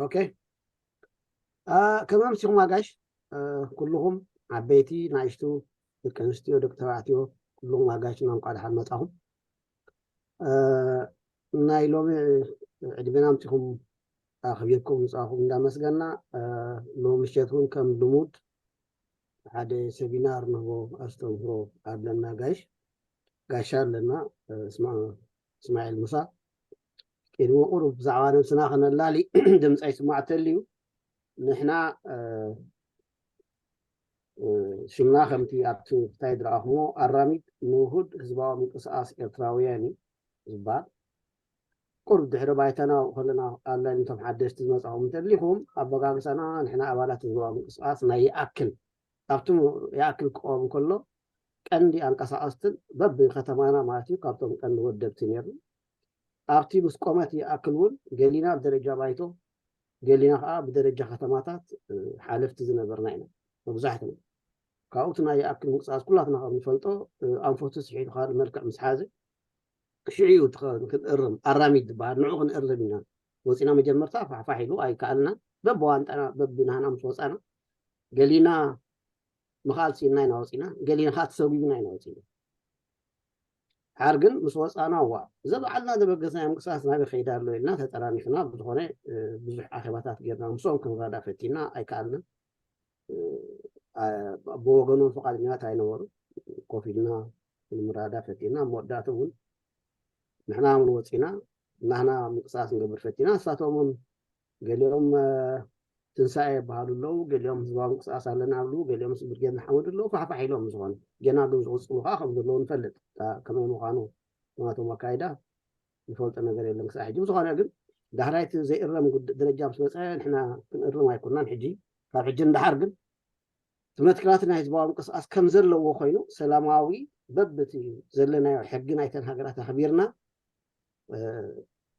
ኦኬ። ከመይ ኣምሲኹም ኣጋሽ? ኩልኹም ዓበይቲ፣ ናእሽቱ፣ ደቂ ኣንስትዮ፣ ደቂ ተባዕትዮ፣ ኩልኹም ኣጋሽና እንኳዕ ደሓን መጻኹም። ናይ ሎሚ ዕድሜና ኣምጺኹም ኣኽቢርኩም ምጻኹም እንዳመስገና፣ ሎሚ ምሸት እውን ከም ልሙድ ሓደ ሰሚናር ንህቦ ኣስተምህሮ ኣለና። ጋይሽ ጋሻ ኣለና፣ እስማዒል ሙሳ። ቅድሚ ቁሩብ ብዛዕባ ነብስና ከነላሊ ድምፀይ ይስማዕ ተልዩ። ንሕና ሽምና ከምቲ ኣብቲ እንታይ ዝረኣኹሞ ኣራሚድ ንውሁድ ህዝባዊ ምንቅስቃስ ኤርትራውያን እዩ ዝበሃል። ቁሩብ ድሕሪ ባይታና ከለና ኣላይን እቶም ሓደሽቲ ዝመጻኹም እንተሊኹም ኣበጋግሳና ንሕና ኣባላት ህዝባዊ ምንቅስቃስ ናይ ይኣክል ኣብቲ ይኣክል ክቆም ከሎ ቀንዲ ኣንቀሳቀስትን በብከተማና ማለት እዩ ካብቶም ቀንዲ ወደብቲ ነይሩ። ኣብቲ ምስ ቆመት ይኣክል እውን ገሊና ብደረጃ ባይቶ ገሊና ከዓ ብደረጃ ከተማታት ሓለፍቲ ዝነበርና ኢና መብዛሕትና። ካብኡ እቲ ናይ ይኣክል ምንቅስቃስ ኩላትና ከም ንፈልጦ ኣንፈቱ ስሒቱ ካልእ መልክዕ ምስ ሓዘ ሽዑ እዩ ክንእርም ኣራሚድ ዝበሃል ንዑ ክንእርም ኢና ወፂና። መጀመርታ ፋሕፋሕ ኢሉ ኣይከኣልና በብዋንጣና በብናህና ምስ ወፃና ገሊና ምኻል ሲና ኢና ወፂና፣ ገሊና ከዓ ተሰጉግና ኢና ወፂና። ሓር ግን ምስ ወፃና ዋ እዘ በዓልና ዘበገስናዮ ምንቅስቃስ ናበይ ከይዳ ኣሎ ኢልና ተጠራኒፍና ብዝኾነ ብዙሕ ኣኼባታት ጌርና ምስኦም ክንራዳ ፈቲና ኣይከኣልና። ብወገኖም ፈቃደኛታት ኣይነበሩ። ኮፍ ኢልና ንምራዳ ፈቲና መወዳእቱ እውን ንሕና እውን ወፂና ናህና ምንቅስቃስ ንገብር ፈቲና ንሳቶም እውን ገሊኦም ትንሳኤ ይበሃሉ ኣለዉ፣ ገሊኦም ህዝባዊ ምንቅስቃስ ኣለና ኣብሉ፣ ገሊኦም ብርጌድ ንሓመዱ ኣለዉ፣ ፋሕፋሕ ኢሎም ዝኾነ ገና ግን ዝቕፅሉ ከዓ ከም ዘለዉ ንፈልጥ። ከመይ ምዃኑ ናቶም ኣካይዳ ንፈልጦ ነገር የለን ክሳብ ሕጂ። ብዝኾነ ግን ዳሕራይቲ ዘይእረም ደረጃ ምስ መፀ ንሕና ክንእርም ኣይኮናን። ሕጂ ካብ ሕጂ ንዳሓር ግን እቲ መትከላት ናይ ህዝባዊ ምንቅስቃስ ከም ዘለዎ ኮይኑ ሰላማዊ በብቲ ዘለናዮ ሕጊ ናይተን ሃገራት ኣኽቢርና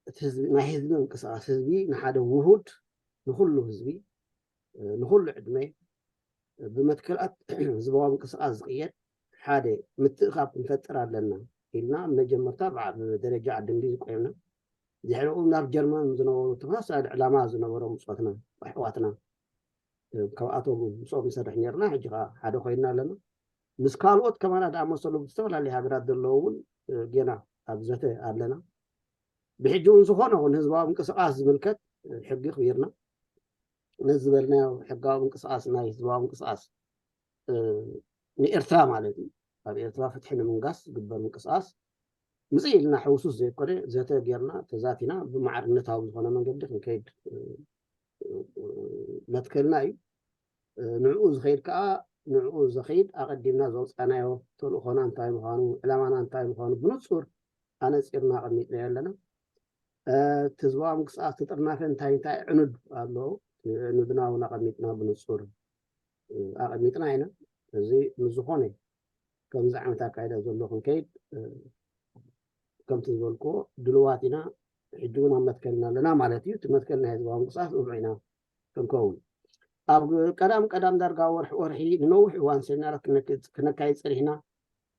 እቲ ህዝቢ ናይ ህዝቢ ምንቅስቃስ ህዝቢ ንሓደ ውሁድ ንኩሉ ህዝቢ ንኩሉ ዕድመ ብመትከላት ህዝባዊ ምንቅስቃስ ዝቅየድ ሓደ ምትእኻብ ክንፈጥር ኣለና ኢልና መጀመርታ ደረጃ ዓዲ እንግሊዝ ቆይምና ድሕሪኡ ናብ ጀርመን ዝነበሩ ተመሳሳሊ ዕላማ ዝነበሮም ብፆትና ኣሕዋትና ካብኣቶም ምስኦም ንሰርሕ ነርና ሕጂ ከዓ ሓደ ኮይና ኣለና ምስ ካልኦት ከማና ዝኣመሰሉ ዝተፈላለዩ ሃገራት ዘለዉ እውን ጌና ኣብ ዘተ ኣለና ብሕጂ እውን ዝኾነ ኹን ህዝባዊ ምንቅስቃስ ዝምልከት ሕጊ ክቢርና ነዚ ዝበልናዮ ሕጋዊ ምንቅስቃስ ናይ ህዝባዊ ምንቅስቃስ ንኤርትራ ማለት እዩ ኣብ ኤርትራ ፍትሒ ንምንጋስ ዝግበር ምንቅስቃስ ምፅእ ኢልና ሕውሱስ ዘይኮነ ዘተ ጌርና ተዛቲና ብማዕርነታዊ ዝኾነ መንገዲ ክንከይድ መትከልና እዩ ንዕኡ ዝኸይድ ከዓ ንዕኡ ዘኸይድ ኣቐዲምና ዘውፃናዮ ተልእኾና እንታይ ምዃኑ ዕላማና እንታይ ምዃኑ ብንፁር ኣነፂርና ኣቐሚጥናዮ ኣለና እቲ ህዝባዊ ምንቅስቃስ ትጥርናፈ እንታይ እንታይ ዕኑድ ኣሎ ዕኑድና እውን ኣቐሚጥና ብንፁር ኣቐሚጥና ኢና እዚ ምስ ዝኾነ ከምዚ ዓይነት ኣካይዳ ዘሎ ክንከይድ ከምቲ ዝበልክዎ ድልዋት ኢና ሕጂ እውን ኣብ መትከልና ኣለና ማለት እዩ እቲ መትከል ናይ ህዝባዊ ምንቅስቃስ ንዑ ኢና ክንከውን ኣብ ቀዳም ቀዳም ዳርጋ ወርሒ ወርሒ ንነዊሕ እዋን ሴሚናራት ክነካይድ ፀኒሕና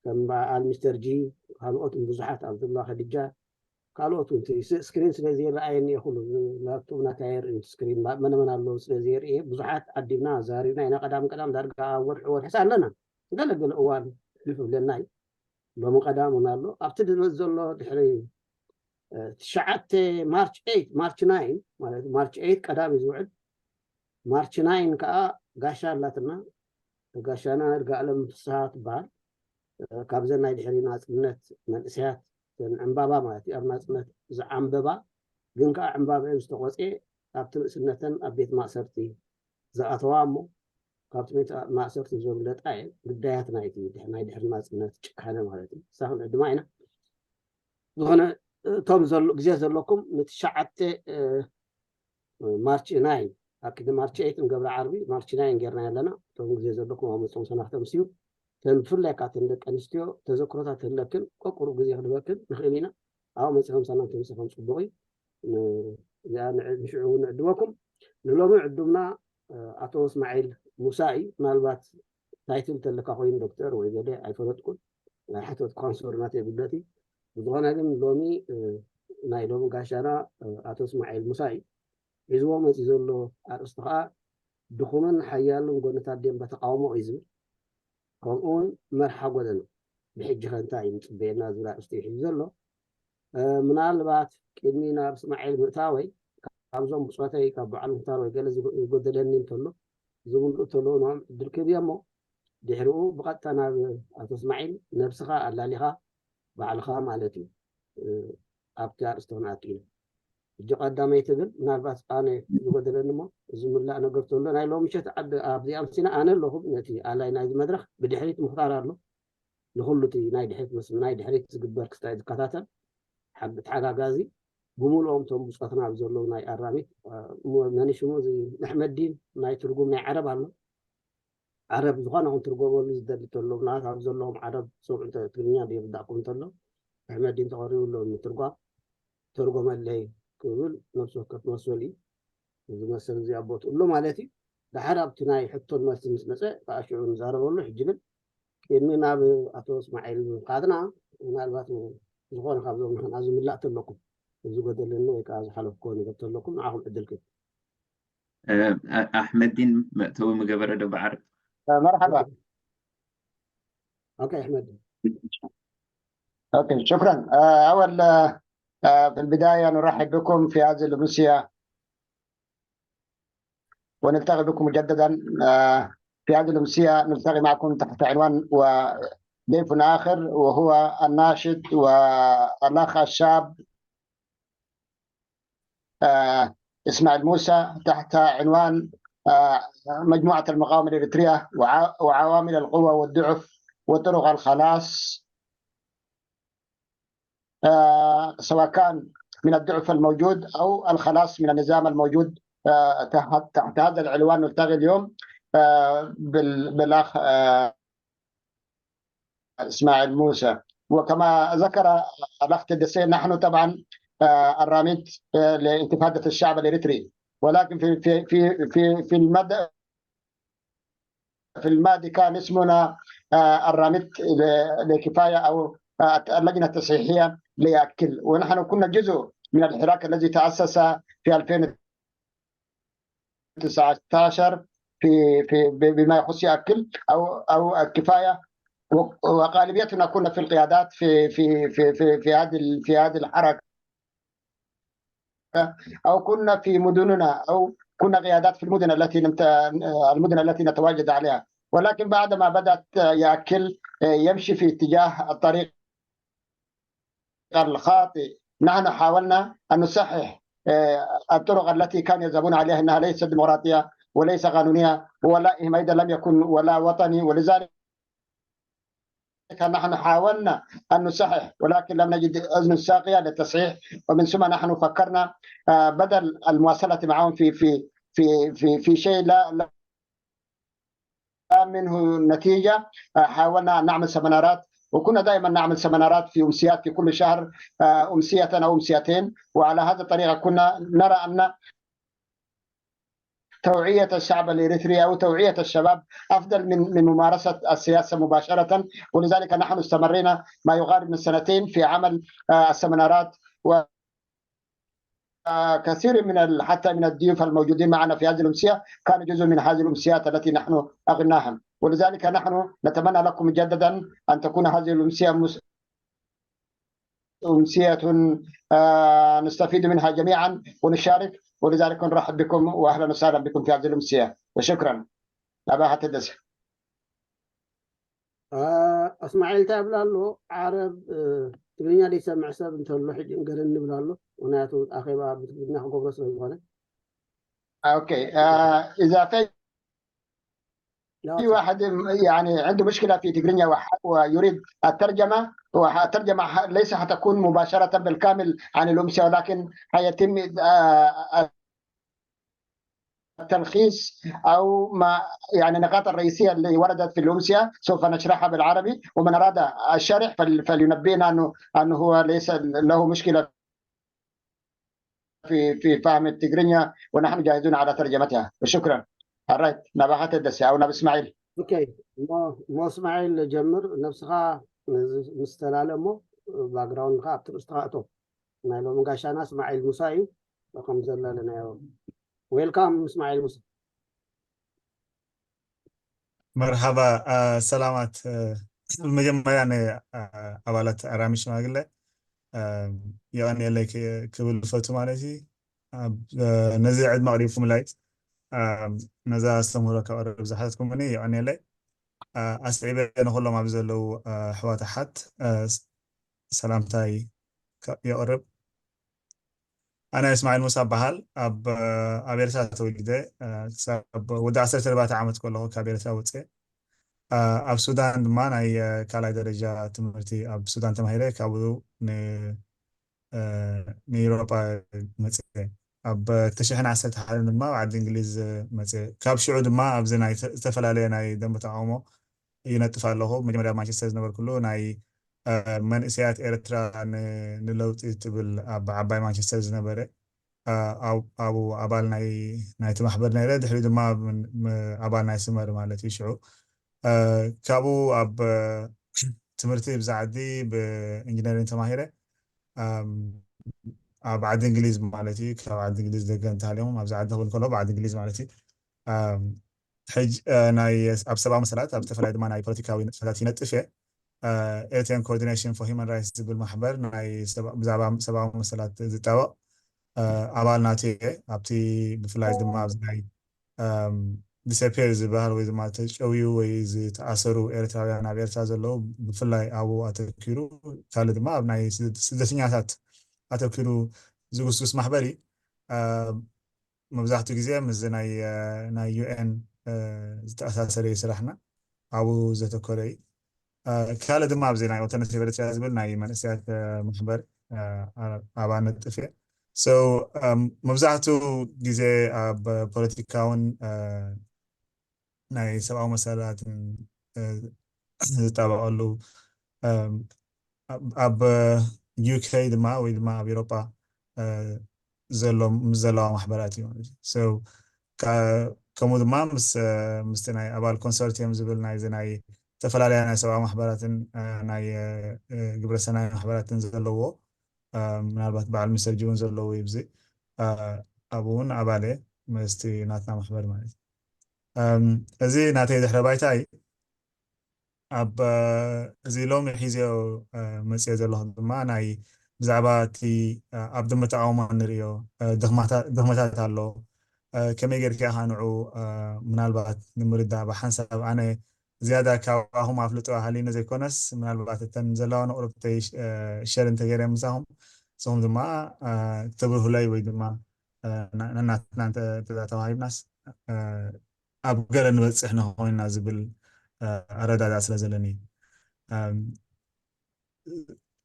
ከም በዓል ሚስተር ጂ ካልኦትን ብዙሓት ኣብዱላ ከድጃ ካልኦት እውን ስክሪን ስለ ዘይረኣየኒ እየ ኩሉ ላፕቶፕ ናታይ የርኢ ስክሪን መነመን ኣለዉ ስለ ዘይርእየ ብዙሓት ዓዲምና ዛሪብና ኢና ቀዳም ቀዳም ዳርጋ ወርሒ ወርሒስ ኣለና ገለገለ እዋን ሕልፍ ብለና እዩ ሎሚ ቀዳም እውን ኣሎ ኣብቲ ድመፅ ዘሎ ድሕሪ ትሽዓተ ማርች ኤይት ማርች ናይን ማለት ማርች ኤይት ቀዳም እዩ ዝውዕል ማርች ናይን ከዓ ጋሻ ኣላትና ጋሻና እርጋኣለም ፍስሃ ትበሃል ካብዘን ናይ ድሕሪ ናፅነት መንእሰያት ዘን ዕምባባ ማለት እዩ ኣብ ናፅነት ዝዓምበባ ግን ከዓ ዕምባብአን ዝተቆፅየ ኣብቲ ንእስነተን ኣብ ቤት ማእሰርቲ ዝኣተዋ እሞ ካብቲ ቤት ማእሰርቲ ዘምለጣ እየን ግዳያት ናይቲ ናይ ድሕሪ ናፅነት ጭካነ ማለት እዩ ሳኽን ዕድማ ኢና ዝኾነ እቶም ዘሎ ግዜ ዘለኩም ንትሽዓተ ማርች ናይን ኣብ ቅድሚ ማርች ኤይት ንገብረ ዓርቢ ማርች ናይን ጌርና ኣለና እቶም ግዜ ዘለኩም ኣብ መፅኦም ሰናኽተምስ እዩ ተን ብፍላይ ካብ ተን ደቂ ኣንስትዮ ተዘክሮታት ህለክን ቆቁሩብ ግዜ ክድበክን ንኽእል ኢና ኣብ መፅኦም ሰናኽተምስ ከም ፅቡቅ እዩ እዚኣ ንሽዑ ንዕድመኩም ንሎሚ ዕዱምና ኣቶ እስማዒል ሙሳ እዩ ምናልባት ታይትል ተለካ ኮይኑ ዶክተር ወይ ገለ ኣይፈለጥኩን ኣይሓተትኳን ሶሪ ናተይ ጉድለት እዩ ብዝኾነ ግን ሎሚ ናይ ሎሚ ጋሻና ኣቶ እስማዒል ሙሳ እዩ ሒዝዎ መፂኡ ዘሎ ኣርእስቲ ከዓ ድኹምን ሓያልን ጎንታት ደንበ ተቃውሞ እዩ ዝብል። ከምኡ እውን መርሓ ጎደና ብሕጂ ከ እንታይ እዩ ንፅበየና ዝብል ኣርእስቲ እዩ ሒዙ ዘሎ። ምናልባት ቅድሚ ናብ እስማዒል ምእታወይ ካብዞም ብፆተይ ካብ በዓል ሙክታር ወይ ገለ ዝጎደለኒ እንተሎ ዝምልኡ እንተለዉ ንኦም ዕድል ክህብዮ እሞ ድሕሪኡ ብቐጥታ ናብ ኣቶ እስማዒል ነብስኻ ኣላሊኻ ባዕልኻ ማለት እዩ ኣብቲ ኣርእስቲ ክንኣቱ ኢና። ሕጂ ቀዳመይቲ ግን ምናልባት ኣነ ዝጎደለኒ እሞ ዝምላእ ነገር ተሎ ናይ ሎም ምሸት ዓዲ ኣብዚ ኣምሲና ኣነ ኣለኹ ነቲ ኣላይ ናይዚ መድረኽ ብድሕሪት ምኽታር ኣሎ ንኹሉ እቲ ናይ ድሕሪት ምስ ናይ ድሕሪት ዝግበር ክስታይ ዝከታተል ሓብ ተሓጋጋዚ ብምልኦም እቶም ብፆትና ኣብ ዘለዉ ናይ ኣራሚት መኒሽሙ እዚ ንሕመዲን ናይ ትርጉም ናይ ዓረብ ኣሎ ዓረብ ዝኾነ ክንትርጎመሉ ዝደሊ ተሎ ምናልባት ኣብ ዘለዎም ዓረብ ሰምዑ ትግርኛ ዘይርዳእኩም እንተሎ ኣሕመዲን ተቐሪቡ ኣሎ ምትርጓም ተርጎመለይ ክብል ነብሲ ወከፍ መስበል እዩ እዚ መሰል እዚ ኣቦትኡ ኣሎ ማለት እዩ። ድሓር ኣብቲ ናይ ሕቶን መልሲ ምስ መፀ ከዓ ሽዑ ንዛረበሉ። ሕጂ ግን ቅድሚ ናብ ኣቶ እስማዒል ምኻድና ምናልባት ዝኾነ ካብዞም ንሕና ዝምላእ ተለኩም ዝጎደለኒ ወይ ከዓ ዝሓለፍኮ ነገር ተለኩም ንዓኹም ዕድል ክብ ኣሕመዲን መእተዊ ምገበረ ዶ ብዓርብ مرحبا اوكي احمد اوكي شكرا اول في البدايه نرحب بكم في هذه الامسيه ونلتقي بكم مجددا في هذه الامسيه نلتقي معكم تحت عنوان وضيف اخر وهو الناشط والاخ الشاب اسماعيل موسى تحت عنوان مجموعة المقاومة الإريترية وعوامل القوة والضعف وطرق الخلاص سواء كان من الضعف الموجود أو الخلاص من النظام الموجود تحت هذا العنوان نلتقي اليوم بالأخ اسماعيل موسى وكما ذكر الاخ تدسي نحن طبعا الرامد لانتفاضه الشعب الاريتري ولكن في في في في في المدى في الماضي كان اسمنا الرامد لكفايه او اللجنه التصحيحيه لياكل ونحن كنا جزء من الحراك الذي تاسس في ألفين تسعتاشر في في بما يخص ياكل او او الكفايه وغالبيتنا كنا في القيادات في في في في في, في هذه في هذه الحركه او كنا في مدننا او كنا قيادات في المدن التي المدن التي نتواجد عليها ولكن بعدما بدات ياكل يمشي في اتجاه الطريق الخاطئ نحن حاولنا ان نصحح الطرق التي كانوا يذهبون عليها انها ليست ديمقراطيه وليس قانونيه ولا ايضا لم يكن ولا وطني ولذلك نحن حاولنا ان نصحح ولكن لم نجد اذن ساقيه للتصحيح ومن ثم نحن فكرنا بدل المواصله معهم في في في في في شيء لا, لا منه نتيجه حاولنا ان نعمل سمنارات وكنا دائما نعمل سمنارات في امسيات في كل شهر امسيه او امسيتين وعلى هذه الطريقه كنا نرى ان توعية الشعب الإريتري أو توعية الشباب أفضل من من ممارسة السياسة مباشرة ولذلك نحن استمرينا ما يقارب من سنتين في عمل السمنارات و كثير من حتى من الضيوف الموجودين معنا في هذه الأمسية كانوا جزء من هذه الأمسيات التي نحن أغناهم ولذلك نحن نتمنى لكم مجددا أن تكون هذه الأمسية أمسية نستفيد منها جميعا ونشارك ولذلك نرحب بكم واهلا وسهلا بكم في هذه الامسيه وشكرا. ابا حتدس እስማዒል እንታይ ይብል ኣሎ? ዓረብ ትግርኛ ዘይሰምዕ ሰብ እንተሎ ሕጂ ንገረኒ ይብል ኣሎ። ምክንያቱ ኣኼባ ብትግርኛ ክገብሮ ስለ ዝኾነ اوكي اذا في في واحد يعني عنده مشكله في تقرينيا ويريد الترجمه والترجمه ليس حتكون مباشره بالكامل عن الامسيه ولكن حيتم التلخيص او ما يعني النقاط الرئيسيه اللي وردت في الامسيه سوف نشرحها بالعربي ومن اراد الشرح فلينبهنا انه انه هو ليس له مشكله في في فهم التقرينيا ونحن جاهزون على ترجمتها وشكرا. Alright نباحة الدسي او نبي اسماعيل. Okay እሞ እስማዒል ጀምር ነብስኻ ምስ ተላለ እሞ ባክግራውንድካ ኣብቲ ርእስኻ እቶ ናይ ሎሚ ጋሻና እስማዒል ሙሳ እዩ ከም ዘለና ኣለናዮ Welcome እስማዒል ሙሳ። መርሓባ። ሰላማት። ብመጀመርያ ንኣባላት ኣራሚ ሽማግለ የቐንየለይ ክብል ፈቱ ማለት እዩ። ነዚ ዕድመ ኣቕሪብኩምላይ ነዛ ኣስተምህሮ ከቕርብ ዝሓትኩምኒ የቐንየለይ። ኣስዒበ ንኩሎም ኣብ ዘለዉ ኣሕዋት ኣሓት ሰላምታይ የቕርብ። ኣነ እስማዒል ሙሳ እበሃል። ኣብ ኣብ ኤርትራ ተወሊደ። ክሳብ ወዲ ዓሰርተ ኣርባዕተ ዓመት ከለኹ ካብ ኤርትራ ወፅየ። ኣብ ሱዳን ድማ ናይ ካልኣይ ደረጃ ትምህርቲ ኣብ ሱዳን ተማሂረ። ካብኡ ንኤውሮጳ መፅየ። ኣብ ክልተ ሽሕን ዓሰርተ ሓደን ድማ ኣብ ዓዲ እንግሊዝ መፅየ። ካብ ሽዑ ድማ ኣብዚ ናይ ዝተፈላለየ ናይ ደንበ ተቃውሞ ይነጥፍ ኣለኹ። መጀመርያ ኣብ ማንቸስተር ዝነበርኩሉ ናይ መንእሰያት ኤርትራ ንለውጢ ትብል ኣብ ዓባይ ማንቸስተር ዝነበረ ኣብኡ ኣባል ናይቲ ማሕበር ነይረ። ድሕሪ ድማ ኣባል ናይ ስመር ማለት እዩ። ሽዑ ካብኡ ኣብ ትምህርቲ ብዛ ዓዲ ብኢንጂነሪንግ ተማሂረ ኣብ ዓዲ እንግሊዝ ማለት እዩ። ካብ ዓዲ እንግሊዝ ደገ እንተሃልዮም ኣብዚ ዓዲ ክብል ከሎ ብዓዲ እንግሊዝ ማለት እዩ። ሕጅ ናይ ኣብ ሰብኣዊ መሰላት ኣብ ዝተፈላለዩ ድማ ናይ ፖለቲካዊ ንጥፈታት ይነጥፍ እየ። ኤርትራን ኮኦርዲኔሽን ፎር ሂማን ራይትስ ዝብል ማሕበር ናይ ብዛዕባ ሰብኣዊ መሰላት ዝጣበቕ ኣባል ናቱ እየ። ኣብቲ ብፍላይ ድማ ኣብዚ ናይ ዲስኣፒር ዝበሃል ወይ ድማ ተጨውዩ ወይ ዝተኣሰሩ ኤርትራውያን ኣብ ኤርትራ ዘለዉ ብፍላይ ኣብኡ ኣተኪሩ፣ ካልእ ድማ ኣብ ናይ ስደተኛታት ኣተኪሩ ዝጉስጉስ ማሕበር እዩ። መብዛሕትኡ ግዜ ምስዚ ናይ ናይ ዩኤን ዝተኣሳሰረ እዩ ስራሕና፣ ኣብኡ ዘተኮረ እዩ። ካልእ ድማ ኣብዚ ናይ ኦልተርናቲቭ ኤርትራ ዝብል ናይ መንእሰያት ማሕበር ኣባል ነጥፍ እየ። መብዛሕትኡ ግዜ ኣብ ፖለቲካውን ናይ ሰብኣዊ መሰላትን ዝጣበቐሉ ኣብ ዩኬ ድማ ወይ ድማ ኣብ ኤሮጳ ዘሎ ምስ ዘለዋ ማሕበራት እዩ ማለት እዩ። ከምኡ ድማ ምስ ምስቲ ናይ ኣባል ኮንሶርቲየም ዝብል ናይዚ ናይ ዝተፈላለያ ናይ ሰብኣዊ ማሕበራትን ናይ ግብረሰናይ ማሕበራትን ዘለዎ ምናልባት በዓል ሚስተር ጂ እውን ዘለዎ እዩ። ኣብዚ ኣብኡ እውን ኣባል እየ ምስቲ ናትና ማሕበር ማለት እዩ። እዚ ናተይ ድሕረ ባይታ እዩ። ኣብ እዚ ሎሚ ሒዘዮ መፅዮ ዘለኹ ድማ ናይ ብዛዕባ እቲ ኣብ ደንበ ተቃውሞ እንርእዮ ድኽመታት ኣሎ። ከመይ ጌርካ ኢኻ ንዑ ምናልባት ንምርዳእ ብሓንሳብ ኣነ ዝያዳ ካባኹም ኣፍልጦ ሃልዩኒ ዘይኮነስ ምናልባት እተን ዘለዋ ንቕሩብተይ ሸር እንተገይረ ምሳኹም ንስኹም ድማ ክትብርሁለይ ወይ ድማ ነናትና እንተተዋሂብናስ ኣብ ገለ ንበፅሕ ንኾይንና ዝብል ኣረዳዳ ስለ ዘለኒ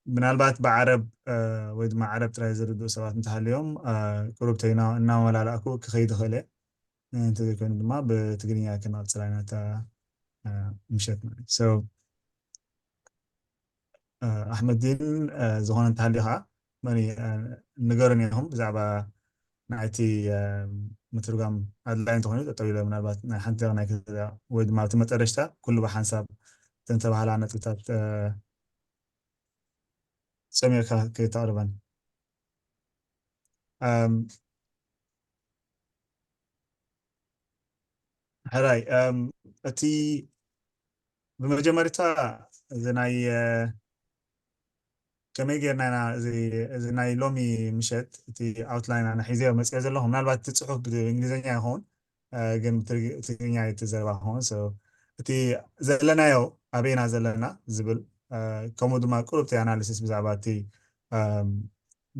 ምናልባት ብዓረብ ወይ ድማ ዓረብ ጥራይ ዝርድኡ ሰባት እንተሃልዮም ቁሩብተይ እናመላላእኩ ክኸይድ ይኽእል እየ። እንተዘይኮይኑ ድማ ብትግርኛ ክንቐፅላ ኢና እታ ምሸት ማለት እዩ። ኣሕመዲን ዝኾነ እንተሃልዩ ከዓ መን ንገሩን ኢኹም ብዛዕባ ናይቲ ምትርጓም ኣድላይ እንተኾይኑ ጠጠው ኢለ ምናልባት ናይ ሓንቲ ናይ ወይ ድማ ኣብቲ መጠረሽታ ኩሉ ብሓንሳብ እተን ተባህላ ነጥብታት ጸሚርካ ከይተቕርበን። ሕራይ እቲ ብመጀመርታ እዚ ናይ ከመይ ጌርና ኢና እዚ ናይ ሎሚ ምሸት እቲ ኣውትላይን ኣነ ሒዘዮ መፅኦ ዘለኹ ምናልባት እቲ ፅሑፍ ብእንግሊዝኛ ይኸውን ግን ትግርኛ እቲ ዘረባ ክኸውን እቲ ዘለናዮ ኣበይና ዘለና ዝብል ከምኡ ድማ ቁሩብቲ ኣናሊሲስ ብዛዕባ እቲ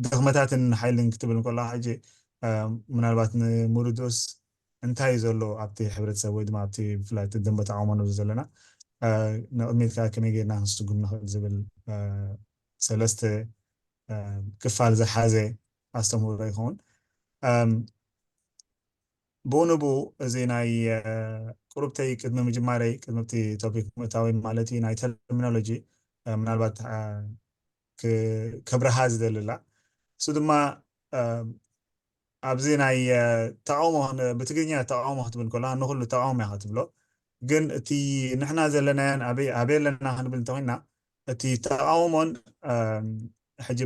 ድኽመታትን ሓይልን ክትብል እንከሎ ሕጂ ምናልባት ንምርድኡስ እንታይ እዩ ዘሎ ኣብቲ ሕብረተሰብ ወይ ድማ ኣብቲ ብፍላይ እቲ ደንበ ተቃውሞ ንብሎ ዘለና ንቕድሚት ከዓ ከመይ ጌርና ክንስጉም ንኽእል ዝብል ሰለስተ ክፋል ዝሓዘ ኣስተምህሮ ይኸውን። ብኡ ንብኡ እዚ ናይ ቁሩብተይ ቅድሚ ምጅማረይ ቅድሚ እቲ ቶፒክ ምእታወይ ማለት እዩ ናይ ተርሚኖሎጂ ምናልባት ከብርሃ ዝደልላ እሱ ድማ ኣብዚ ናይ ተቃውሞ ብትግርኛ ተቃውሞ ክትብል ከለካ ንኩሉ ተቃውሞ እያ ክትብሎ ግን እቲ ንሕና ዘለናዮን ኣበይ ኣለና ክንብል እንተኮይና እቲ ተቃውሞን ሕጂ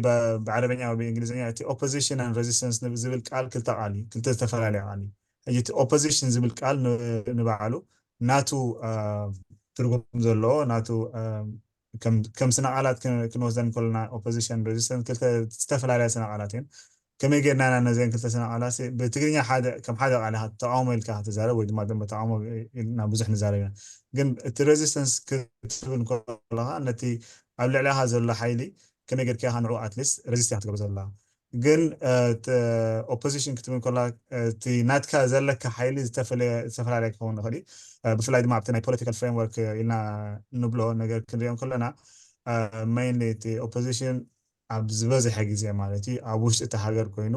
ብዓረበኛ ወይ ብእንግሊዝኛ እቲ opposition and resistance ዝብል ቃል ክልተ ቃል እዩ፣ ክልተ ዝተፈላለያ ቃል እዩ። ሕጂ እቲ opposition ዝብል ቃል ንባዕሉ ናቱ ትርጉም ዘለዎ ናቱ ከም ስነ ቃላት ክንወስደን ከለና opposition resistance ክልተ ዝተፈላለያ ስነ ቃላት እየን። ከመይ ጌርና ኢና ነዘን ክልተ ስነ ቃላት ብትግርኛ ሓደ ከም ሓደ ቃል ኢኻ ተቃውሞ ኢልካ ክትዛረብ ወይ ድማ ደንበ ተቃውሞ ኢልና ብዙሕ ንዛረብ ኢና። ግን እቲ resistance ክትብል ከለኻ ነቲ ኣብ ልዕሊኻ ዘሎ ሓይሊ ከመይ ጌርካ ኢኻ ንዕኡ at least resist ኢኻ ትገብር ዘላ። ግን opposition ክትብል ከላ እቲ ናትካ ዘለካ ሓይሊ ዝተፈላለየ ክኸውን ይኽእል እዩ። ብፍላይ ድማ ኣብቲ ናይ political framework ኢልና ንብሎ ነገር ክንሪኦ ከለና mainly እቲ opposition ኣብ ዝበዝሐ ግዜ ማለት እዩ ኣብ ውሽጢ እቲ ሃገር ኮይኑ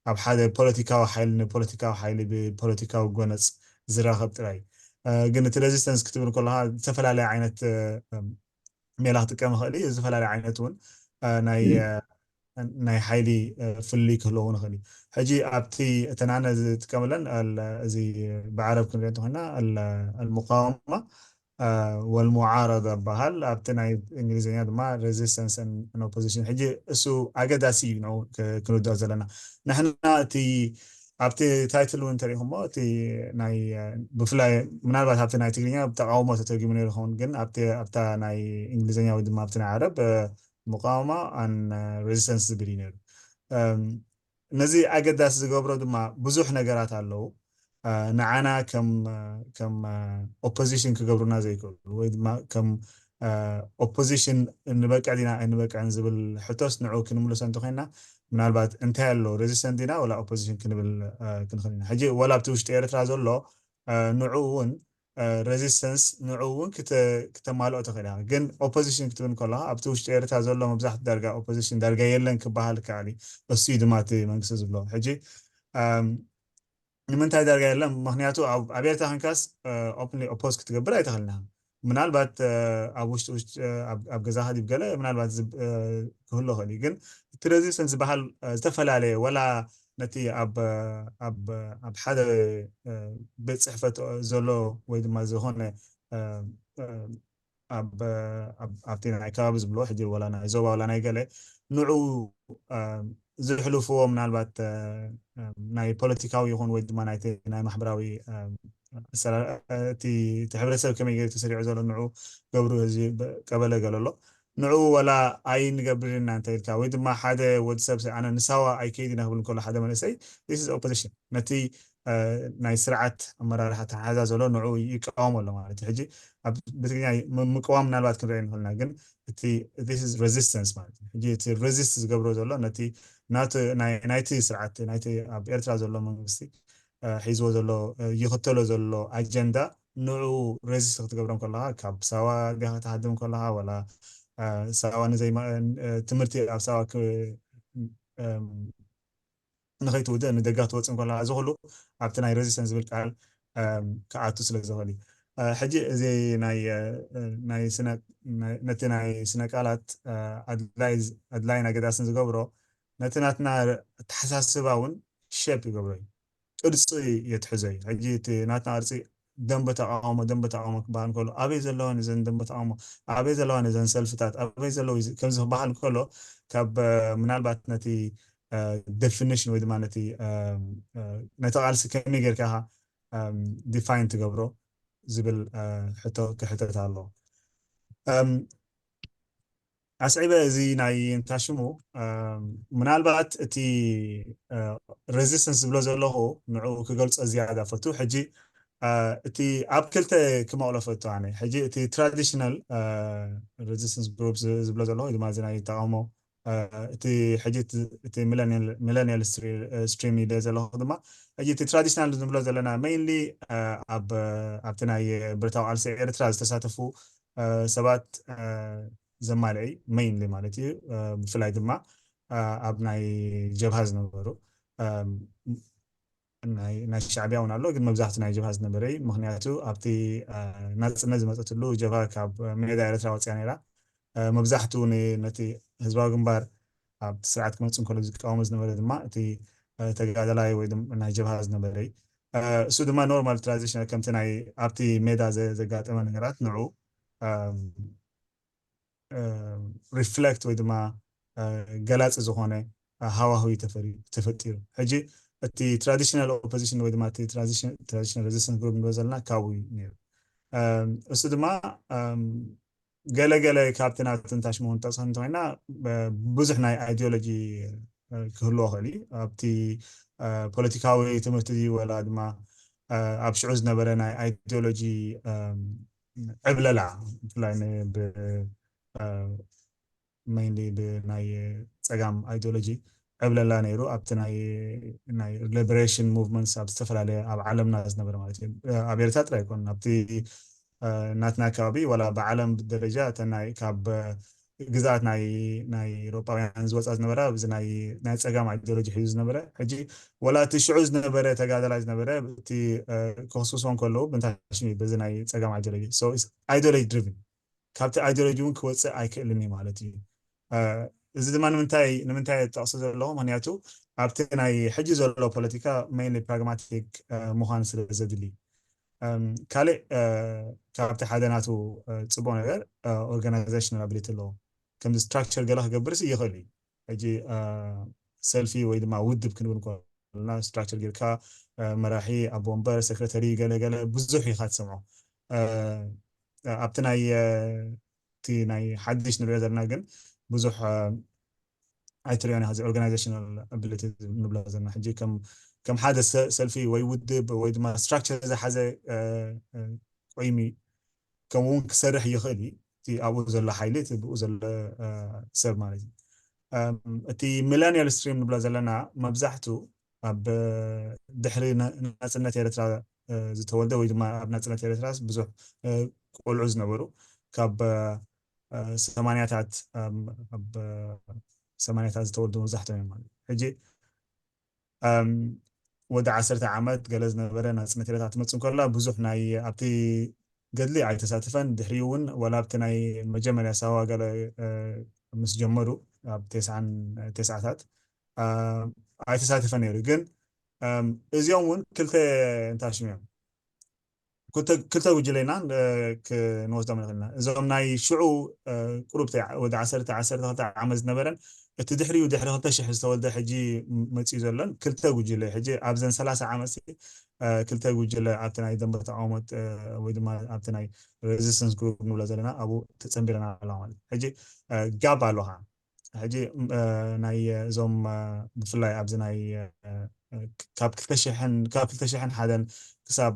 ኣብ ሓደ ፖለቲካዊ ሓይሊ ንፖለቲካዊ ሓይሊ ብፖለቲካዊ ጎነፅ ዝራኸብ ጥራይ። ግን እቲ resistance ክትብል ከለካ ዝተፈላለየ ዓይነት ሜላ ክጥቀም ይኽእል እዩ። ዝተፈላለየ ዓይነት እውን ናይ ናይ ሓይሊ ፍልልይ ክህልዎ ይኽእል እዩ። ሕጂ ኣብቲ እተን ኣነ ዝጥቀመለን እዚ ብዓረብ ክንሪኦ እንተኮይና المقاومة والمعارضة ይበሃል። ኣብቲ ናይ እንግሊዝኛ ድማ resistance and opposition። ሕጂ እሱ ኣገዳሲ እዩ ንዑ ክንርድኦ ዘለና። ንሕና እቲ ኣብቲ title እውን እንተሪኢኹሞ እቲ ናይ ብፍላይ ምናልባት ኣብቲ ናይ ትግርኛ ተቃውሞ ተተርጊሙ ነይሩ ይኸውን፣ ግን ኣብቲ ኣብታ ናይ እንግሊዝኛ ወይ ድማ ኣብቲ ናይ ዓረብ مقاومة and resistance ዝብል እዩ ነይሩ። ነዚ ኣገዳሲ ዝገብሮ ድማ ብዙሕ ነገራት ኣለዉ። ንዓና ከም ከም opposition ክገብሩና ዘይክእሉ ወይ ድማ ከም opposition ንበቅዕ ዲና ኣይንበቅዕን ዝብል ሕቶስ ንዑ ክንምልሶ እንተኮይና ምናልባት እንታይ ኣሎ resistant ዲና ወላ opposition ክንብል ክንኽእል ኢና። ሕጂ ወላ ኣብቲ ውሽጢ ኤርትራ ዘሎ ንዑ እውን resistance ንዑ እውን ክተማልኦ ትኽእል ኢኻ። ግን opposition ክትብል ከለኻ ኣብቲ ውሽጢ ኤርትራ ዘሎ መብዛሕትኡ ዳርጋ opposition ዳርጋ የለን ክበሃል ይከኣል እዩ። እሱ እዩ ድማ እቲ መንግስቲ ዝብሎ። ሕጂ ንምንታይ ዳርጋ የለን? ምክንያቱ ኣብ ኤርትራ ኮንካስ openly oppose ክትገብር ኣይትኽእልን ኢኻ። ምናልባት ኣብ ውሽጢ ውሽጢ ኣብ ገዛኻ ዲብ ገለ ምናልባት ክህሉ ይኽእል እዩ። ግን እቲ resistance ዝበሃል ዝተፈላለየ ወላ ነቲ ኣብ ኣብ ኣብ ሓደ ቤት ፅሕፈት ዘሎ ወይ ድማ ዝኾነ ኣብ ኣብቲ ናይ ከባቢ ዝብልዎ ሕጂ ወላ ናይ ዞባ ወላ ናይ ገለ ንዑ ዝሕልፍዎ ምናልባት ናይ ፖለቲካዊ ይኹን ወይ ድማ ናይ ናይ ማሕበራዊ እቲ ሕብረተሰብ ከመይ ገይሩ ተሰሪዑ ዘሎ ንዑ ገብሩ ህዝቢ ቀበለ ገለ ኣሎ ንዑ ወላ ኣይንገብርን ኢና እንተ ኢልካ ወይ ድማ ሓደ ወዲ ሰብ ኣነ ንሳዋ ኣይከይድን ክብል ከሎ ሓደ መንእሰይ this is opposition ነቲ ናይ ስርዓት ኣመራርሓ ኣተሓሕዛ ዘሎ ንዑ ይቃወሞ ኣሎ ማለት እዩ። ሕጂ ብትግርኛ ምቅዋም ምናልባት ክንሪኦ ንኽእልና ግን እቲ this is resistance ማለት እዩ። ሕጂ እቲ resist ዝገብሮ ዘሎ ነቲ ናይቲ ስርዓት ናይቲ ኣብ ኤርትራ ዘሎ መንግስቲ ሒዝዎ ዘሎ ይኽተሎ ዘሎ ኣጀንዳ ንዑ resist ክትገብሮም ከለካ ካብ ሳዋ ዲኻ ክትሃድም ከለካ ወላ ሳዋ ንዘይ ትምህርቲ ኣብ ሳዋ ንኸይትውድእ ንደጋ ትወፅእ ከለካ እዚ ኩሉ ኣብቲ ናይ resistance ዝብል ቃል ክኣቱ ስለ ዝኽእል እዩ። ሕጂ እዚ ናይ ናይ ስነ ነቲ ናይ ስነ ቃላት ኣድላይን ኣገዳስን ዝገብሮ ነቲ ናትና ኣተሓሳስባ እውን shape ይገብሮ እዩ። ቅርፂ የትሕዞ እዩ። ሕጂ እቲ ናትና ቅርፂ ደንበ ተቃውሞ ደንበ ተቃውሞ ክበሃል ከሎ ኣበይ ዘለዋ ነዘን ደንበ ተቃውሞ ኣበይ ዘለዋ ነዘን ሰልፍታት ኣበይ ዘለዉ ከምዚ ክበሃል ከሎ ካብ ምናልባት ነቲ definition ወይ ድማ ነቲ ነቲ ቃልሲ ከመይ ጌርካ ኢኻ define ትገብሮ ዝብል ሕቶ ክሕተት ኣለዎ። ኣስዒበ እዚ ናይ እንታይ ሽሙ ምናልባት እቲ resistance ዝብሎ ዘለኹ ንዑ ክገልፆ ዝያዳ ፈቱ ሕጂ እቲ ኣብ ክልተ ክመቕሎ ፈቱ ኣነ ሕጂ እቲ traditional resistance group ዝብሎ ዘለኹ ድማ እዚ ናይ ተቃውሞ እቲ ሕጂ እቲ millennial stream ኢለ ዘለኹ ድማ ሕጂ እቲ traditional ንብሎ ዘለና mainly ኣብቲ ናይ ብረታዊ ቃልሲ ኤርትራ ዝተሳተፉ ሰባት ዘማልአ እዩ mainly ማለት እዩ። ብፍላይ ድማ ኣብ ናይ ጀብሃ ዝነበሩ ናይ ሻዕቢያ እውን ኣሎ ግን መብዛሕቱ ናይ ጀብሃ ዝነበረ እዩ። ምክንያቱ ኣብቲ ናፅነት ዝመፀትሉ ጀብሃ ካብ ሜዳ ኤርትራ ወፅያ ነይራ። መብዛሕቱ ነቲ ህዝባዊ ግንባር ኣብቲ ስርዓት ክመፅእ እንከሎ ዝቃወሞ ዝነበረ ድማ እቲ ተጋዳላይ ወይ ናይ ጀብሃ ዝነበረ እዩ። እሱ ድማ normal transition ከምቲ ናይ ኣብቲ ሜዳ ዘጋጠመ ነገራት ንዑ reflect ወይ ድማ ገላፂ ዝኾነ ሃዋህው ተፈጢሩ። ሕጂ እቲ traditional opposition ወይ ድማ traditional resistance group ንብሎ ዘለና ካብኡ እዩ ነይሩ። እሱ ድማ ገለገለ ካብቲ ናቱ እንታሽ መሆን ጠቕሰ እንተኮይና ብዙሕ ናይ ideology ክህልዎ ክእል እዩ። ኣብቲ ፖለቲካዊ ትምህርቲ ወላ ድማ ኣብ ሽዑ ዝነበረ ናይ ideology ዕብለላ ብፍላይ mainly ብናይ ፀጋም ideology ዕብለላ ነይሩ ኣብቲ ናይ liberation movements ኣብ ዝተፈላለየ ኣብ ዓለምና ዝነበረ ማለት እዩ። ኣብ ኤርትራ ጥራይ ይኮን ኣብቲ ናትና ከባቢ ወላ ብዓለም ደረጃ እተን ናይ ካብ ግዛት ናይ ናይ ኤውሮጳውያን ዝወፃ ዝነበራ እዚ ናይ ናይ ፀጋም ideology ሒዙ ዝነበረ ሕጂ ወላ እቲ ሽዑ ዝነበረ ተጋዳላይ ዝነበረ እቲ ክኽስሶ ከለዉ ብንታሽሚ በዚ ናይ ፀጋም ideology so ideology driven ካብቲ ideology እውን ክወፅእ ኣይክእልን እዩ ማለት እዩ። እዚ ድማ ንምንታይ ንምንታይ ጠቕሱ ዘለኹ ምክንያቱ ኣብቲ ናይ ሕጂ ዘሎ ፖለቲካ mainly pragmatic ምዃን ስለ ዘድሊ ካልእ ካብቲ ሓደ ናቱ ፅቡቅ ነገር organizational ability ኣለዎ። ከምዚ structure ገለ ክገብርስ ይኽእል እዩ። ሕጂ ሰልፊ ወይ ድማ ውድብ ክንብል ከለና structure ጌርካ መራሒ ኣቦ ወንበር secretary ገለ ገለ ብዙሕ ኢኻ ትሰምዖ። ኣብቲ ናይ እቲ ናይ ሓድሽ ንሪኦ ዘለና ግን ብዙሕ ኣይትሪኦን ኢኻ እዚ organizational ability ንብሎ ዘለና ሕጂ ከም ሓደ ሰልፊ ወይ ውድብ ወይ ድማ structure ዝሓዘ ቆይሚ ከምኡ እውን ክሰርሕ ይኽእል እዩ። እቲ ኣብኡ ዘሎ ሓይሊ እቲ ብኡ ዘሎ ሰብ ማለት እዩ። እቲ millennial stream ንብሎ ዘለና መብዛሕቱ ኣብ ድሕሪ ናፅነት ኤርትራ ዝተወልደ ወይ ድማ ኣብ ናፅነት ኤርትራ ብዙሕ ቆልዑ ዝነበሩ ካብ ሰማንያታት ኣብ ሰማንያታት ዝተወልዱ መብዛሕትኦም እዮም ማለት ሕጂ ወዲ ዓሰርተ ዓመት ገለ ዝነበረ ናፅነት ኤርትራ ትመፅእ እንከላ ብዙሕ ናይ ኣብቲ ገድሊ ኣይተሳተፈን። ድሕሪኡ እውን ወላ ኣብቲ ናይ መጀመርያ ሳዋ ገለ ምስ ጀመሩ ኣብ ተስዓታት ኣይተሳተፈን ነይሩ። ግን እዚኦም እውን ክልተ እንታይ ሽም እዮም ክልተ ጉጅለ ኢና ክንወስዶም ንኽእልና። እዞም ናይ ሽዑ ቁሩብ ወዲ ዓሰርተ ዓሰርተ ክልተ ዓመት ዝነበረን እቲ ድሕሪኡ ድሕሪ ክልተ ሽሕ ዝተወልደ ሕጂ መፅዩ ዘሎን ክልተ ጉጅለ ሕጂ ኣብዘን ሰላሳ ዓመት ክልተ ጉጅለ ኣብቲ ናይ ደንበ ተቃውሞ ወይ ድማ ኣብቲ ናይ resistance group ንብሎ ዘለና ኣብኡ ተፀንቢረና ኣለዋ ማለት ሕጂ ጋብ ኣለኻ ሕጂ ናይ እዞም ብፍላይ ኣብዚ ናይ ካብ ክልተ ሽሕን ሓደን ክሳብ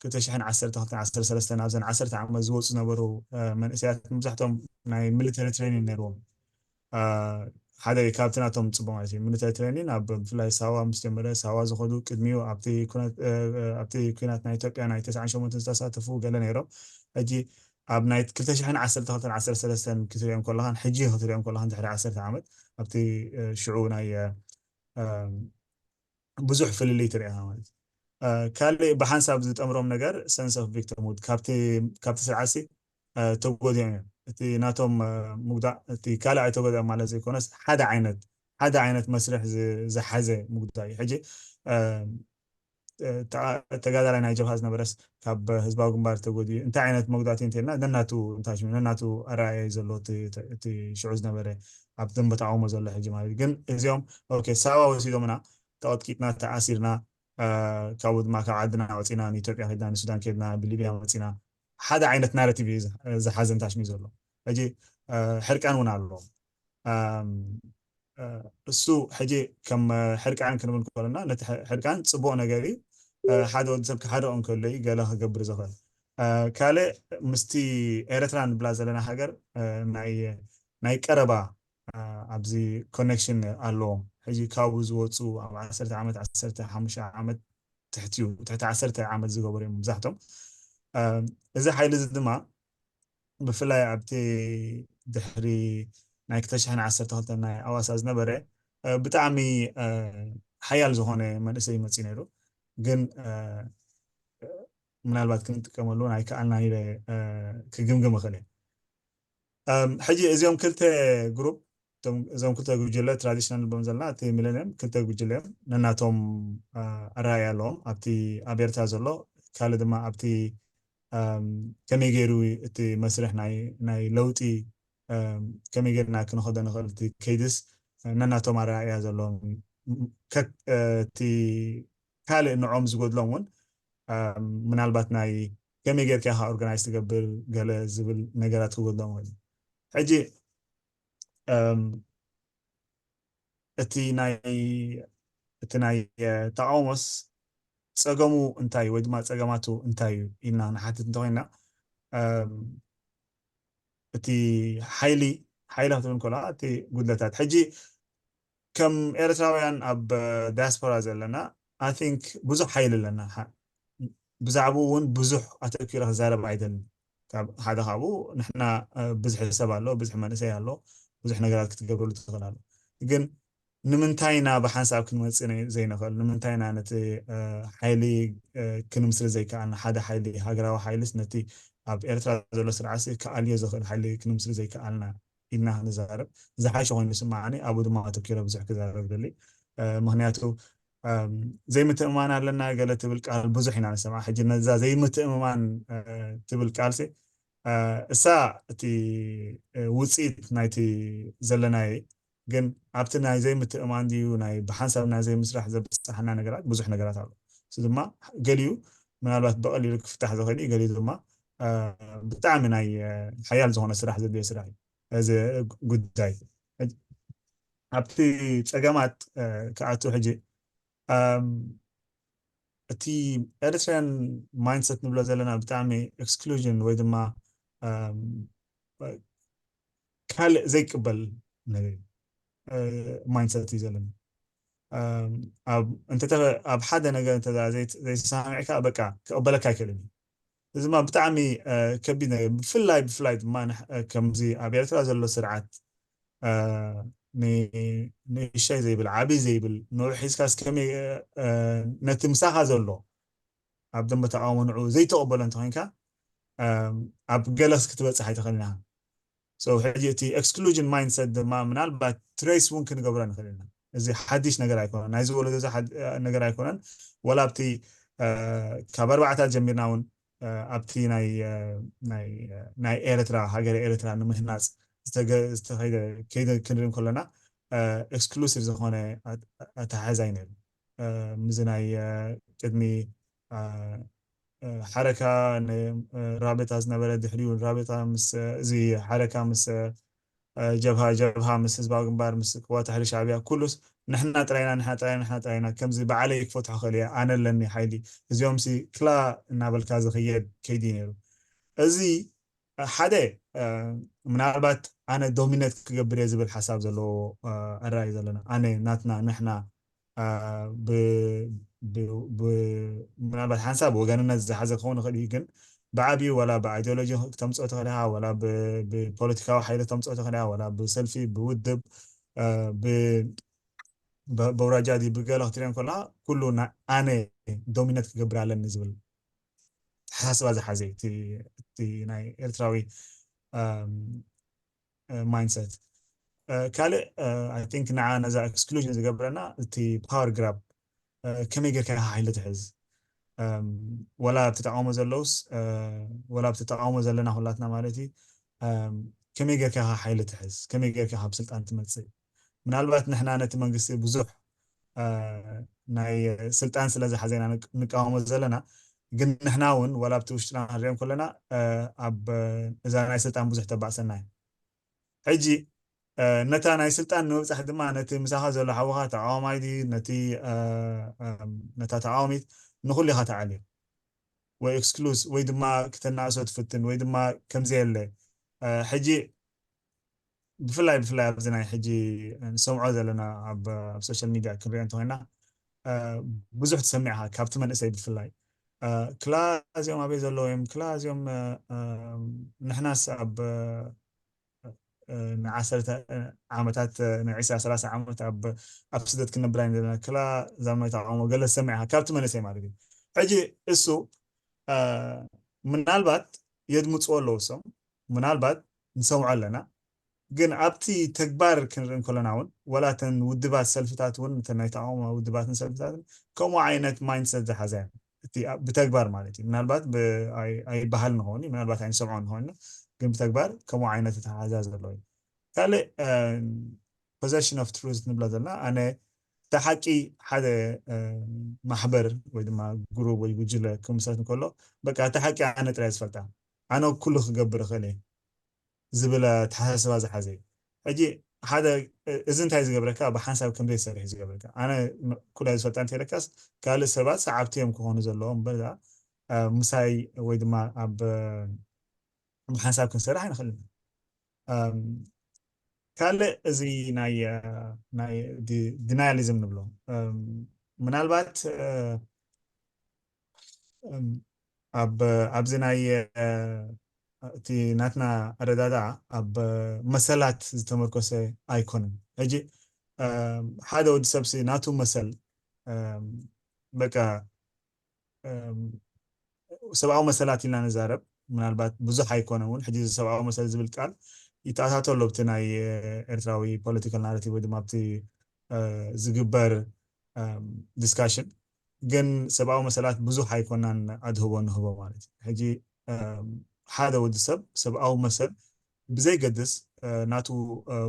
ክልተ ሽሕን ዓሰርተ ክልተን ዓሰርተ ሰለስተን ኣብዘን ዓሰርተ ዓመት ዝወፁ ዝነበሩ መንእሰያት መብዛሕትኦም ናይ military training ነይርዎም። ሓደ ካብቲ ናቶም ፅቡቅ ማለት እዩ military training ኣብ ብፍላይ ሳዋ ምስ ጀመረ ሳዋ ዝኸዱ ቅድሚኡ ኣብቲ ኩናት ናይ ኢትዮጵያ ናይ ተስዓን ሸሞንተን ዝተሳተፉ ገለ ነይሮም። ሕጂ ኣብ ናይ ክልተ ሽሕን ዓሰርተ ክልተን ዓሰርተ ሰለስተን ክትሪኦም ከለኻን ሕጂ ክትሪኦም ከለኻን ድሕሪ ዓሰርተ ዓመት ኣብቲ ሽዑ ናይ ብዙሕ ፍልልይ ትሪኢኻ ማለት እዩ። ካልእ ብሓንሳብ ዝጠምሮም ነገር sense of victimhood ካብቲ ስርዓትሲ ተጎዲኦም እዮም። እቲ ናቶም ምጉዳእ እቲ ካልእ ኣይተጎድኦም ማለት ዘይኮነስ ሓደ ዓይነት ሓደ ዓይነት መስርሕ ዝሓዘ ምጉዳእ እዩ። ሕጂ ተጋዳላይ ናይ ጀብሃ ዝነበረስ ካብ ህዝባዊ ግንባር ተጎዲኡ እንታይ ዓይነት መጉዳእቲ እንተልና ነናቱ እንታይ ሽሙ ነናቱ ኣረኣእያ እዩ ዘሎ እቲ ሽዑ ዝነበረ ኣብ ደንበ ተቃውሞ ዘሎ ሕጂ ማለት ግን እዚኦም ኦኬ ሳዋ ወሲዶምና ተቐጥቂጥና ተኣሲርና ካብኡ ድማ ካብ ዓድና ወፂና ንኢትዮጵያ ከድና ንሱዳን ከድና ብሊብያ መፂና ሓደ ዓይነት ናረቲቭ እዩ ዝሓዘ እንታይ ሽሙ ዘሎ ሕጂ ሕርቃን እውን ኣለዎም እሱ ሕጂ ከም ሕርቃን ክንብል ከለና ነቲ ሕርቃን ፅቡቅ ነገር እዩ ሓደ ወዲ ሰብ ክሓርቕ እንከሎ እዩ ገለ ክገብር ዝኽእል ካልእ ምስቲ ኤረትራ ንብላ ዘለና ሃገር ናይ ቀረባ ኣብዚ ኮነክሽን ኣለዎም ሕጂ ካብኡ ዝወፁ ኣብ ዓሰርተ ዓመት ዓሰርተ ሓሙሽተ ዓመት ትሕቲኡ ትሕቲ ዓሰርተ ዓመት ዝገበሩ እዮም መብዛሕቶም እዚ ሓይሊ እዚ ድማ ብፍላይ ኣብቲ ድሕሪ ናይ ክልተ ሽሕን ዓሰርተ ክልተን ናይ ኣዋሳ ዝነበረ ብጣዕሚ ሓያል ዝኾነ መንእሰይ መፅዩ ነይሩ ግን ምናልባት ክንጥቀመሉ ኣይከኣልናን ኢለ ክግምግም እኽእል እየ ሕጂ እዚኦም ክልተ ግሩፕ እዞም ክልተ ጉጅለ traditional ንብሎም ዘለና እቲ ሚለንየም ክልተ ጉጅለ እዮም ነናቶም ኣረኣእያ ኣለዎም ኣብቲ ኣብ ኤርትራ ዘሎ ካልእ ድማ ኣብቲ ከመይ ገይሩ እቲ መስርሕ ናይ ለውጢ ከመይ ጌርና ክንኸዶ ንኽእል እቲ ከይድስ ነናቶም ኣረኣእያ ዘለዎም እቲ ካልእ ንዖም ዝጎድሎም እውን ምናልባት ናይ ከመይ ጌርካ ኢኻ ኦርጋናይዝ ትገብር ገለ ዝብል ነገራት ክጎድሎም ይኽእል። ሕጂ እቲ ናይ እቲ ናይ ተቃውሞስ ጸገሙ እንታይ ወይ ድማ ጸገማቱ እንታይ እዩ ኢልና ንሓትት እንተኮይና እቲ ሓይሊ ሓይሊ ክትብል ከላ እቲ ጉድለታት ሕጂ ከም ኤርትራውያን ኣብ ዳያስፖራ ዘለና I think ብዙሕ ሓይሊ ኣለና። ብዛዕባኡ እውን ብዙሕ ኣተኪረ ክዛረብ ኣይደልን። ሓደ ካብኡ ንሕና ብዙሕ ሰብ ኣሎ፣ ብዙሕ መንእሰይ ኣሎ፣ ብዙሕ ነገራት ክትገብረሉ ትኽእል ኣሎ። ግን ንምንታይ ኢና ብሓንሳብ ክንመፅእ ዘይንኽእል? ንምንታይ ኢና ነቲ ሓይሊ ክንምስሪ ዘይከኣልና? ሓደ ሓይሊ ሃገራዊ ሓይልስ ነቲ ኣብ ኤርትራ ዘሎ ስርዓት ክኣልዮ ዝኽእል ሓይሊ ክንምስሪ ዘይከኣልና ኢልና ክንዛረብ ዝሓሸ ኮይኑ ስማዓኒ። ኣብኡ ድማ ኣተኪረ ብዙሕ ክዛረብ ደሊ። ምክንያቱ ዘይምትእማን ኣለና ገለ ትብል ቃል ብዙሕ ኢና ንሰምዓ። ሕጂ ነዛ ዘይምትእምማን ትብል ቃልሲ እሳ እቲ ውፅኢት ናይቲ ዘለናየ ግን ኣብቲ ናይ ዘይምትእማን ድዩ ናይ ብሓንሳብ ናይ ዘይምስራሕ ዘብፅሓና ነገራት ብዙሕ ነገራት ኣሎ። እዚ ድማ ገሊኡ ምናልባት ብቐሊሉ ክፍታሕ ዝኽእል እዩ፣ ገሊኡ ድማ ብጣዕሚ ናይ ሓያል ዝኾነ ስራሕ ዘድልዮ ስራሕ እዩ እዚ ጉዳይ። ኣብቲ ፀገማት ክኣቱ ሕጂ እቲ ኤሪትሪያን ማይንድሰት ንብሎ ዘለና ብጣዕሚ ኤክስክሉዥን ወይ ድማ ካልእ ዘይቅበል ማይንድሰት እዩ ዘለና። ኣብ ሓደ ነገር ዘይተሰማሚዕካ በቃ ክቕበለካ ኣይክእልን እዩ። እዚ ድማ ብጣዕሚ ከቢድ ነገር፣ ብፍላይ ብፍላይ ድማ ከምዚ ኣብ ኤርትራ ዘሎ ስርዓት ንእሽተይ ዘይብል ዓብይ ዘይብል ንዑ ሒዝካ እስከመይ ነቲ ምሳኻ ዘሎ ኣብ ደንበ ተቃውሞ ንዑ ዘይተቐበሎ እንተኮይንካ ኣብ ገለስ ክትበፅሕ ኣይትኽእልን ኢኻ። ሕጂ እቲ ኤክስክሉዥን ማይንድሰት ድማ ምናልባት ትሬስ እውን ክንገብሮ ንኽእል ኢና። እዚ ሓድሽ ነገር ኣይኮነን፣ ናይዚ ወለዶ እዚ ነገር ኣይኮነን። ወላ ኣብቲ ካብ ኣርባዕታት ጀሚርና እውን ኣብቲ ናይ ኤርትራ ሃገረ ኤርትራ ንምህናፅ ዝተኸይደ ከይደ ክንርኢ ከለና ኤክስክሉሲቭ ዝኾነ ኣተሓሕዛ እዩ ነይሩ። ምዚ ናይ ቅድሚ ሓረካ ንራቤታ ዝነበረ ድሕሪኡ ራቤታ ምስ እዚ ሓረካ ምስ ጀብሃ ጀብሃ ምስ ህዝባዊ ግንባር ምስ ቅዋት ሕሪ ሻዕብያ ኩሉስ ንሕና ጥራይና ንሕና ጥራይና ንሕና ጥራይና ከምዚ ባዕለይ ክፈትሖ ክእል እየ ኣነ ኣለኒ ሓይሊ እዚኦም ሲ ክላ እናበልካ ዝኽየድ ከይዲ ነይሩ። እዚ ሓደ ምናልባት ኣነ ዶሚነት ክገብር እየ ዝብል ሓሳብ ዘለዎ ኣረኣይ ዘለና ኣነ ናትና ንሕና ምናልባት ሓንሳብ ወገንነት ዝሓዘ ክኸውን ይኽእል እዩ ግን ብዓብዩ ወላ ብኣይዲዮሎጂ ክተምፅኦ ትኽእል ኢኻ ወላ ብፖለቲካዊ ሓይሊ ክተምፅኦ ትኽእል ኢኻ ወላ ብሰልፊ ብውድብ በውራጃ ድዩ ብገለ ክትሪኦ ከለካ ኩሉ ኣነ ዶሚነት ክገብር ኣለኒ ዝብል ተሓሳስባ ዝሓዘ እዩ እቲ ናይ ኤርትራዊ ማይንድሰት። ካልእ ኣይ ቲንክ ንዓ ነዛ ኤክስክሉዥን ዝገብረና እቲ ፓወር ግራብ ከመይ ጌርካ ኢኻ ሓይሊ ትሕዝ ወላ ኣብቲ ተቃውሞ ዘለውስ ወላ ኣብቲ ተቃውሞ ዘለና ኩላትና ማለት እዩ ከመይ ጌርካ ኢኻ ሓይሊ ትሕዝ ከመይ ጌርካ ካብ ስልጣን ትመፅእ ምናልባት ንሕና ነቲ መንግስቲ ብዙሕ ናይ ስልጣን ስለ ዝሓዘና ንቃወሞ ዘለና ግን ንሕና እውን ዋላ ኣብቲ ውሽጥና ክንሪኦም ከለና ኣብ እዛ ናይ ስልጣን ብዙሕ ተባእሰና እዩ ሕጂ ነታ ናይ ስልጣን ንምብፃሕ ድማ ነቲ ምሳኻ ዘሎ ሓውኻ ተቃዋማይ ድዩ ነቲ ነታ ተቃዋሚት ንኩሉ ኢኻ ተዓልዮ ወይ ኤክስክሉዝ ወይ ድማ ክተናእሶ ትፍትን ወይ ድማ ከምዚ የለ ሕጂ ብፍላይ ብፍላይ ኣብዚ ናይ ሕጂ ንሰምዖ ዘለና ኣብ ሶሻል ሚድያ ክንሪኦ እንተኮይና ብዙሕ ትሰሚዕካ ካብቲ መንእሰይ ብፍላይ ክላ እዚኦም ኣበይ ዘለዉ እዮም ክላ እዚኦም ንሕናስ ኣብ ንዓሰርተ ዓመታት ንዒስራ ሰላሳ ዓመት ኣብ ኣብ ስደት ክንነብር ኣይንደለና ክላ እዛ ናይ ተቃውሞ ገለ ዝሰምዕ ኢኻ ካብቲ መንእሰይ ማለት እዩ ሕጂ እሱ ምናልባት የድምፅዎ ኣለዉ እሶም ምናልባት ንሰምዖ ኣለና ግን ኣብቲ ተግባር ክንርኢ ከለና እውን ወላ ተን ውድባት ሰልፍታት እውን እተን ናይ ተቃውሞ ውድባትን ሰልፍታትን ከምኡ ዓይነት ማይንድሰት ዝሓዘ እቲ ብተግባር ማለት እዩ ምናልባት ኣይበሃል ንኸውን ምናልባት ኣይንሰምዖ ንኸውን ግን ብተግባር ከምኡ ዓይነት ኣተሓሕዛ ዘለዎ እዩ። ካልእ possession of truth ንብሎ ዘለና ኣነ እቲ ሓቂ ሓደ ማሕበር ወይ ድማ ግሩብ ወይ ጉጅለ ክምሰረት እንከሎ በቃ እቲ ሓቂ ኣነ ጥራይ ዝፈልጣ ኣነ ኩሉ ክገብር እኽእል እየ ዝብል ኣተሓሳስባ ዝሓዘ እዩ። ሕጂ ሓደ እዚ እንታይ ዝገብረካ ብሓንሳብ ከም ዘይትሰርሕ እዩ ዝገብረካ። ኣነ ኩላ ዝፈልጣ እንተይለካስ ካልእ ሰባት ሰዓብቲ እዮም ክኾኑ ዘለዎም እምበር ምሳይ ወይ ድማ ኣብ ብሓንሳብ ክንሰርሕ ኣይንኽእልን። ካልእ እዚ ናይ ናይ denialism ንብሎ ምናልባት ኣብ ኣብዚ ናይ እቲ ናትና ኣረዳድኣ ኣብ መሰላት ዝተመርኮሰ ኣይኮነን። ሕጂ ሓደ ወዲ ሰብሲ ናቱ መሰል በቃ ሰብኣዊ መሰላት ኢልና ንዛረብ ምናልባት ብዙሕ ኣይኮነ እውን ሕጂ ሰብኣዊ መሰል ዝብል ቃል ይተኣታቶ ኣሎ ብቲ ናይ ኤርትራዊ political narrative ወይ ድማ ብቲ ዝግበር discussion ግን ሰብኣዊ መሰላት ብዙሕ ኣይኮናን ኣድህቦ ንህቦ ማለት እዩ። ሕጂ ሓደ ወዲ ሰብ ሰብኣዊ መሰል ብዘይገድስ ናቱ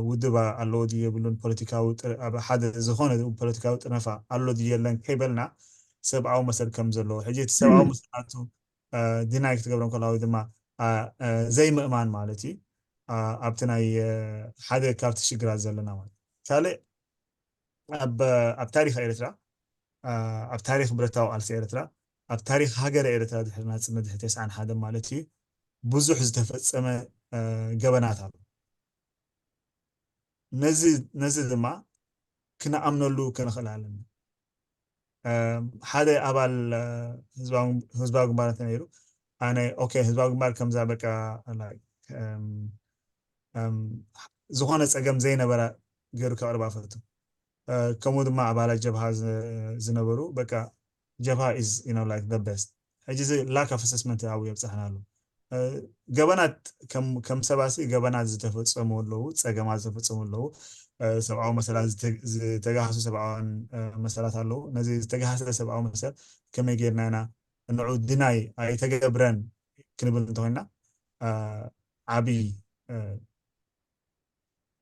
ውድብ ኣለዎ ድዩ የብሉን ፖለቲካዊ ኣብ ሓደ ዝኾነ ፖለቲካዊ ጥነፋ ኣሎ ድዩ የለን ከይበልና ሰብኣዊ መሰል ከም ዘለዎ ሕጂ እቲ ሰብኣዊ መሰል ናቱ deny ክትገብሮ እንከላ ወይ ድማ ዘይምእማን ማለት እዩ ኣብቲ ናይ ሓደ ካብቲ ሽግራት ዘለና ማለት ካልእ ኣብ ታሪክ ኤርትራ ኣብ ታሪክ ብረታዊ ቃልሲ ኤርትራ ኣብ ታሪክ ሃገረ ኤርትራ ድሕሪ ናጽነት ድሕሪ ተስዓን ሓደን ማለት እዩ ብዙሕ ዝተፈጸመ ገበናት ኣሎ። ነዚ ድማ ክንኣምነሉ ክንኽእል ኣለና። ሓደ ኣባል ህዝባዊ ግንባር እንተነይሩ ኣነ ኦኬ ህዝባዊ ግንባር ከምዛ በቃ ዝኾነ ፀገም ዘይነበራ ገይሩ ከቕርባ ፈቱ። ከምኡ ድማ ኣባላት ጀብሃ ዝነበሩ በቃ ጀብሃ is you know like the best። ሕጂ እዚ lack of assessment ኣብኡ የብፅሐና ኣሎ። ገበናት ከም ሰባሲ ገበናት ዝተፈፀሙ ኣለዉ፣ ፀገማት ዝተፈፀሙ ኣለዉ፣ ሰብኣዊ መሰላት ዝተጋህሱ ሰብኣውያን መሰላት ኣለዉ። ነዚ ዝተጋህሰ ሰብኣዊ መሰል ከመይ ጌርና ኢና ንዑ ድናይ ኣይተገብረን ክንብል እንተኮይና ዓብዪ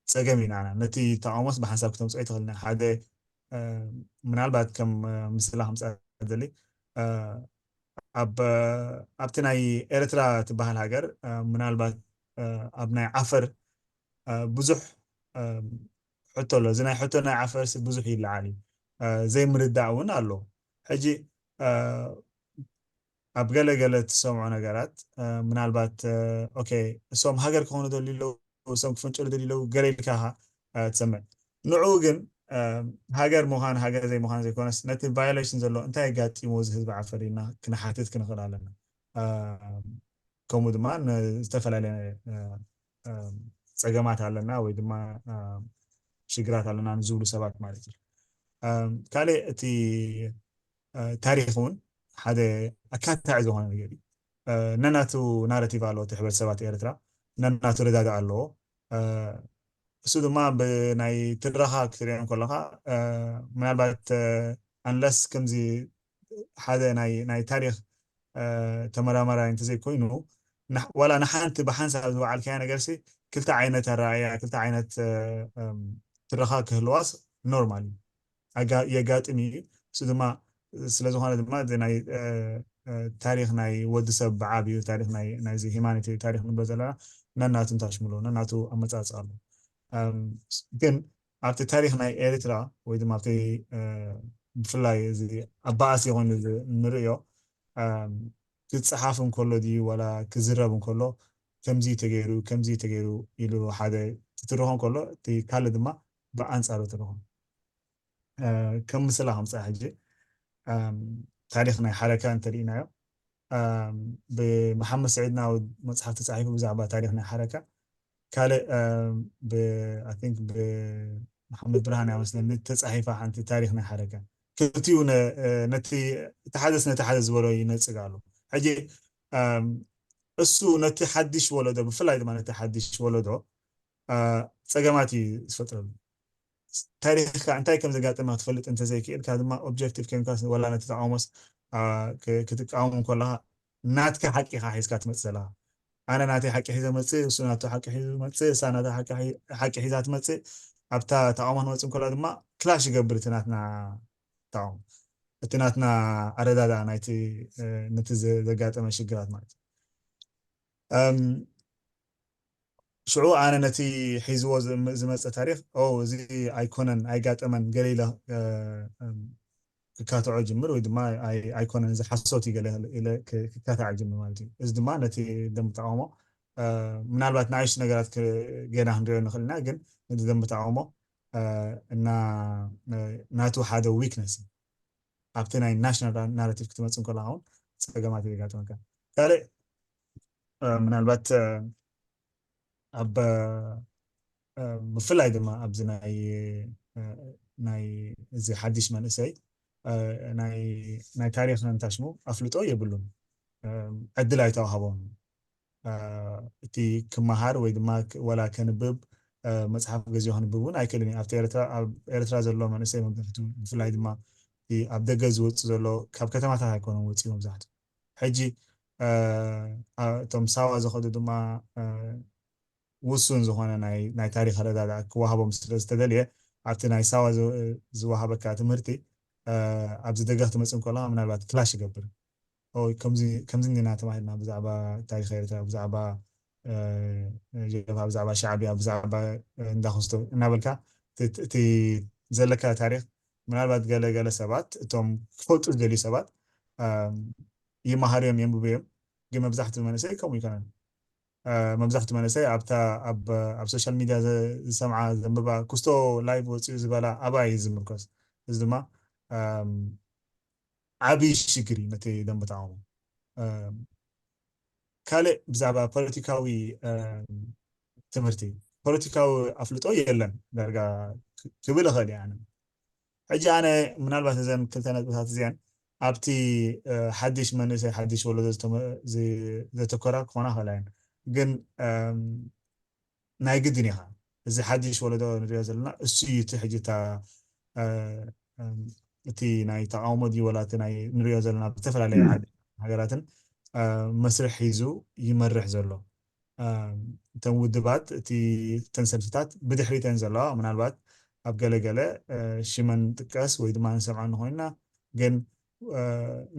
ፀገም ኢና ነቲ ተቃውሞስ ብሓንሳብ ክተምፅኦ ይትኽእልና ሓደ ምናልባት ከም ምስላ ከምፅኣ ደሊ ኣብቲ ናይ ኤርትራ ትበሃል ሃገር ምናልባት ኣብ ናይ ዓፈር ብዙሕ ሕቶ ኣሎ። እዚ ናይ ሕቶ ናይ ዓፈር ብዙሕ ይለዓል እዩ። ዘይምርዳእ እውን ኣሎ። ሕጂ ኣብ ገለ ገለ ትሰምዖ ነገራት ምናልባት ኦኬ እሶም ሃገር ክኾኑ ደልዩ ኣለዉ እሶም ክፍንጨሉ ደልዩ ኣለዉ ገለ ኢልካ ትሰምዕ። ንዑ ግን ሃገር ምዃን ሃገር ዘይምዃን ዘይኮነስ ነቲ violation ዘሎ እንታይ ኣጋጢሞ እዚ ህዝቢ ዓፈር ኢልና ክንሓትት ክንኽእል ኣለና። ከምኡ ድማ ዝተፈላለየ ፀገማት ኣለና ወይ ድማ ሽግራት ኣለና ንዝብሉ ሰባት ማለት እዩ። ካልእ እቲ ታሪክ እውን ሓደ ኣካታዒ ዝኾነ ነገር እዩ። ነናቱ ናረቲቭ ኣለዎ እቲ ሕብረተሰባት ኤርትራ ነናቱ ረዳዳ ኣለዎ። እሱ ድማ ብናይ ትረኻ ክትሪኦ ከለኻ ምናልባት ኣንለስ ከምዚ ሓደ ናይ ታሪክ ተመራማራይ እንተዘይኮይኑ ዋላ ንሓንቲ ብሓንሳብ ዝበዓልካያ ነገርሲ ክልተ ዓይነት ኣረኣያ ክልተ ዓይነት ትረኻ ክህልዋስ ኖርማል እዩ። የጋጥም እዩ። እሱ ድማ ስለዝኾነ ድማ ናይ ታሪክ ናይ ወዲ ሰብ ብዓብዩ ታሪክ ናይዚ ሂማኒቲ ታሪክ ንብሎ ዘለና ነናቱ እንታሽምሎ ነናቱ ኣመፃፅኣ ኣሎ። ግን ኣብቲ ታሪክ ናይ ኤርትራ ወይ ድማ ኣብቲ ብፍላይ እዚ ኣባኣሲ ኮይኑ ንርእዮ ክፀሓፍ እንከሎ ድዩ ዋላ ክዝረብ እንከሎ ከምዚ ተገይሩ ከምዚ ተገይሩ ኢሉ ሓደ ክትርኾ እንከሎ እቲ ካልእ ድማ ብኣንፃሩ ትርኾ። ከም ምስላ ከምፅኣ ሕጂ ታሪክ ናይ ሓረካ እንተሪኢናዮ ብመሓመድ ስዒድ ናውድ መፅሓፍ ተፃሒፉ ብዛዕባ ታሪክ ናይ ሓረካ ካልእ ብሓንክ ብመሓመድ ብርሃን ያመስለኒ ተፃሒፋ ሓንቲ ታሪክ ናይ ሓረካ ክልቲኡ ነቲ እቲ ሓደስ ነቲ ሓደ ዝበሎ ይነፅግ ኣሎ። ሕጂ እሱ ነቲ ሓድሽ ወለዶ ብፍላይ ድማ ነቲ ሓድሽ ወለዶ ፀገማት እዩ ዝፈጥረሉ። ታሪክካ እንታይ ከም ዘጋጠመ ክትፈልጥ እንተዘይክእልካ ድማ ኦብጀክቲቭ ኮንካ ወላ ነቲ ተቃውሞስ ክትቃወም ከለካ ናትካ ሓቂካ ሒዝካ ትመፅእ ዘለካ ኣነ ናተይ ሓቂ ሒዘ መፅእ፣ እሱ ናቱ ሓቂ ሒዙ መፅእ፣ እሳ ናታ ሓቂ ሒ- ሓቂ ሒዛ ትመፅእ። ኣብታ ተቃውሞ ንመፅእ እንከላ ድማ ክላሽ ይገብር እቲ ናትና ተቃውሞ፣ እቲ ናትና ኣረዳድኣ ናይቲ እ፣ ነቲ ዘ- ዘጋጠመ ሽግራት ማለት እዩ። እም፣ ሽዑ ኣነ ነቲ ሒዝዎ ዝም- ዝመፀ ታሪኽ ኦ እዚ ኣይኮነን ኣይጋጠመን ገለ ኢለ እ፣ እም፣ ክካትዖ ጅምር ወይ ድማ ኣይ- ኣይኮነን እዚ ሓሶት እዩ ገለ ኢለ ክ- ክካታዕ ጅምር ማለት እዩ። እዚ ድማ ነቲ ደንብ ተቃውሞ እ፣ ምናልባት ንኣሽቱ ነገራት ክ- ገና ክንሪኦ ንኽእል ኢና፣ ግን ነቲ ደንብ ተቃውሞ እ፣ እና እ፣ ናቱ ሓደ ዊክነስ እዩ። ኣብቲ ናይ ናሽናል ናራቲቭ ክትመፅእ እንከለካ እውን ፀገማት የጋጥመካ። ካልእ እ፣ ምናልባት እ፣ ኣብ እ፣ ብፍላይ ድማ ኣብዚ ናይ እ፣ ናይ እዚ ሓድሽ መንእሰይ እ፣ ናይ ናይ ታሪኽ እንታሽሙ ኣፍልጦ የብሉን። እ፣ ዕድል ኣይተዋህቦም። እ፣ እቲ ክመሃር ወይ ድማ ክ- ወላ ከንብብ እ፣ መፅሓፍ ገዚኡ ከንብብ እውን ኣይክእልን እዩ። ኣብቲ ኤርትራ ኣብ ኤርትራ ዘሎ መንእሰይ መብዛሕቱ ብፍላይ ድማ እቲ ኣብ ደገ ዝወፅእ ዘሎ ካብ ከተማታት ኣይኮነን ወፂኡ መብዛሕቱ። ሕጂ እ፣ እ፣ እቶም ሳዋ ዝኸዱ ድማ እ፣ ውሱን ዝኾነ ናይ ናይ ታሪኽ ኣረዳድኣ ክወሃቦም ስለ ዝተደልየ ኣብቲ ናይ ሳዋ ዝ- ዝወሃበካ ትምህርቲ እ፣ ኣብዚ ደገ ክትመፅእ እንከለካ ምናልባት ክላሽ ይገብር። ኦ፣ ከምዚ ከምዚ እንዲና ተማሂርና ብዛዕባ ታሪኽ ኤርትራ፣ ብዛዕባ እ፣ ጀብሃ፣ ብዛዕባ ሻዕብያ፣ ብዛዕባ እ፣ እንዳኹስቶ እናበልካ እቲ እቲ ዘለካ ታሪኽ ምናልባት ገለ ገለ ሰባት እቶም ክፈልጡ ዝደልዩ ሰባት እ፣ ይመሃሩ እዮም፣ የንብቡ እዮም። ግን መብዛሕትኡ መንእሰይ ከምኡ ይኮነን። እ፣ መብዛሕትኡ መንእሰይ ኣብታ ኣብ ኣብ ሶሻል ሚድያ ዘ- ዝሰምዓ ዘንብባ ኩስቶ ላይቭ ወፂኡ ዝበላ ኣብኣ እዩ ዝምርኮስ። እዚ ድማ እም፣ ዓብዪ ሽግር እዩ ነቲ ደንበ ተቃውሞ። እም፣ ካልእ ብዛዕባ ፖለቲካዊ እም፣ ትምህርቲ ፖለቲካዊ ኣፍልጦ የለን ዳርጋ ክ- ክብል እኽእል እየ ኣነ። ሕጂ ኣነ ምናልባት እዘን ክልተ ነጥብታት እዚአን ኣብቲ እ፣ ሓድሽ መንእሰይ ሓድሽ ወለዶ ዝተመ- ዝ- ዘተኮራ ክኾና ይኽእላ እየን። ግን እም፣ ናይ ግድን ኢኻ። እዚ ሓድሽ ወለዶ ንሪኦ ዘለና እሱ እዩ እቲ ሕጂ እታ እ፣ እም፣ እቲ ናይ ተቃውሞ ድዩ ወላ እቲ ናይ ንሪኦ ዘለና ኣብ ዝተፈላለየ ዓዲ ሃገራትን እ፣ መስርሕ ሒዙ ይመርሕ ዘሎ። እም፣ እተን ውድባት እቲ እተን ሰልፍታት ብድሕሪተን ዘለዋ ምናልባት ኣብ ገለገለ እ፣ ሽመን ጥቀስ ወይ ድማ ንሰምዐን ኮይንና ግን እ፣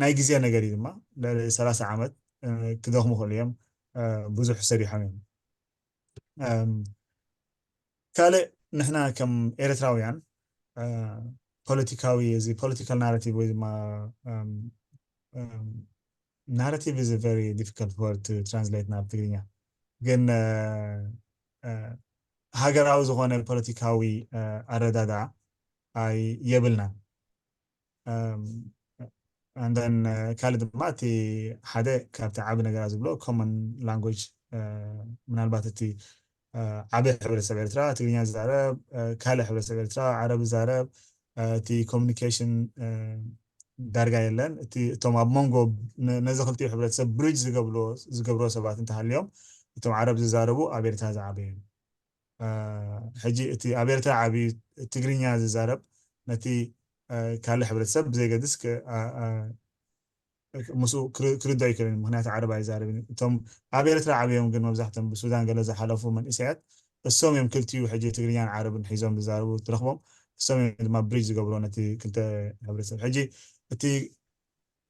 ናይ ግዜ ነገር እዩ ድማ ልዕሊ ሰላሳ ዓመት እ፣ ክደኽሙ ክእሉ እዮም። እ፣ ብዙሕ ሰሪሖም እዮም። እም፣ ካልእ ንሕና ከም ኤርትራውያን እ፣ ፖለቲካዊ እዚ ፖለቲካል ናራቲቭ ወይ ድማ እም፣ እም፣ ናራቲቭ is a very difficult word to translate ናብ ትግርኛ ግን እ፣ እ፣ ሃገራዊ ዝኾነ ፖለቲካዊ እ፣ ኣረዳድኣ ኣይ የብልናን። እም፣ and then እ፣ ካልእ ድማ እቲ ሓደ ካብቲ ዓቢ ነገራት ዝብሎ ኮመን ላንጉጅ ምናልባት እቲ እ፣ ዓቢ ሕብረተሰብ ኤርትራ ትግርኛ ዝዛረብ እ፣ ካልእ ሕብረተሰብ ኤርትራ ዓረብ ዝዛረብ እ፣ እቲ ኮሚኒኬሽን እ፣ ዳርጋ የለን። እቲ እቶም ኣብ መንጎ ነ- ነዚ ክልቲኡ ሕብረተሰብ ብሪጅ ዝገብርዎ ዝገብርዎ ሰባት እንተሃልዮም እቶም ዓረብ ዝዛረቡ ኣብ ኤርትራ ዝዓበዩ እዮም። እ፣ ሕጂ እቲ ኣብ ኤርትራ ዓብዩ ትግርኛ ዝዛረብ ነቲ እ፣ ካልእ ሕብረተሰብ ብዘይገድስ ክ- እ፣ እ፣ ምስኡ ክር- ክርድኦ ኣይክእልን እዩ። ምክንያቱ ዓረብ ኣይዛረብን እዩ። እቶም ኣብ ኤርትራ ዓብዮም ግን መብዛሕቶም ብሱዳን ገለ ዝሓለፉ መንእሰያት እሶም እዮም ክልቲኡ ሕጂ ትግርኛን ዓረብን ሒዞም ዝዛረቡ ትረኽቦም። እሶም እዮም ድማ ብሪጅ ዝገብሮ ነቲ ክልተ ሕብረተሰብ። ሕጂ እቲ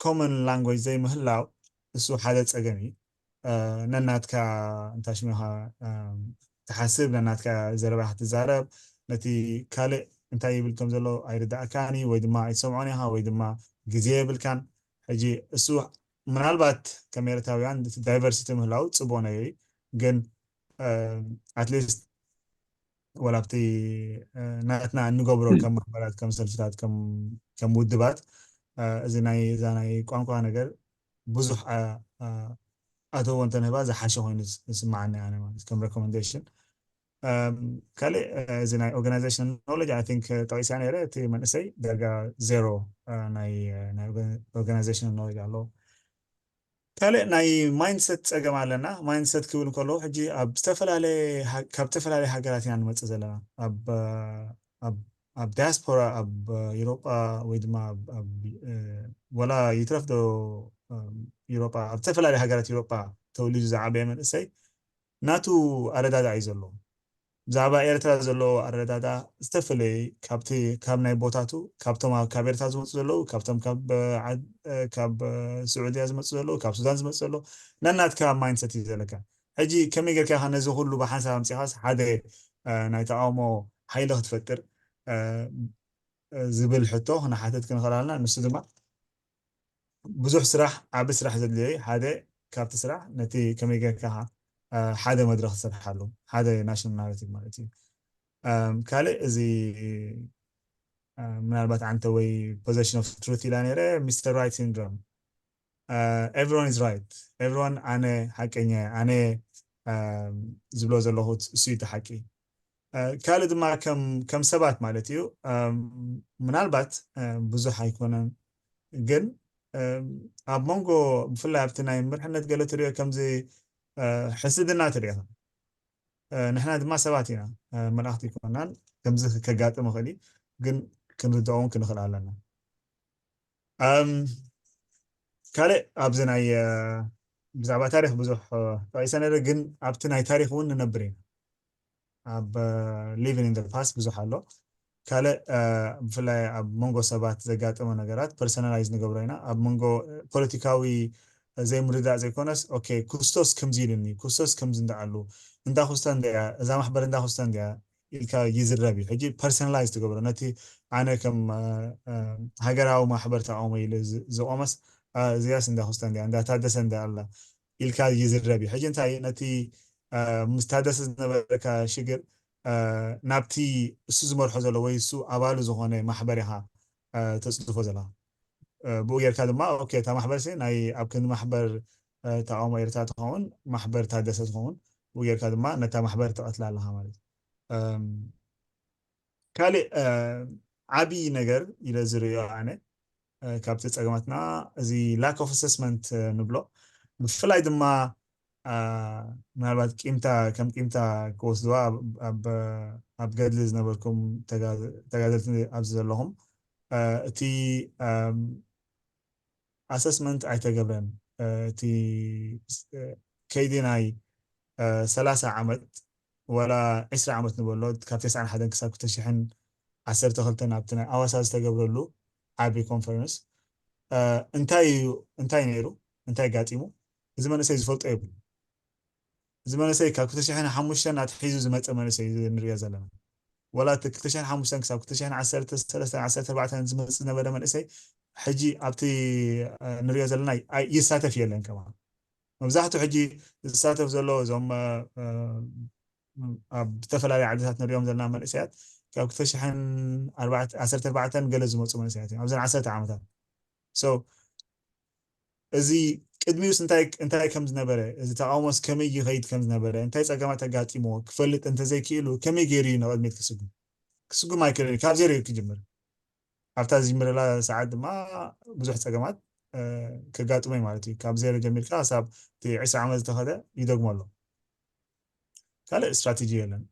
ኮመን ላንጉጅ ዘይምህላው እሱ ሓደ ፀገም እዩ። እ፣ ነናትካ እንታይ ሽሙ ኢኻ እ፣ ትሓስብ፣ ነናትካ ዘረባ ክትዛረብ፣ ነቲ ካልእ እንታይ ይብል ከም ዘሎ ኣይርዳእካን እዩ፣ ወይ ድማ ኣይትሰምዖን ኢኻ፣ ወይ ድማ ግዜ የብልካን። ሕጂ እሱ ምናልባት ከም ኤርትራውያን እቲ ዳይቨርሲቲ ምህላው ፅቡቅ ነገር እዩ፣ ግን ኣትሊስት ወላ ኣብቲ እ፣ ናትና እንገብሮ ከም ማሕበራት ከም ሰልፍታት ከም ከም ውድባት እ፣ እዚ ናይ እዛ ናይ ቋንቋ ነገር ብዙሕ ኣ- ኣ- ኣተዎ እንተንህባ ዝሓሸ ኮይኑ ዝስ- ዝስማዓኒ ኣነ ማለት ከም ሬኮመንዴሽን ካልእ እ፣ እዚ ናይ ኦርጋናይዜሽን ኖሌጅ ኣይ ቲንክ ጠቂስያ ነይረ እቲ መንእሰይ ደረጃ ዜሮ እ፣ ናይ እ፣ ናይ ኦርጋናይዜሽን ኖሌጅ ኣለዎ ካልእ ናይ ማይንድሰት ፀገም ኣለና ማይንድሰት ክብል ከለዉ ሕጂ ኣብ ዝተፈላለየ ሃ- ካብ ዝተፈላለየ ሃገራት ኢና ንመፅእ ዘለና ኣብ እ፣ ኣብ ኣብ ዳያስፖራ ኣብ ዩሮጳ ወይ ድማ ኣብ- ኣብ እ፣ ወላ ይትረፍ ዶ እ፣ ዩሮጳ ኣብ ዝተፈላለዩ ሃገራት ዩሮጳ ተወሊዱ ዝዓበየ መንእሰይ ናቱ ኣረዳዳ እዩ ዘለዎ። ብዛዕባ ኤርትራ ዘለዎ ኣረዳዳ ዝተፈለየ ካብቲ ካብ ናይ ቦታቱ ካብቶም ኣብ- ካብ ኤርትራ ዝመፁ ዘለዉ ካብቶም ካብ ዓ- ካብ ስዑድያ ዝመፁ ዘለዉ ካብ ሱዳን ዝመፁ ዘለዉ ነናትካ ማይንድሰት እዩ ዘለካ። ሕጂ ከመይ ጌርካ ኢኻ ነዚ ኩሉ ብሓንሳብ ኣምፂኻስ ሓደ ናይ ተቃውሞ ሓይሊ ክትፈጥር ዝብል ሕቶ ክንሓተት ክንኽእል ኣለና። ንሱ ድማ ብዙሕ ስራሕ ዓቢ ስራሕ ዘድልዮ ሓደ ካብቲ ስራሕ ነቲ ከመይ ጌርካ ሓደ መድረኽ ትሰርሓሉ ሓደ ናሽናል ናሬቲቭ ማለት እዩ። ካልእ እዚ ምናልባት ዓንተ ወይ position of truth ኢላ ነይረ ሚስተር ራይት ሲንድሮም everyone is right everyone ኣነ ሓቀኛ ኣነ ዝብሎ ዘለኹ እሱ እቲ ሓቂ። ካልእ ድማ ከም ሰባት ማለት እዩ ምናልባት ብዙሕ ኣይኮነን ግን ኣብ መንጎ ብፍላይ ኣብቲ ናይ ምርሕነት ገለ ትሪኦ ከምዚ ሕስድና ትሪኦ ንሕና ድማ ሰባት ኢና መላእክቲ ይኮናን ከምዚ ከጋጥም ይኽእል ግን ክንርድኦ እውን ክንኽእል ኣለና። ካልእ ኣብዚ ናይ ብዛዕባ ታሪክ ብዙሕ ጠቂሰ ነረ ግን ኣብቲ ናይ ታሪክ እውን ንነብር ኢና ኣብ living in the past ብዙሕ ኣሎ። ካልእ ብፍላይ ኣብ መንጎ ሰባት ዘጋጠመ ነገራት personalize ንገብሮ ኢና ኣብ መንጎ ፖለቲካዊ ዘይምርዳእ ዘይኮነስ okay ኩስቶስ ከምዚ ኢሉኒ ኩስቶስ ከምዚ እንዳኣሉ እንዳ ኩስታ እንዲያ እዛ ማሕበር እንዳ ኩስታ እንዲያ ኢልካ ይዝረብ እዩ። ሕጂ personalize ትገብሮ ነቲ ኣነ ከም ሃገራዊ ማሕበር ተቃውሞ ኢሉ ዝቆመስ እዚያስ እንዳ ኩስታ እንዲያ እንዳ ታደሰ እንዳ ኣላ ኢልካ ይዝረብ እዩ። ሕጂ እንታይ ነቲ ምስ ታደሰ ዝነበረካ ሽግር ናብቲ እሱ ዝመርሖ ዘሎ ወይ እሱ ኣባሉ ዝኾነ ማሕበር ኢኻ ተፅድፎ ዘለኻ። ብኡ ጌርካ ድማ okay እታ ማሕበር ሲ ናይ ኣብ ክንዲ ማሕበር ተቃውሞ ኤርትራ ትኸውን ማሕበር ታደሰ ትኸውን ብኡ ጌርካ ድማ ነታ ማሕበር ትቐትላ ኣለኻ ማለት እዩ። ካልእ ዓብዪ ነገር ኢለ ዝርእዮ ኣነ ካብቲ ፀገማትና እዚ lack of assessment ንብሎ ብፍላይ ድማ ምናልባት ቂምታ ከም ቂምታ ክወስድዋ ኣብ ገድሊ ዝነበርኩም ተጋደልቲ ኣብዚ ዘለኹም እቲ assessment ኣይተገብረን እቲ ከይዲ ናይ ሰላሳ ዓመት ወላ ዕስራ ዓመት ንበሎ ካብ ተስዓን ሓደን ክሳብ ክልተ ሽሕን ዓሰርተ ክልተን ኣብቲ ናይ ኣዋሳ ዝተገብረሉ ዓቢ ኮንፈረንስ እንታይ እዩ እንታይ ነይሩ እንታይ ጋጢሙ እዚ መንእሰይ ዝፈልጦ የብሉ። እዚ መንእሰይ ካብ ክልተ ሽሕን ሓሙሽተን ኣትሒዙ ዝመፀ መንእሰይ እዩ ንሪኦ ዘለና። ወላ እቲ ክልተ ሽሕን ሓሙሽተን ክሳብ ክልተ ሽሕን ዓሰርተ ሰለስተን ዓሰርተ ኣርባዕተን ዝመፅእ ዝነበረ መንእሰይ ሕጂ ኣብቲ ንሪኦ ዘለና ይሳተፍ የለን ከማን። መብዛሕትኡ ሕጂ ዝሳተፍ ዘሎ እዞም ኣብ ዝተፈላለዩ ዓድታት ንሪኦም ዘለና መንእሰያት ካብ ክልተ ሽሕን ዓሰርተ ኣርባዕተን ገለ ዝመፁ መንእሰያት እዮም ኣብዘን ዓሰርተ ዓመታት። So እዚ ቅድሚኡስ እንታይ እንታይ ከም ዝነበረ እዚ ተቃውሞስ ከመይ ይኸይድ ከም ዝነበረ እንታይ ፀገማት ኣጋጢሞ ክፈልጥ እንተዘይክኢሉ ከመይ ገይሩ እዩ ንቕድሚት ክስጉም? ክስጉም ኣይክእልን ካብ ዜሮ እዩ ክጅምር። ኣብታ ዝጅምረላ ሰዓት ድማ ብዙሕ ፀገማት ከጋጥሞ እዩ ማለት እዩ። ካብ ዜሮ ጀሚርካ ሳብ እቲ ዕስራ ዓመት ዝተኸደ ይደግሞ ኣሎ። ካልእ ስትራቴጂ የለን።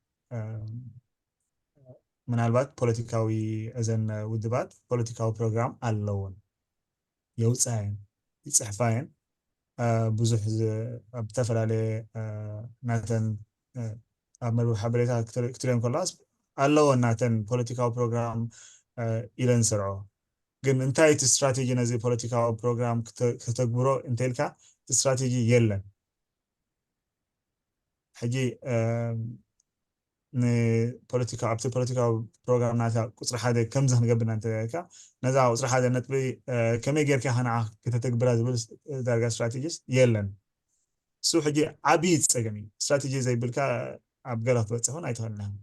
ምናልባት ፖለቲካዊ እዘን ውድባት ፖለቲካዊ ፕሮግራም ኣለውን የውፅኣየን ይፅሕፋየን ብዙሕ ኣብ ዝተፈላለየ ናተን ኣብ መርበብ ሓበሬታ ክትሪኦ ከለዋስ ኣለወን ናተን ፖለቲካዊ ፕሮግራም ኢለን ዝሰርዖ ግን እንታይ እቲ ስትራቴጂ ነዚ ፖለቲካዊ ፕሮግራም ከተግብሮ እንተኢልካ እቲ ስትራቴጂ የለን። ሕጂ ንፖለቲካ ኣብቲ ፖለቲካዊ ፕሮግራም ናታ ቁፅሪ ሓደ ከምዚ ክንገብር እንተካ ነዛ ቁፅሪ ሓደ ነጥቢ ከመይ ጌርካ ከነዓ ከተተግብራ ዝብል ዳርጋ ስትራቴጂስ የለን። እሱ ሕጂ ዓብዪ ፀገም እዩ። ስትራቴጂ ዘይብልካ ኣብ ገለ ክትበፅሕ እውን ኣይትኽእልን።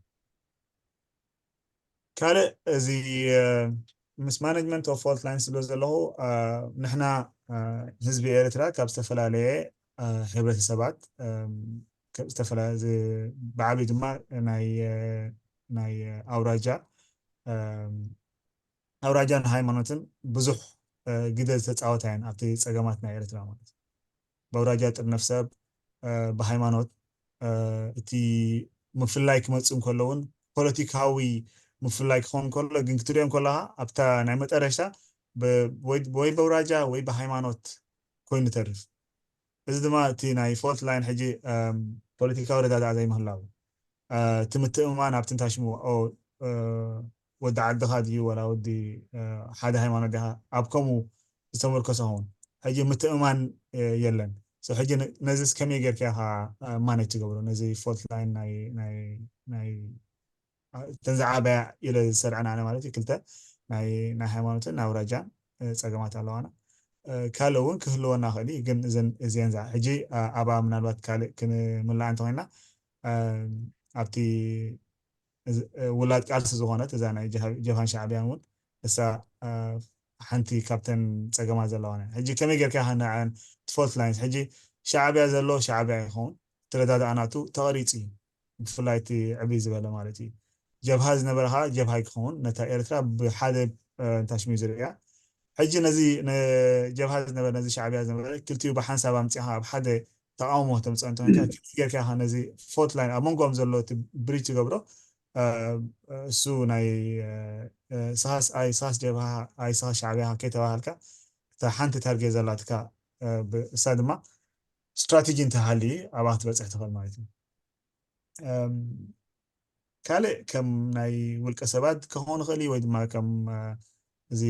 ካልእ እዚ ምስ ማነጅመንት ኦፍ ፎልት ላይንስ ዝብሎ ዘለኹ ንሕና ህዝቢ ኤርትራ ካብ ዝተፈላለየ ሕብረተሰባት ብዓብዩ ድማ ናይ ኣውራጃ ኣውራጃን ሃይማኖትን ብዙሕ ግደ ዝተፃወታ እየን ኣብቲ ፀገማት ናይ ኤርትራ ማለት እዩ። በውራጃ ጥርነፍ ሰብ በሃይማኖት እቲ ምፍላይ ክመፅእ እንከሎ እውን ፖለቲካዊ ምፍላይ ክኸውን ከሎ ግን ክትሪኦ ከለካ ኣብታ ናይ መጠረሻ ወይ በውራጃ ወይ ብሃይማኖት ኮይኑ ተርፍ እዚ ድማ እቲ ናይ ፎልት ላይን ሕጂ ፖለቲካዊ ረዳድኣ ዘይምህላው፣ እቲ ምትእምማን ኣብቲ ንታሽሙ ወዲ ዓድኻ ድዩ ዋላ ወዲ ሓደ ሃይማኖት ዲኻ ኣብ ከምኡ ዝተመርኮሰ ኸውን ሕጂ ምትእምማን የለን። ሕጂ ነዚስ ከመይ ጌርካ ኢኻ ማኔጅ ትገብሮ ነዚ ፎልት ላይን ናይ እተን ዝዓበያ ኢለ ዝሰርዐን ኣነ ማለት እዩ ክልተ ናይ ናይ ሃይማኖትን ናይ ኣውራጃን ጸገማት ኣለዋና። ካልእ እውን ክህልወና ክእል እዩ ግን እዚአን ዛ ሕጂ ኣብኣ ምናልባት ካልእ ክንምልኣ እንተኮይና ኣብቲ ውላድ ቃልሲ ዝኾነት እዛ ናይ ጀብሃን ሻዕብያን እውን እሳ ሓንቲ ካብተን ጸገማት ዘለዋና ሕጂ ከመይ ጌርካ ንዐን ትፎልት ላይንስ ሕጂ ሻዕብያ ዘሎ ሻዕብያ ይኸውን ትረዳዳእናቱ ተቐሪፂ እዩ ብፍላይ እቲ ዕብይ ዝበለ ማለት እዩ ጀብሃ ዝነበረ ከዓ ጀብሃ ክኸውን ነታ ኤርትራ ብሓደ እንታሽሚ ዝርእያ ሕጂ ነዚ ጀብሃ ዝነበረ ነዚ ሻዕብያ ዝነበረ ክልቲኡ ብሓንሳብ ኣምፅኻ ኣብ ሓደ ተቃውሞ ተምፅኦ እንተኮንካ ጌርካ ነዚ ፎርት ላይን ኣብ መንጎኦም ዘሎ ብሪጅ ትገብሮ እሱ ናይ ስኻስ ኣይ ስኻስ ጀብሃ ኣይ ስኻስ ሻዕብያ ከይተባሃልካ እታ ሓንቲ ታርጌት ዘላትካ እሳ ድማ ስትራቴጂ እንተሃልዩ ኣብኣ ክትበፅሕ ትኽእል ማለት እዩ ካልእ ከም ናይ ውልቀ ሰባት ክኸውን ይኽእል እዩ ወይ ድማ ከም እዚ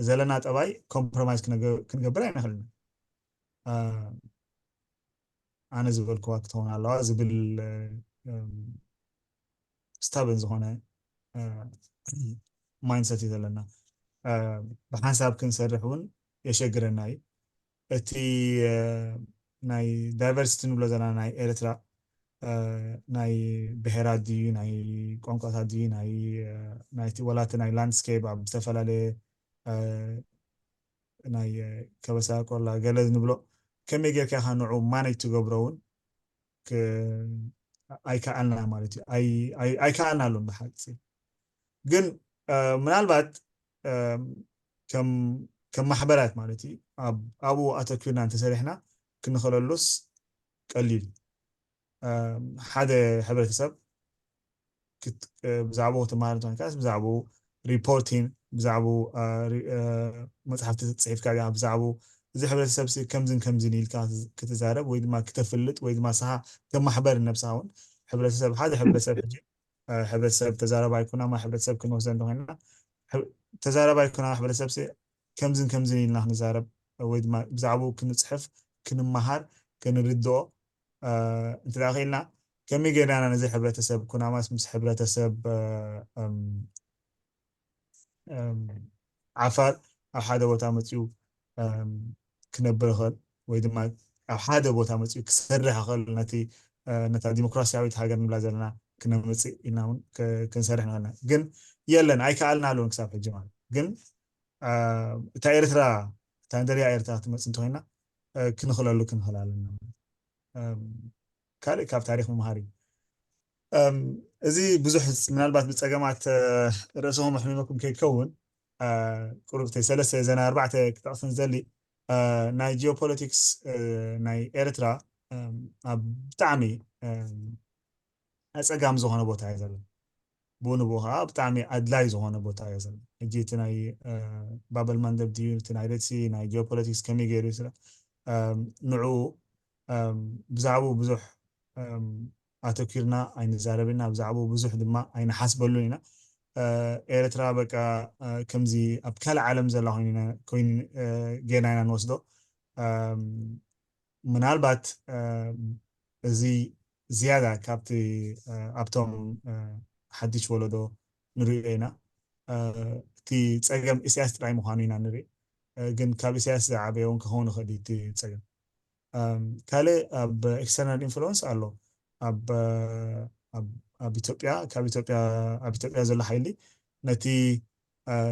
ዘለና ጠባይ ኮምፕሮማይዝ ክንገብር ኣይንኽእልን ኣነ ዝበልክዋ ክትኸውን ኣለዋ ዝብል ስታብን ዝኾነ ማይንድሰት እዩ ዘለና ብሓንሳብ ክንሰርሕ እውን የሸግረና እዩ እቲ ናይ ዳይቨርሲቲ ንብሎ ዘለና ናይ ኤርትራ ናይ ብሄራት ድዩ ናይ ቋንቋታት ድዩ ናይ ናይቲ ወላቲ ናይ ላንድስኬፕ ኣብ ዝተፈላለየ ናይ ከበሳ ቆላ ገለ ንብሎ ከመይ ጌርካ ኢኻ ንዑ ማኔጅ ትገብሮ እውን ኣይከኣልና ማለት እዩ ኣይከኣልና ኣሉን ብሓቂ ግን ምናልባት ከም ማሕበራት ማለት እዩ ኣብኡ ኣተኪርና እንተሰሪሕና ክንኽለሉስ ቀሊል ሓደ ሕብረተሰብ ብዛዕባኡ ክትመሃር እንተኮንካስ ብዛዕባኡ ሪፖርቲን ብዛዕባኡ መፅሓፍቲ ፅሒፍካ ዲኻ ብዛዕባኡ እዚ ሕብረተሰብ ሲ ከምዝን ከምዝን ኢልካ ክትዛረብ ወይ ድማ ክተፍልጥ ወይ ድማ ስኻ ከም ማሕበር ነብስኻ እውን ሕብረተሰብ ሓደ ሕብረተሰብ ሕጂ ሕብረተሰብ ተዛረባይ ኩናማ ሕብረተሰብ ክንወስደ እንተኮይና ተዛረባይ ኩናማ ሕብረተሰብ ሲ ከምዝን ከምዝን ኢልና ክንዛረብ ወይ ድማ ብዛዕባኡ ክንፅሕፍ ክንመሃር ክንርድኦ እንተ ደኣ ክኢልና ከመይ ጌርና ነዚ ሕብረተሰብ ኩናማስ ምስ ሕብረተሰብ ዓፋር ኣብ ሓደ ቦታ መፅኡ ክነብር ይኽእል ወይ ድማ ኣብ ሓደ ቦታ መፅኡ ክሰርሕ ይኽእል ነቲ ነታ ዲሞክራሲያዊት ሃገር ንብላ ዘለና ክነምፅእ ኢልና እውን ክንሰርሕ ንኽእልና ግን የለን ኣይከኣልና ኣለውን ክሳብ ሕጂ ማለት ግን እታ ኤርትራ እታ ንደልያ ኤርትራ ክትመፅእ እንተኮይና ክንኽለሉ ክንኽእል ኣለና ካልእ ካብ ታሪክ ምምሃር እዩ እዚ ብዙሕ ምናልባት ብፀገማት ርእስኹም ኣሕሚመኩም ከይከውን ቁሩብተይ ሰለስተ ዘና ኣርባዕተ ክጠቕስን ዝደሊ ናይ ጂኦፖለቲክስ ናይ ኤርትራ ኣብ ብጣዕሚ ኣፀጋሚ ዝኾነ ቦታ እዩ ዘሎ ብኡ ንብኡ ከዓ ብጣዕሚ ኣድላይ ዝኾነ ቦታ እዩ ዘሎ ሕጂ እቲ ናይ ባበል ማንደብ ድዩ እቲ ናይ ሬድሲ ናይ ጂኦፖለቲክስ ከመይ ገይሩ ስለ ንዕኡ ብዛዕባኡ ብዙሕ ኣተኪርና ኣይንዛረብ ኢና ብዛዕባኡ ብዙሕ ድማ ኣይንሓስበሉን ኢና ኤርትራ በቃ ከምዚ ኣብ ካልእ ዓለም ዘላ ኮይኑ ጌና ኢና ንወስዶ ምናልባት እዚ ዝያዳ ካብቲ ኣብቶም ሓድሽ ወለዶ ንሪኦ ኢና እቲ ፀገም ኢሳያስ ጥራይ ምዃኑ ኢና ንርኢ ግን ካብ ኢሳያስ ዝዓበየ እውን ክኸውን ይኽእል እቲ ፀገም ካልእ ኣብ ኤክስተርናል ኢንፍሉወንስ ኣሎ ኣብ ኣብ ኢትዮጵያ ካብ ኢትዮጵያ ኣብ ኢትዮጵያ ዘሎ ሓይሊ ነቲ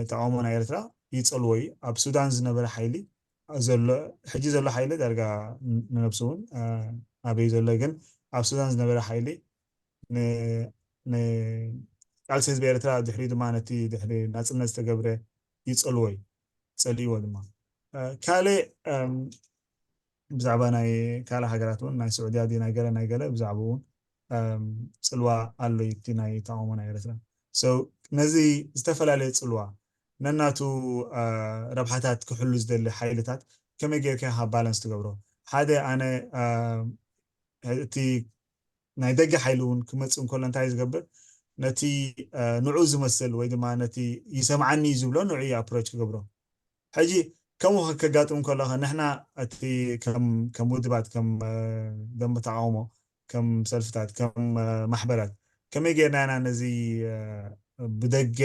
ተቃውሞ ናይ ኤርትራ ይፀልዎ እዩ ኣብ ሱዳን ዝነበረ ሓይሊ ዘሎ ሕጂ ዘሎ ሓይሊ ዳርጋ ንነብሱ እውን ኣበይ ዘሎ ግን ኣብ ሱዳን ዝነበረ ሓይሊ ንቃልሲ ህዝቢ ኤርትራ ድሕሪ ድማ ነቲ ድሕሪ ናፅነት ዝተገብረ ይፀልዎ እዩ ፀልእዎ ድማ ካልእ ብዛዕባ ናይ ካልእ ሃገራት እውን ናይ ስዑድያ ድዩ ናይ ገለ ናይ ገለ ብዛዕባ እውን ፅልዋ ኣሎ እቲ ናይ ተቃውሞ ናይ ኤርትራ ነዚ ዝተፈላለየ ፅልዋ ነናቱ ረብሓታት ክሕሉ ዝደሊ ሓይልታት ከመይ ጌርካ ኢኻ ባላንስ ትገብሮ ሓደ ኣነ እቲ ናይ ደገ ሓይሊ እውን ክመፅእ እንከሎ እንታይ ዝገብር? ነቲ ንዑ ዝመስል ወይ ድማ ነቲ ይሰምዓኒ ዝብሎ ንዑ ኣፕሮች ክገብሮ። ሕጂ ከምኡ ከጋጥም ከሎ ንሕና እቲ ከም ውድባት፣ ከም ደንበ ተቃውሞ፣ ከም ሰልፍታት፣ ከም ማሕበራት ከመይ ጌርና ኢና ነዚ ብደገ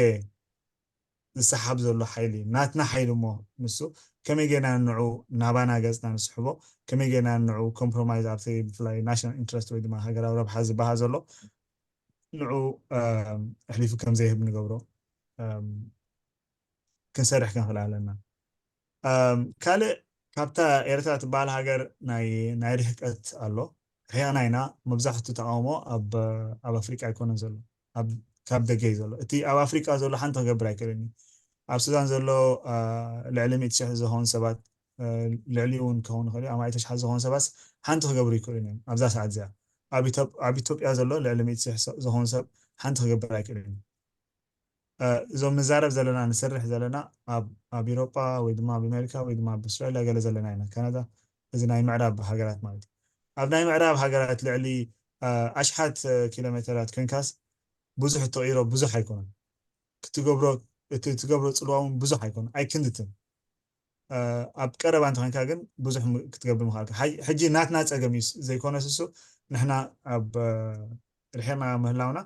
ዝሰሓብ ዘሎ ሓይሊ ናትና ሓይሊ እሞ ንሱ ከመይ ጌርና ንዑ ናባና ገፅና ንስሕቦ፣ ከመይ ጌርና ንዑ ኮምፕሮማይዝ ኣብቲ ብፍላይ ናሽናል ኢንትረስት ወይ ድማ ሃገራዊ ረብሓ ዝበሃል ዘሎ ንዑ ኣሕሊፉ ከም ዘይህብ ንገብሮ ክንሰርሕ ክንኽእል ኣለና። ካልእ ካብታ ኤርትራ ትበሃል ሃገር ናይ ርሕቀት ኣሎ። ርሒቕና ኢና። መብዛሕቱ ተቃውሞ ኣብ ኣፍሪቃ ኣይኮነን ዘሎ፣ ካብ ደገ እዩ ዘሎ። እቲ ኣብ ኣፍሪቃ ዘሎ ሓንቲ ክገብር ኣይክእልን እዩ። ኣብ ሱዳን ዘሎ ልዕሊ ሚእቲ ሽሕ ዝኸውን ሰባት፣ ልዕሊ እውን ክኸውን ይኽእል እዩ፣ ኣማኢት ኣሽሓት ዝኾኑ ሰባት ሓንቲ ክገብሩ ይክእሉን እዮም ኣብዛ ሰዓት እዚኣ። ኣብ ኢትዮጵያ ዘሎ ልዕሊ ሚእቲ ሽሕ ዝኸውን ሰብ ሓንቲ ክገብር ኣይክእልን እዩ። እዞም ንዛረብ ዘለና፣ ንሰርሕ ዘለና ኣብ ኢሮጳ ወይ ድማ ኣብ ኣሜሪካ ወይ ድማ ኣብ ኣውስትራሊያ ገለ ዘለና ኢና፣ ካናዳ፣ እዚ ናይ ምዕራብ ሃገራት ማለት እዩ። ኣብ ናይ ምዕራብ ሃገራት ልዕሊ ኣሽሓት ኪሎ ሜተራት ኮንካስ ብዙሕ እትቕይሮ ብዙሕ ኣይኮነን። ክትገብሮ እቲ ትገብሮ ፅልዋ እውን ብዙሕ ኣይኮነን፣ ኣይክንድትን። ኣብ ቀረባ እንተኾንካ ግን ብዙሕ ክትገብር ምኽኣልካ። ሕጂ ናትና ፀገም እዩ ዘይኮነ ስሱ ንሕና ኣብ ርሒቕና ምህላውና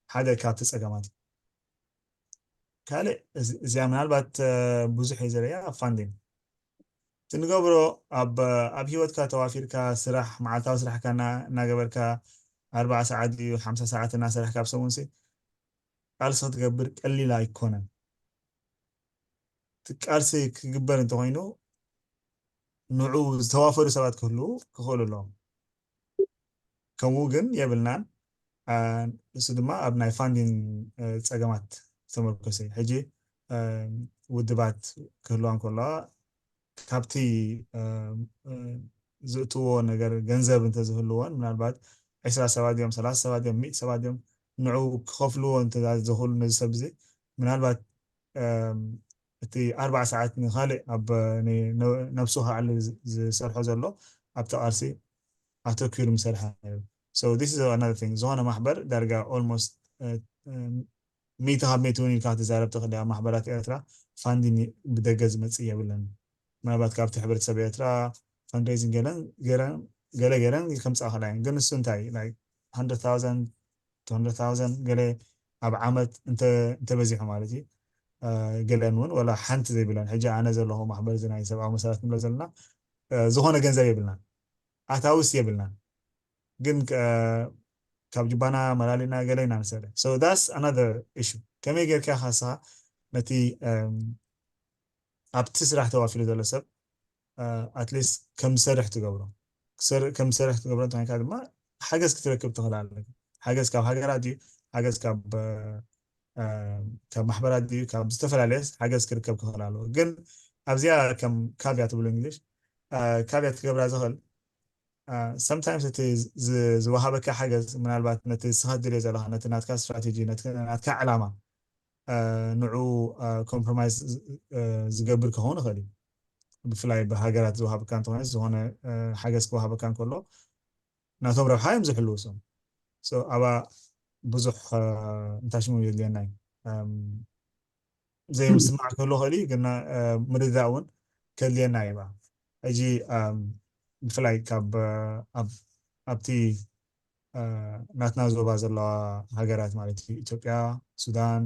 ሓደ ካብቲ ፀገማት እዩ። ካልእ እዚኣ ምናልባት ብዙሕ እዩ ዘለያ ኣብ ፋንዲን ትንገብሮ ኣብ ኣብ ህይወትካ ተዋፊርካ ስራሕ መዓልታዊ ስራሕካ እናገበርካ ኣርባዓ ሰዓት ድዩ ሓምሳ ሰዓት እናሰራሕካ ኣብ ሰሙንሲ ቃልሲ ክትገብር ቀሊል ኣይኮነን። እቲ ቃልሲ ክግበር እንተኮይኑ ንዑ ዝተዋፈሩ ሰባት ክህልዉ ክኽእሉ ኣለዎም። ከምኡ ግን የብልናን። እሱ ድማ ኣብ ናይ ፋንዲን ፀገማት ዝተመርኮሰ እዩ። ሕጂ ውድባት ክህልዋ እንከለዋ ካብቲ ዝእትዎ ነገር ገንዘብ እንተዝህልዎን ምናልባት ዕስራ ሰባት እዮም፣ ሰላሳ ሰባት እዮም፣ ሚእቲ ሰባት እዮም ንዑ ክኸፍልዎ እንተዝኽእሉ ነዚ ሰብ እዚ ምናልባት እቲ ኣርባዓ ሰዓት ንኻልእ ኣብ ነብሱ ክኣሊ ዝሰርሖ ዘሎ ኣብቲ ቃልሲ ኣተኪሩ ምሰርሐ ነይሩ። So this is another thing። ዝኾነ ማሕበር ዳርጋ almost ሚእቲ ካብ ሚእቲ እውን ኢልካ ክትዛረብ ትኽእል ኣብ ማሕበራት ኤርትራ ፋንዲን ብደገ ዝመፅእ የብለን። ምናልባት ካብቲ ሕብረተሰብ ኤርትራ fundraising ገለ ገረን ከምፃእ ክእላ እየን። ግን ንሱ እንታይ like hundred thousand two hundred thousand ገለ ኣብ ዓመት እንተበዚሑ ማለት እዩ። ገለን እውን ወላ ሓንቲ ዘይብለን። ሕጂ ኣነ ዘለኹ ማሕበር እዚ ናይ ሰብኣዊ መሰላት ንብሎ ዘለና ዝኾነ ገንዘብ የብልናን፣ ኣታውስ የብልናን። ግን ካብ ጅባና መላሊና ገለ ኢና ንሰርሕ። So that's another issue። ከመይ ጌርካ ካሳ ነቲ ኣብቲ ስራሕ ተዋፊሩ ዘሎ ሰብ ኣትሊስት ከም ዝሰርሕ ትገብሮ። ከም ዝሰርሕ ትገብሮ እንተኮይንካ ድማ ሓገዝ ክትረክብ ትኽእል ኣለካ። ሓገዝ ካብ ሃገራት ድዩ፣ ሓገዝ ካብ ካብ ማሕበራት ድዩ፣ ካብ ዝተፈላለየ ሓገዝ ክርከብ ክኽእል ኣለዎ። ግን ኣብዚኣ ከም ካቭያ ትብሉ እንግሊሽ ካቭያ ትገብራ ዝኽእል sometimes እቲ ዝወሃበካ ሓገዝ ምናልባት ነቲ ንስኻ ትደልዮ ዘለኻ ነቲ ናትካ ስትራቴጂ ነቲ ናትካ ዕላማ ንዑ ኮምፕሮማይዝ ዝገብር ክኸውን ይኽእል እዩ። ብፍላይ ብሃገራት ዝወሃበካ እንተኾነ ዝኾነ ሓገዝ ክወሃበካ እንከሎ ናቶም ረብሓ እዮም ዝሕልውሶም። ኣብኣ ብዙሕ እንታይ ሽሙ የድልየና እዩ ዘይምስማዕ ክህሉ ክእል እዩ፣ ግን ምርዳእ እውን ከድልየና እዩ። ሕጂ ብፍላይ ካብ ኣብቲ ናትና ዞባ ዘለዋ ሃገራት ማለት እዩ ኢትዮጵያ፣ ሱዳን፣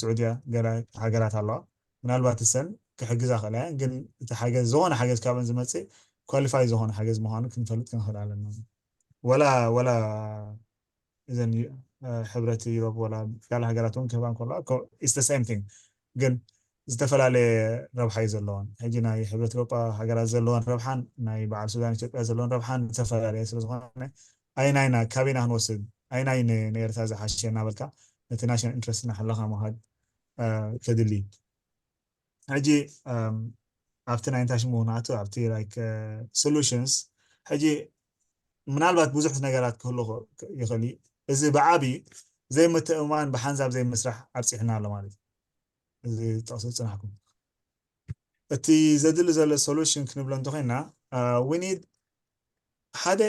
ስዑድያ ገለ ሃገራት ኣለዋ። ምናልባት እሰን ክሕግዛ ክእላ እየን፣ ግን እቲ ሓገዝ ዝኾነ ሓገዝ ካብን ዝመፅእ ኳሊፋይ ዝኾነ ሓገዝ ምዃኑ ክንፈልጥ ክንኽእል ኣለና። ወላ ወላ እዘን ሕብረት ዩሮፕ ወላ ካልእ ሃገራት እውን ክህባ እንከለዋ it's the same thing፣ ግን ዝተፈላለየ ረብሓ እዩ ዘለዎን። ሕጂ ናይ ሕብረት ኤውሮጳ ሃገራት ዘለዎን ረብሓን ናይ በዓል ሱዳን ኢትዮጵያ ዘለዎን ረብሓን ዝተፈላለየ ስለዝኾነ ኣይናይና ካበይና ክንወስድ ኣይናይ ንኤርትራ ዝሓሸ እናበልካ ነቲ ናሽናል ኢንትረስት እናሓለኻ ምኻድ ከድሊ ሕጂ ኣብቲ ናይ እንታይ ሽሙ ንኣቱ ኣብቲ like solutions ሕጂ ምናልባት ብዙሕ ነገራት ክህሉ ይኽእል እዩ። እዚ ብዓብዪ ዘይምትእምማን ብሓንሳብ ዘይምስራሕ ኣብፂሕና ኣሎ ማለት እዩ። እዚ ጠቕሲ ዝፅናሕኩም እቲ ዘድሊ ዘሎ solution ክንብሎ እንተኮይና we need ሓደ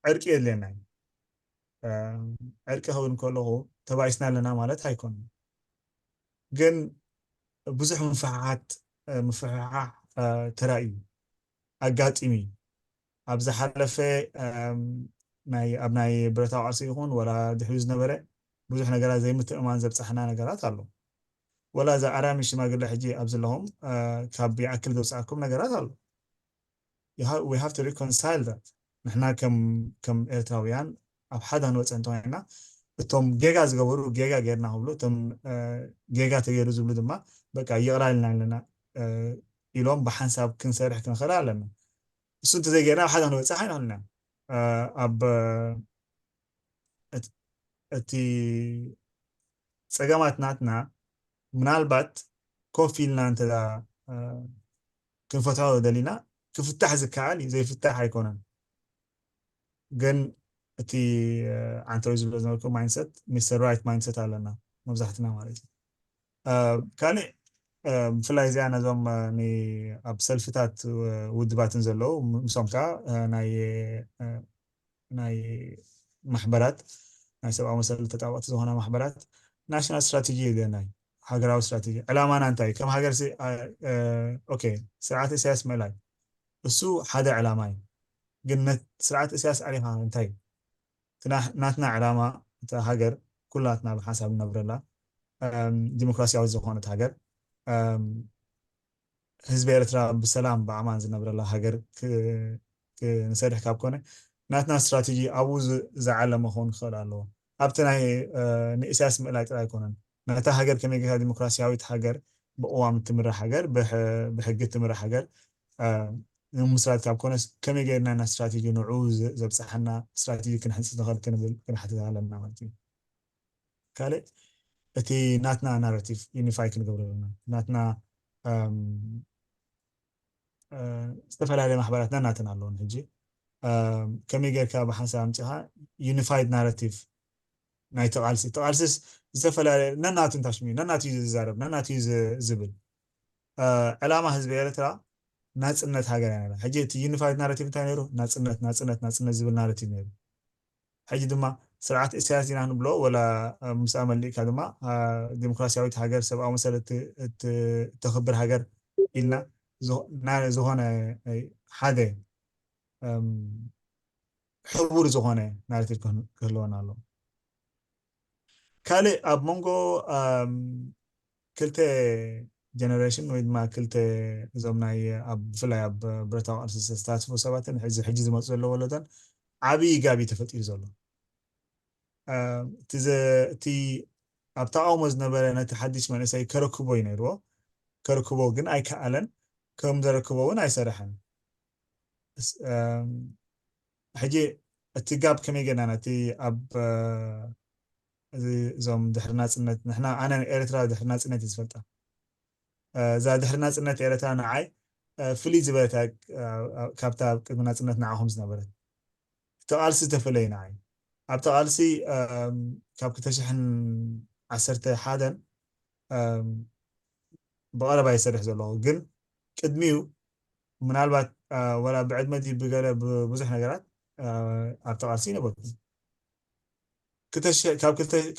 ዕርቂ የድልየና እዩ። ዕርቂ ክብል ከለኹ ተባኢስና ኣለና ማለት ኣይኮነን። ግን ብዙሕ ምፍሕሓት ምፍሕሓሕ ተራእዩ ኣጋጢሙ እዩ። ኣብ ዝሓለፈ ኣብ ናይ ብረታዊ ቃልሲ ይኹን ወላ ድሕሪ ዝነበረ ብዙሕ ነገራት ዘይምትእማን ዘብፃሕና ነገራት ኣሎ። ወላ እዛ ኣራሚ ሽማግለ ሕጂ ኣብ ዘለኹም ካብ ይኣክል ዘውፅኣኩም ነገራት ኣሎ። We have to reconcile that። ንሕና ከም ኤርትራውያን ኣብ ሓደ ክንወፀ እንተኮይና እቶም ጌጋ ዝገበሩ ጌጋ ጌርና ክብሉ፣ እቶም ጌጋ ተገይሩ ዝብሉ ድማ በቃ ይቕረ ኢልና ኣለና ኢሎም ብሓንሳብ ክንሰርሕ ክንኽእል ኣለና። እሱ እንተዘይጌርና ኣብ ሓደ ክንበፅሕ ኣይንኽእልን ኢና። ኣብ እቲ ፀገማት ናትና ምናልባት ኮፍ ኢልና እንተ ክንፈትሖ ደሊና ክፍታሕ ዝከኣል እዩ፣ ዘይፍታሕ ኣይኮነን። ግን እቲ ዓንተወይ ዝብሎ ዝነበርኩ ማይንሰት ሚስተር ራይት ማይንሰት ኣለና መብዛሕትና ማለት እዩ። ካልእ ብፍላይ እዚኣ ነዞም ኣብ ሰልፍታት ውድባትን ዘለዉ ምሶም ከዓ ናይ ናይ ማሕበራት ናይ ሰብኣዊ መሰል ተጣበቕቲ ዝኾና ማሕበራት ናሽናል ስትራቴጂ የድልየና እዩ። ሃገራዊ ስትራቴጂ ዕላማና እንታይ እዩ? ከም ሃገር ኦኬ ስርዓት ኢሳያስ ምእላይ እሱ ሓደ ዕላማ እዩ። ግን ስርዓት ኢሳያስ ኣሊኻ እንታይ እዩ ናትና ዕላማ? እታ ሃገር ኩላትና ብሓንሳብ ንነብረላ ዲሞክራሲያዊት ዝኾነት ሃገር ህዝቢ ኤርትራ ብሰላም ብኣማን ዝነብረላ ሃገር ክንሰርሕ ካብ ኮነ ናትና ስትራቴጂ ኣብኡ ዝዓለመ ክኸውን ክኽእል ኣለዎ። ኣብቲ ናይ ንእስያስ ምእላይ ጥራይ ኣይኮነን። ነታ ሃገር ከመይ ጌርካ ዲሞክራሲያዊት ሃገር ብቅዋም እትምራሕ ሃገር ብሕጊ እትምራሕ ሃገር ንምስራት ካብ ኮነስ ከመይ ጌርና ና ስትራቴጂ ንዑ ዘብፅሓና ስትራቴጂ ክንሕንፅፅ ንኽእል ክንብል ክንሓትት ኣለና ማለት እዩ። ካልእ እቲ ናትና ናራቲቭ ዩኒፋይ ክንገብሮ ኣለና። ናትና ዝተፈላለያ ማሕበራት ነናተን ኣለውን። ሕጂ ከመይ ጌርካ ብሓንሳብ ኣምፂኻ ዩኒፋይድ ናራቲቭ ናይ ተቓልሲ ተቓልሲስ ዝተፈላለየ ነናቱ እንታሽሚ ነናቱ እዩ ዝዛረብ ነናቱ እዩ ዝብል ዕላማ ህዝቢ ኤርትራ ናፅነት ሃገር እያ ነራ። ሕጂ እቲ ዩኒፋይድ ናራቲቭ እንታይ ነይሩ? ናፅነት ናፅነት ናፅነት ዝብል ናራቲቭ ነይሩ። ሕጂ ድማ ስርዓት ኢሳያስ ኢና ንብሎ ወላ ምስኣ መሊእካ ድማ ዲሞክራሲያዊት ሃገር ሰብኣዊ መሰል እተኽብር ሃገር ኢልና ዝኾነ ሓደ ሕቡር ዝኾነ ናሬቲቭ ክህልወና ኣለዎ። ካልእ ኣብ መንጎ ክልተ ጀነሬሽን ወይ ድማ ክልተ እዞም ናይ ኣብ ብፍላይ ኣብ ብረታዊ ቃልሲ ዝተሳተፉ ሰባትን ሕዚ ሕጂ ዝመፁ ዘሎ ወለዶን ዓብዪ ጋብ እዩ ተፈጢሩ ዘሎ። እቲ ኣብ ተቃውሞ ዝነበረ ነቲ ሓድሽ መንእሰይ ከረክቦ እዩ ነይርዎ። ከረክቦ ግን ኣይከኣለን። ከም ዘረክቦ እውን ኣይሰርሐን። ሕጂ እቲ ጋብ ከመይ ጌርና ነቲ ኣብ እዞም ድሕሪ ናፅነት ንሕና ኣነ ኤርትራ ድሕሪ ናፅነት እዩ ዝፈልጣ። እዛ ድሕሪ ናፅነት ኤርትራ ንዓይ ፍልይ ዝበለት ካብታ ኣብ ቅድሚ ናፅነት ንዓኹም ዝነበረት። እቲ ቃልሲ ዝተፈለየ ንዓይ ኣብቲ ቃልሲ ካብ ክልተ ሽሕን ዓሰርተ ሓደን ብቐረባ ይሰርሕ ዘለኹ ግን ቅድሚኡ ምናልባት ወላ ብዕድመ ድዩ ብገለ ብብዙሕ ነገራት ኣብቲ ቃልሲ ይነበርኩ።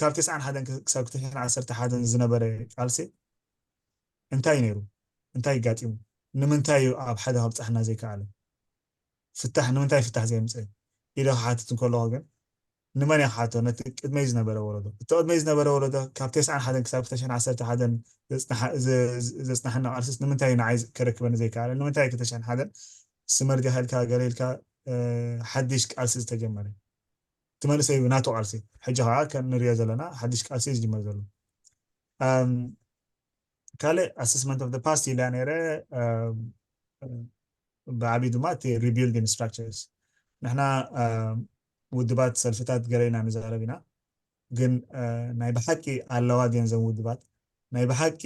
ካብ ተስዓን ሓደን ክሳብ ክልተ ሽሕን ዓሰርተ ሓደን ዝነበረ ቃልሲ እንታይ ነይሩ? እንታይ ጋጢሙ? ንምንታይ እዩ ኣብ ሓደ ከብፃሕና ዘይከኣለ? ፍታሕ ንምንታይ ፍታሕ ዘይምፅእ ኢለ ክሓትት እንከለኹ ግን ንመን እየ ክሓቶ? ነቲ ቅድመይ ዝነበረ ወለዶ። እቲ ቅድመይ ዝነበረ ወለዶ ካብ ተስዓን ሓደን ክሳብ ክልተ ሽሕን ዓሰርተ ሓደን ዘፅናሓና ቃልስስ ንምንታይ ንዓይ ከረክበኒ ዘይከኣለ? ንምንታይ ክልተ ሽሕን ሓደን ስመር ዲኻ ኢልካ ገለ ኢልካ ሓድሽ ቃልሲ ዝተጀመረ? እቲ መንእሰይ ናቱ ቃልሲ ሕጂ ከዓ ንሪኦ ዘለና ሓድሽ ቃልሲ እዩ ዝጅመር ዘሎ። ካልእ ኣሰስመንት ኦፍ ፓስት ኢላ ነይረ ብዓብዩ ድማ እቲ ሪቢልዲንግ ስትራክቸርስ ንሕና ውድባት ሰልፍታት ገለ ኢና ንዛረብ ኢና ግን ናይ ብሓቂ ኣለዋ ድየን ዘን ውድባት ናይ ብሓቂ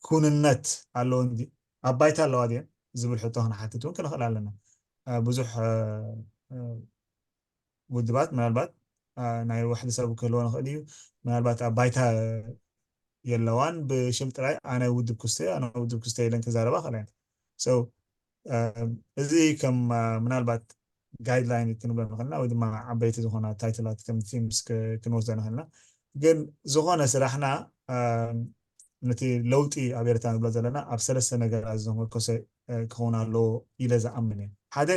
ኩንነት ኣለወን ኣብ ባይታ ኣለዋ ድየን ዝብል ሕቶ ክንሓትት እውን ክንኽእል ኣለና ብዙሕ ውድባት ምናልባት ናይ ዋሕዲ ሰብ ክህልዎ ንኽእል እዩ ምናልባት ኣብ ባይታ የለዋን ብሽም ጥራይ ኣነ ውድብ ክስተ ኣነ ውድብ ክስተ ኢለን ክዛረባ ክእላ እየን So እዚ ከም ምናልባት guideline ክንብሎ ንኽእልና ወይ ድማ ዓበይቲ ዝኾና title ላት ከም themes ክንወስዶ ንኽእልና። ግን ዝኾነ ስራሕና ነቲ ለውጢ ኣብ ኤርትራ ንብሎ ዘለና ኣብ ሰለስተ ነገራት ዘመርኮሰ ክኸውን ኣለዎ ኢለ ዝኣምን እየ። ሓደ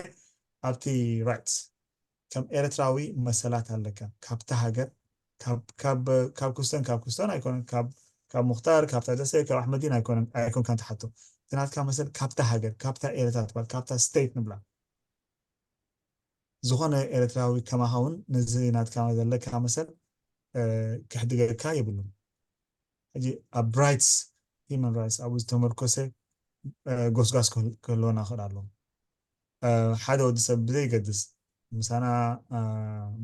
ኣብቲ rights፣ ከም ኤርትራዊ መሰላት ኣለካ። ካብታ ሃገር፣ ካብ ኩስተን፣ ካብ ኩስተን ኣይኮነን፣ ካብ ሙክታር፣ ካብ ታደሰ፣ ካብ ኣሕመዲን ኣይኮነን፣ ኣይኮንካን ትሓቶ። እቲ ናትካ መሰል ካብታ ሃገር፣ ካብታ ኤርትራ ትባል፣ ካብታ state ንብላ። ዝኾነ ኤርትራዊ ከማኻ እውን ነዚ ናትካ ዘለካ መሰል ክሕድገካ የብሉን። ሕጂ ኣብ rights፣ human rights ኣብኡ ዝተመርኮሰ ጎስጓስ ክህልወና ክእል ኣሎ። ሓደ ወዲ ሰብ ብዘይገድስ ምሳና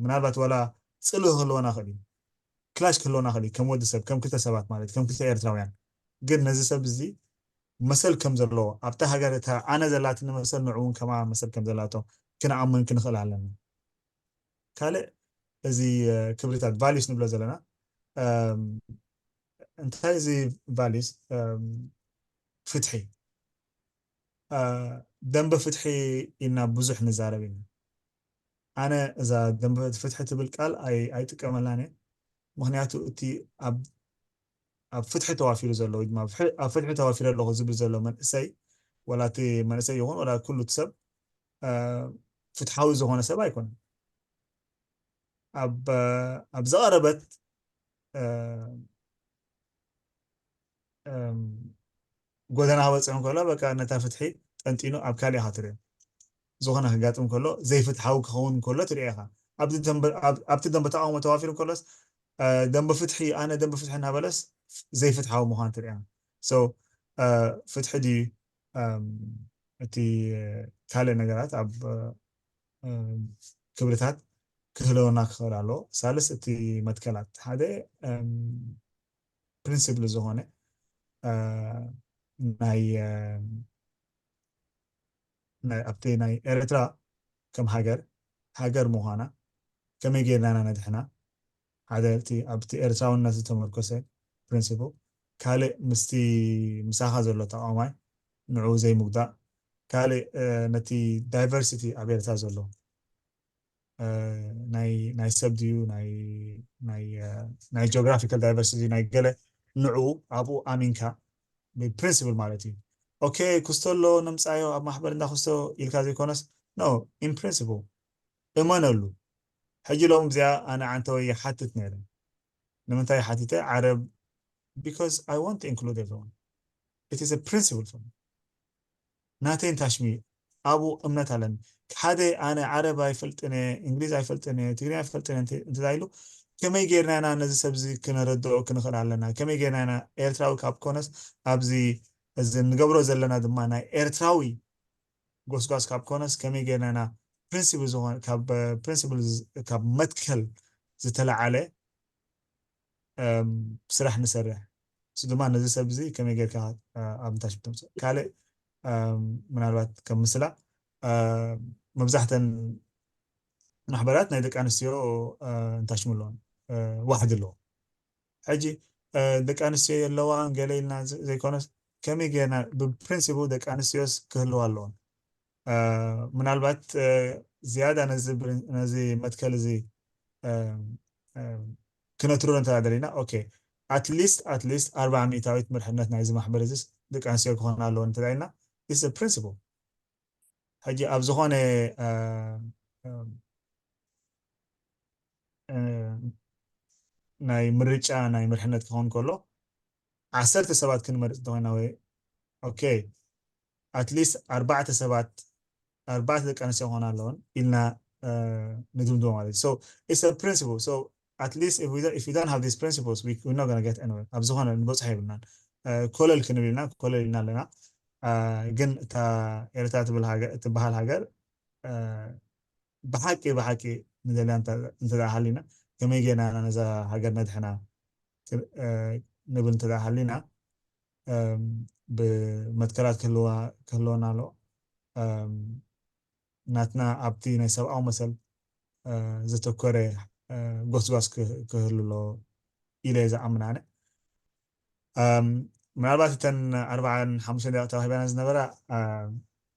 ምናልባት ዋላ ፅልእ ክህልወና ክእል እዩ፣ clash ክህልወና ክእል እዩ፣ ከም ወዲ ሰብ፣ ከም ክልተ ሰባት ማለት ከም ክልተ ኤርትራውያን። ግን ነዚ ሰብ እዚ መሰል ከም ዘለዎ፣ ኣብታ ሃገር እታ ኣነ ዘላትኒ መሰል ንዕኡ እውን ከማ መሰል ከም ዘላቶ ክንኣምን ክንኽእል ኣለና። ካልእ እዚ ክብርታት፣ values ንብሎ ዘለና፣ እንታይ እዚ values? ፍትሒ፣ ደንበ ፍትሒ ኢልና ብዙሕ ንዛረብ ኢና። ኣነ እዛ ደንበ ፍትሒ ትብል ቃል ኣይጥቀመላን እየ። ምኽንያቱ እቲ ኣብ ፍትሒ ተዋፊሩ ዘሎ ወይ ድማ ኣብ ፍትሒ ተዋፊሩ ኣለኹ ዝብል ዘሎ መንእሰይ፣ ወላ እቲ መንእሰይ ይኹን ወላ ኩሉ እቲ ሰብ ፍትሓዊ ዝኾነ ሰብ ኣይኮነን። ኣብ ዝቐረበት ጎደና ክበፅሕ እንከሎ በቃ ነታ ፍትሒ ጠንጢኑ ኣብ ካሊእ ኢኻ ትሪኦ። ዝኾነ ክጋጥም ከሎ ዘይፍትሓዊ ክኸውን ከሎ ትሪኦ ኢኻ። ኣብቲ ደንበ ተቃውሞ ተዋፊሩ ከሎስ ደንበ ፍትሒ፣ ኣነ ደንበ ፍትሒ እናበለስ ዘይፍትሓዊ ምዃን ትሪኦ። ፍትሒ ድዩ እቲ ካልእ ነገራት ኣብ ክብርታት ክህልወና ክኽእል ኣለዎ። ሳልስ እቲ መትከላት ሓደ principle ዝኾነ ናይ ኣብቲ ናይ ኤርትራ ከም ሃገር፣ ሃገር ምዃና ከመይ ጌርና ኢና ነድሕና? ሓደ እቲ ኣብቲ ኤርትራውነት ዝተመርኮሰ principle፣ ካልእ ምስቲ ምሳኻ ዘሎ ተቃዋማይ ንዕኡ ዘይምጉዳእ፣ ካልእ ነቲ diversity ኣብ ኤርትራ ዘሎ ናይ ሰብ ድዩ ናይ geographical diversity ናይ ገለ ንዕኡ ኣብኡ ኣሚንካ ብ principle ማለት እዩ። ኦኬ ኩስቶ ኣሎ ነምፃዮ ኣብ ማሕበር እንዳ ኩስቶ ኢልካ ዘይኮነስ፣ no፣ in principle እመነሉ። ሕጂ ሎም እዚኣ ኣነ ዓንተወይ ይሓትት ነይረ። ንምንታይ ሓቲተ? ዓረብ፣ because I want to include everyone, it is a principle for me። ናተይ እንታሽሚ ኣብኡ እምነት ኣለኒ። ሓደ ኣነ ዓረብ ኣይፈልጥን እየ፣ እንግሊዝ ኣይፈልጥን እየ፣ ትግርኛ ኣይፈልጥን እየ እንተ ኢሉ ከመይ ጌርና ኢና ነዚ ሰብ እዚ ክነረድኦ ክንኽእል ኣለና? ከመይ ጌርና ኢና ኤርትራዊ ካብ ኮነስ ኣብዚ እዚ እንገብሮ ዘለና ድማ ናይ ኤርትራዊ ጎስጓስ ካብ ኮነስ ከመይ ጌርና ኢና principle ዝኾነ ካብ principle ካብ መትከል ዝተለዓለ ስራሕ ንሰርሕ። እሱ ድማ ነዚ ሰብ እዚ ከመይ ጌርካ ኣብ ምንታሽ ብተምፅእ። ካልእ ምናልባት ከም ምስላ መብዛሕተን ማሕበራት ናይ ደቂ ኣንስትዮ እንታሽሙ ኣለዎን ዋሕዲ ኣለዎ። ሕጂ ደቂ ኣንስትዮ የለዋን ገለ ኢልና ዘይኮነስ ከመይ ጌርና ብ principle ደቂ ኣንስትዮስ ክህልዋ ኣለዎን። ምናልባት ዝያዳ ነዚ መትከል እዚ ክነትርሮ እንተ ደሊና፣ okay፣ at least at least ኣርባዓ ሚእታዊት መርሕነት ናይዚ ማሕበር እዚስ ደቂ ኣንስትዮ ክኾና ኣለወን እንተ ኢልና፣ it's a principle። ሕጂ ኣብ ዝኾነ ናይ ምርጫ ናይ መርሕነት ክኸውን ከሎ ዓሰርተ ሰባት ክንመርፅ እንተኮይና ወይ okay at least ኣርባዕተ ሰባት ኣርባዕተ ደቂ ኣንስትዮ ክኾና ኣለወን ኢልና ንድምድሞ ማለት እዩ። So it's a principle. So at least if we don't, if we don't have these principles, we, we're not gonna get anywhere. ኣብ ዝኾነ ንበፅሖ የብልናን። ኮለል ክንብል ኢና፣ ኮለል ኢና ኣለና። ግን እታ ኤርትራ ትብል ሃገር፣ ትበሃል ሃገር ብሓቂ ብሓቂ ንደልያ እንተ ሃሊና ከመይ ጌርና ኢና ነዛ ሃገር ነድሕና ንብል እንተ ሃሊና ብመትከላት ክህልወና ኣለዎ። ናትና ኣብቲ ናይ ሰብኣዊ መሰል ዘተኮረ ጎስጓስ ክህሉ ኣሎ ኢለ ዝኣምን ኣነ። ምናልባት እተን ኣርባዓን ሓሙሽተ ደቂቕ ተዋሂበና ዝነበራ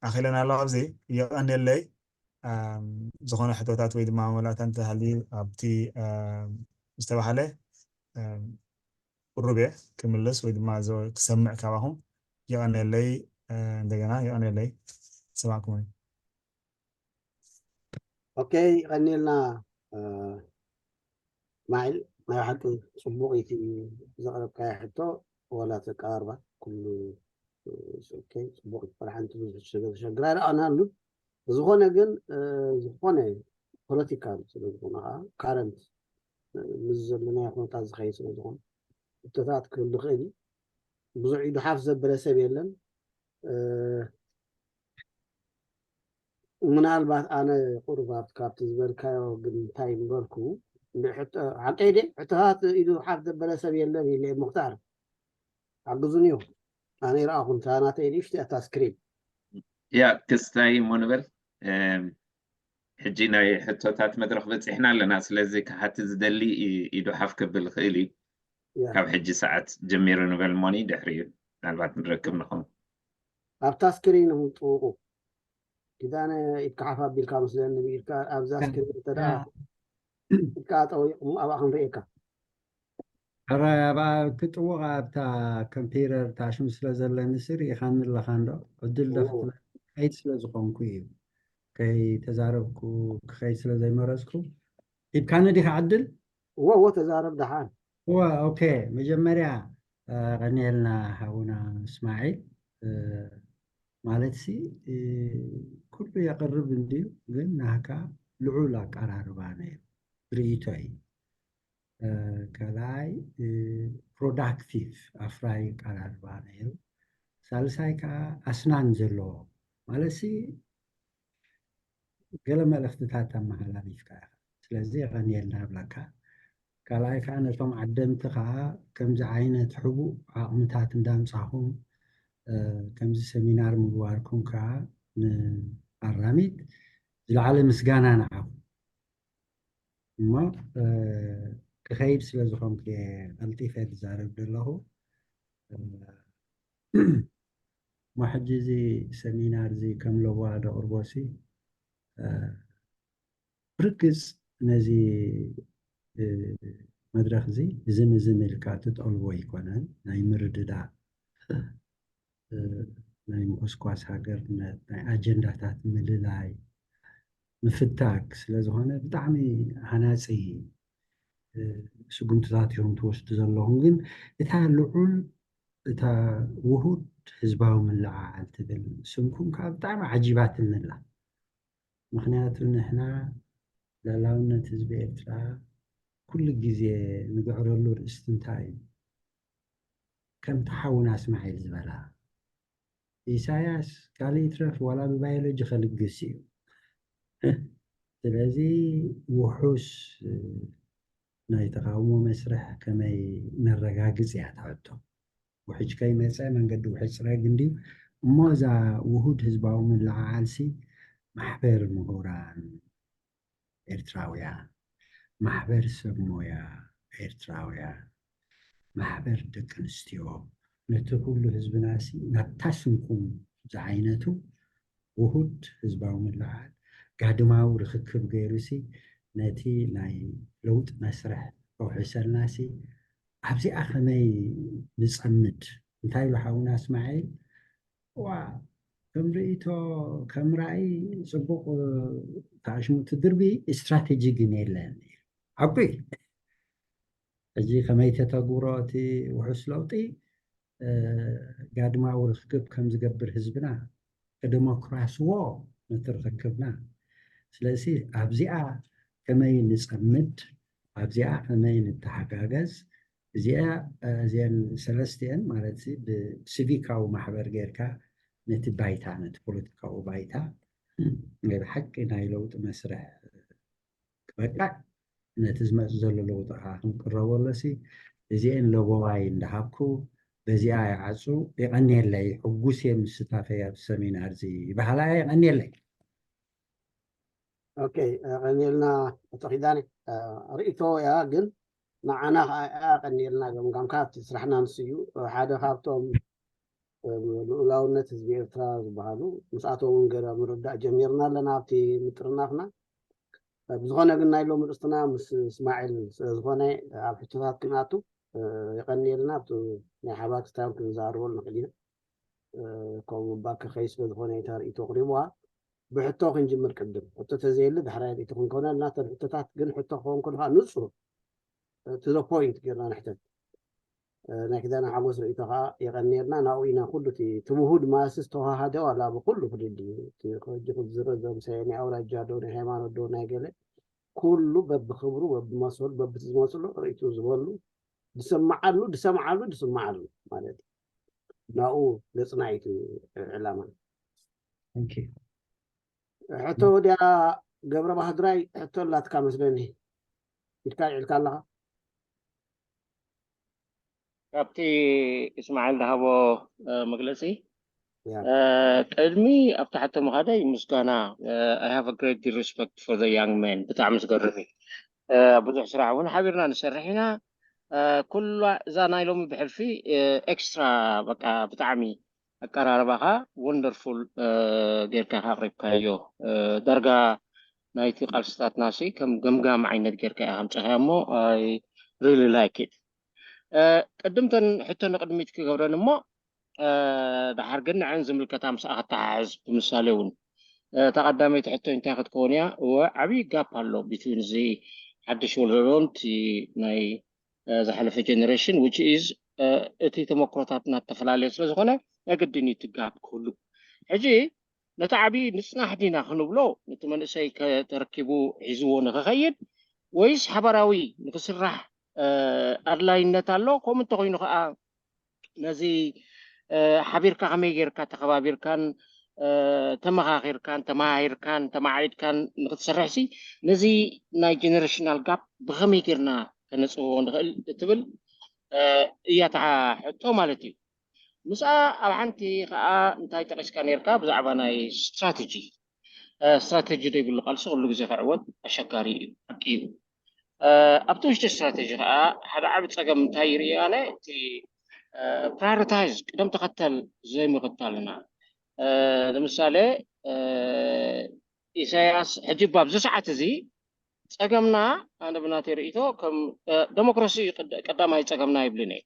ኣኺለን ኣለዋ ኣብዚ። የቐንየለይ። ዝኾነ ሕቶታት ወይ ድማ መላእታ እንተሃልዩ ኣብቲ ዝተባህለ ቅሩብ እየ ክምልስ ወይ ድማ ክሰምዕ ካባኹም። የቐንየለይ። እንደገና የቐንየለይ። ሰማዕኩም። ኦኬ፣ ይቐንየልና። ማይል ናይ ሓቂ ጽቡቕ እዩ ዘቕረብካዮ ሕቶ፣ ዋላ ተቀራርባ ኩሉ ኦኬ ጽቡቕ እዩ። ሓንቲ ብዙሕ ተሸግራ ይረኣናሉ። ዝኾነ ግን ዝኾነ ፖለቲካል ስለ ዝኾነ ከዓ ካረንት ምስ ዘለናዮ ኩነታት ዝኸይድ ስለ ዝኾነ ሕቶታት ክህሉ ይኽእል እዩ። ብዙሕ ኢዱ ሓፍ ዘበለ ሰብ የለን። ምናልባት ኣነ ቁሩብ ኣብቲ ካብቲ ዝበልካዮ ግን እንታይ ምበልኩ ሓቀይ ደ ሕቶታት ኢዱ ሓፍ ዘበለ ሰብ የለን ኢለ። ሙክታር ሓግዙን እዩ። ኣነ ይረኣኹም እታ ናተይ ንእሽቲ ኣታ ስክሪን ያ ክስታይ እሞ ንበል። ሕጂ ናይ ሕቶታት መድረኽ በፂሕና ኣለና። ስለዚ ክሓቲ ዝደሊ ኢዱ ሓፍ ክብል ይኽእል እዩ። ካብ ሕጂ ሰዓት ጀሚሩ ንበል እሞኒ ድሕሪኡ ምናልባት ንረክብ ንኸውን። ኣብታ ስክሪን ጥውቁ ኪዳነ ኢድካ ሓፍ ኣቢልካ መስለኒ ብኢድካ ኣብዛ ስክሪን እንተ ደኣ ኢድካ ጠዊቑ ኣብኣ ክንርእየካ። ሕራይ ኣብኣ ክጥውቕ ኣብታ ኮምፒውተር ታሽም ስለ ዘለኒ ሲ ርኢኻኒ ኣለኻ እንዶ ዕድል ዶ ክትበኒ ከይድ ስለ ዝኾንኩ እዩ። ከይተዛረብኩ ክኸይድ ስለ ዘይመረጽኩ ሂብካኒ ዲኻ ዕድል? እወ እወ ተዛረብ ደሓን። እወ ኦኬ። መጀመርያ ቀኒኤልና ሓውና እስማዒል ማለት ሲ ኩሉ የቕርብ እንድዩ ግን ናህካ ልዑል ኣቀራርባ ነይሩ ርእይቶ እዩ። ካልኣይ ፕሮዳክቲቭ ኣፍራይ ኣቀራርባ ነይሩ። ሳልሳይ ከዓ ኣስናን ዘለዎ ማለት ሲ ገለ መልእኽትታት ኣመሓላሊፍካ ኢኻ። ስለዚ የቐንየልና እብለካ። ካልኣይ ከዓ ነቶም ዓደምቲ ከዓ ከምዚ ዓይነት ሕቡእ ዓቕምታት እንዳምጻኹም ከምዚ ሰሚናር ምግባርኩም ከዓ ንኣራሚት ዝለዓለ ምስጋና ንዓኹም። እሞ ክኸይድ ስለ ዝኾንኩ እየ ቀልጢፈ ዝዛረብ ዘለኹ። እሞ ሕጂ እዚ ሰሚናር እዚ ከም ለበዋ ደቕርቦ ሲ ብርግጽ ነዚ መድረኽ እዚ እዝን እዝን ኢልካ ትጠልቦ ኣይኮነን። ናይ ምርድዳእ ናይ ምኹስኳስ ሃገርነት ናይ ኣጀንዳታት ምልላይ ምፍታግ ስለ ዝኾነ ብጣዕሚ ሃናፂ ስጉምትታት ኢኹም ትወስዱ ዘለኹም። ግን እታ ልዑል እታ ውሁድ ህዝባዊ ምልዕዓል ትብል ስምኩም ከዓ ብጣዕሚ ዓጂባትኒ ኣላ። ምኽንያቱ ንሕና ላላውነት ህዝቢ ኤርትራ ኩሉ ግዜ ንግዕረሉ ርእስቲ እንታይ እዩ? ከምቲ ሓውና እስማዒል ዝበላ ኢሳያስ ካልእ ይትረፍ ዋላ ብባዮሎጂ ከልግስ እዩ። ስለዚ ውሑስ ናይ ተቓውሞ መስርሕ ከመይ ነረጋግጽ እያ እታ ሕቶ። ውሕጅ ከይመጸ መንገዲ ውሕጅ ጽረግ እንድዩ እሞ እዛ ውሁድ ህዝባዊ ምልዕዓልሲ ማሕበር ምሁራን ኤርትራውያን፣ ማሕበር ሰብ ሞያ ኤርትራውያን፣ ማሕበር ደቂ ኣንስትዮ ነቲ ኩሉ ህዝብናሲ ናብታ ስምኩም ዝዓይነቱ ውሁድ ህዝባዊ ምልዕዓል ጋድማዊ ርኽክብ ገይሩሲ ነቲ ናይ ለውጢ መስርሕ ከውሕሰልናሲ ኣብዚኣ ከመይ ንጸምድ? እንታይ ኢሉ ሓውና እስማዒል ዋ ከም ርእይቶ ከም ራእይ ጽቡቕ ተኣሽሙ ትድርቢ ስትራቴጂ ግን የለን ሓቁ ሕጂ ከመይ ተተግብሮ እቲ ውሑስ ለውጢ ጋድማዊ ርክብ ከም ዝገብር ህዝብና ከደሞክራስዎ ነቲ ርክክብና ስለዚ ኣብዚኣ ከመይ ንጸምድ ኣብዚኣ ከመይ ንተሓጋገዝ እዚኣ እዚአን ሰለስቲአን ማለት ብሲቪካዊ ማሕበር ጌርካ ነቲ ባይታ ነቲ ፖለቲካዊ ባይታ ናይ ብሓቂ ናይ ለውጢ መስርሕ ክበቅዕ ነቲ ዝመፅ ዘሎ ለውጢ ከዓ ክንቅረበሎሲ እዚአን ለበዋይ እንዳሃብኩ በዚኣ ይዓፁ። የቐንየለይ። ሕጉስ እየ ምስታፈይ ኣብ ሰሚናር እዚ ይበሃላ። የቐንየለይ። ኦኬ፣ ቀኒልና ኣቶ ኪዳነ ርእይቶ እያ ግን ንዓና ከዓ ኣቐኒልና ገምጋምካ ኣብቲ ስራሕና ንሱ እዩ። ሓደ ካብቶም ልኡላውነት ህዝቢ ኤርትራ ዝበሃሉ ምስኣቶም እውን ገለ ምርዳእ ጀሚርና ኣለና ኣብቲ ምጥርናፍና። ብዝኾነ ግን ናይ ሎሚ ርእስትና ምስ እስማዒል ስለዝኾነ ኣብ ሕቶታት ክንኣቱ የቐንየልና። ኣብቲ ናይ ሓባር ክስታዮም ክንዛረበሉ ንኽእል ኢና። ከምኡ እባ ክኸይ ስለዝኾነ እታ ርእይቶ ኣቕሪብዋ። ብሕቶ ክንጅምር ቅድም ሕቶ ተዘየሊ ዳሕራይ ርእይቶ ክንከውነልና እተን ሕቶታት ግን ሕቶ ክኸውን ከሎ ከዓ ንፁር to the point ጌርና ንሕተት። ናይ ክዳን ሓጎስ ርእይቶ ከዓ የቐንየልና። ናብኡ ኢና ኩሉ እቲ እቲ ውሁድ ማስ ዝተዋሃደ ዋላ ብኩሉ ክልል እዩ እቲ ከጅኹ ዝረዘም ሰየ ናይ ኣውራጃ ዶ ናይ ሃይማኖት ዶ ናይ ገለ ኩሉ በብክብሩ በብመሰሉ በብቲ ዝመፅሉ ርእይቱ ዝበሉ ዝሰማዓሉ ዝሰምዓሉ ዝስማዓሉ ማለት እዩ። ናብኡ ገፅና እዩ እቲ ዕላማ። ሕቶ ወዲያ ገብረ ባህድራይ ሕቶ ኣላትካ መስለኒ ኢድካ ይዕልካ ኣለኻ። ካብቲ እስማዒል ዝሃቦ መግለፂ ቅድሚ ኣብቲ ሕቶ ምኻደይ ምስጋና I have a great respect for the young men። ብጣዕሚ ዝገርም እዩ። ብዙሕ ስራሕ እውን ሓቢርና ንሰርሕ ኢና። ኩላ እዛ ናይ ሎሚ ብሕልፊ ኤክስትራ በቃ ብጣዕሚ ኣቀራርባኻ ወንደርፉል ጌርካ ኢኻ ኣቕሪብካዮ። ዳርጋ ናይቲ ቃልስታትና ሲ ከም ገምጋም ዓይነት ጌርካ ኢኻ ኣምፀኻዮ እሞ I really like it። ቅድምተን ሕቶ ንቅድሚት ክገብረን እሞ ድሓር ግን ንዐን ዝምልከታ ምስኣ ከተሓሕዝ ብምሳሌ እውን እታ ቀዳመይቲ ሕቶ እንታይ ክትከውን እያ? እወ ዓብዪ ጋፕ ኣሎ ቢትዊን እዚ ሓድሽ ወለዶን እቲ ናይ ዝሓለፈ ጀነሬሽን which is እቲ ተመክሮታትና እተፈላለየ ስለ ዝኾነ ናይ ግድን እዩ እቲ ጋፕ ክህሉ። ሕጂ ነቲ ዓብዪ ንፅናሕ ዲና ክንብሎ ነቲ መንእሰይ ከተረኪቡ ሒዝዎ ንክኸይድ ወይስ ሓባራዊ ንክስራሕ ኣድላይነት ኣሎ? ከምኡ እንተኮይኑ ከዓ ነዚ ሓቢርካ ከመይ ጌርካ ተኸባቢርካን ተመኻኺርካን ተመሃሂርካን ተማዓቢድካን ንክትሰርሕሲ ነዚ ናይ generational gap ብኸመይ ጌርና ከነፅብቦ ንኽእል እትብል እያ እታ ሕቶ ማለት እዩ። ምስኣ ኣብ ሓንቲ ከዓ እንታይ ጠቂስካ ነርካ ብዛዕባ ናይ ስትራቴጂ ስትራቴጂ ዘይብሉ ቃልሲ ኩሉ ግዜ ክዕወት ኣሸጋሪ እዩ፣ ሓቂ እዩ። ኣብቲ ውሽጢ ስትራቴጂ ከዓ ሓደ ዓብ ፀገም እንታይ ይርኢ ኣነ እቲ prioritize ቅደም ተኸተል ዘይምኽታልና ንምሳሌ ኢሳያስ ሕጂ ኣብዚ ሰዓት እዚ ፀገምና ኣነ ብናተይ ርእይቶ ከም ዴሞክራሲ ቀዳማይ ፀገምና ይብልን እየ።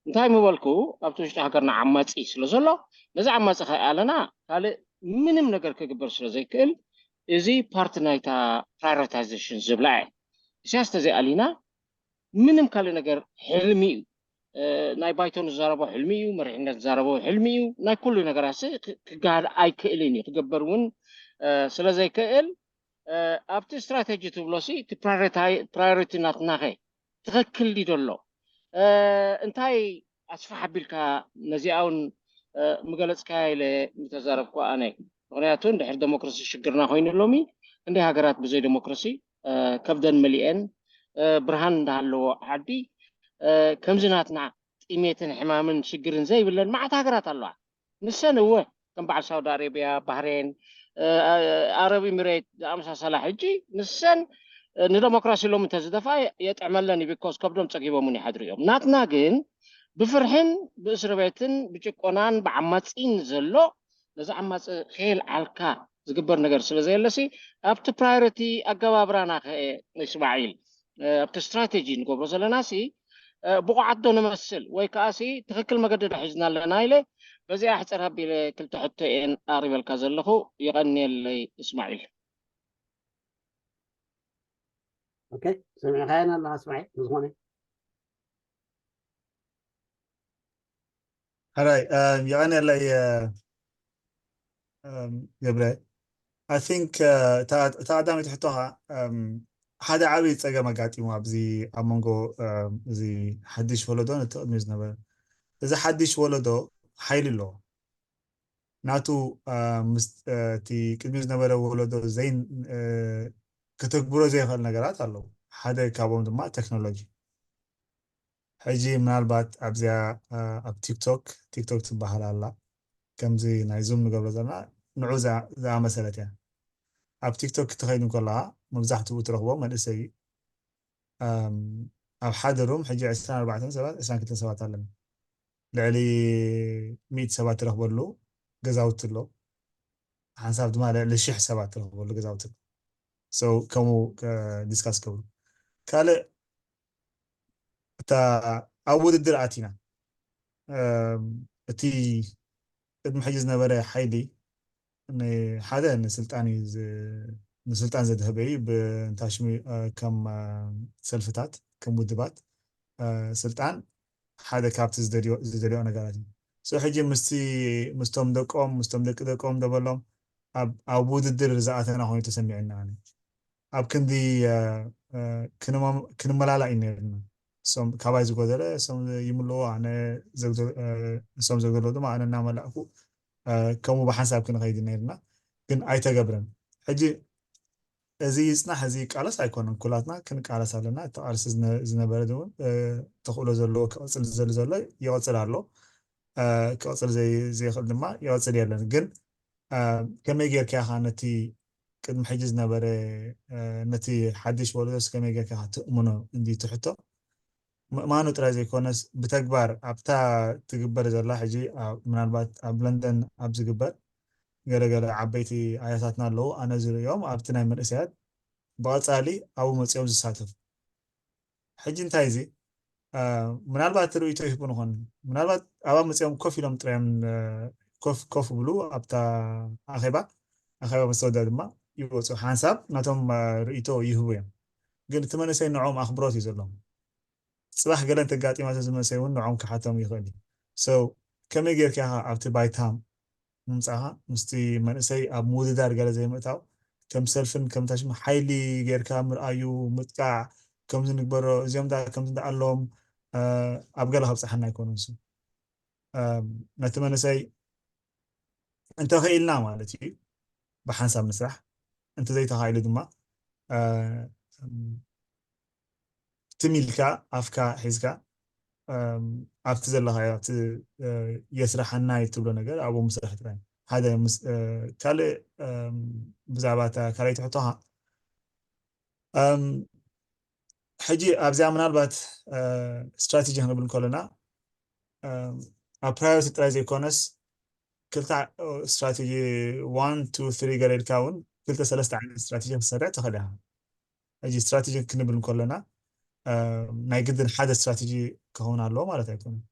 እንታይ ምበልኩ ኣብቲ ውሽጢ ሃገርና ዓማፂ ስለ ዘሎ ነዚ ዓማፂ ከይኣለና ካልእ ምንም ነገር ክግበር ስለ ዘይክእል እዚ ፓርቲ ናይታ prioritization ዝብላ እየ። ኢሳያስ ተዘይኣሊና ምንም ካልእ ነገር ሕልሚ እዩ። ናይ ባይቶ ንዛረቦ ሕልሚ እዩ፣ መሪሕነት ዝዛረቦ ሕልሚ እዩ። ናይ ኩሉ ነገራት ክገሃድ ኣይክእልን እዩ፣ ክገበር እውን ስለ ዘይክእል ኣብቲ ስትራቴጂ ትብሎ ሲ እቲ priority ናትናኸ ትኽክል ድዩ ዘሎ እንታይ ኣስፋሕ ኣቢልካ ነዚኣ እውን ምገለፅካያ ኢለ ምተዛረብኩ ኣነ። ምክንያቱ እንድሕር ዴሞክራሲ ሽግርና ኮይኑ ሎሚ ክንደይ ሃገራት ብዘይ ዴሞክራሲ ከብደን መሊአን ብርሃን እንዳሃለዎ ዓዲ ከምዚ ናትና ጥሜትን ሕማምን ሽግርን ዘይብለን መዓት ሃገራት ኣለዋ። ንሰን እወ ከም በዓል ሳውዲ ኣረቢያ፣ ባህሬን፣ ኣረብ ኢሚሬት ዝኣመሳሰላ ሕጂ ንሰን ንደሞክራሲ ሎም እንተዝደፋ የጥዕመለን እዩ። ቢኮዝ ከብዶም ፀጊቦምን ይሓድሩ እዮም። ናትና ግን ብፍርሕን ብእስር ቤትን ብጭቆናን ብዓማፂን ዘሎ ነዚ ዓማፂ ከየልዓልካ ዝግበር ነገር ስለ ዘየለሲ ኣብቲ ፕራዮሪቲ ኣገባብራና ከ እስማዒል ኣብቲ ስትራቴጂ ንገብሮ ዘለና ሲ ብቑዓት ዶ ንመስል ወይ ከዓ ሲ ትኽክል መገዲ ዶ ሒዝና ኣለና ኢለ በዚኣ ሕፅር ኣቢለ ክልተ ሕቶ እየን ኣቕሪበልካ ዘለኹ። የቐንየለይ እስማዒል። ኦኬ፣ ሰሚዕካየን ኣለኻ እስማዒል? ብዝኾነ ሕራይ የቐንየለይ ገብረ። I think እታ ቀዳመይቲ ሕቶኻ ሓደ ዓብዪ ፀገም ኣጋጢሙ ኣብዚ ኣብ መንጎ እዚ ሓድሽ ወለዶ ነቲ ቅድሚኡ ዝነበረ። እዚ ሓድሽ ወለዶ ሓይሊ ኣለዎ። ናቱ ምስ እቲ ቅድሚኡ ዝነበረ ወለዶ ዘይ ከተግብሮ ዘይኽእል ነገራት ኣለዉ። ሓደ ካብኦም ድማ ቴክኖሎጂ። ሕጂ ምናልባት ኣብዚኣ ኣብ ቲክቶክ ቲክቶክ ትበሃል ኣላ ከምዚ ናይ ዙም ንገብሮ ዘለና ንዑ ዝኣመሰለት እያ። ኣብ ቲክቶክ ክትኸይድ እንከለኻ መብዛሕትኡ ትረኽቦ መንእሰይ እዩ። ኣብ ሓደ ሩም ሕጂ ዕስራን ኣርባዕተን ሰባት፣ ዕስራን ክልተን ሰባት ኣለና። ልዕሊ ሚእቲ ሰባት ትረኽበሉ ገዛውቲ ኣሎ። ሓንሳብ ድማ ልዕሊ ሽሕ ሰባት ትረኽበሉ ገዛውቲ ኣሎ። So ከምኡ ዲስካስ ገብሩ። ካልእ እታ ኣብ ውድድር ኣቲና እቲ ቅድሚ ሕጂ ዝነበረ ሓይሊ ሓደ ንስልጣን እዩ ንስልጣን ዘድህበ እዩ። ብንታሽሚ ከም ሰልፍታት ከም ውድባት ስልጣን ሓደ ካብቲ ዝደልዮ ነገራት እዩ። So ሕጂ ምስቲ ምስቶም ደቆም ምስቶም ደቂ ደቆም ደበሎም ኣብ ውድድር ዝኣተና ኮይኑ ተሰሚዕና። ኣብ ክንዲ ክንመላላእ እዩ ነርና። እሶም ካባይ ዝጎደለ እሶም ይምልዎ ኣነ እሶም ዘጎደሎ ድማ ኣነ እናመላእኩ ከምኡ ብሓንሳብ ክንኸይድ ነርና። ግን ኣይተገብረን። ሕጂ እዚ ይፅናሕ እዚ ይቃለስ ኣይኮነን፣ ኩላትና ክንቃለስ ኣለና። እቲ ቃልሲ ዝነበረ እውን ተኽእሎ ዘለዎ ክቕፅል ዝደሊ ዘሎ ይቕፅል ኣሎ። ክቕፅል ዘይኽእል ድማ ይቕፅል የለን። ግን ከመይ ጌርካ ኢኻ ነቲ ቅድሚ ሕጂ ዝነበረ ነቲ ሓድሽ ወለዶስ ከመይ ጌርካ ኢኻ ትእምኖ እንዲ ትሕቶ? ምእማኑ ጥራይ ዘይኮነስ ብተግባር ኣብታ ትግበር ዘላ ሕጂ ምናልባት ኣብ ለንደን ኣብ ዝግበር ገለገለ ዓበይቲ ኣያታትና ኣለዉ ኣነ ዝርእዮም ኣብቲ ናይ መንእሰያት ብቐፃሊ ኣብኡ መፂኦም ዝሳተፉ ሕጂ እንታይ እዚ ምናልባት ርእቶ ይህቡ ንኾን ምናልባት ኣብኣ መፂኦም ኮፍ ኢሎም ጥራዮም ኮፍ ብሉ ኣብታ ኣኼባ ኣኼባ መስተወዳ ድማ ይወፁ ሓንሳብ ናቶም ርእቶ ይህቡ እዮም። ግን እቲ መንእሰይ ንዕኦም ኣኽብሮት እዩ ዘለዎም። ፅባሕ ገለ እንተጋጢማ ዝመሰይ እውን ንዕኦም ክሓቶም ይኽእል እዩ። So ከመይ ጌርካ ኢኻ ኣብቲ ባይታ ምምፃእኻ ምስቲ መንእሰይ ኣብ ምውድዳር ገለ ዘይምእታው ከም ሰልፍን ከም ታሽም ሓይሊ ጌርካ ምርኣዩ ምጥቃዕ ከምዚ ንግበሮ እዚኦም ዳ ከምዚ እንዳኣሎም ኣብ ገለ ከብፅሓና ኣይኮኑን። ነቲ መንእሰይ እንተኽኢልና ማለት እዩ ብሓንሳብ ንስራሕ፣ እንተዘይተኻኢሉ ድማ ትም ኢልካ ኣፍካ ሒዝካ ኣብቲ ዘለኻዮ ኣብቲ የስራሓና እትብሎ ነገር ኣብኡ ምስራሕ ጥራይ ሓደ ካልእ ብዛዕባ እታ ካልኣይቲ ሕቶኻ ሕጂ ኣብዚኣ ምናልባት ስትራቴጂ ክንብል ከለና ኣብ ፕራዮሪቲ ጥራይ ዘይኮነስ ክልተ ስትራቴጂ ዋን ቱ ትሪ ገለ ኢልካ እውን ክልተ ሰለስተ ዓይነት ስትራቴጂ ክሰርዕ ትኽእል ኢኻ። ሕጂ ስትራቴጂ ክንብል ከለና ናይ ግድን ሓደ ስትራቴጂ ክኸውን ኣለዎ ማለት ኣይኮነን።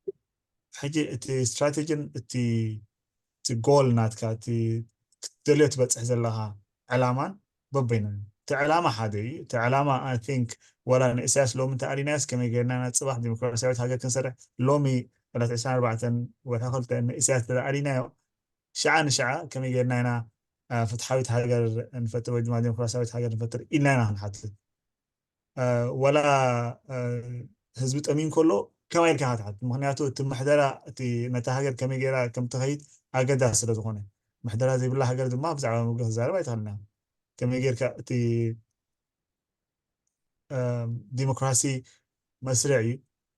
ሕጂ እቲ ስትራቴጂን እቲ እቲ ጎል ናትካ እቲ ክትደልዮ ትበፅሕ ዘለኻ ዕላማን በበይኑ እቲ ዕላማ ሓደ እዩ። እቲ ዕላማ I think ወላ ንእስያስ ሎሚ እንተኣሊናዮስ ከመይ ጌርና ኢና ፅባሕ ዲሞክራሲያዊት ሃገር ክንሰርሕ ሎሚ ዕለት ዕስራን ኣርባዕተን ወርሒ ክልተ ንእስያስ ተኣሊናዮ ሽዓ ንሽዓ ከመይ ጌርና ኢና ፍትሓዊት ሃገር ንፈጥር ወይ ድማ ዲሞክራሲያዊት ሃገር ንፈጥር ኢልና ኢና ክንሓትት። ወላ ህዝቢ ጠምዩ እንከሎ ከመይ ኢልካ ክትሓትት? ምክንያቱ እቲ ምሕደራ እቲ ነታ ሃገር ከመይ ጌራ ከም ትኸይድ ኣገዳሲ ስለ ዝኾነ ምሕደራ ዘይብላ ሃገር ድማ ብዛዕባ ምግቢ ክዛረብ ኣይትኽእልና። ከመይ ጌርካ እቲ ዲሞክራሲ መስርዕ እዩ፣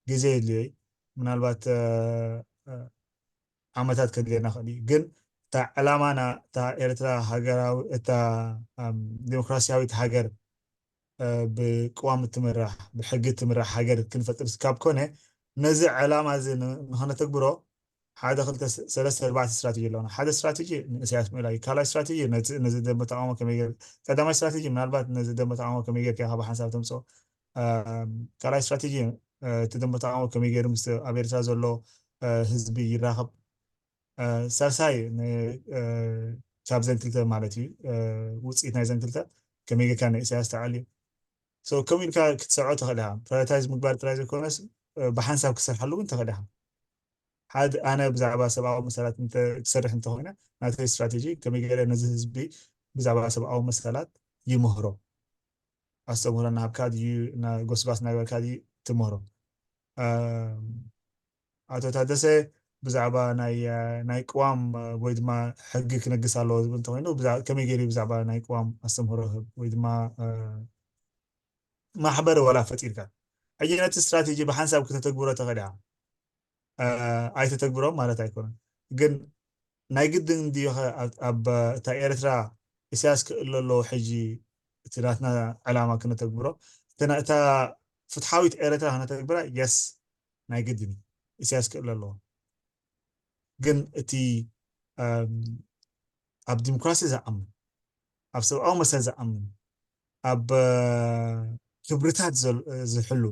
ግዜ የድልዮ እዩ። ምናልባት ዓመታት ከድልየና ክእል እዩ። ግን እታ ዕላማና እታ ኤርትራ ሃገራዊ እታ ዲሞክራሲያዊት ሃገር ብቅዋም እትምራሕ ብሕጊ እትምራሕ ሃገር ክንፈጥር ስካብ ኮነ ነዚ ዕላማ እዚ ንኸነተግብሮ ሓደ ክልተ ሰለስተ ኣርባዕተ ስትራቴጂ ኣለና። ሓደ ስትራቴጂ ንእስያስ ምእላይ፣ ካልኣይ ስትራቴጂ ነዚ ደንበ ተቃውሞ ከመይ ገር ቀዳማይ ስትራቴጂ ምናልባት ነዚ ደንበ ተቃውሞ ከመይ ገርካ ኢኻ ብሓንሳብ ተምፅኦ። ካልኣይ ስትራቴጂ እቲ ደንበ ተቃውሞ ከመይ ገይሩ ምስ ኣብ ኤርትራ ዘሎ ህዝቢ ይራኸብ። ሳልሳይ ካብ ዘን ክልተ ማለት እዩ ውፅኢት ናይ ዘን ክልተ ከመይ ጌርካ ንእስያስ ተዓልዩ ከምኡ ኢልካ ክትሰርዖ ትኽእል ኢኻ። ፕራዮሪታይዝ ምግባር ጥራይ ዘይኮነስ ብሓንሳብ ክሰርሓሉ እውን ትኽእል ኢኻ። ሓደ ኣነ ብዛዕባ ሰብኣዊ መሰላት ክሰርሕ እንተኮይነ ናተይ ስትራቴጂ ከመይ ገይረ ነዚ ህዝቢ ብዛዕባ ሰብኣዊ መሰላት ይምህሮ ኣስተምህሮ እናሃብካ ድዩ ጎስጓስ እናገበርካ ድዩ ትምህሮ? ኣቶ ታደሰ ብዛዕባ ናይ ቅዋም ወይ ድማ ሕጊ ክነግስ ኣለዎ ዝብል እንተኮይኑ ከመይ ገይሩ ብዛዕባ ናይ ቅዋም ኣስተምህሮ ህብ ወይ ድማ ማሕበር ዋላ ፈጢርካ ሕጂ ነቲ ስትራቴጂ ብሓንሳብ ክተተግብሮ ተኽእል ኢኻ። ኣይተተግብሮም ማለት ኣይኮነን፣ ግን ናይ ግድን ድዩ ኣብ እታ ኤርትራ ኢሳያስ ክእለ ኣለዎ ሕጂ እቲ ናትና ዕላማ ክነተግብሮ እታ ፍትሓዊት ኤርትራ ክነተግብራ የስ ናይ ግድን እዩ። ኢሳያስ ክእል ኣለዎ። ግን እቲ ኣብ ዲሞክራሲ ዝኣምን፣ ኣብ ሰብኣዊ መሰል ዝኣምን፣ ኣብ ክብርታት ዝሕሉ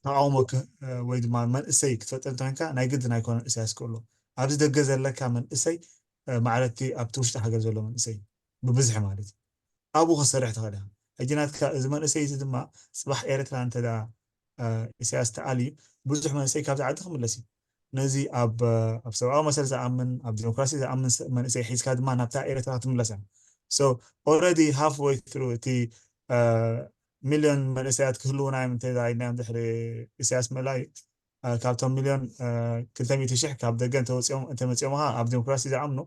ተቃውሞ ወይ ድማ መንእሰይ ክትፈጥር እንተኮንካ ናይ ግድን ኣይኮነን ኢሳያስ ክእሎ። ኣብዚ ደገ ዘለካ መንእሰይ ማለት ኣብቲ ውሽጢ ሃገር ዘሎ መንእሰይ ብብዝሒ ማለት እዩ ኣብኡ ክሰርሕ ትኽእል ኢኻ። ሕጂ ናትካ እዚ መንእሰይ እዚ ድማ ፅባሕ ኤርትራ እንተ ኢሳያስ ተኣልዩ ብዙሕ መንእሰይ ካብዚ ዓዲ ክምለስ እዩ። ነዚ ኣብ ኣብ ሰብኣዊ መሰል ዝኣምን ኣብ ዲሞክራሲ ዝኣምን መንእሰይ ሒዝካ ድማ ናብታ ኤርትራ ክትምለስ እያ። So already halfway through እቲ ሚልዮን መንእሰያት ክህልውና እዮም እንተ ኢልናዮም ድሕሪ ኢሳያስ ምእላይ ካብቶም ሚልዮን ክልተ ሚእቲ ሽሕ ካብ ደገ እንተወፂኦም እንተመፂኦም ከዓ ኣብ ዲሞክራሲ ዝኣምኑ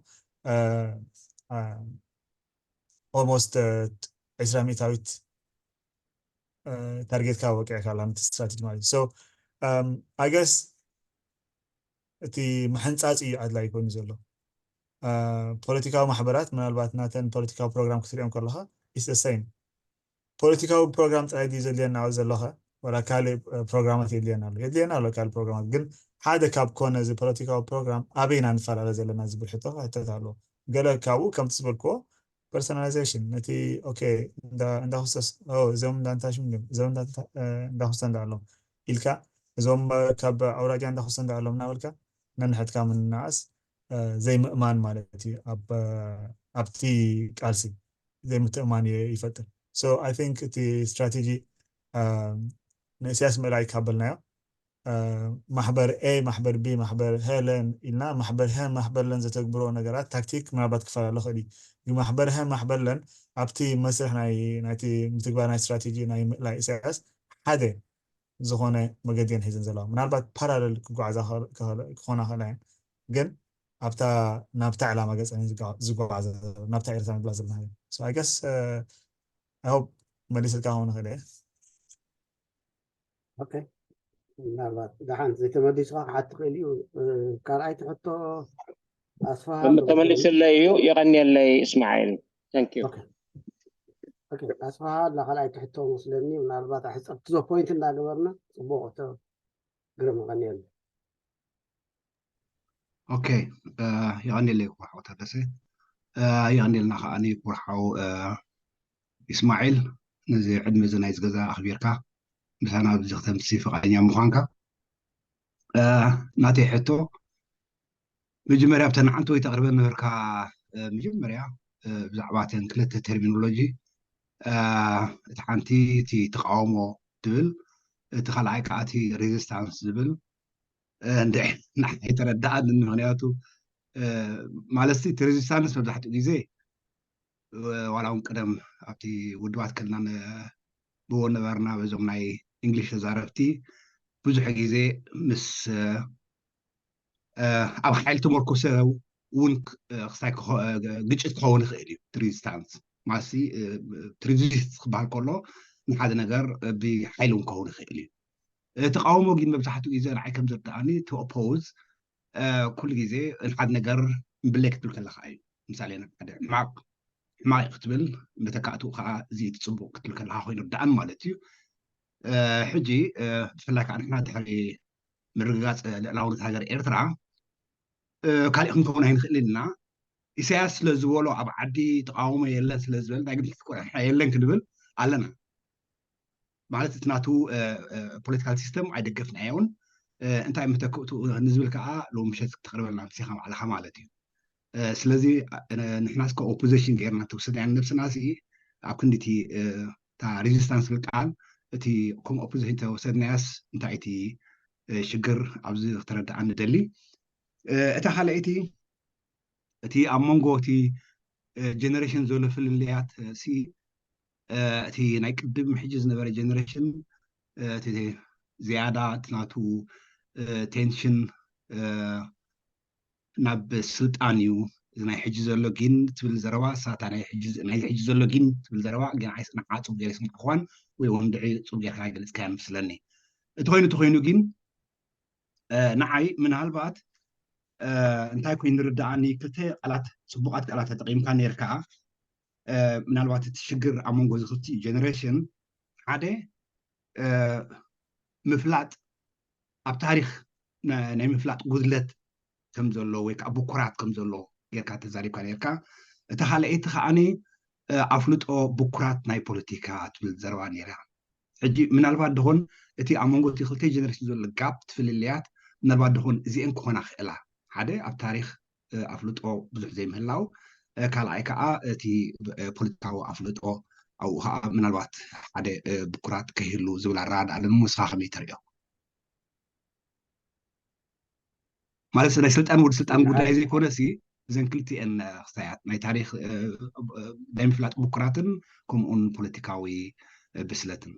almost ዕስራ ሚእታዊት ታርጌትካ ወቂዕካ ኣላ ነቲ ስትራቴጂ ማለት እዩ። So I guess እቲ ምሕንፃፅ እዩ ኣድላይ ኮይኑ ዘሎ። ፖለቲካዊ ማሕበራት ምናልባት ናተን ፖለቲካዊ ፕሮግራም ክትሪኦም ከለካ it's the same። ፖለቲካዊ ፕሮግራም ጥራይ ድዩ ዘድልየና ኣብዚ ዘለኸ ወላ ካልእ ፕሮግራማት የድልየና ኣሎ? የድልየና ኣሎ ካልእ ፕሮግራማት። ግን ሓደ ካብ ኮነ እዚ ፖለቲካዊ ፕሮግራም ኣበይና ንፈላለ ዘለና ዝብል ሕቶ ክሕተት ኣለዎ። ገለ ካብኡ ከምቲ ዝበልክዎ ፐርሶናላይዜሽን ነቲ ኦኬ እንዳ ክስቶስ እዞም እንዳ እንታይ ሽም እዮም እዞም እንዳ ክስቶ እንዳ ኣለዉ ኢልካ እዞም ካብ ኣውራጃ እንዳ ክስቶ እንዳ ኣለዉ እናበልካ ነንሕድካ ምንናኣስ ዘይምእማን ማለት እዩ። ኣብቲ ቃልሲ ዘይምትእማን ይፈጥር። So I think እቲ ስትራቴጂ ንእስያስ ምእላይ ካበልናዮ ማሕበር ኤ ማሕበር ቢ ማሕበር ሄለን ኢልና ማሕበር ሀ ማሕበር ለን ዘተግብሮ ነገራት ታክቲክ ምናልባት ክፈላለ ክእል እዩ። ግን ማሕበር ሀ ማሕበር ለን ኣብቲ መስርሕ ናይ ናይቲ ምትግባር ናይ ስትራቴጂ ናይ ምእላይ ኢሳያስ ሓደ ዝኾነ መገዲ እየን ሒዘን ዘለዋ። ምናልባት ፓራለል ክጓዓዛ ክኾና ክእላ እየን፣ ግን ኣብታ ናብታ ዕላማ ገፀን ዝጓዓዘ ናብታ ኤርትራ ንብላ ዘለና። So I guess I hope መሊስልካ ክኾን ይኽእል እየ። ኦኬ፣ ምናልባት ደሓን ዘይተመሊስካ ክሓት ትኽእል እዩ። ካልኣይቲ ሕቶ ኣስፋሃ ተመሊስለይ እዩ። የቐንየለይ እስማዒል። Thank you። ኣስፋሃ ኣላ ካልኣይቲ ሕቶ መስለኒ። ምናልባት ኣሕፀርቲ ዞ ፖይንት እንዳገበርና ፅቡቅ እቶ ግርም የቐንየሉ። ኦኬ፣ የቐንየለይ ክቡር ሓው ታደሰ። የቐንየልና ከዓኒ ክቡር ሓው ኢስማዒል፣ ነዚ ዕድመ እዚ ናይ ዝገዛ ኣኽቢርካ ምሳና ኣብዚ ክተምሲ ፍቓደኛ ምዃንካ። ናተይ ሕቶ መጀመርያ ኣብተን ዓንተወይ ተቕርበ ነበርካ። መጀመርያ ብዛዕባ እተን ክልተ ተርሚኖሎጂ፣ እቲ ሓንቲ እቲ ተቃውሞ ትብል፣ እቲ ካልኣይ ከዓ እቲ ሬዚስታንስ ዝብል። ንዓይ ተረዳኣኒ። ምክንያቱ ማለት እቲ ሬዚስታንስ መብዛሕትኡ ግዜ ዋላ እውን ቀደም ኣብቲ ውድባት ከለና ንብዎ ነበርና በዞም ናይ እንግሊሽ ተዛረብቲ ብዙሕ ግዜ ምስ ኣብ ሓይሊ ተመርኮሰ እውን ክሳይ ግጭት ክኸውን ይኽእል እዩ። ሬዚስታንስ ማለት ሬዚስት ክበሃል ከሎ ንሓደ ነገር ብሓይሊ እውን ክኸውን ይኽእል እዩ። ተቃውሞ ግን መብዛሕትኡ ግዜ ንዓይ ከም ዝርዳኣኒ ኦፖዝ ኩሉ ግዜ ንሓደ ነገር ብለይ ክትብል ከለካ እዩ። ምሳሌ ንሓደ ሕማቅ ሕማቅ ክትብል መተካእትኡ ከዓ እዚ እቲ ፅቡቅ ክትብል ከለካ ኮይኑ ርዳኣን ማለት እዩ። ሕጂ ብፍላይ ከዓ ንሕና ድሕሪ ምርግጋፅ ልዕላውነት ሃገር ኤርትራ ካሊእ ክንከውን ኣይንኽእል ኢና። ኢሳያስ ስለ ዝበሎ ኣብ ዓዲ ተቃውሞ የለን ስለ ዝበል ናይ ግድን ክቆርሕ የለን ክንብል ኣለና። ማለት እቲ ናቱ ፖለቲካል ሲስተም ኣይደገፍናዮን። እንታይ መተክእቱ ንዝብል ከዓ ሎሚ ምሸት ክተቅርበልና ምሲኻ ባዕልኻ ማለት እዩ። ስለዚ ንሕና እስከ ኦፖዚሽን ገይርና ተወሰድናያ ነብስና ሲ ኣብ ክንዲ እቲ እታ ሬዚስታንስ ዝብል ቃል እቲ ከም ኦፖዚሽን ተወሰድናያስ እንታይ እቲ ሽግር ኣብዚ ክተረዳኣ ንደሊ። እታ ካልኣይቲ እቲ ኣብ መንጎ እቲ ጀነሬሽን ዘሎ ፍልልያት ሲ እቲ ናይ ቅድም ሕጂ ዝነበረ ጀነሬሽን እቲ ዝያዳ እቲ ናቱ ቴንሽን ናብ ስልጣን እዩ። እዚ ናይ ሕጂ ዘሎ ግን ትብል ዘረባ እሳታ ናይ ሕጂ ዘሎ ግን ትብል ዘረባ ግን ንዓ ፅቡቅ ገይረ ይስማዕክዋን ወይ እውን ድዒ ፅቡቅ ጌርካ ገለፅካ ይመስለኒ። እቲ ኮይኑ እቲ ኮይኑ ግን ንዓይ ምናልባት እንታይ ኮይኑ ንርዳኣኒ ክልተ ቃላት ፅቡቃት ቃላት ተጠቂምካ ነርካ ምናልባት እቲ ሽግር ኣብ መንጎ እዚ ክልቲኡ ጀነሬሽን ሓደ ምፍላጥ ኣብ ታሪክ ናይ ምፍላጥ ጉድለት ከም ዘሎ ወይ ከዓ ብኩራት ከም ዘሎ ጌርካ ተዛሪብካ ነርካ። እታ ካልኣይቲ ከዓኒ ኣፍልጦ ብኩራት ናይ ፖለቲካ ትብል ዘረባ ነይራ። ሕጂ ምናልባት ደኾን እቲ ኣብ መንጎ እቲ ክልተ ጀነሬሽን ዘሎ ጋፕ ትፍልልያት ምናልባት ደኾን እዚአን ክኾና ክእላ። ሓደ ኣብ ታሪክ ኣፍልጦ ብዙሕ ዘይምህላው፣ ካልኣይ ከዓ እቲ ፖለቲካዊ ኣፍልጦ ኣብኡ ከዓ ምናልባት ሓደ ብኩራት ከይህሉ ዝብል ኣረዳድኣ ኣለኒ። ንስኻ ከመይ ተርእዮ? ማለት ናይ ስልጣን ወዲ ስልጣን ጉዳይ ዘይኮነ ሲ እዘን ክልቲአን ክስታያት ናይ ታሪክ ናይ ምፍላጥ ብኩራትን ከምኡን ፖለቲካዊ ብስለትን።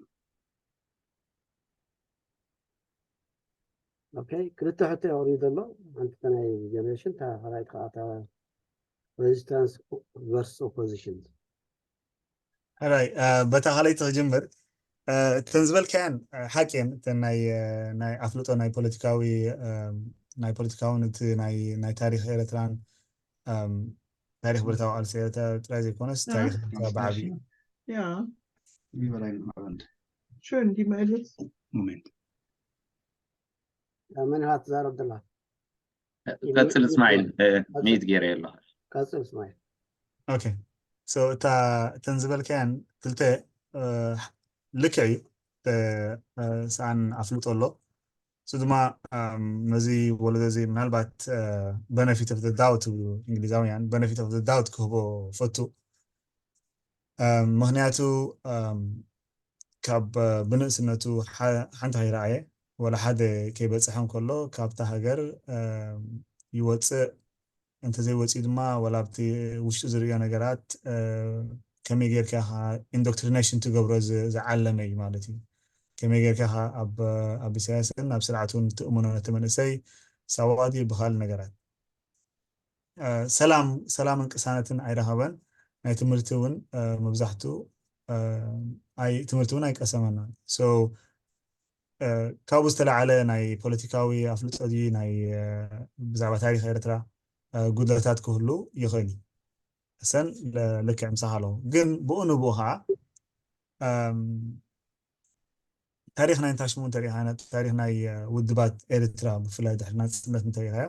ኦኬ፣ ክልተ ሕቶ የቕርብ ዘሎ። ሓንቲ ናይ ጀነሬሽን፣ እታ ካልኣይቲ ከዓ እታ resistance versus opposition። ሕራይ፣ በታ ካልኣይቲ ክጅምር። እተን ዝበልካያን ሓቂ እየን። እተን ናይ ኣፍልጦ ናይ ፖለቲካዊ ናይ ፖለቲካውን እቲ ናይ ታሪክ ኤርትራን ታሪክ ብረታዊ ቃልሲ ኤርትራ ጥራይ ዘይኮነስ ታሪክ ኤርትራ ብዓብዩ Ja, Wie war ein Abend? Schön, die Mädels. Moment. መን ኢኻ ትዛረብ ዘላ? ቀፅል እስማዒል፣ ሚት ገይረ ኣለኹ። ቀፅል እስማዒል። ኦኬ፣ so እታ እተን ዝበልካያን ክልተ ልክዕ እዩ። ሰኣን ኣፍልጦ ኣሎ። እሱ ድማ ነዚ ወለዶ እዚ ምናልባት benefit of the doubt ትብሉ እንግሊዛውያን፣ benefit of the doubt ክህቦ ፈቱ። ምክንያቱ ካብ ብንእስነቱ ሓንቲ ከይረኣየ ወላ ሓደ ከይበፅሐ እንከሎ ካብታ ሃገር ይወፅእ፣ እንተዘይወፅኡ ድማ ወላ ኣብቲ ውሽጡ ዝርእዮ ነገራት ከመይ ጌርካ ኢንዶክትሪኔሽን ትገብሮ ዝዓለመ እዩ ማለት እዩ። ከመይ ጌርካ ኣብ ኢሳያስን ኣብ ስርዓቱን ትእምኖ ነቲ መንእሰይ ሳዋዲ ብካል ነገራት ሰላም ሰላምን ቅሳነትን ኣይረኸበን። ናይ ትምህርቲ እውን መብዛሕቱ ትምህርቲ እውን ኣይቀሰመናን። So ካብኡ ዝተለዓለ ናይ ፖለቲካዊ ኣፍልጦ ድዩ ናይ ብዛዕባ ታሪክ ኤርትራ ጉድለታት ክህሉ ይኽእል እዩ። እሰን ልክዕ ምሳኻ ኣለኹ። ግን ብኡ ንብኡ ከዓ ታሪክ ናይ ንታሽሙ እንተሪኢኻ፣ ታሪክ ናይ ውድባት ኤርትራ ብፍላይ ድሕሪ ናጽነት እንተሪኢኻዮ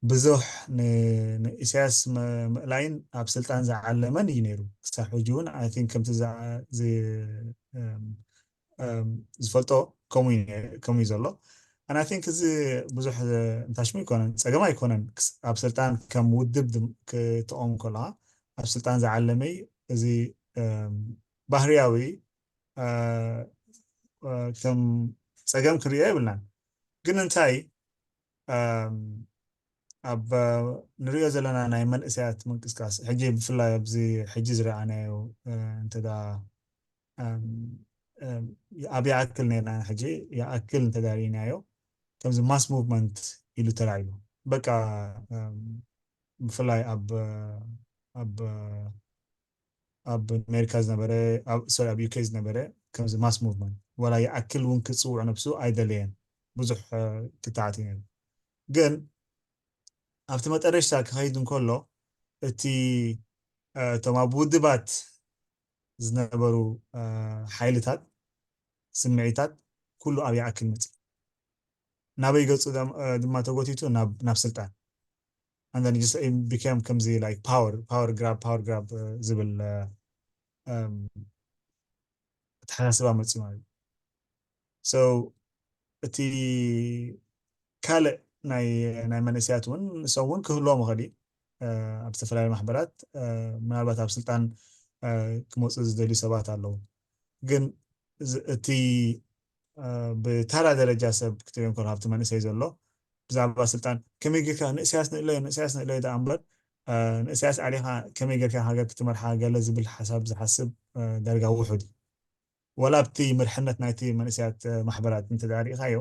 ብዙሕ ንኢሳያስ ምእላይን ኣብ ስልጣን ዝዓለመን እዩ ነይሩ። ክሳብ ሕጂ እውን I think ከምቲ ዝፈልጦ ከምኡ እዩ ዘሎ። And I think እዚ ብዙሕ ንታሽሙ ኣይኮነን፣ ጸገም ኣይኮነን። ኣብ ስልጣን ከም ውድብ ክትቆም ከለኻ ኣብ ስልጣን ዝዓለመ እዩ። እዚ ባህርያዊ ከም ጸገም ክንሪኦ የብልናን። ግን እንታይ ኣብ ንሪኦ ዘለና ናይ መንእሰያት ምንቅስቃስ ሕጂ ብፍላይ ኣብዚ ሕጂ ዝረኣናዮ እንተ ኣብ ይኣክል ነርና ሕጂ ይኣክል እንተ ርኢናዮ ከምዚ mass movement ኢሉ ተራኢሉ በቃ ብፍላይ ኣብ ኣብ ኣብ ኣሜሪካ ዝነበረ ሶሪ ኣብ ዩኬ ዝነበረ ከምዚ mass movement ወላ ይኣክል እውን ክፅውዕ ነብሱ ኣይደለየን። ብዙሕ ክትዓት እዩ ነይሩ። ግን ኣብቲ መጠረሽታ ክኸይድ እንከሎ እቲ እቶም ኣብ ውድባት ዝነበሩ ሓይልታት ስምዒታት ኩሉ ኣብ ይኣክል መፅእ ናበይ ገፁ ድማ ተጎቲቱ ናብ ስልጣን and then just it became ከምዚ like power power grab power grab ዝብል ኣተሓሳስባ መፅኡ ማለት እዩ። So እቲ ካልእ ናይ ናይ መንእሰያት እውን ንሶም እውን ክህልዎም ይኽእል እዩ ኣብ ዝተፈላለዩ ማሕበራት ምናልባት ኣብ ስልጣን ክመፁ ዝደልዩ ሰባት ኣለዉ። ግን እቲ ብታራ ደረጃ ሰብ ክትሪኦ እንከሎ ኣብቲ መንእሰይ ዘሎ ብዛዕባ ስልጣን ከመይ ጌርካ ንእስያስ ንእለዮ ንእስያስ ንእለዮ ደኣ እምበር ንእስያስ ኣሊኻ ከመይ ጌርካ ሃገር ክትመርሓ ገለ ዝብል ሓሳብ ዝሓስብ ዳርጋ ውሑድ እዩ። ወላ ኣብቲ መርሕነት ናይቲ መንእስያት ማሕበራት እንተ ሪኢኻዮ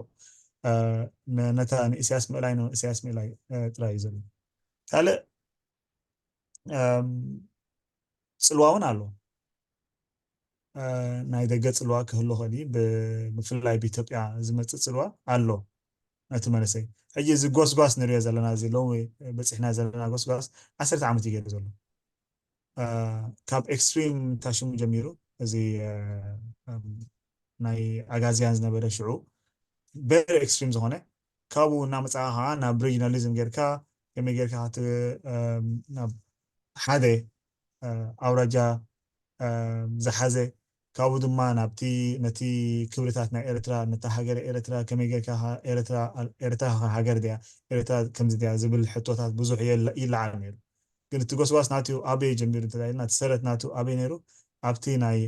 ነታ ንእስያስ ምእላይ ንእስያስ ምእላይ ጥራይ እዩ ዘሎ። ካልእ ፅልዋ እውን ኣሎ። ናይ ደገ ፅልዋ ክህሉ ኽእል ብፍላይ ብኢትዮጵያ ዝመፅእ ፅልዋ ኣሎ። ነቲ መንእሰይ ሕጂ እዚ ጎስጓስ ንሪኦ ዘለና እዚ ሎሚ በፂሕና ዘለና ጎስጓስ ዓሰርተ ዓመት እዩ ገይሩ ዘሎ። ካብ ኤክስትሪም ታሽሙ ጀሚሩ እዚ ናይ ኣጋዝያን ዝነበረ ሽዑ very extreme ዝኾነ ካብኡ እናመፃኻ ናብ regionalism ጌርካ ከመይ ጌርካ ናብ ሓደ ኣውራጃ ዝሓዘ ካብኡ ድማ ናብቲ ነቲ ክብርታት ናይ ኤርትራ ነታ ሃገር ኤርትራ ከመይ ጌርካ ኤርትራ ኤርትራ ሃገር ድያ ኤርትራ ከምዚ ድያ ዝብል ሕቶታት ብዙሕ ይለዓል ነይሩ። ግን እቲ ጎስጓስ ናቱ ኣበይ ጀሚሩ እንተ ኢልና እቲ ሰረት ናቱ ኣበይ ነይሩ ኣብቲ ናይ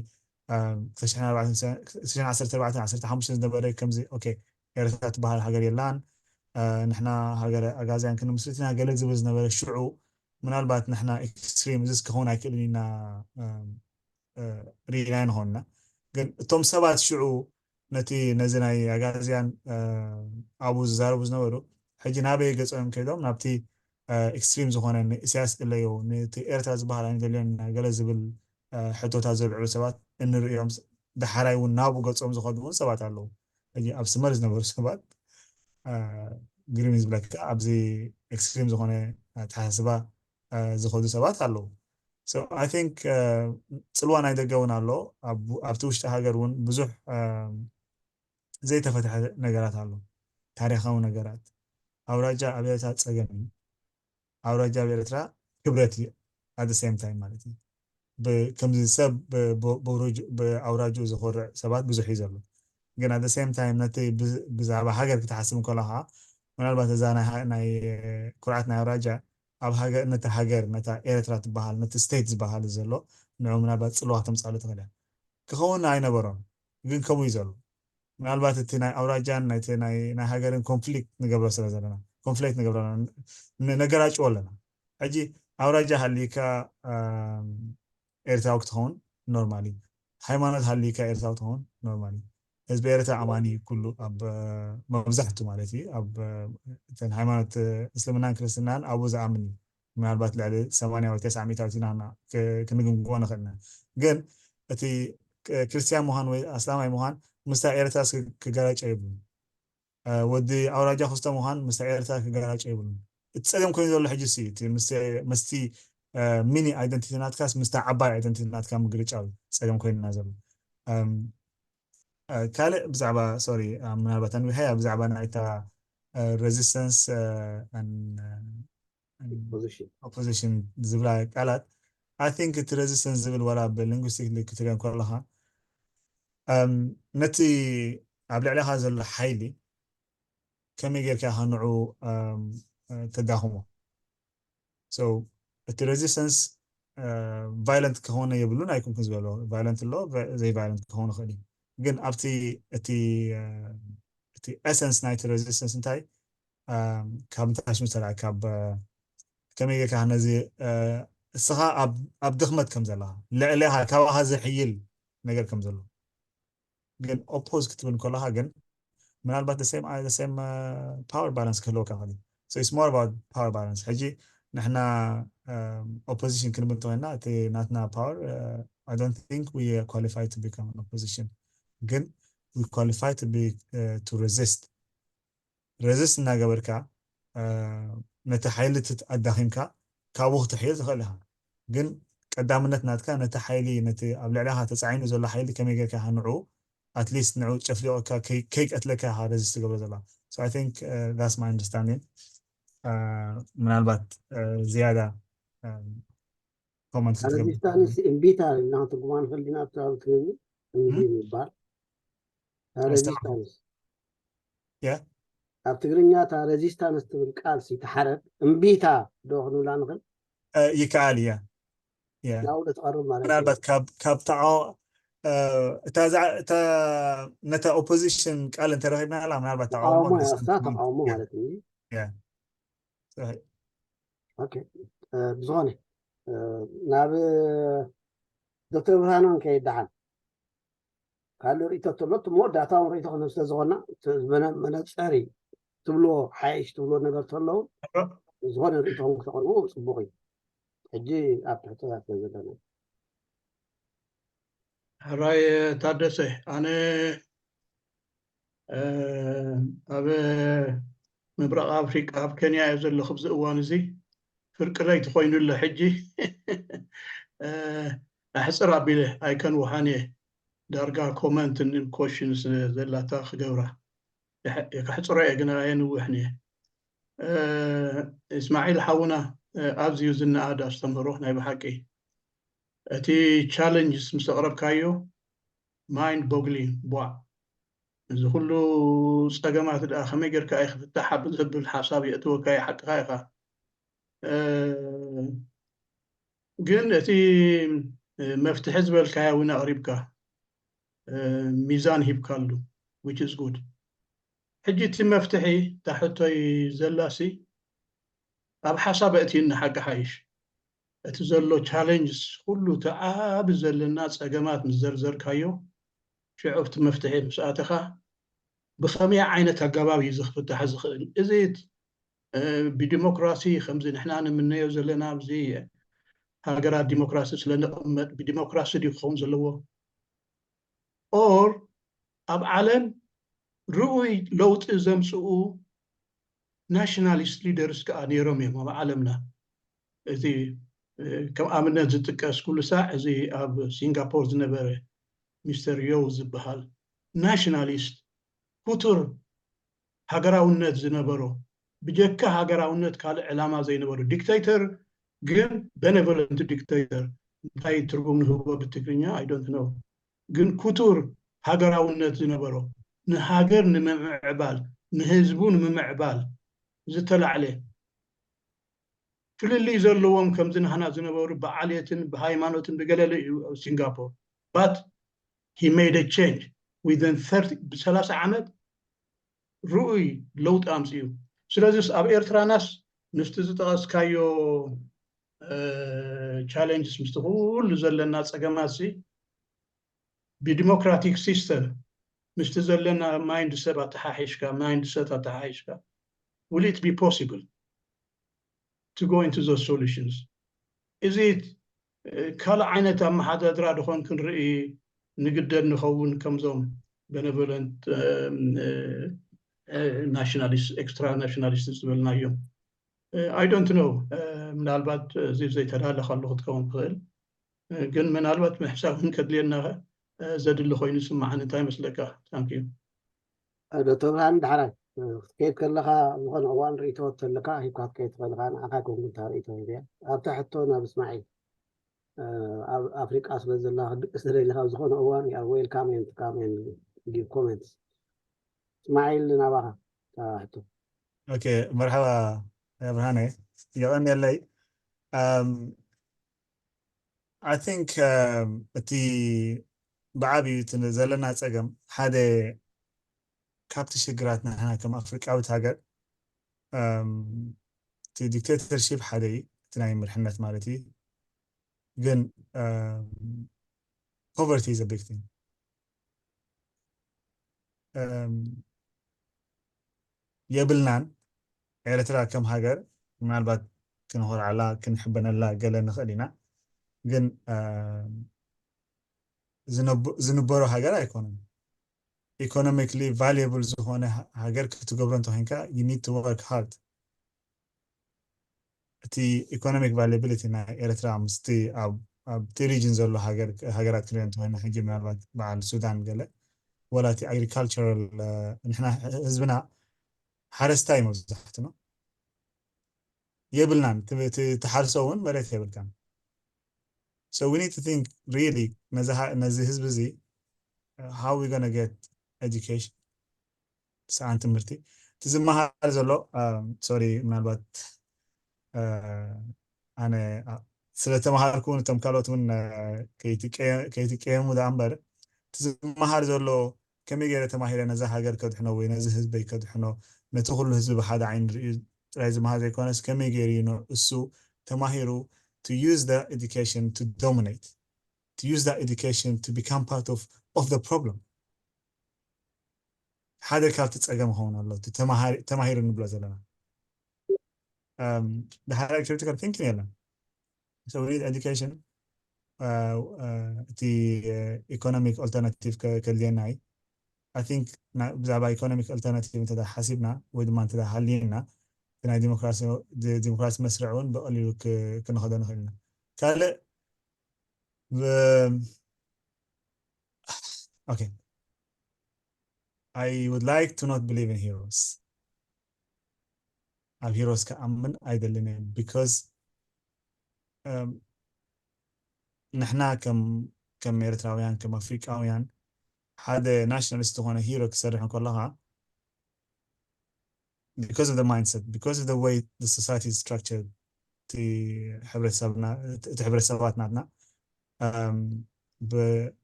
ዓሰርተ ኣርባዕተ ዓሰርተ ሓሙሽተ ዝነበረ ከምዚ ኦኬ ኤርትራ ትበሃል ሃገር የላን ንሕና ሃገር ኣጋዝያን ክንምስርት ኢና ገለ ዝብል ዝነበረ ሽዑ ምናልባት ንሕና extreme እዚስ ክኸውን ኣይክእልን ኢና ርኢና ንኾንና ግን እቶም ሰባት ሽዑ ነቲ ነዚ ናይ ኣጋዝያን ኣብኡ ዝዛረቡ ዝነበሩ ሕጂ ናበይ ገጾም ከይዶም ናብቲ extreme ዝኾነ ንእስያስ እለዮ ነቲ ኤርትራ ዝበሃል ኣይንደልዮን ገለ ዝብል ሕቶታት ዘልዕሉ ሰባት እንርእዮም ዳሕራይ እውን ናብኡ ገጾም ዝኸዱ እውን ሰባት ኣለዉ ሕጂ ኣብ ስመር ዝነበሩ ሰባት ግሪም ዝብለካ ኣብዚ extreme ዝኾነ ኣተሓሳስባ ዝኸዱ ሰባት ኣለዉ so I think ፅልዋ ናይ ደገ እውን ኣሎ ኣብቲ ውሽጢ ሃገር እውን ብዙሕ ዘይተፈትሐ ነገራት ኣሎ ታሪካዊ ነገራት ኣውራጃ ኣብ ኤርትራ ፀገም እዩ ኣውራጃ ኣብ ኤርትራ ክብረት እዩ at the same time ማለት እዩ ከምዚ ሰብ ብኣውራጅኡ ዝኮርዕ ሰባት ብዙሕ እዩ ዘሎ ግን at the same time ነቲ ብዛዕባ ሃገር ክትሓስብ እንከለካ ምናልባት እዛ ናይ ኩርዓት ናይ ኣውራጃ ኣብ ሃገር ነቲ ሃገር ነታ ኤርትራ ትበሃል ነቲ state ዝበሃል ዘሎ ንዑ ምናልባት ፅልዋ ክተምፃሉ ትኽእል እያ ክኸውን ኣይነበሮም ግን ከምኡ እዩ ዘሎ ምናልባት እቲ ናይ ኣውራጃን ናይቲ ናይ ናይ ሃገርን conflict ንገብሮ ስለ ዘለና conflict ንገብሮ ነገራጭዎ ኣለና ሕጂ ኣውራጃ ሃሊካ ኤርትራዊ ክትኸውን normally ሃይማኖት ሃሊካ ኤርትራዊ ትኸውን normally ህዝቢ ኤርትራ ኣማኒ ኩሉ ኣብ መብዛሕቱ ማለት እዩ ኣብ እተን ሃይማኖት እስልምናን ክርስትናን ኣብኡ ዝኣምን እዩ ምናልባት ልዕሊ ሰማንያ ወይ ተስዓ ሚእታዊት ኢና ክንግምግሞ ንኽእል ኢና ግን እቲ ክርስትያን ምዃን ወይ ኣስላማይ ምዃን ምስታ ኤርትራ ክጋላጨ የብሉን ወዲ ኣውራጃ ክስቶ ምዃን ምስታ ኤርትራ ክጋላጨ የብሉን እቲ ፀገም ኮይኑ ዘሎ ሕጂ ሲ እቲ ምስቲ mini identity ናትካስ ምስታ ዓባይ identity ናትካ ምግልጫው ፀገም ኮይንና ዘሎ ካልእ ብዛዕባ sorry ምናልባት ኣንዊሐያ ብዛዕባ ናይታ resistance position opposition ዝብላ ቃላት I think እቲ resistance ዝብል ዋላ ብ linguistic ክትሪኦ ከለካ ነቲ ኣብ ልዕሊኻ ዘሎ ሓይሊ ከመይ ጌርካ ኢኻ ንዑ ተዳኽሞ so እቲ resistance violent ክኾነ የብሉን ኣይኮንኩን ዝበሎ violent ኣሎ ዘይ violent ክኾን ይኽእል እዩ ግን ኣብቲ እቲ እቲ essence ናይቲ resistance እንታይ ካብ ምታሽ ምሰላ ካብ ከመይ ጌርካ ነዚ እስኻ ኣብ ድኽመት ከም ዘለኻ ልዕሌኻ ካባኻ ዝሕይል ነገር ከም ዘሎ ግን oppose ክትብል ከለኻ ግን ምናልባት the same the same power balance ክህልወካ ይኽእል so it's more about power balance ሕጂ ንሕና opposition ክንብል እንተኮይና እቲ ናትና power I don't think we qualify to become an opposition ግን we qualify to be to resist resist እናገበርካ ነቲ ሓይሊ ኣዳኺምካ ካብኡ ክትሕይል ትኽእል ኢኻ ግን ቀዳምነት ናትካ ነቲ ሓይሊ ነቲ ኣብ ልዕሊኻ ተፃዒኑ ዘሎ ሓይሊ ከመይ ጌርካ ንዑ at least ንዑ ጨፍሊቑካ ከይቀትለካ ኢኻ resist ትገብሮ ዘላ so I think that's my understanding ምናልባት ዝያዳ comment resistance እምቢታ ኢልና ክትርጉማ ንኽእል ዲና ኣብ ትግርኛ እንግሊዝ ይባል resistance yeah ኣብ ትግርኛ እታ resistance ትብል ቃል ሲ ተሓረድ እምቢታ ዶ ክንብላ ንኽእል ይከኣል እያ yeah ናብኡ ዶ ትቐርብ ማለት እዩ ምናልባት ካብ ካብ ተቃ እታ እዛ እታ ነታ opposition ቃል እንተረኺብና ላ ምናልባት ተቃውሞ ተቃውሞ ንስ- እሳ ተቃውሞ ማለት እዩ yeah صحيح ኦኬ ብዝኾነ ናብ ዶክተር ብርሃኖም ከይድ ደሓን ካልእ ርእቶ ተሎ እቲ መወዳእታውን ርእቶ ክንህብ ስለ ዝኾንና እቲ መነ- መነፀሪ ትብልዎ ሓይሽ ትብልዎ ነገር ተለዉ ዝኾነ ርእቶኹም ክተቕርቡ ፅቡቕ እዩ ሕጂ ኣብ ትሕቶታት ስለ ዘለና ሕራይ ታደሰ ኣነ ኣብ ምብራቕ ኣፍሪቃ ኣብ ኬንያ እየ ዘለኹ ኣብዚ እዋን እዚ ፍርቂ ለይቲ ኮይኑለ ሕጂ ኣሕፅር ኣቢለ ኣይከንውሃን እየ ዳርጋ comment and questions ዘላታ ክገብራ። የሕ- ከሕፅሮ እየ፣ ግን ኣየንውሕን እየ። እ፣ እስማዒል ሓውና፣ እ፣ ኣዝዩ ዝነኣድ ኣስተምህሮ ናይ ብሓቂ። እቲ challenges ምስ ኣቕረብካዮ፣ mind boggling፣ ቧዕ፣ እዚ ኩሉ ፀገማት ደኣ ከመይ ጌርካ እዩ ክፍታሕ ብዘብል ሓሳብ የእትወካ እዩ። ሓቅኻ ኢኻ። እ፣ ግን እቲ፣ እ፣ መፍትሒ ዝበልካዮ እውን ኣቕሪብካ፣ እ፣ ሚዛን ሂብካሉ፣ which is good። ሕጂ እቲ መፍትሒ፣ እታ ሕቶይ ዘላሲ፣ ኣብ ሓሳብ ኣእትዩኒ ሓቂ ሓይሽ። እቲ ዘሎ challenges ኩሉ፣ እቲ ዓቢ ዘለና ጸገማት ምስ ዘርዘርካዮ፣ ሽዑ ኣብቲ መፍትሒ ምስ ኣተኻ፣ ብኸመይ ዓይነት ኣገባብ እዩ እዚ ክፍታሕ ዝኽእል? እዚ፣ እ፣ ብዲሞክራሲ ከምዚ ንሕና ንምነዮ ዘለና ኣብዚ ሃገራት ዲሞክራሲ ስለ ንቕመጥ፣ ብዲሞክራሲ ድዩ ክኸውን ዘለዎ? Or ኣብ ዓለም ርኡይ ለውጢ ዘምጽኡ ናሽናሊስት ሊደርስ ከኣ ነይሮም እዮም ኣብ ዓለምና። እቲ፣ እ፣ ከም ኣብነት ዝጥቀስ ኩሉ ሳዕ እዚ ኣብ ሲንጋፖር ዝነበረ ሚስተር ዮው ዝበሃል ናሽናሊስት፣ ክቱር ሃገራውነት ዝነበሮ፣ ብጀካ ሃገራውነት ካልእ ዕላማ ዘይነበሮ ዲክቴተር፣ ግን ቤኔቮለንት ዲክቴተር፣ እንታይ ትርጉም ንህቦ ብትግርኛ? I don't know። ግን ክቱር ሃገራውነት ዝነበሮ፣ ንሃገር ንምምዕባል፣ ንህዝቡ ንምምዕባል ዝተላዕለ፣ ፍልልይ ዘለዎም ከምዚ ናህና ዝነበሩ ብዓሌትን ብሃይማኖትን ብገለለ እዩ ኣብ ሲንጋፖር። But he made a change within thirty፣ ብ30 ዓመት ርኡይ ለውጢ ኣምፅኡ። ስለዚስ ኣብ ኤርትራናስ ምስቲ ዝጠቐስካዮ፣ እ፣ challenges፣ ምስቲ ኩሉ ዘለና ጸገማትሲ፣ ብዲሞክራቲክ ሲስተም ምስቲ ዘለና ማይንድሰት ኣተሓሒሽካ፣ ማይንድሰት ኣተሓሒሽካ፣ will it be possible to go into those solutions? እዚ፣ እ፣ ካልእ ዓይነት ኣመሓዳድራ ድኾን ክንርኢ ንግደድ ንኸውን፣ ከምዞም ቤኔቮለንት፣ እ፣ እ፣ ናሽናሊስት፣ ኤክስትራ ናሽናሊስት ዝበልናዮም። እ፣ I don't know፣ እ፣ ምናልባት እዚ ዘይተዳለኻሉ ክትከውን ትኽእል። እ፣ ግን ምናልባት ምሕሳብ እውን ከድልየና፣ እ፣ ዘድሊ ኮይኑ ይስምዓኒ። እንታይ ይመስለካ? Thank you። እ፣ ዶክተር ብርሃን፣ ዳሕራይ፣ እ፣ ክትከይድ ከለኻ፣ ዝኾነ እዋን ርእይቶ ተለካ ሂብካ ክትከይድ ትኽእል ኢኻ። ንዓኻ ኮንኩ እታ ርእይቶ ሂበያ። ኣብታ ሕቶ ናብ እስማዒል፣ እ፣ ኣብ ኣፍሪቃ ስለ ዘላ ክትድቅስ ተደሊኻ፣ ኣብ ዝኾነ እዋን you are welcome and come and give comments። እስማዒል፣ ናባኻ እታ ሕቶ። ኦኬ፣ መርሓባ ብርሃነ፣ የቐንየለይ። ኣም፣ I think፣ ኣም፣ እቲ ብዓብዩ እቲ ዘለና ጸገም፣ ሓደ ካብቲ ሽግራት ንሕና ከም ኣፍሪቃዊት ሃገር፣ ኣም፣ እቲ ዲክቴተርሺፕ ሓደ እዩ፣ እቲ ናይ መርሕነት ማለት እዩ። ግን፣ ኣም፣ poverty is a big thing። ኣም፣ የብልናን። ኤርትራ ከም ሃገር ምናልባት ክንኾርዓላ፣ ክንሕበነላ ገለ ንኽእል ኢና። ግን፣ ኣም፣ ዝነብ-፣ ዝንበሮ ሃገር ኣይኮነን። ኢኮኖሚክሊ ቫልየብል ዝኾነ ሃ-፣ ሃገር ክትገብሮ እንተኾይንካ፣ you need to work hard። እቲ ኢኮኖሚክ ቫልያቢሊቲ ናይ ኤርትራ ምስቲ ኣብ፣ ኣብቲ ሪጅን ዘሎ ሃገር፣ ሃገራት ክንሪኦ እንተኾይና፣ ሕጂ ምናልባት በዓል ሱዳን ገለ፣ ወላ እቲ ኣግሪካልቸራል፣ እ፣ ንሕና ህዝብና ሓረስታይ መብዛሕትኖ የብልናን። እቲ፣ እቲ ትሓርሶ እውን መሬት የብልካን። So we need to think really ነዚ ሃ-፣ ነዚ ህዝቢ እዚ፣ uh, how we gonna get education፣ ስርዓት ትምህርቲ። እቲ ዝመሃር ዘሎ፣ እ፣ ሶሪ፣ ምናልባት፣ እ፣ ኣነ፣ እ፣ ስለ ተምሃርኩ እውን እቶም ካልኦት እውን፣ እ፣ ከይትቀየ-፣ ከይትቀየሙ ደኣ እምበር፣ እቲ ዝመሃር ዘሎ ከመይ ገይረ ተማሂረ ነዛ ሃገር ከድሕኖ ወይ ነዚ ህዝበይ ከድሕኖ፣ ነቲ ኩሉ ህዝቢ ብሓደ ዓይኒ ርእዩ ጥራይ ዝመሃር ዘይኮነስ፣ ከመይ ገይሩ እዩ ን-፣ እሱ ተማሂሩ to use the education to dominate፣ to use that education to become part of, of the problem። ሓደ ካብቲ ጸገም ይኸውን ኣሎ፣ እቲ ተማሃሪ-፣ ተማሂሩ ንብሎ ዘለና። እም፣ ድሓር ክሪቲካል ቲንኪንግ የለን። So we need education፣ እ፣ እ፣ እቲ፣ እ፣ ኢኮኖሚክ ኦልተርናቲቭ ከ-፣ ከድልየና እዩ። I think ና-፣ ብዛዕባ ኢኮኖሚክ ኦልተርናቲቭ እንተ ሓሲብና ወይ ድማ እንተ ሃልዩና፣ እቲ ናይ ዲሞክራሲ፣ ዲ-፣ ዲሞክራሲ መስርዕ እውን ብቐሊሉ ክ-፣ ክንኸዶ ንኽእል ኢና። ካልእ ብ-፣ okay, I would like to not believe in heroes. ኣብ heroes ክኣምን ኣይደልን እየ because um, ንሕና ከም ከም ኤርትራውያን ከም ኣፍሪቃውያን ሓደ nationalist ዝኾነ hero ክሰርሕ እንከለኻ because of the mindset, because of the way the society is structured, እቲ ሕብረተሰብና እቲ ሕብረተሰባት ናትና um,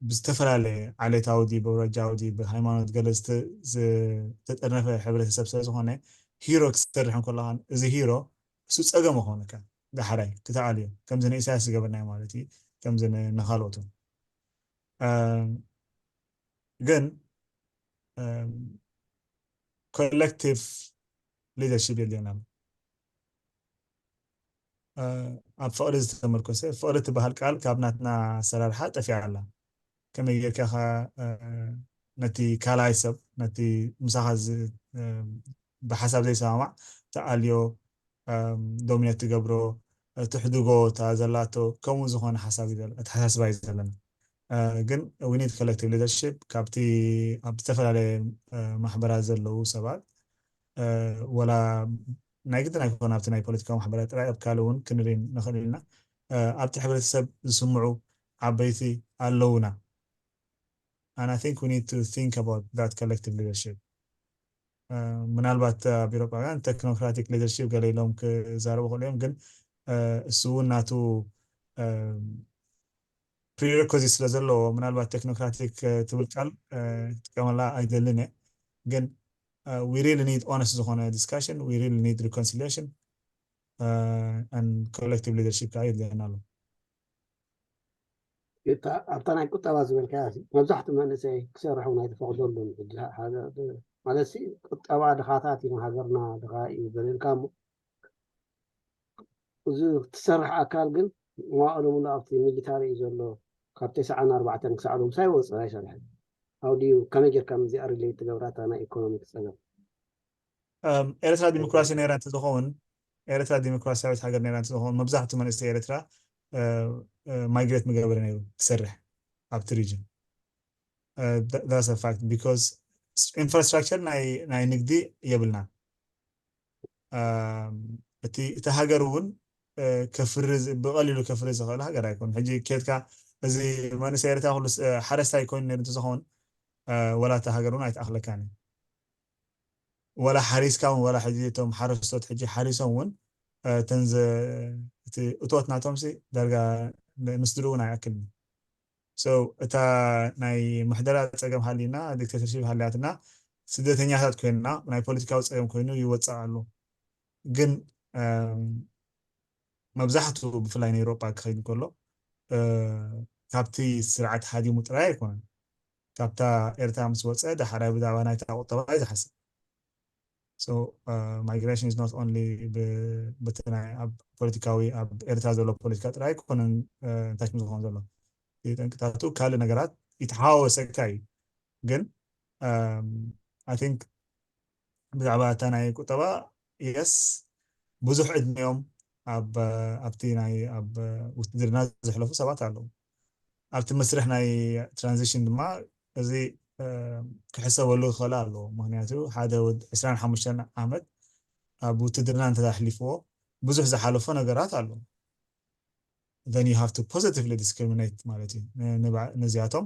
ብዝተፈላለየ ዓሌታዊ ድዩ ብኣውራጃዊ ድዩ ብሃይማኖት ገለ ዝተጠርነፈ ሕብረተሰብ ስለ ዝኾነ hero ክሰርሕ እንከለኻን እዚ hero እሱ ፀገም ይኾነካ ዳሕራይ ክትኣልዮ ከምዚ ንኢሳያስ ዝገበርናዮ ማለት እዩ ከምዚ ንኻልኦቱ ግን collective leadership የድልየና ኣብ ፍቕሪ ዝተመርኮሰ ፍቕሪ ትበሃል ቃል ካብ ናትና ኣሰራርሓ ጠፊኣ ኣላ ከመይ ጌርካ ነቲ ካልኣይ ሰብ ነቲ ምሳኻ ብሓሳብ ዘይሰማማዕ ተኣልዮ dominate ትገብሮ ትሕድጎ እታ ዘላቶ ከምኡ ዝኾነ ሓሳብ ኣተሓሳስባ እዩ ዘለና ግን we need collective leadership ካብቲ ኣብ ዝተፈላለየ ማሕበራት ዘለዉ ሰባት ወላ ናይ ግድን ኣይኮነ ኣብቲ ናይ ፖለቲካዊ ማሕበራት ጥራይ ኣብ ካልእ እውን ክንርኢ ንኽእል ኢና ኣብቲ ሕብረተሰብ ዝስምዑ ዓበይቲ ኣለውና and I think we need to think about that collective leadership ምናልባት ኣብ ኤሮጳውያን technocratic leadership ገለ ኢሎም ክዛረቡ ክእሉ እዮም ግን እሱ እውን ናቱ prerequisite ስለ ዘለዎ ምናልባት technocratic ትብል ቃል ክጥቀመላ ኣይደልን እየ ግን we really need honest ዝኾነ discussion we really need reconciliation and collective leadership ከዓ የድልየና ኣሎ ኣብታ ናይ ቁጠባ ዝበልካያ መብዛሕትኡ መንእሰይ ክሰርሕ እውን ኣይተፈቕደሉን ማለት ቁጠባ ድኻታት እዩ ሃገርና ድኻ እዩ በልልካ እሞ እዚ ትሰርሕ ኣካል ግን መዋእሎ ሙሉ ኣብቲ ሚሊታሪ እዩ ዘሎ ካብ ተስዓን ኣርባዕተን ክሳዕ ሎምሳ ይወፅእ ኣይሰርሕን how do you ከመይ ጌርካ ምስዚኣ relate ትገብራ እታ ናይ ኢኮኖሚክ ፀገም ኤርትራ ዲሞክራሲ ነይራ እንተዝኸውን ኤርትራ ዲሞክራሲያዊት ሃገር ነይራ እንተዝኸውን መብዛሕትኡ መንእሰይ ኤርትራ migrate ምገበረ ነይሩ ክሰርሕ ኣብቲ region that's a fact because infrastructure ናይ ንግዲ የብልና እቲ እቲ ሃገር እውን ከፍሪ ብቐሊሉ ከፍሪ ዝኽእል ሃገር ኣይኮን ሕጂ ኬድካ እዚ መንእሰይ ኤርትራ ኩሉ ሓረስታይ ኮይኑ ነይሩ እንተዝኸውን ወላ እቲ ሃገር እውን ኣይትኣኽለካን እዩ ወላ ሓሪስካ እውን ወላ ሕጂ እቶም ሓረስቶት ሕጂ ሓሪሶም እውን እተን እቲ እቶት ናቶም ሲ ዳርጋ ምስድሩ እውን ኣይኣክልን so እታ ናይ ምሕደራ ፀገም ሃሊና dictatorship ሃልያትና ስደተኛታት ኮይንና ናይ ፖለቲካዊ ፀገም ኮይኑ ይወፅእ ኣሎ ግን መብዛሕትኡ ብፍላይ ንኤውሮጳ ክኸይድ ከሎ ካብቲ ስርዓት ሃዲሙ ጥራይ ኣይኮነን ካብታ ኤርትራ ምስ ወፀ ዳሕራይ ብዛዕባ ናይታ ቁጠባ እዩ ዝሓስብ so uh, migration is not only በቲ ናይ ኣብ ፖለቲካዊ ኣብ ኤርትራ ዘሎ ፖለቲካ ጥራይ ኣይኮነን እንታይ ዝኾን ዘሎ ጠንቅታቱ ካልእ ነገራት ይተሓዋወሰካ እዩ ግን I think ብዛዕባ እታ ናይ ቁጠባ yes ብዙሕ ዕድሚኦም ኣብ ኣብቲ ናይ ኣብ ውትድርና ዘሕለፉ ሰባት ኣለዉ ኣብቲ መስርሕ ናይ transition ድማ እዚ ክሕሰበሉ ክኽእል ኣለዎ ምክንያቱ ሓደ ወድ ዕስራን ሓሙሽተን ዓመት ኣብ ውትድርና እንተ ኣሕሊፍዎ ብዙሕ ዝሓለፎ ነገራት ኣሎ then you have to positively discriminate ማለት እዩ ነዚኣቶም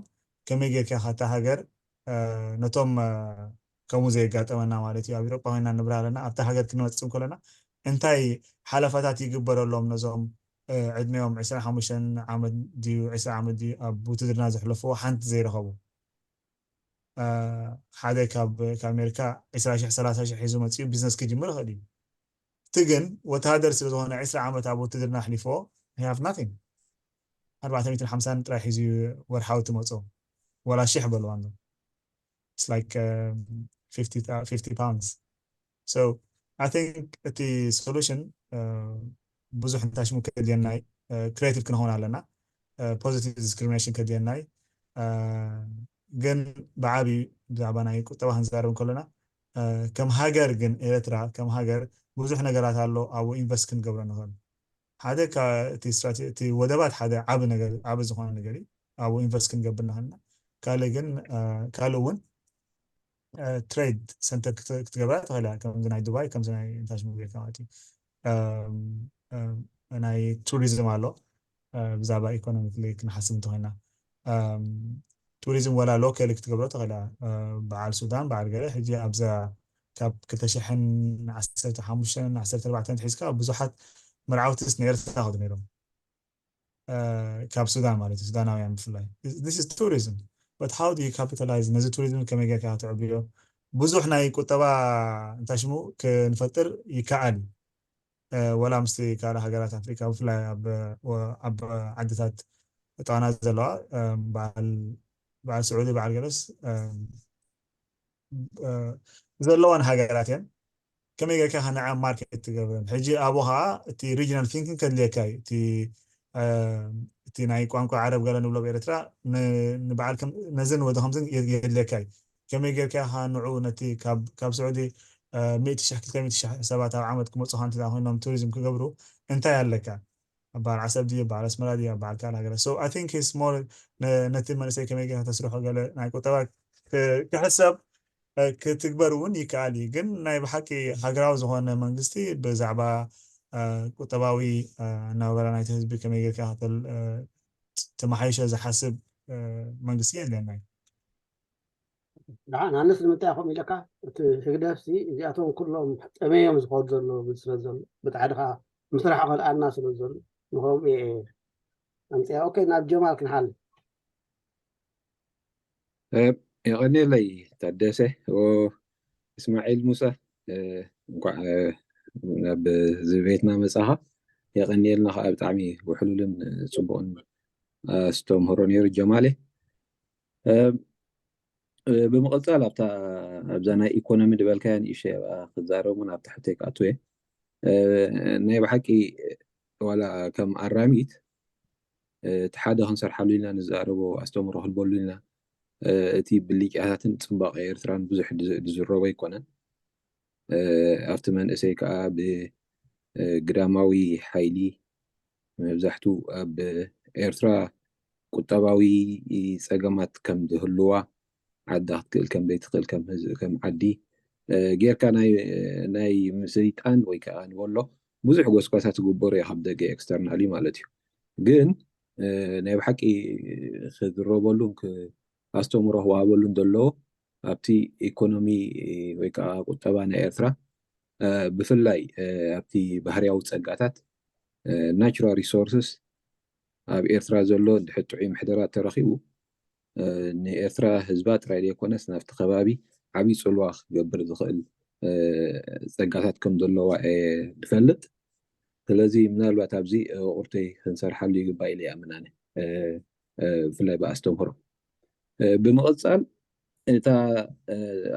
ከመይ ጌርካ ካታ ሃገር ነቶም ከምኡ ዘየጋጠመና ማለት እዩ ኣብ ኤሮጳ ኮይና ንብራ ኣለና ኣብታ ሃገር ክንመፅእ ከለና እንታይ ሓለፋታት ይግበረሎም ነዞም ዕድሜኦም ዕስራን ሓሙሽተን ዓመት ድዩ ዕስራ ዓመት ድዩ ኣብ ውትድርና ዘሕለፍዎ ሓንቲ ዘይረኸቡ ሓደ ካብ ኣሜሪካ ዕስራ ሽሕ ሰላሳ ሽሕ ሒዙ መፅኡ ቢዝነስ ክጅምር ይኽእል እዩ እቲ ግን ወተሃደር ስለ ዝኾነ ዕስራ ዓመት ኣብ ውትድርና ኣሕሊፍዎ have nothing ኣርባዕተ ሚእትን ሓምሳን ጥራይ ሒዙ ወርሓዊ ትመፅኦ ወላ ሽሕ በልዋ ኣሎ it's like uh, fifty, uh, fifty pounds so I think እቲ solution uh, ብዙሕ እንታይ ሽሙ ከድልየናይ creative ክንኸውን ኣለና positive discrimination ከድልየናይ ግን ብዓብዩ ብዛዕባ ናይ ቁጠባ ክንዛረብ ከለና ከም ሃገር ግን ኤርትራ ከም ሃገር ብዙሕ ነገራት ኣሎ ኣብኡ ኢንቨስት ክንገብሮ ንኽእል ሓደ እቲ ወደባት ሓደ ዓቢ ነገር ዓቢ ዝኾነ ነገር እዩ ኣብኡ ኢንቨስት ክንገብር ንኽእልና ካልእ ግን ካልእ እውን ትሬድ ሰንተር ክትገብራ ትኽእላ፣ ከምዚ ናይ ዱባይ፣ ከምዚ ናይ እንታይ ሽሙ ጌርካ ማለት እዩ። ናይ ቱሪዝም ኣሎ። ብዛዕባ ኢኮኖሚክሊ ክንሓስብ እንተኮይና፣ ቱሪዝም ወላ ሎካሊ ክትገብሮ ትኽእላ። በዓል ሱዳን፣ በዓል ገለ ሕጂ ኣብዛ ካብ ክልተ ሽሕን ዓሰርተ ሓሙሽተን ዓሰርተ ኣርባዕተን ሒዝካ ብዙሓት መርዓውቲ ነይርካ ከዱ ነይሮም፣ ካብ ሱዳን ማለት እዩ፣ ሱዳናውያን ብፍላይ። This is tourism, but how do you capitalize? ነዚ ቱሪዝም ከመይ ጌርካ ክትዕብዮ? ብዙሕ ናይ ቁጠባ እንታይ ሽሙ ክንፈጥር ይከኣል እዩ። ወላ ምስቲ ካልእ ሃገራት ኣፍሪካ ብፍላይ ኣብ ዓድታት ጥቃና ዘለዋ በዓል ስዑዲ በዓል ገለስ ዘለዋን ሃገራት እየን። ከመይ ጌርካ ከ ንዓ ማርኬት ትገብረን? ሕጂ ኣብኡ ከዓ እቲ regional thinking ከድልየካ እዩ። እቲ እቲ ናይ ቋንቋ ዓረብ ገለ ንብሎ ብኤርትራ ንበዓል ነዝን ወደ ከምዝን የድልየካ እዩ። ከመይ ጌርካ ከ ንዑ ነቲ ካብ ስዑዲ ሚእቲ ሽሕ ክልተ ሚእቲ ሽሕ ሰባት ኣብ ዓመት ክመፁ ከ እንተ ኮይኖም ቱሪዝም ክገብሩ እንታይ ኣለካ? ኣብ በዓል ዓሰብ ድዩ፣ በዓል ኣስመራ ድዩ፣ ኣብ በዓል ካልእ ሃገራት? So I think it's more ነቲ መንእሰይ ከመይ ጌርካ ተስርሖ ገለ ናይ ቁጠባ ክሕሰብ ክትግበር እውን ይከኣል እዩ። ግን ናይ ብሓቂ ሃገራዊ ዝኾነ መንግስቲ ብዛዕባ ቁጠባዊ ኣናባብራ ናይቲ ህዝቢ ከመይ ጌርካ ተመሓይሾ ዝሓስብ መንግስቲ የለን። ናይ ደሓን ኣነስ ንምንታይ ከምኡ ኢለካ፣ እቲ ህግደፍሲ እዚኣቶም ኩሎም ጠመዮም ዝኸዱ ዘለዉ ስለ ዘሎ፣ በቲ ሓደ ከዓ ምስራሕ ከልኣና ስለ ዘሎ ንኸምኡ እየ ኣምፅኣ። ኦኬ፣ ናብ ጀማል ክንሓልፍ። የቐንየለይ ታደሰ። እስማዒል ሙሳ፣ እንኳዕ ናብ ቤትና መፃኻ። የቐንየልና ከዓ፣ ብጣዕሚ ውሕሉልን ፅቡቕን ኣስተምህሮ ነይሩ ጀማሌ። ብምቕፃል ኣብታ ኣብዛ ናይ ኢኮኖሚ ዝበልካያ ንእሽተይ ኣብኣ ክዛረብ እውን ኣብታ ሕቶይ ክኣቱ እየ። ናይ ብሓቂ ዋላ ከም ኣራሚት እቲ ሓደ ክንሰርሓሉ ኢልና ንዛረቦ ኣስተምህሮ ክንበሉ ኢልና እቲ ብልጫታትን ፅባቐ ኤርትራን ብዙሕ ዝዝረቦ ኣይኮነን። ኣብቲ መንእሰይ ከዓ ብግዳማዊ ሓይሊ መብዛሕቱ ኣብ ኤርትራ ቁጠባዊ ፀገማት ከም ዝህልዋ ዓዳ ክትክእል ከም ዘይትኽእል ከም ዓዲ ጌርካ ናይ ምስይጣን ወይ ከዓ ንበሎ ብዙሕ ጎስጓሳት ዝግበሩ እያ ካብ ደገ ኤክስተርናሊ ማለት እዩ። ግን ናይ ብሓቂ ክዝረበሉን ኣስተምሮ ክወሃበሉን ዘለዎ ኣብቲ ኢኮኖሚ ወይ ከዓ ቁጠባ ናይ ኤርትራ ብፍላይ ኣብቲ ባህርያዊ ፀጋታት ናቹራል ሪሶርስስ ኣብ ኤርትራ ዘሎ እንድሕር ጥዑይ ምሕደራ ተረኺቡ ንኤርትራ ህዝባ ጥራይ ዘይኮነስ ናብቲ ከባቢ ዓብዪ ፅልዋ ክገብር ዝኽእል ፀጋታት ከም ዘለዋ እየ ዝፈልጥ። ስለዚ ምናልባት ኣብዚ ቁርተይ ክንሰርሓሉ ይግባእ ኢለ ይኣምን ኣነ፣ ብፍላይ ብኣስተምህሮ። ብምቕፃል እታ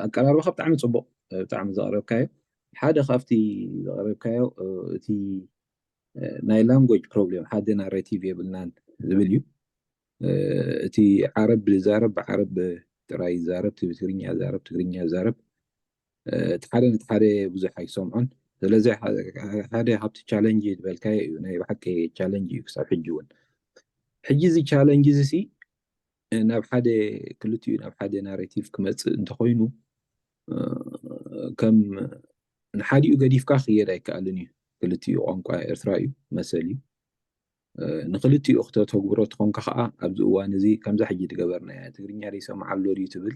ኣቀራርባኻ ብጣዕሚ ፅቡቕ፣ ብጣዕሚ ዘቕረብካዮ ሓደ ካብቲ ዘቕረብካዮ እቲ ናይ ላንጉጅ ፕሮብሌም ሓደ ናሬቲቭ የብልናን ዝብል እዩ። እቲ ዓረብ ዝዛረብ ብዓረብ ጥራይ ይዛረብ፣ ትግርኛ ይዛረብ ትግርኛ ይዛረብ፣ እቲ ሓደ ነቲ ሓደ ብዙሕ ኣይሰምዖን። ስለዚ ሓደ ካብቲ ቻለንጅ ዝበልካዮ እዩ፣ ናይ ብሓቂ ቻለንጅ እዩ ክሳብ ሕጂ እውን። ሕጂ እዚ ቻለንጅ እዚ ሲ ናብ ሓደ ክልቲኡ ናብ ሓደ ናሬቲቭ ክመፅእ እንተኮይኑ ከም ንሓዲኡ ገዲፍካ ክየድ ኣይከኣልን እዩ። ክልቲኡ ቋንቋ ኤርትራ እዩ መሰል እዩ። ንክልቲኡ ክተተግብሮ ተኾንካ ከዓ ኣብዚ እዋን እዚ ከምዛ ሕጂ ዝገበርናያ ትግርኛ ዘይሰምዓሎ ድዩ ትብል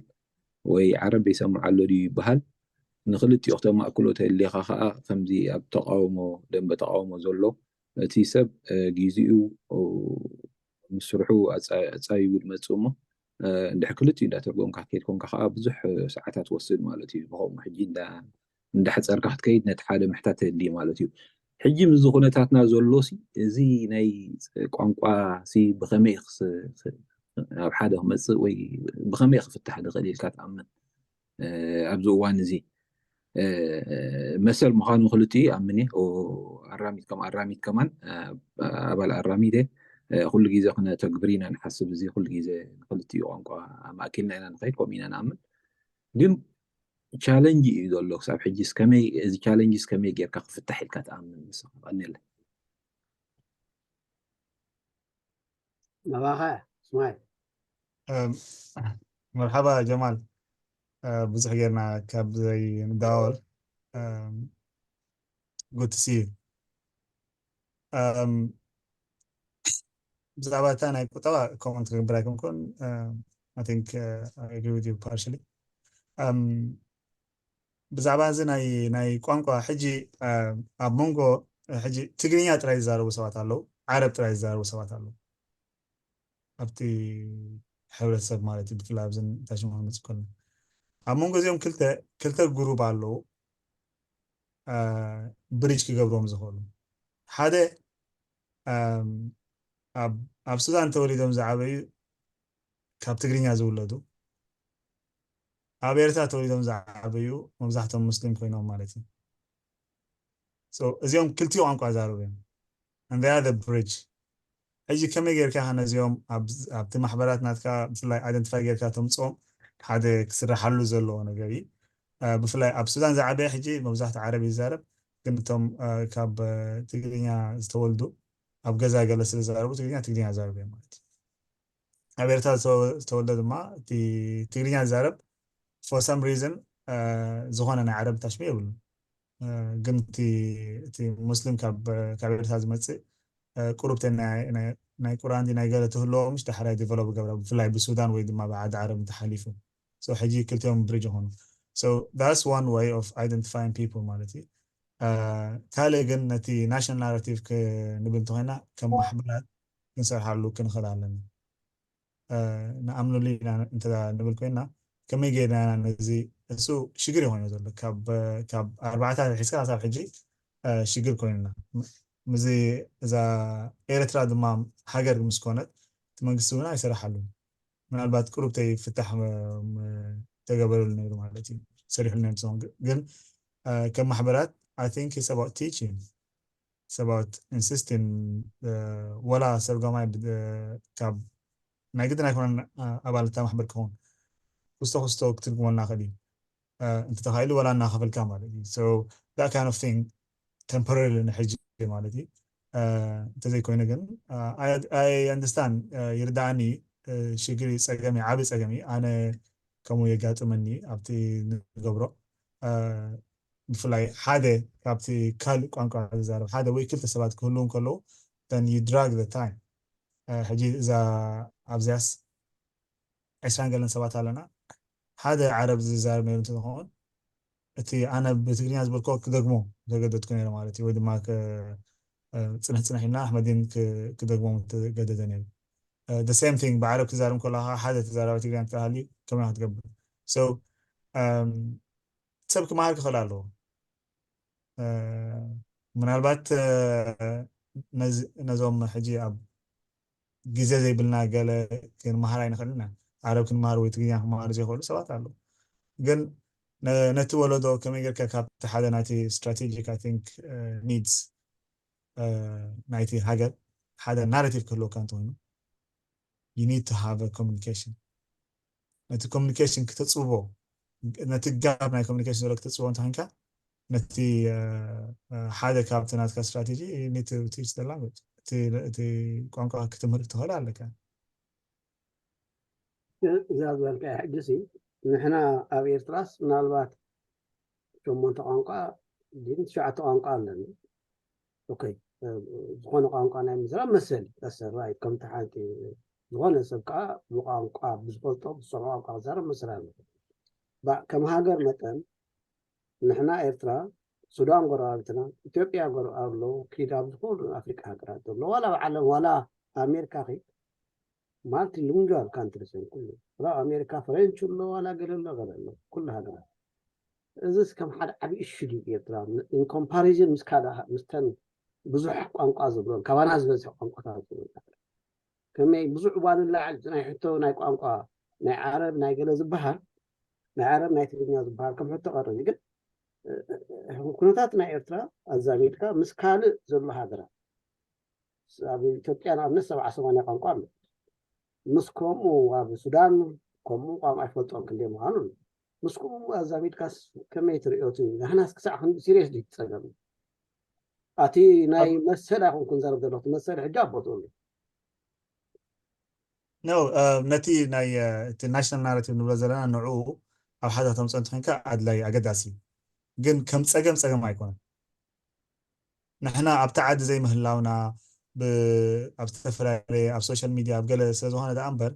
ወይ ዓረብ ዘይሰምዓሎ ድዩ ይበሃል። ንክልቲኡ ክተማእክሎ ተሊኻ ከዓ ከምዚ ኣብ ተቃውሞ ደንበ ተቃውሞ ዘሎ እቲ ሰብ ግዜኡ ምስ ስርሑ ኣፃቢቡ ዝመፅእ እሞ እንድሕር ክልቲኡ እንዳተርጎምካ ክትከይድ ኮንካ ከዓ ብዙሕ ሰዓታት ወስድ ማለት እዩ። ብከምኡ ሕጂ እንዳሕፀርካ ክትከይድ ነቲ ሓደ ምሕታት ተድሊ ማለት እዩ። ሕጂ ምስዚ ኩነታትና ዘሎ ሲ እዚ ናይ ቋንቋ ሲ ብከመይ ኣብ ሓደ ክመፅእ ወይ ብከመይ ክፍታሕ ዝኽእል ኢልካ ትኣምን? ኣብዚ እዋን እዚ መሰል ምዃኑ ክልቲኡ ይኣምን እየ። ኣራሚት ከም ኣራሚት ከማን ኣባል ኣራሚት እየ። ኩሉ ግዜ ክነተግብር ኢና ንሓስብ። እዚ ኩሉ ግዜ ንክልቲኡ ቋንቋ ኣማእኪልና ኢና ንኸይድ፣ ከምኡ ኢና ንኣምን። ግን ቻለንጅ እዩ ዘሎ ክሳብ ሕጂ። ከመይ እዚ ቻለንጅ ከመይ ጌርካ ክፍታሕ ኢልካ ትኣምን ንስኻ? ቀኒለ ናባኻ እስማኤል። መርሓባ ጀማል፣ ብዙሕ ጌርና ካብ ዘይንዳወል። ጉድ ሲ ብዛዕባ እታ ናይ ቁጠባ ኮመንት ክገብር ኣይኮንኩን። I think I agree with you partially። ብዛዕባ እዚ ናይ ናይ ቋንቋ ሕጂ ኣብ መንጎ ሕጂ ትግርኛ ጥራይ ዝዛረቡ ሰባት ኣለዉ፣ ዓረብ ጥራይ ዝዛረቡ ሰባት ኣለዉ። ኣብቲ ሕብረተሰብ ማለት እዩ፣ ብፍላይ ኣብዚ ታሽማ መፅእ ከሎ ኣብ መንጎ እዚኦም ክልተ ክልተ ግሩብ ኣለዉ። ብሪጅ ክገብርዎም ዝኽእሉ ሓደ ኣብ ሱዳን ተወሊዶም ዝዓበዩ ካብ ትግርኛ ዝውለዱ፣ ኣብ ኤርትራ ተወሊዶም ዝዓበዩ መብዛሕቶም ሙስሊም ኮይኖም ማለት እዩ። እዚኦም ክልቲኡ ቋንቋ ዛረቡ እዮም። ብሪጅ ሕጂ ከመይ ጌርካ ነዚኦም ኣብቲ ማሕበራት ናትካ ብፍላይ ኣይደንቲፋይ ጌርካ ተምፅኦም ሓደ ክስራሓሉ ዘለዎ ነገር እዩ። ብፍላይ ኣብ ሱዳን ዝዓበየ ሕጂ መብዛሕትኡ ዓረብ ይዛረብ፣ ግን እቶም ካብ ትግርኛ ዝተወልዱ ኣብ ገዛ ገለ ስለ ዝዛረቡ ትግርኛ ትግርኛ ይዛረቡ እዮም ማለት እዩ። ኣብ ኤርትራ ዝተወልደ ድማ እቲ ትግርኛ ዝዛረብ for some reason ዝኾነ ናይ ዓረብ ታሽሚ የብሉን። ግን እቲ ሙስሊም ካብ ኤርትራ ዝመፅእ ቁሩብተ ናይ ቁርኣን ናይ ገለ ትህልዎ ምሽ ዳሕራይ ዲቨሎፕ ገብራ ብፍላይ ብሱዳን ወይ ድማ ብዓዲ ዓረብ እንተሓሊፉ ሕጂ ክልቲኦም ብሪጅ ይኾኑ። That's one way of identifying people ማለት እዩ። ካልእ ግን ነቲ ናሽናል ናራቲቭ ክንብል እንተኮይና ከም ማሕበራት ክንሰርሓሉ ክንኽእል ኣለና። ንኣምነሉ ኢና እንተ ንብል ኮይና ከመይ ጌርና ነዚ እሱ ሽግር ይኾን ዘሎ ካብ ኣርባዕተ ሒዝካ ክሳብ ሕጂ ሽግር ኮይንና ምዚ እዛ ኤርትራ ድማ ሃገር ምስ ኮነት እቲ መንግስቲ እውን ኣይሰራሓሉን። ምናልባት ቁሩብተይ ፍታሕ ተገበረሉ ነይሩ ማለት እዩ፣ ሰሪሕሉ ነይሩ ዝኸውን ግን ከም ማሕበራት I think it's about teaching, it's about insisting። ወላ ሰብ ጋማይ ካብ ናይ ግድን ኣይኮነን ኣባል እታ ማሕበር ክኸውን ክስቶ ክስቶ ክትርጉመልና ክእል እዩ። እንተተኻኢሉ ወላ እናኸፈልካ ማለት እዩ። That kind of thing temporarily ንሕጂ ማለት እዩ። እንተዘይኮይኑ ግን I understand፣ ይርዳኣኒ። ሽግር እዩ፣ ፀገም እዩ፣ ዓብዪ ፀገም እዩ። ኣነ ከምኡ የጋጥመኒ ኣብቲ ንገብሮ ብፍላይ ሓደ ካብቲ ካልእ ቋንቋ ዝዛረብ ሓደ ወይ ክልተ ሰባት ክህልዉ እንከለዉ then you drag the time። ሕጂ እዛ ኣብዚያስ ዕስራን ገለን ሰባት ኣለና። ሓደ ዓረብ ዝዛረብ ነይሩ እንተዝኸውን እቲ ኣነ ብትግርኛ ዝበልኮ ክደግሞ ተገደድኩ ነይረ ማለት እዩ፣ ወይ ድማ ጽንሕ ጽንሕ ኢልና ኣሕመዲን ክደግሞ ተገደደ ነይሩ። The same thing ብዓረብ ክዛረብ ከለኻ ሓደ ተዛራቢ ትግርኛ እንተሃልዩ ከመይ ክትገብር? So ሰብ ክመሃር ክኽእል ኣለዎ። ምናልባት ነዞም ሕጂ ኣብ ግዜ ዘይብልና ገለ ክንመሃር ኣይንኽእልን ኢና። ዓረብ ክንመሃር ወይ ትግርኛ ክመሃሩ ዘይኽእሉ ሰባት ኣለዉ። ግን ነቲ ወለዶ ከመይ ጌርካ ካብቲ ሓደ ናይቲ strategic I think needs ናይቲ ሃገር ሓደ ናራቲቭ ክህልወካ እንተኾይኑ you need to have a communication። ነቲ ኮሚኒኬሽን ክተፅብቦ ነቲ ጋብ ናይ ኮሚኒኬሽን ዘሎ ክተፅብቦ እንተኮንካ ነቲ ሓደ ካብቲ ናትካ ስትራቴጂ need to teach the language፣ እቲ ቋንቋ ክትምህር ትኽእል ኣለካ። እዛ ዝበልካ ሕጂ ንሕና ኣብ ኤርትራስ ምናልባት ሸሞንተ ቋንቋ ድን ትሽዓተ ቋንቋ ኣለኒ። ኦኬ፣ ዝኾነ ቋንቋ ናይ ምዝራብ መሰል ተሰራይ ከምቲ ሓንቲ ዝኾነ ሰብ ከዓ ብቋንቋ ብዝፈልጦ ብዝሰምዖ ቋንቋ ክዛረብ መሰል ኣሎ። ከም ሃገር መጠን ንሕና ኤርትራ፣ ሱዳን ጎረባብትና፣ ኢትዮጵያ ጎረባብ ኣለዉ፣ ኪድ ኣብ ዝኾኑ ኣፍሪቃ ሃገራት ዘሎ ዋላ ኣብ ዓለም ዋላ ኣሜሪካ ኺድ ማልቲ ሊንጓል ካንትሪስ ኩሉ ራ ኣሜሪካ ፍሬንች ኣሎ ዋላ ገለ ኣሎ ገለ ኣሎ ኩሉ ሃገራት። እዚስ ከም ሓደ ዓብዪ እሹ ድዩ ኤርትራ in comparison ምስ ካልእ ምስተን ብዙሕ ቋንቋ ዝብሎን ካባና ዝበዝሕ ቋንቋታት ዝብሎን ከመይ ብዙሕ እዋን ንላዕሊ ናይ ሕቶ ናይ ቋንቋ ናይ ዓረብ ናይ ገለ ዝበሃል ናይ ዓረብ ናይ ትግርኛ ዝበሃል ከም ሕቶ ቀርብ ግን ኩነታት ናይ ኤርትራ ኣዛሚድካ ምስ ካልእ ዘሎ ሃገራት ኣብ ኢትዮጵያ ንኣብነት ሰብዓ ሰማንያ ቋንቋ ኣሎ። ምስ ከምኡ ኣብ ሱዳን ከምኡ ቋንቋ ኣይፈልጦም ክንደይ ምዃኑ ኣሎ። ምስ ከምኡ ኣዛሚድካስ ከመይ ትሪኦ እቲ ንሕናስ ክሳዕ ክንዲ ሲሪየስ ድዩ ትፀገም? ኣቲ ናይ መሰል ኣይኮንኩን ዘረብ ዘለኹ መሰል ሕጂ ኣቦትኡ ኣሎ። No, uh, ነቲ ናይ uh, እቲ ናሽናል ናራቲቭ ንብሎ ዘለና ንዕኡ ኣብ ሓደ ከተምፅኦ እንተኮንካ ኣድላይ ኣገዳሲ እዩ። ግን ከም ፀገም ፀገም ኣይኮነን። ንሕና ኣብቲ ዓዲ ዘይምህላውና ብ- ኣብ ዝተፈላለየ ኣብ ሶሻል ሚድያ ኣብ ገለ ስለ ዝኾነ ደኣ እምበር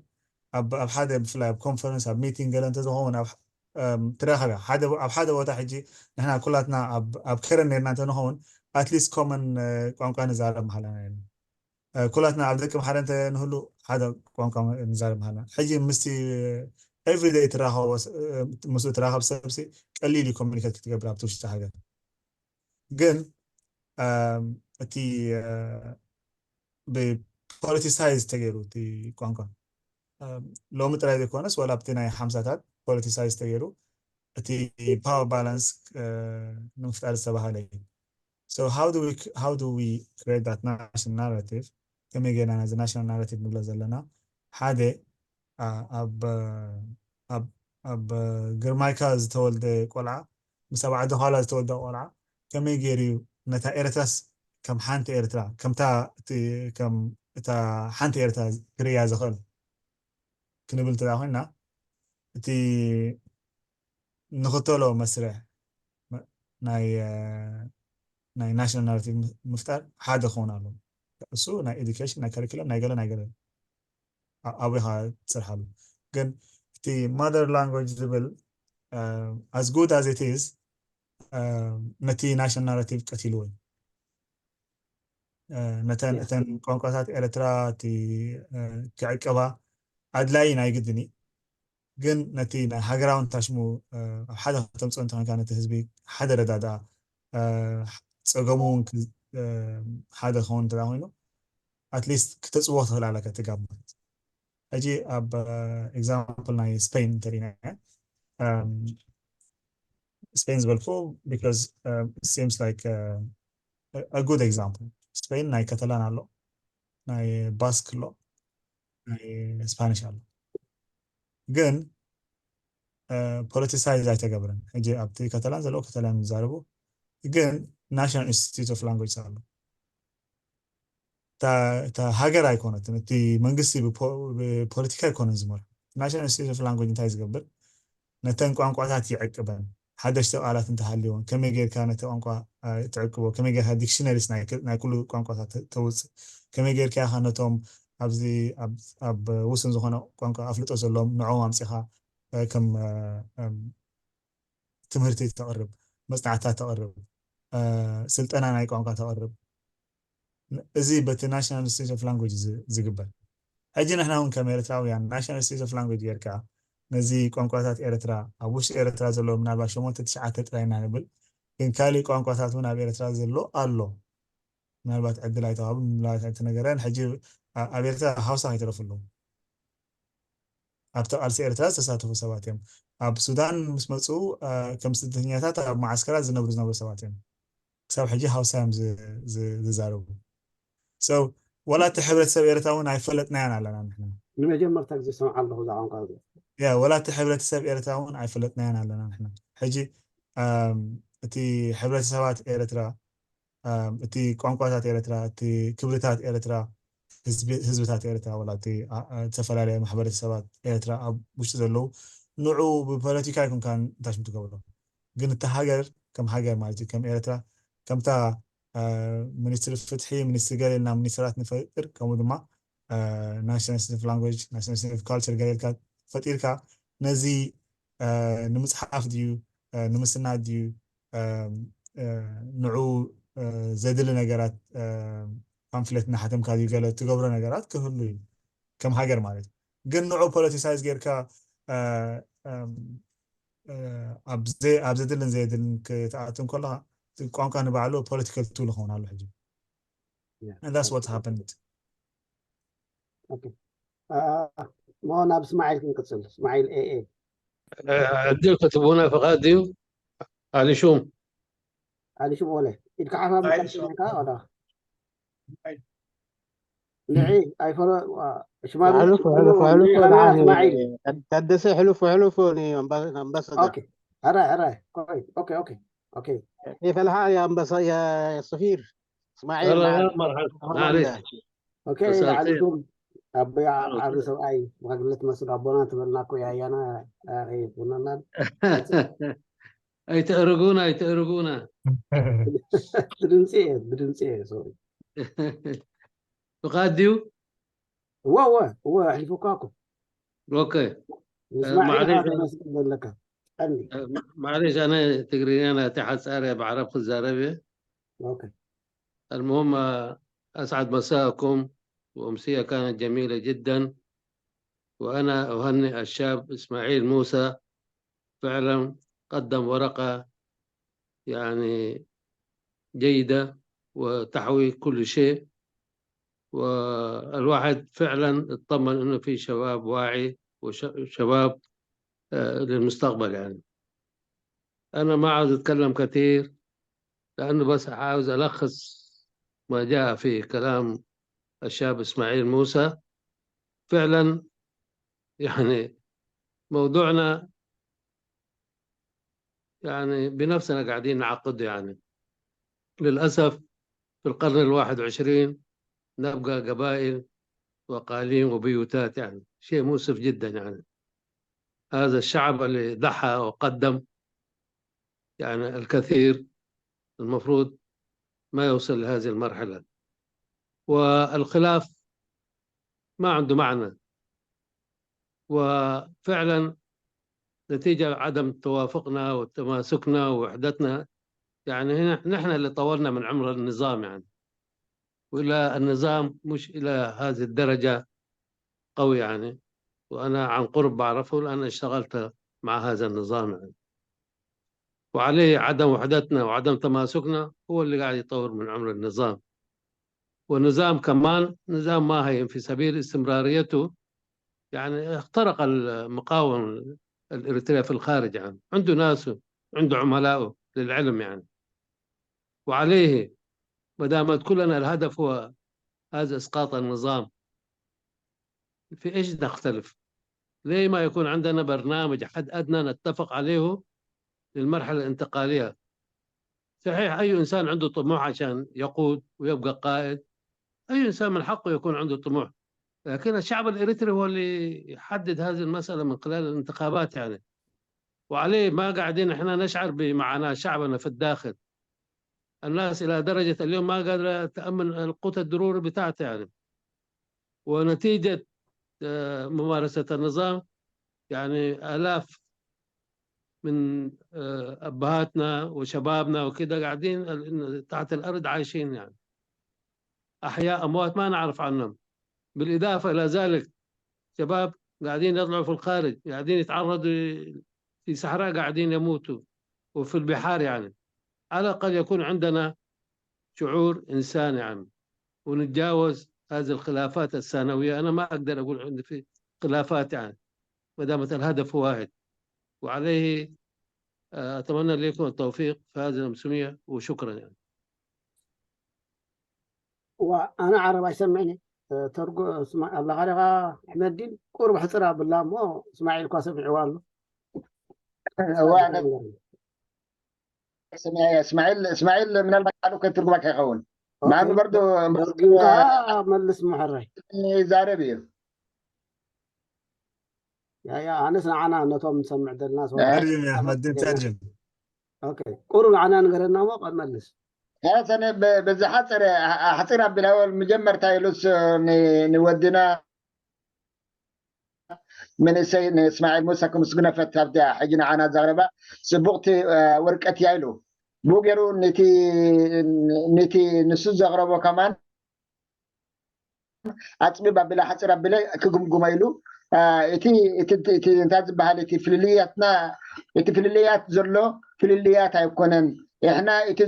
ኣብ ኣብ ሓደ ብፍላይ ኣብ ኮንፈረንስ ኣብ ሚቲንግ ገለ እንተዝኸውን ኣብ እም፣ ትራኸብ እያ ሓደ ኣብ ሓደ ቦታ ሕጂ ንሕና ኩላትና ኣብ ኣብ ከረን ነርና እንተንኸውን ኣትሊስት ኮመን ቋንቋ ንዛረብ ምሃላና የለን ኩላትና ኣብ ደቂ ማሓረ እንተ ንህሉ ሓደ ቋንቋ ንዛረብ ምሃልና ሕጂ ምስቲ ኤቭሪደይ ትራኸቦ ምስኡ ትራኸብ ሰብሲ ቀሊል እዩ ኮሚኒኬት ክትገብር ኣብቲ ውሽጢ ሃገር ግን እቲ ብፖለቲሳይዝ ተገይሩ እቲ ቋንቋ ሎሚ ጥራይ ዘይኮነስ ዋላ ኣብቲ ናይ ሓምሳታት ፖለቲሳይዝ ተገይሩ እቲ ፓወር ባላንስ ንምፍጣር ዝተባሃለ እዩ so how do we how do we create that national narrative ከመይ ገይርና ነዚ ናሽናል ናራቲቭ ንብሎ ዘለና ሓደ ኣብ ኣብ ኣብ ግርማይካ ዝተወልደ ቆልዓ ምስ ኣብ ዓዲ ኋላ ዝተወልደ ቆልዓ ከመይ ገይሩ እዩ ነታ ኤርትራስ ከም ሓንቲ ኤርትራ ከምታ እቲ ከም እታ ሓንቲ ኤርትራ ክርእያ ዝኽእል ክንብል እንተ ኮይና እቲ ንኽተሎ መስርሕ ናይ ናይ ናሽናል ናራቲቭ ምፍጣር ሓደ ክኸውን ኣለዎ እሱ ናይ ኤዱኬሽን ናይ ካሪክለም ናይ ገለ ናይ ገለ ኣብኡ ኢኻ ትሰርሓሉ ግን እቲ ማደር ላንጉጅ ዝብል as good as it is ነቲ ናሽናል ናራቲቭ ቀቲልዎ እዩ ነተን እተን ቋንቋታት ኤርትራ እቲ ክዕቀባ ኣድላይ ናይ ግድን እዩ ግን ነቲ ናይ ሃገራውን ታሽሙ ኣብ ሓደ ከተምፅኦ እንተኮንካ ነቲ ህዝቢ ሓደ ረዳዳ ፀገሙ እውን ሓደ ክኸውን እንተ ኮይኑ ኣትሊስት ክተፅዎ ትኽእል ኣለካ እቲ ጋብ ማለት ሕጂ ኣብ ኤግዛምፕል ናይ ስፔን እንተሪና ስፔን ዝበልኩ because seems like a good example ስፔን ናይ ከተላን ኣሎ ናይ ባስክ ኣሎ ናይ ስፓኒሽ ኣሎ ግን ፖለቲሳይዝ ኣይተገብረን ሕጂ ኣብቲ ከተላን ዘለዎ ከተላን ዝዛረቡ ግን ናሽናል ኢንስቲትዩት ኦፍ ላንጉጅ ኣሎ እታ ሃገር ኣይኮነትን እቲ መንግስቲ ብፖለቲካ ኣይኮነን ዝመርሑ ናሽናል ኢንስቲትዩት ኦፍ ላንጉጅ እንታይ ዝገብር ነተን ቋንቋታት ይዕቅበን ሓደሽቲ ቃላት እንተሃልዮን ከመይ ጌርካ ነቲ ቋንቋ ትዕቅቦ ከመይ ጌርካ ዲክሽነሪስ ናይ ኩሉ ቋንቋታት ተውፅእ ከመይ ጌርካ ኢኻ ነቶም ኣብዚ ኣብ ውሱን ዝኾነ ቋንቋ ኣፍልጦ ዘለዎም ንዕኦም ኣምፂኻ ከም ትምህርቲ ተቕርብ መፅናዕትታት ተቕርብ ስልጠና ናይ ቋንቋ ተቕርብ እዚ በቲ ናሽናል ኢንስቲትዩት ኦፍ ላንጉጅ ዝግበር ሕጂ ንሕና እውን ከም ኤርትራውያን ናሽናል ኢንስቲትዩት ኦፍ ላንጉጅ ጌርካ ነዚ ቋንቋታት ኤርትራ ኣብ ውሽጢ ኤርትራ ዘለዎ ምናልባት ሸሞንተ ትሽዓተ ጥራይ ኢና ንብል ግን ካሊእ ቋንቋታት እውን ኣብ ኤርትራ ዘሎ ኣሎ ምናልባት ዕድል ኣይተዋሃቡ ምናልባት ኣይተነገረን ሕጂ ኣብ ኤርትራ ሃውሳ ከይተረፉ ኣለዉ ኣብቲ ቃልሲ ኤርትራ ዝተሳተፉ ሰባት እዮም ኣብ ሱዳን ምስ መፁ ከም ስደተኛታት ኣብ መዓስከራት ዝነብሩ ዝነበሩ ሰባት እዮም ክሳብ ሕጂ ሃውሳ እዮም ዝዛረቡ so ወላ እቲ ሕብረተሰብ ኤርትራ እውን ኣይፈለጥናያን ኣለና ንሕና ንመጀመርታ ግዜ ዝሰምዓ ኣለኹ እዛ ቋንቋ እዚኣ ያ ወላ እቲ ሕብረተሰብ ኤርትራ እውን ኣይፈለጥናያን ኣለና ንሕና ሕጂ እቲ ሕብረተሰባት ኤርትራ እቲ ቋንቋታት ኤርትራ እቲ ክብርታት ኤርትራ ህዝብታት ኤርትራ ወላ እቲ ዝተፈላለያ ማሕበረተሰባት ኤርትራ ኣብ ውሽጢ ዘለዉ ንዑ ብፖለቲካ ይኩንካ እንታይ ሽም ትገብሮ ግን እቲ ሃገር ከም ሃገር ማለት እዩ ከም ኤርትራ ከምታ ሚኒስትሪ ፍትሒ ሚኒስትሪ ገለ ኢልና ሚኒስትራት ንፈጥር ከምኡ ድማ ናሽናል ኢንስቲትዩት ኦፍ ላንጉጅ ናሽናል ኢንስቲትዩት ኦፍ ካልቸር ገለ ኢልካ ፈጢርካ ነዚ ንምፅሓፍ ድዩ ንምስናድ ድዩ ንዑ ዘድሊ ነገራት ፓምፍሌት እናሓተምካ ድዩ ገለ ትገብሮ ነገራት ክህሉ እዩ ከም ሃገር ማለት ግን ንዑ ፖለቲሳይዝ ጌርካ ኣብ ዘድልን ዘየድልን ክትኣትን ከለካ ቋንቋ ንባዕሉ ፖለቲካል ቱል ይኸውን ኣሎ ሕጂ that's what happened ሞ ናብ እስማዒል ክንቅፅል እስማዒል ኤኤ ዕድል ክትቡና ፍቓድ ድዩ ኣልሹም ኣልሹም ወለ ኢድካ ሓፋ ምቀልካ ወላ ንዒ ኣይፈረ ሽማግለ ሕሉፉ ሕሉፉ ሕሉፉ ንዓኒ ታደሰ ሕሉፉ ሕሉፉ ኣምባሳደር ሕራይ ሕራይ ቆይ ኦኬ ኦኬ ኦኬ كيف الحال يا أنبس يا سفير اسماعيل والله يا مرحبا معليش اوكي عليكم ኣቦይ ዓቢ ሰብኣይ ማግለት መስል ኣቦና ትበልና እኮ ያያና ኣይቡናናን ኣይተእርጉና ኣይተእርጉና ብድምፂ እየ ብድምፂ እየ ሶሪ ፍቓድ ድዩ እወ እወ እወ ኣሕሊፉካ እኮ ኦኬ እስማዒል ማዕለሽ ኢኻ ተመስገን ዘለካ ቀንዲ ማዕለሽ ኣነ ትግርኛ ናተይ ሓፃር እያ ብዓረብ ክዛረብ እየ ኦኬ المهم آه، أسعد مساءكم وأمسية كانت جميلة جدا وأنا أهنئ الشاب إسماعيل موسى فعلا قدم ورقة يعني جيدة وتحوي كل شيء والواحد فعلا اطمن انه في شباب واعي وشباب للمستقبل يعني انا ما عاوز اتكلم كثير لانه بس عاوز الخص ما جاء في كلام الشاب اسماعيل موسى فعلا يعني موضوعنا يعني بنفسنا قاعدين نعقد يعني للأسف في القرن الواحد وعشرين نبقى قبائل وأقاليم وبيوتات يعني شيء مؤسف جدا يعني هذا الشعب اللي ضحى وقدم يعني الكثير المفروض ما يوصل لهذه المرحلة والخلاف ما عنده معنى وفعلا نتيجة عدم توافقنا وتماسكنا ووحدتنا يعني هنا نحن اللي طولنا من عمر النظام يعني وإلى النظام مش إلى هذه الدرجة قوي يعني وأنا عن قرب بعرفه لأن اشتغلت مع هذا النظام يعني وعليه عدم وحدتنا وعدم تماسكنا هو اللي قاعد يطور من عمر النظام والنظام كمان نظام ما هين في سبيل استمراريته يعني اخترق المقاومة الإريترية في الخارج يعني عنده ناسه عنده عملائه للعلم يعني وعليه ما دام كلنا الهدف هو هذا إسقاط النظام في إيش نختلف؟ ليه ما يكون عندنا برنامج حد أدنى نتفق عليه للمرحلة الانتقالية صحيح أي إنسان عنده طموح عشان يقود ويبقى قائد أي إنسان من حقه يكون عنده طموح لكن الشعب الإريتري هو اللي يحدد هذه المسألة من خلال الانتخابات يعني وعليه ما قاعدين إحنا نشعر بمعاناة شعبنا في الداخل الناس إلى درجة اليوم ما قادرة تأمن القوت الضروري بتاعتها يعني ونتيجة آه، ممارسة النظام يعني آلاف من آه، أبهاتنا وشبابنا وكده قاعدين تحت الأرض عايشين يعني أحياء أموات ما نعرف عنهم بالإضافة إلى ذلك شباب قاعدين يطلعوا في الخارج قاعدين يتعرضوا في صحراء قاعدين يموتوا وفي البحار يعني على الأقل يكون عندنا شعور إنساني يعني ونتجاوز هذه الخلافات الثانوية أنا ما أقدر أقول عندي في خلافات يعني ما دامت الهدف واحد وعليه آه، أتمنى لكم التوفيق في هذه الأمسية وشكرا يعني. وأنا عرب أسمعني ترجو اسمع الله غير أحمد الدين قرب حصرها بالله مو اسماعيل كاسم عوال እዋ ኣነ ስማዒል እስማዒል ምናልባት ቃሉ ከይትርጉማ ከይኸውን ማሚ በርዶ መልስ ምሕራይ ይዛረብ እዩ ኣነስ ንዓና ነቶም ንሰምዕ ዘለና ተርጅም ኣሕመድን ተርጅም ቁሩ ንዓና ንገረና ሞ ቀመልስ ሰነ በዚ ሓፅር ኣሕፂር ኣቢላወል መጀመርታ ኢሉስ ንወድና መንእሰይ ንእስማዒል ሙሳ ክምስግኖ ፈት ኣብዚኣ ሕጂ ንዓና ዘቕረባ ፅቡቕቲ ወርቀት እያ ኢሉ ብኡ ገይሩ ነቲ ንሱ ዘቕረቦ ከማን ኣፅቢብ ኣቢለ ሓፂር ኣቢለ ክግምግሞ ኢሉ እቲ እንታይ ዝበሃል እቲ ፍልልያትና እቲ ፍልልያት ዘሎ ፍልልያት ኣይኮነን ንሕና እቲ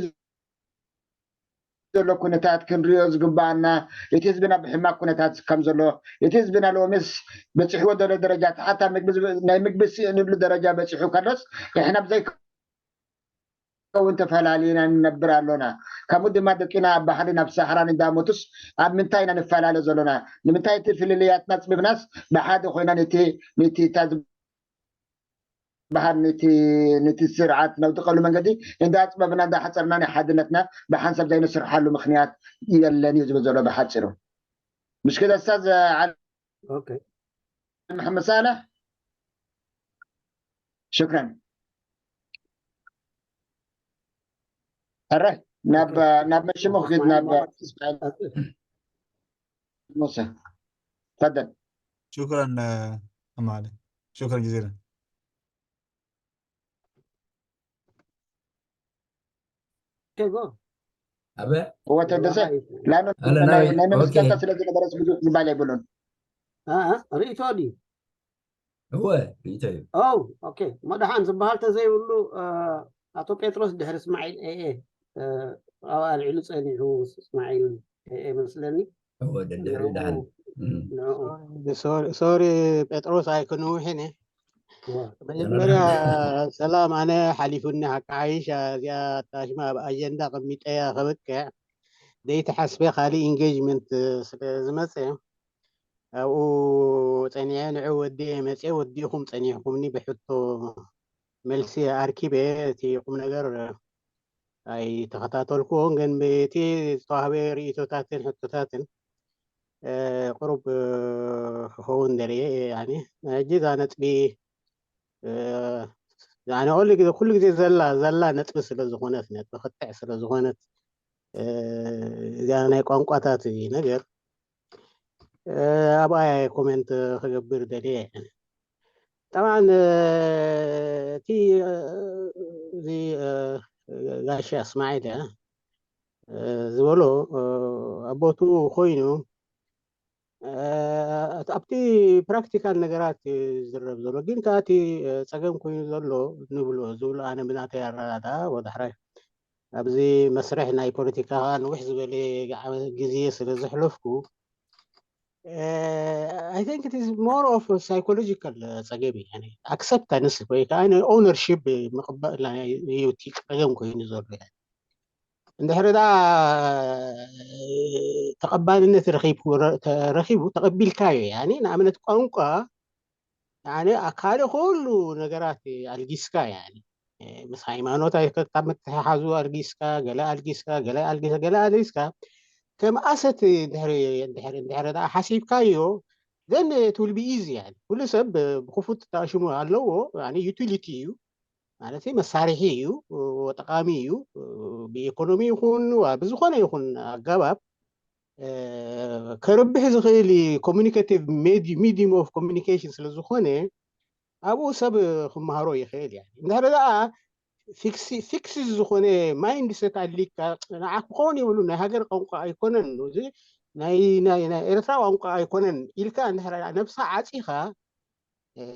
ዘሎ ኩነታት ክንሪኦ ዝግባኣና እቲ ህዝብና ብሕማቅ ኩነታት ከም ዘሎ እቲ ህዝብና ሎምስ በፂሕዎ ዘሎ ደረጃ ተሓታ ናይ ምግቢ ስእንሉ ደረጃ በፂሑ ከሎስ ንሕና ብዘይከውን ተፈላሊና ንነብር ኣሎና ከምኡ ድማ ደቂና ኣብ ባሕሪ ናብ ሳሕራ ንዳሞቱስ ኣብ ምንታይ ኢና ንፈላለ ዘሎና ንምንታይ እቲ ፍልልያትና ፅብብናስ ብሓደ ኮይና ነቲ ነቲ በሃል ነቲ ነቲ ስርዓት ነውድቀሉ መንገዲ እንዳፅበብና እንዳሓፀርና ናይ ሓድነትና ብሓንሳብ ዘይንስርሓሉ ምክንያት የለን እዩ ዝብል ዘሎ ብሓፂሩ ምሽ ክደሳ Okay. محمد صالح. شكرا. حره. ناب ناب مشمخ قد ناب اسماعيل موسى. تفضل. شكرا. أم علي، شكرا جزيلا. Okay, go. ኣበ هو تدسه. لانه هلا ناوي. لانه Okay. مستنتا ስለዚህ ነገር ብዙ ዝባል ኣይብሉን። ኣኣ፣ ርእይቶ ድዩ? እወ ርእይቶ እዩ። ኦ፣ okay። መድሓን ዝበሃል ተዘይብሉ፣ እ፣ ኣቶ ጴጥሮስ ድሕሪ እስማዒል ኤኤ፣ እ፣ ኣብኣ ኣልዒሉ ጸኒሑ እስማዒል ኤኤ መስለኒ። እወ ደድሕሪ ደሓን። እም። ንዕኡ ሶሪ ሶሪ፣ ጴጥሮስ ኣይክንውሕን እየ። እወ። መጀመርያ ሰላም፣ ኣነ ሓሊፉኒ ሓቂ ሓይሽ፣ እዚኣ ታሽማ ኣብ ኣጀንዳ ቀሚጠያ ከብቅዕ ዘይተሓስበ ካልእ ኢንጌጅመንት ስለ ዝመፀ ኣብኡ ፀኒዐ፣ ንዑ ወዲኤ መፅየ፣ ወዲእኹም ፀኒሕኩምኒ ብሕቶ መልሲ ኣርኪበ፣ እቲ ቁም ነገር ኣይተኸታተልኩዎን፣ ግን ብቲ ዝተዋህበ ርእይቶታትን ሕቶታትን እ፣ ቁሩብ እ፣ ክኸውን ደልየ እየ። ያኒ ሕጂ እዛ ነጥቢ እ፣ ያኒ ኩሉ ግዜ ኩሉ ግዜ ዘላ ዘላ ነጥቢ ስለ ዝኾነት፣ ነጥቢ ክትዕ ስለ ዝኾነት፣ እ፣ እዚኣ ናይ ቋንቋታት ነገር እ፣ ኣብኣ እየ ኮሜንት ክገብር ደልየ። ያኒ ጠብዓን እ፣ እቲ እ፣ እዚ እ፣ ጋሻ እስማዒል እ፣ እ፣ ዝበሎ እ፣ ኣብ ቦትኡ ኮይኑ እ፣ ኣብቲ ፕራክቲካል ነገራት እዩ ዝዝረብ ዘሎ፣ ግን ከኣ እቲ እ፣ ጸገም ኮይኑ ዘሎ ንብሎ ዝብሎ፣ ኣነ ብናተይ ኣረዳድኣ ወዳሕራይ ኣብዚ መስርሕ ናይ ፖለቲካ ከኣ ንውሕ ዝበለ ግዓ- ግዜ ስለ ዘሕለፍኩ፣ እ፣ I think it is more of psychological ጸገም እዩ። ያኒ ኣክሰፕታንስ ወይ ከኣ ኦነርሺፕ ምቕባል እዩ እቲ ጸገም ኮይኑ ዘሎ። ያኒ እንድሕሪ ደኣ ተቐባልነት ረኺቡ ረኺቡ ተቐቢልካዮ፣ ያኒ ንኣብነት ቋንቋ፣ ያኒ ካልእ ኩሉ ነገራት ኣልጊስካ፣ ያኒ ምስ ሃይማኖት ኣይከካ ምትሕሓዙ ኣልጊስካ፣ ገለ ኣልጊስካ፣ ገለ ኣልጊስካ፣ ገለ ኣልጊስካ፣ ከም ኣሰት እንድሕሪ እንድሕሪ እንድሕሪ ደኣ ሓሲብካዮ፣ then it will be easy። ያኒ ኩሉ ሰብ ብክፉት ተኣሽሙ ኣለዎ፣ ያኒ ዩቲሊቲ እዩ። ማለት መሳርሒ እዩ፣ ጠቓሚ እዩ። ብኢኮኖሚ ይኹን ዋ ብዝኾነ ይኹን ኣገባብ እ፣ ከርብሕ ዝኽእል ኮሚኒኬቲቭ ሚዲየም ኦፍ ኮሚኒኬሽን ስለ ዝኾነ ኣብኡ ሰብ ክመሃሮ ይኽእል። ያ እንድሕር ደኣ ፊክሲ ፊክስ ዝኾነ ማይንድ ሰት ኣሊካ ንዓ ክኸውን የብሉ ናይ ሃገር ቋንቋ ኣይኮነን እዚ ናይ ናይ ናይ ኤርትራ ቋንቋ ኣይኮነን ኢልካ እንድሕር ነብሳ ዓጺኻ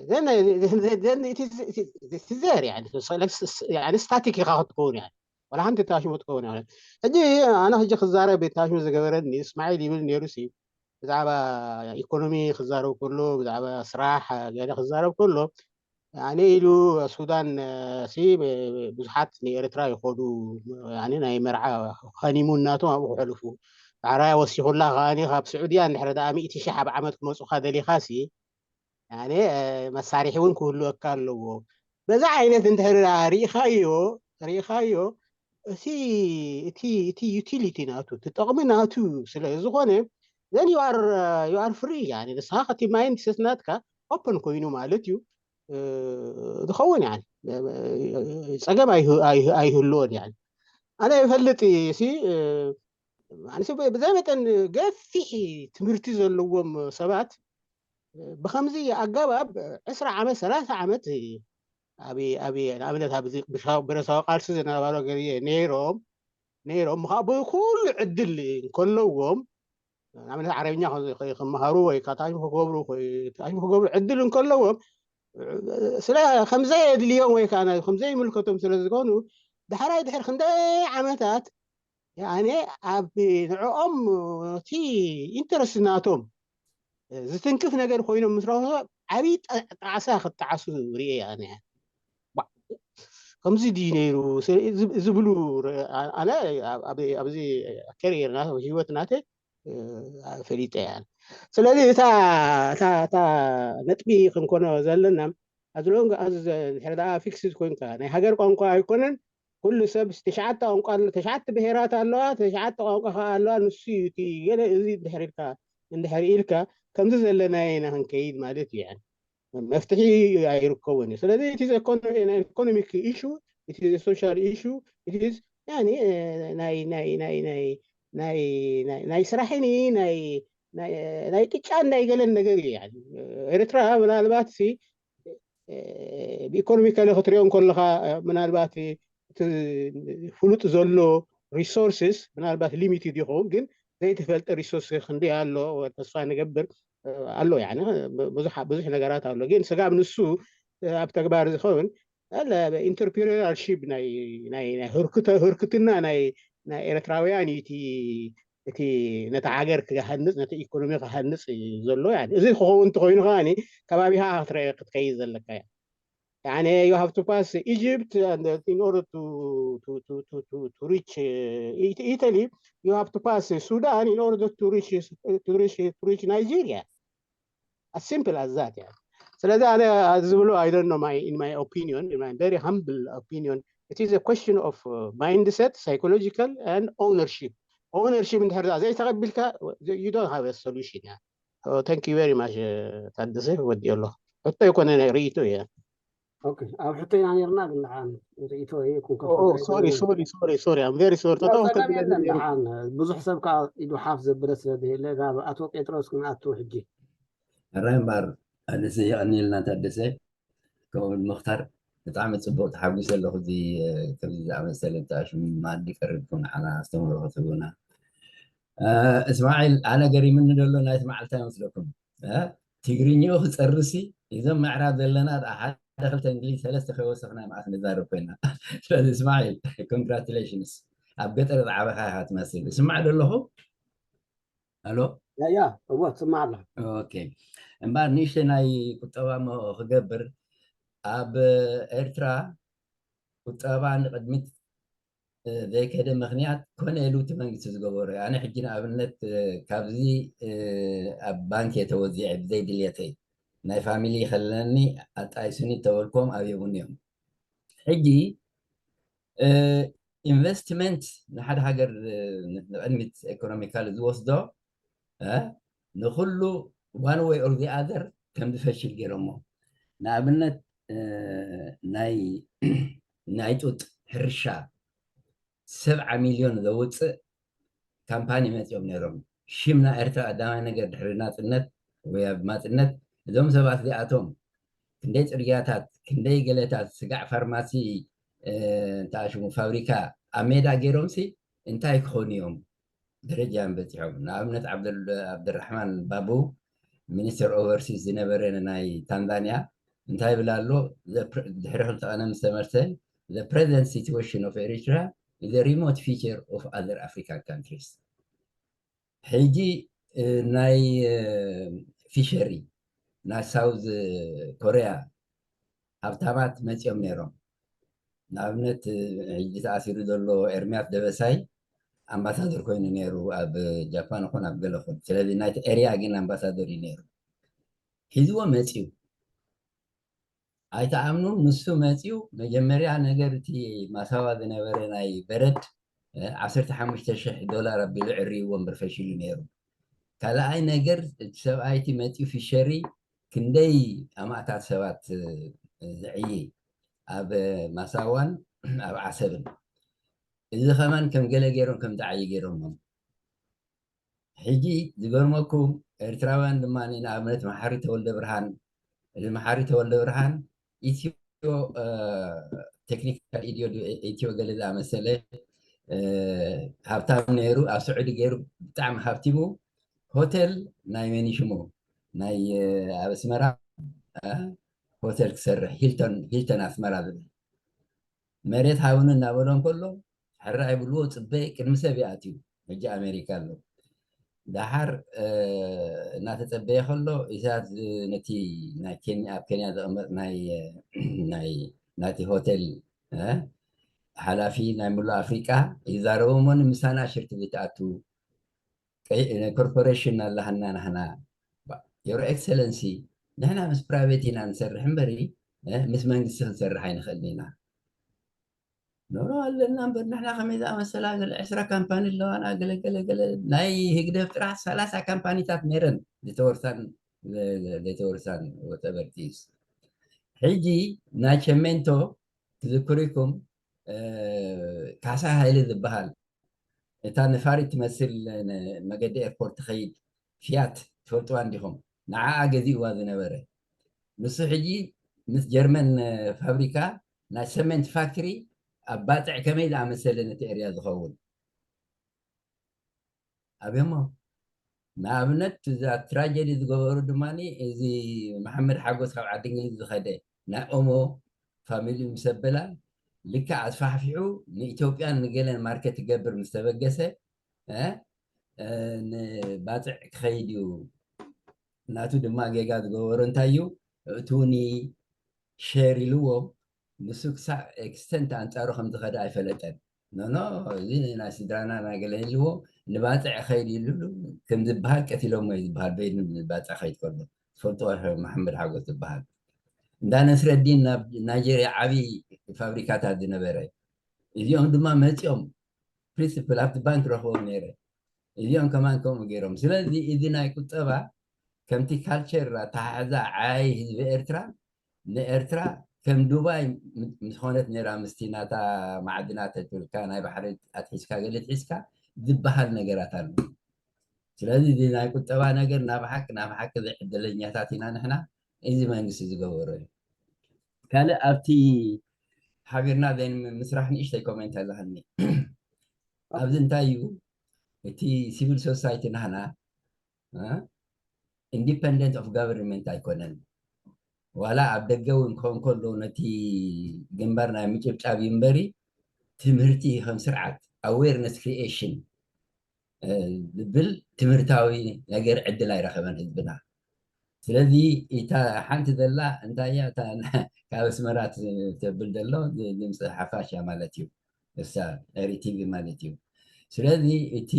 then then it is it is there يعني يعني static ኢኻ ክትከውን يعني ولا ሓንቲ ተኣሽሙ ትከውን يعني ሕጂ ኣነ ሕጂ ክዛረብ ተኣሽሙ ዝገበረኒ እስማዒል ይብል ነይሩ ሲ ብዛዕባ ኢኮኖሚ ክዛረብ ከሎ ብዛዕባ ስራሕ ገለ ክዛረብ ከሎ ኣነ ኢሉ ሱዳን ሲ ብዙሓት ንኤርትራ ይኸዱ ናይ መርዓ ሃኒሙን ናቶም ኣብኡ ክሕልፉ ዳሕራይ ወሲኹላ ከኣ ካብ ስዑድያ እንድሕር ደኣ ሚእቲ ሽሕ ኣብ ዓመት ክመፁኻ ደሊኻ ሲ ያኔ መሳርሒ እውን ክህልወካ ኣለዎ። በዛ ዓይነት እንድሕር ርኢኻዮ ርኢኻዮ እቲ እቲ እቲ ዩቲሊቲ ናቱ እቲ ጥቕሚ ናቱ ስለ ዝኾነ then you are you are free ያኔ ንስኻ እቲ ማይንድ ሰት ናትካ ኦፕን ኮይኑ ማለት እዩ ዝኸውን ያኔ ጸገም ኣይህልዎን ያኔ ኣነ ይፈልጥ ሲ ብዛይ መጠን ገፊሕ ትምህርቲ ዘለዎም ሰባት ብከምዚ ኣገባብ ዕስራ ዓመት ሰላሳ ዓመት ኣብ ኣብ ንኣብነት ኣብዚ ብረሳዊ ቃልሲ ዝነበሮ ግዜ ነይሮም ነይሮም ምኻ ብኩሉ ዕድል እንከለዎም ንኣብነት ዓረብኛ ክመሃሩ ወይ ታሽሙ ክገብሩ ታሽሙ ክገብሩ ዕድል እንከለዎም ስለ ከምዘየድልዮም ወይ ከዓ ከምዘይምልከቶም ስለ ዝኾኑ ዳሕራይ ድሕር ክንደይ ዓመታት ያኔ ኣብ ንዕኦም እቲ ኢንተረስት ናቶም ዝትንክፍ ነገር ኮይኖም ምስ ረኸቦ ዓብዪ ጣዕሳ ክጣዓሱ ርኤ ኣነ ከምዚ ድዩ ነይሩ ዝብሉ ኣነ ኣብዚ ከሪርና ህይወት ናተ ፈሊጠ እያ ስለዚ እታ እታ ነጥቢ ክንኮኖ ዘለና ኣዝሎንግ ኣዝ ድሕሪ ደኣ ፊክስድ ኮንካ ናይ ሃገር ቋንቋ ኣይኮነን ኩሉ ሰብ ትሽዓተ ቋንቋ ኣሎ ተሽዓተ ብሄራት ኣለዋ ተሽዓተ ቋንቋ ከዓ ኣለዋ ንሱ እዩ እቲ ገለ እዚ ድሕሪ ኢልካ እንድሕር ኢልካ ከምዚ ዘለናዮ ኢና ክንከይድ ማለት እዩ። መፍትሒ ኣይርከቡን እዩ። ስለዚ ኢኮኖሚክ ኢሹ፣ ኢኮኖሚክ ኢሹ ናይ ስራሕን ናይ ቅጫን ናይ ገለን ነገር እዩ። ኤርትራ ምናልባት ብኢኮኖሚካሊ ክትሪኦ እንከለካ ምናልባት እቲ ፍሉጥ ዘሎ ሪሶርስስ ምናልባት ሊሚትድ ይኸውን፣ ግን ዘይተፈልጠ ሪሶርስ ክንደይ ኣሎ ተስፋ ንገብር ኣሎ። ብዙሕ ነገራት ኣሎ፣ ግን ስጋብ ንሱ ኣብ ተግባር ዝኸውን ህርክትና ናይ ኤርትራውያን እቲ ነቲ ሃገር ክሃንፅ፣ ነቲ ኢኮኖሚ ክሃንፅ እዩ ዘሎ። እዚ ክኸውን እንተኮይኑ ከዓ ከባቢካ ክትከይድ ዘለካ እያ። You have to pass Egypt and in order to, to, to, to, to, to reach uh, Italy, you have to pass Sudan in order to reach, to reach, to reach Nigeria. As simple as that. ስለዚ ኣነ ዝብሎ I don't know, my in my opinion, in my very humble opinion, it is a question of uh, mindset, psychological and ownership. Ownership እንድሕር ዘይተቐቢልካ you don't have a solution. Thank you very much. ታደሰ ወዲኦ ኣሎ። ሕቶ ይኮነ ናይ ርእይቶ እየ። ኣብ ሕቶ ኢና ነርና፣ ግን ደሓን ርእይቶ እየ። ሶሪ ሶሪ ሶሪ ሶሪ I'm very sorry። ተጠው ከብለና ደሓን ብዙሕ ሰብ ከዓ ኢዱ ሓፍ ዘብለ ስለ ዘይለ ናብ ኣቶ ጴጥሮስ ክንኣቱ ሕጂ። ሕራይ እምበር ኣደሰ የቐኒልና። ታደሰ ከምኡ ምኽታር ብጣዕሚ ፅቡቅ፣ ተሓጒሰ ኣለኹ። እዚ ከምዚ ዝኣመሰለ ተኣሽሙ ማዲ ቀሪብኩም ንዓና ኣስተምህሮ ክትህቡና። እስማዒል፣ ኣነ ገሪምኒ ዘሎ ናይቲ መዓልታ ይመስለኩም ትግርኛኡ ክፀርሲ እዞም ምዕራብ ዘለና ሓደ ክልተ እንግሊዝ ሰለስተ ከይወሰኽና መዓት ንዛረብ ኮይና። ስለዚ እስማዒል፣ ኮንግራቱሌሽንስ። ኣብ ገጠር ዝዓበኻ ኢኻ ትመስል። እስማዕ ዶ ኣለኹ? ኣሎ? ያ እወ ትስማዕ ኣላ። ኦኬ። እምበኣር ንእሽተይ ናይ ቁጠባ ክገብር፣ ኣብ ኤርትራ ቁጠባ ንቕድሚት ዘይከደ ምኽንያት ኮነ ኢሉ እቲ መንግስቲ ዝገበሮ እዩ። ኣነ ሕጂ ንኣብነት ካብዚ ኣብ ባንክ እየ ተወዚዐ ብዘይ ድልየተይ። ናይ ፋሚሊ ከለኒ ኣጣይሱኒ ተበልኮም ኣብየቡኒ እዮም። ሕጂ ኢንቨስትመንት ንሓደ ሃገር ንቕድሚት ኤኮኖሚካል ዝወስዶ ንኩሉ one way or the other ከም ዝፈሽል ገይሮሞ። ንኣብነት ናይ ናይ ጡጥ ሕርሻ ሰብዓ ሚልዮን ዘውፅእ ካምፓኒ መፂኦም ነይሮም። ሽም ናይ ኤርትራ ቀዳማይ ነገር ድሕሪ ናፅነት ወይ ኣብ ማፅነት እዞም ሰባት እዚኣቶም ክንደይ ፅርግያታት፣ ክንደይ ገለታት፣ ስጋዕ ፋርማሲ፣ እንታይ ሽሙ ፋብሪካ ኣብ ሜዳ ገይሮምሲ እንታይ ክኾኑ እዮም ደረጃ በፂሖም። ንኣብነት ዓብደራሕማን ባቡ ሚኒስተር ኦቨርሲስ ዝነበረ ናይ ታንዛንያ እንታይ ይብል ኣሎ? ድሕሪ ክልተ ቀነ ምስ ተመልሰ the present situation of Eritrea is a remote feature of other African countries። ሕጂ ናይ ፊሸሪ ናይ ሳውዝ ኮሪያ ሃብታማት መፂኦም ነይሮም። ንኣብነት ሕጂ ተኣሲሩ ዘሎ ኤርሚያስ ደበሳይ ኣምባሳደር ኮይኑ ነይሩ ኣብ ጃፓን ይኹን ኣብ ገለ ይኹን። ስለዚ ናይቲ ኤርያ ግን ኣምባሳደር እዩ ነይሩ። ሒዝዎ መፂኡ። ኣይተኣምኑን። ንሱ መፂኡ መጀመርያ ነገር እቲ ማሳዋ ዝነበረ ናይ በረድ ዓሰርተ ሓሙሽተ ሽሕ ዶላር ኣቢሉ ዕርይዎ እምበር ፈሺሉ ነይሩ። ካልኣይ ነገር እቲ ሰብኣይ እቲ መፂኡ ፊሸሪ ክንደይ ኣማእታት ሰባት ዘዕይ ኣብ ማሳዋን ኣብ ዓሰብን። እዚ ከማን ከም ገለ ገይሮም ከም ዝዓይ ገይሮሞም። ሕጂ ዝገርመኩም ኤርትራውያን ድማ ንኣብነት መሓሪ ተወልደ ብርሃን፣ እዚ መሓሪ ተወልደ ብርሃን ኢትዮ ቴክኒካል ኢትዮ ገለ ዝኣመሰለ ሃብታም ነይሩ። ኣብ ስዑዲ ገይሩ ብጣዕሚ ሃብቲሙ ሆቴል ናይ መን ሽሙ ናይ ኣብ ኣስመራ ሆቴል ክሰርሕ ሂልተን ሂልተን ኣስመራ ዝብል መሬት ሃብኒ እናበሎ እንከሎ ሕራይ ብልዎ ፅበ ቅድሚ ሰብ ይኣትዩ። ሕጂ ኣሜሪካ ኣሎ። ደሓር እናተፀበየ ከሎ ኢሳያስ ነቲ ናይ ኬንያ ኣብ ኬንያ ዘቐመጥ ናይ ናይ ናቲ ሆቴል ሓላፊ ናይ ሙሉ ኣፍሪቃ ይዛረቦ እሞ ንምሳና ሽርክ ዘይትኣቱ ኮርፖሬሽን ኣለሃና ናህና your excellency ንሕና ምስ ፕራይቬት ኢና ንሰርሕ እምበሪ ምስ መንግስቲ ክንሰርሕ ኣይንኽእልን ኢና። ኖ ኣለና እምበር ንሕና ከመይ ዝኣመሰላ ገለ ዕስራ ካምፓኒ ኣለዋና ገለ ገለ ገለ ናይ ህግደፍ ጥራሕ ሰላሳ ካምፓኒታት ነይረን ዝተወርሳን ዘይተወርሳን ወተበርቲስ ሕጂ ናይ ቸሜንቶ ትዝክሪኩም ካሳ ሃይለ ዝበሃል እታ ነፋሪት ትመስል መገዲ ኤርፖርት ትኸይድ ፊያት ትፈልጥዋ እንዲኹም ንዓኣ ገዚእዋ ዝነበረ ንሱ ሕጂ ምስ ጀርመን ፋብሪካ ናይ ሰሜንት ፋክትሪ ኣብ ባፅዕ ከመይ ዝኣመሰለ ነቲ ኤርያ ዝኸውን ኣብዮሞ ንኣብነት እዛ ትራጀዲ ዝገበሩ ድማ እዚ መሓመድ ሓጎስ ካብ ዓዲ እንግሊዝ ዝኸደ ናይ ኦሞ ፋሚሊ ምስ ኣበላ ልክዕ ኣስፋሕፊሑ ንኢትዮጵያን ንገለን ማርኬት ትገብር ምስ ተበገሰ ንባፅዕ ክኸይድ እዩ ናቱ ድማ ጌጋ ዝገበሩ እንታይ እዩ እቱኒ ሸር ኢልዎ ንሱ ክሳዕ ኤክስተንት ኣንፃሩ ከም ዝኸደ ኣይፈለጠን ኖኖ እዚ ናይ ስድራና ናይ ገለን ኢልዎ ንባፅዕ ኸይድ ኢሉ ከም ዝበሃል ቀቲሎሞ እዩ ዝበሃል በይኑ ንባፅዕ ኸይድ ከሎ ትፈልጥዎ መሓመድ ሓጎስ ዝበሃል እንዳ ነስረዲን ናብ ናይጀርያ ዓብዪ ፋብሪካታት ዝነበረ እዚኦም ድማ መፂኦም ፕሪንስፕል ኣብቲ ባንክ ረኽቦም ነይረ እዚኦም ከማን ከምኡ ገይሮም ስለዚ እዚ ናይ ቁጠባ ከምቲ ካልቸር ኣተሓሕዛ ዓይ ህዝቢ ኤርትራ ንኤርትራ ከም ዱባይ ምስኾነት ነራ ምስቲ ናታ ማዕድናት ተትብልካ ናይ ባሕሪ ኣትሒዝካ ገለ ትሒዝካ ዝበሃል ነገራት ኣሎ ስለዚ እዚ ናይ ቁጠባ ነገር ናብ ሓቂ ናብ ሓቂ ዘይዕደለኛታት ኢና ንሕና እዚ መንግስቲ ዝገበሮ እዩ ካልእ ኣብቲ ሓቢርና ዘይምስራሕ ንእሽተይ ኮሜንት ኣለሃኒ ኣብዚ እንታይ እዩ እቲ ሲቪል ሶሳይቲ ናህና independent of government ኣይኮነን ዋላ ኣብ ደገ እውን ክኸውን ከሎ ነቲ ግንባር ናይ ምጭብጫብ እዩ እምበሪ ትምህርቲ ከም ስርዓት awareness creation ዝብል ትምህርታዊ ነገር ዕድል ኣይረኸበን ህዝብና ስለዚ እታ ሓንቲ ዘላ እንታይ እያ ካብ ኣስመራ ተብል ዘሎ ድምፂ ሓፋሽ እያ ማለት እዩ እሳ ሪቲቪ ማለት እዩ ስለዚ እቲ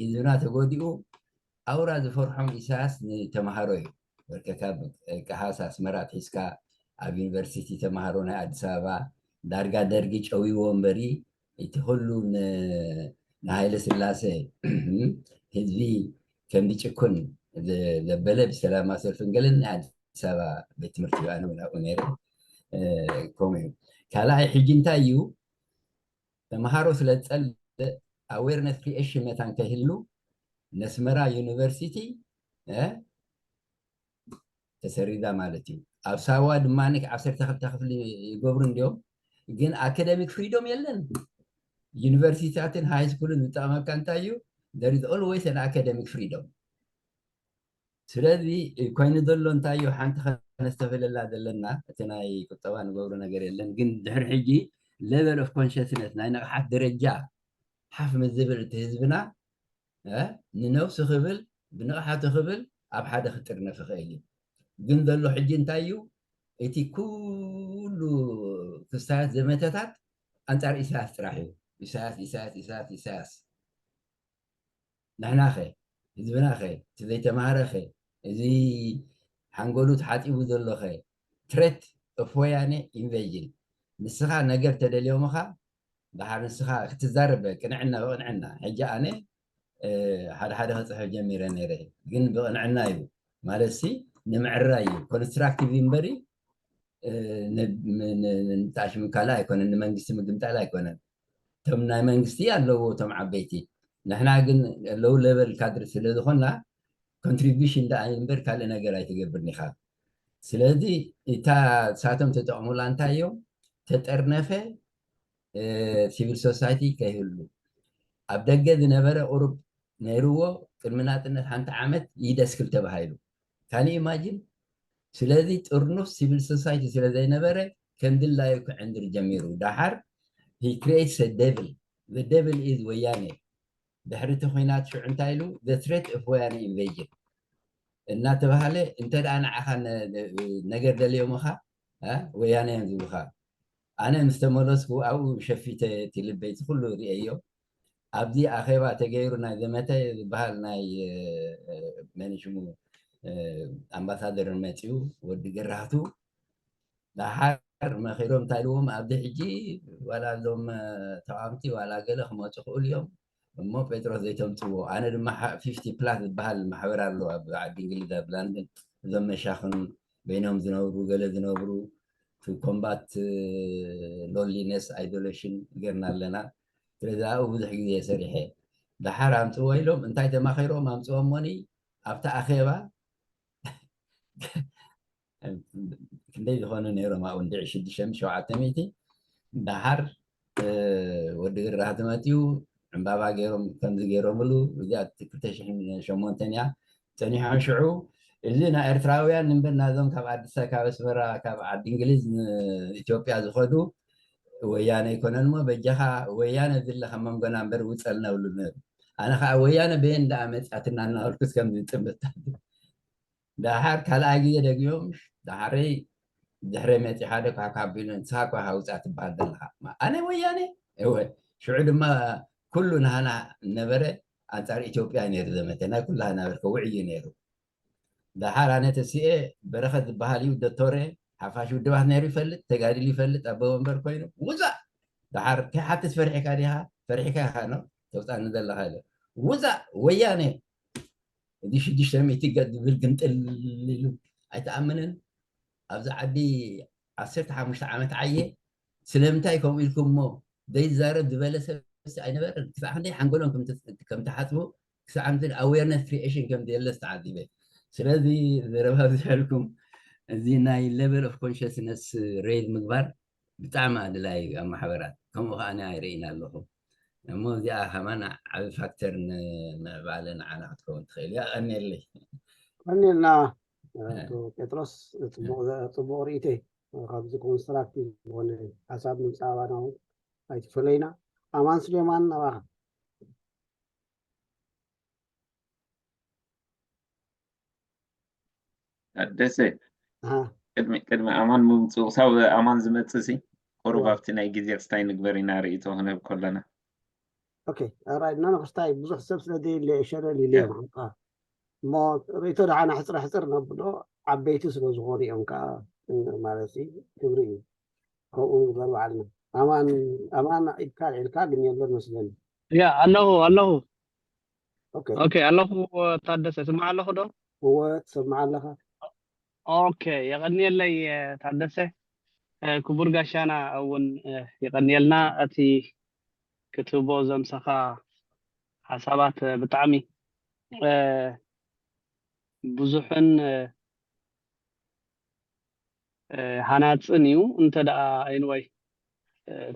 ህዝብና ተጎዲኡ ኣውራ ዝፈርሖም ኢሳያስ ንተምሃሮ እዩ በርከካ ቀሃስ ኣስመራ ኣትሒዝካ ኣብ ዩኒቨርሲቲ ተምሃሮ ናይ ኣዲስ ኣበባ ዳርጋ ደርጊ ጨዊዎ እምበሪ እቲ ኩሉ ንሃይለ ስላሴ ህዝቢ ከም ዝጭኩን ዘበለ ብሰላማ ሰልፍን ገለን ናይ ኣዲስ ኣበባ ቤት ትምህርቲ ኣነ እውን ኣብኡ ነይረ ከምኡ እዩ ካልኣይ ሕጂ እንታይ እዩ ተምሃሮ ስለ ዝፀልእ awareness creation መታን ከይህሉ ነስመራ ዩኒቨርሲቲ ተሰሪዛ ማለት እዩ ኣብ ሳዋ ድማ ዓሰርተ ክልተ ክፍሊ ይገብሩ እንዲዮም ግን academic freedom የለን ዩኒቨርሲቲታትን ሃይ ስኩልን ዝጠቐመካ እንታይ እዩ there is always an academic freedom ስለዚ ኮይኑ ዘሎ እንታይ እዩ ሓንቲ ከነስተብህለላ ዘለና እቲ ናይ ቁጠባ ንገብሮ ነገር የለን ግን ድሕሪ ሕጂ level of consciousness ናይ ንቕሓት ደረጃ ሓፍ ምስ ዝብል እቲ ህዝብና ንነብሱ ክብል ብንቕሓቱ ክብል ኣብ ሓደ ክጥርነፍ ይኽእል እዩ ግን ዘሎ ሕጂ እንታይ እዩ እቲ ኩሉ ክስታያት ዘመተታት ኣንጻር ኢሳያስ ጥራሕ እዩ ኢሳያስ ኢሳያስ ኢሳያስ ኢሳያስ ንሕናኸ ህዝብናኸ እቲ ዘይተማሃረኸ እዚ ሓንጎሉ ተሓፂቡ ዘሎኸ ትሬት ኦፍ ወያነ ኢንቬዥን ንስኻ ነገር ተደልዮምኻ ድሓር ንስኻ ክትዛረበ ቅንዕና ብቅንዕና ሕጂ ኣነ ሓደ ሓደ ከፅሕፍ ጀሚረ ነይረ ግን ብቅንዕና እዩ ማለት ሲ ንምዕራይ እዩ ኮንስትራክቲቭ እምበሪ ንጣሽ ምካላ ኣይኮነን ንመንግስቲ ምግምጣል ኣይኮነን እቶም ናይ መንግስቲ ኣለዎ እቶም ዓበይቲ ንሕና ግን ሎው ሌቨል ካድሪ ስለ ዝኾና ኮንትሪቢሽን ደኣ እምበር ካልእ ነገር ኣይትገብርን ኢኻ ስለዚ እታ ሳቶም ተጠቕሙላ እንታይ እዮም ተጠርነፈ ሲቪል ሶሳይቲ ከይህሉ ኣብ ደገ ዝነበረ ቁሩብ ነይርዎ ቅድሚ ናፅነት ሓንቲ ዓመት ይደስክል ተባሂሉ ካን ኢማጂን ስለዚ ጥርኑፍ ሲቪል ሶሳይቲ ስለ ዘይነበረ ከም ድላዩ ክዕንድር ጀሚሩ ዳሓር he creates a devil the devil is ወያነ ድሕሪ እቲ ኩናት ሽዑ እንታይ ኢሉ the threat of ወያነ invasion እናተባሃለ እንተ ደኣ ንዓኻ ነገር ደልዮምኻ ወያነ እዮም ዝብሉኻ ኣነ ምስ ተመለስኩ ኣብኡ ሸፊተ እቲ ልበይ እቲ ኩሉ ርእየዮ ኣብዚ ኣኼባ ተገይሩ ናይ ዘመተ ዝበሃል ናይ መን ሽሙ ኣምባሳደር መፅኡ ወዲ ገራህቱ ደሓር መኺሮም እንታይ ኢልዎም፣ ኣብዚ ሕጂ ዋላ እዞም ተቃምቲ ዋላ ገለ ክመፁ ክእሉ እዮም፣ እሞ ጴጥሮስ ዘይተምፅዎ። ኣነ ድማ ፊፍቲ ፕላስ ዝበሃል ማሕበር ኣሎ ኣብ ዓዲ እንግሊዝ ኣብ ላንደን፣ እዞም መሻኽን በይኖም ዝነብሩ ገለ ዝነብሩ፣ to combat loneliness isolation ጌርና ኣለና። ስለዚ ኣብኡ ብዙሕ ግዜ ሰሪሐ። ደሓር ኣምፅዎ ኢሎም እንታይ ተማኺሮም ኣምፅዎም ሞኒ ኣብቲ ኣኼባ ክንደይ ዝኾኑ ነይሮም ኣብኡ እንድዒ ሽዱሽተ ሚእቲ ሸውዓተ ሚእቲ። ደሓር ወዲ ግራህ ተመፅዩ ዕምባባ ገይሮም ከምዚ ገይሮምሉ። እዚኣ ክልተ ሽሕን ሸሞንተን እያ። ፀኒሖም ሽዑ እዚ ናይ ኤርትራውያን እምበር ናዞም ካብ ኣዲስ ካብ ኣስመራ ካብ ዓዲ እንግሊዝ ንኢትዮጵያ ዝኸዱ ወያነ ኣይኮነን እሞ በጃኻ ወያነ ዝለ ካብ መንጎና እምበር ውፀልና ብሉ ነሩ። ኣነ ከዓ ወያነ በየን ደኣ መፅኣትና እናበልኩስ ከምዚ ጥምታ ደሓር ካልኣ ግዜ ደግዮም ደሓረይ ድሕረ መፂ ሓደ ኳ ካቢሉ ንስኻ ኳ ሃውፃ ትበሃል ዘለኻ ኣነ ወያነ እወ ሽዑ ድማ ኩሉ ናህና ነበረ ኣንፃር ኢትዮጵያ ነይሩ ዘመተ ናይ ኩላህና በርከ ውዕዩ ነይሩ። ደሓር ኣነ ተሲኤ በረኸት ዝበሃል እዩ ዶቶረ ሓፋሽ ውድባት ነይሩ ይፈልጥ ተጋዲሉ ይፈልጥ ኣቦ ወንበር ኮይኑ ውፃእ ደሓር ከይሓትት ፈሪሕካ ዲኻ ፈሪሕካ ኢኻ ነው ተውፃኒ ዘለኻ ኢለ ውፃእ ወያነ እዚ ሽዱሽተ ሚእቲ ገጽ ዝብል ግምጥል ኢሉ ኣይተኣምንን ኣብዚ ዓዲ ዓሰርተ ሓሙሽተ ዓመት ዓየ ስለምንታይ ከምኡ ኢልኩም እሞ ዘይዛረብ ዝበለ ሰብ ኣይነበረን ክሳዕ ክንደይ ሓንጎሎም ከምተሓፅቡ ክሳዕ ምድሪ ኣዌርነስ ክሪኤሽን ከም ዘየለስ ተዓዚበ ስለዚ ዘረባ ብዝሕልኩም እዚ ናይ level of consciousness raise ምግባር ብጣዕሚ ኣድላይ እዩ ኣብ ማሕበራት ከምኡ ከዓ ኣነ ኣይርእይን ኣለኹ እሞ እዚኣ ከማን ዓብ ፋክተር ንምዕባለ ንዓና ክትከውን ትኽእል እያ ቀኒለይ ቀኒልና ጴጥሮስ ፅቡቅ ርእይተ ካብዚ ኮንስትራክቲቭ ዝኾነ ሓሳብ ምምፃእ ኣባና እውን ኣይትፈለይና ኣማን ስሌማን ናባኻ ደሰ ቅድሚ ቅድሚ ኣማን ምምፅኡ ክሳብ ኣማን ዝመፅእ ሲ ቁሩብ ኣብቲ ናይ ግዜ ክስታይ ንግበር ኢና ርእይቶ ክንህብ ከለና ኦኬ ራይት እና ንክስታይ ብዙሕ ሰብ ስለ ዘየለ ሸለል ኢለ እዮም ሓንቃ እሞ ርእይቶ ደሓና ሕፅረ ሕፅር ነብሎ ዓበይቲ ስለ ዝኾኑ እዮም ከዓ ማለት ክብሪ እዩ ከምኡ ንግበር በዓልና ኣማን ኣማን ኢድካ ልዒልካ ግን የለን መስለኒ ያ ኣለኹ ኣለኹ ኦኬ ኦኬ ኣለኹ ታደሰ ስማዕ ኣለኹ ዶ እወ ትሰማዕ ኣለኻ ኦኬ የቐንየለይ ታደሰ ክቡር ጋሻና እውን ይቐንየልና እቲ ክትህቦ ዘምሰኻ ሓሳባት ብጣዕሚ ብዙሕን ሃናፅን እዩ እንተ ደኣ ኤንወይ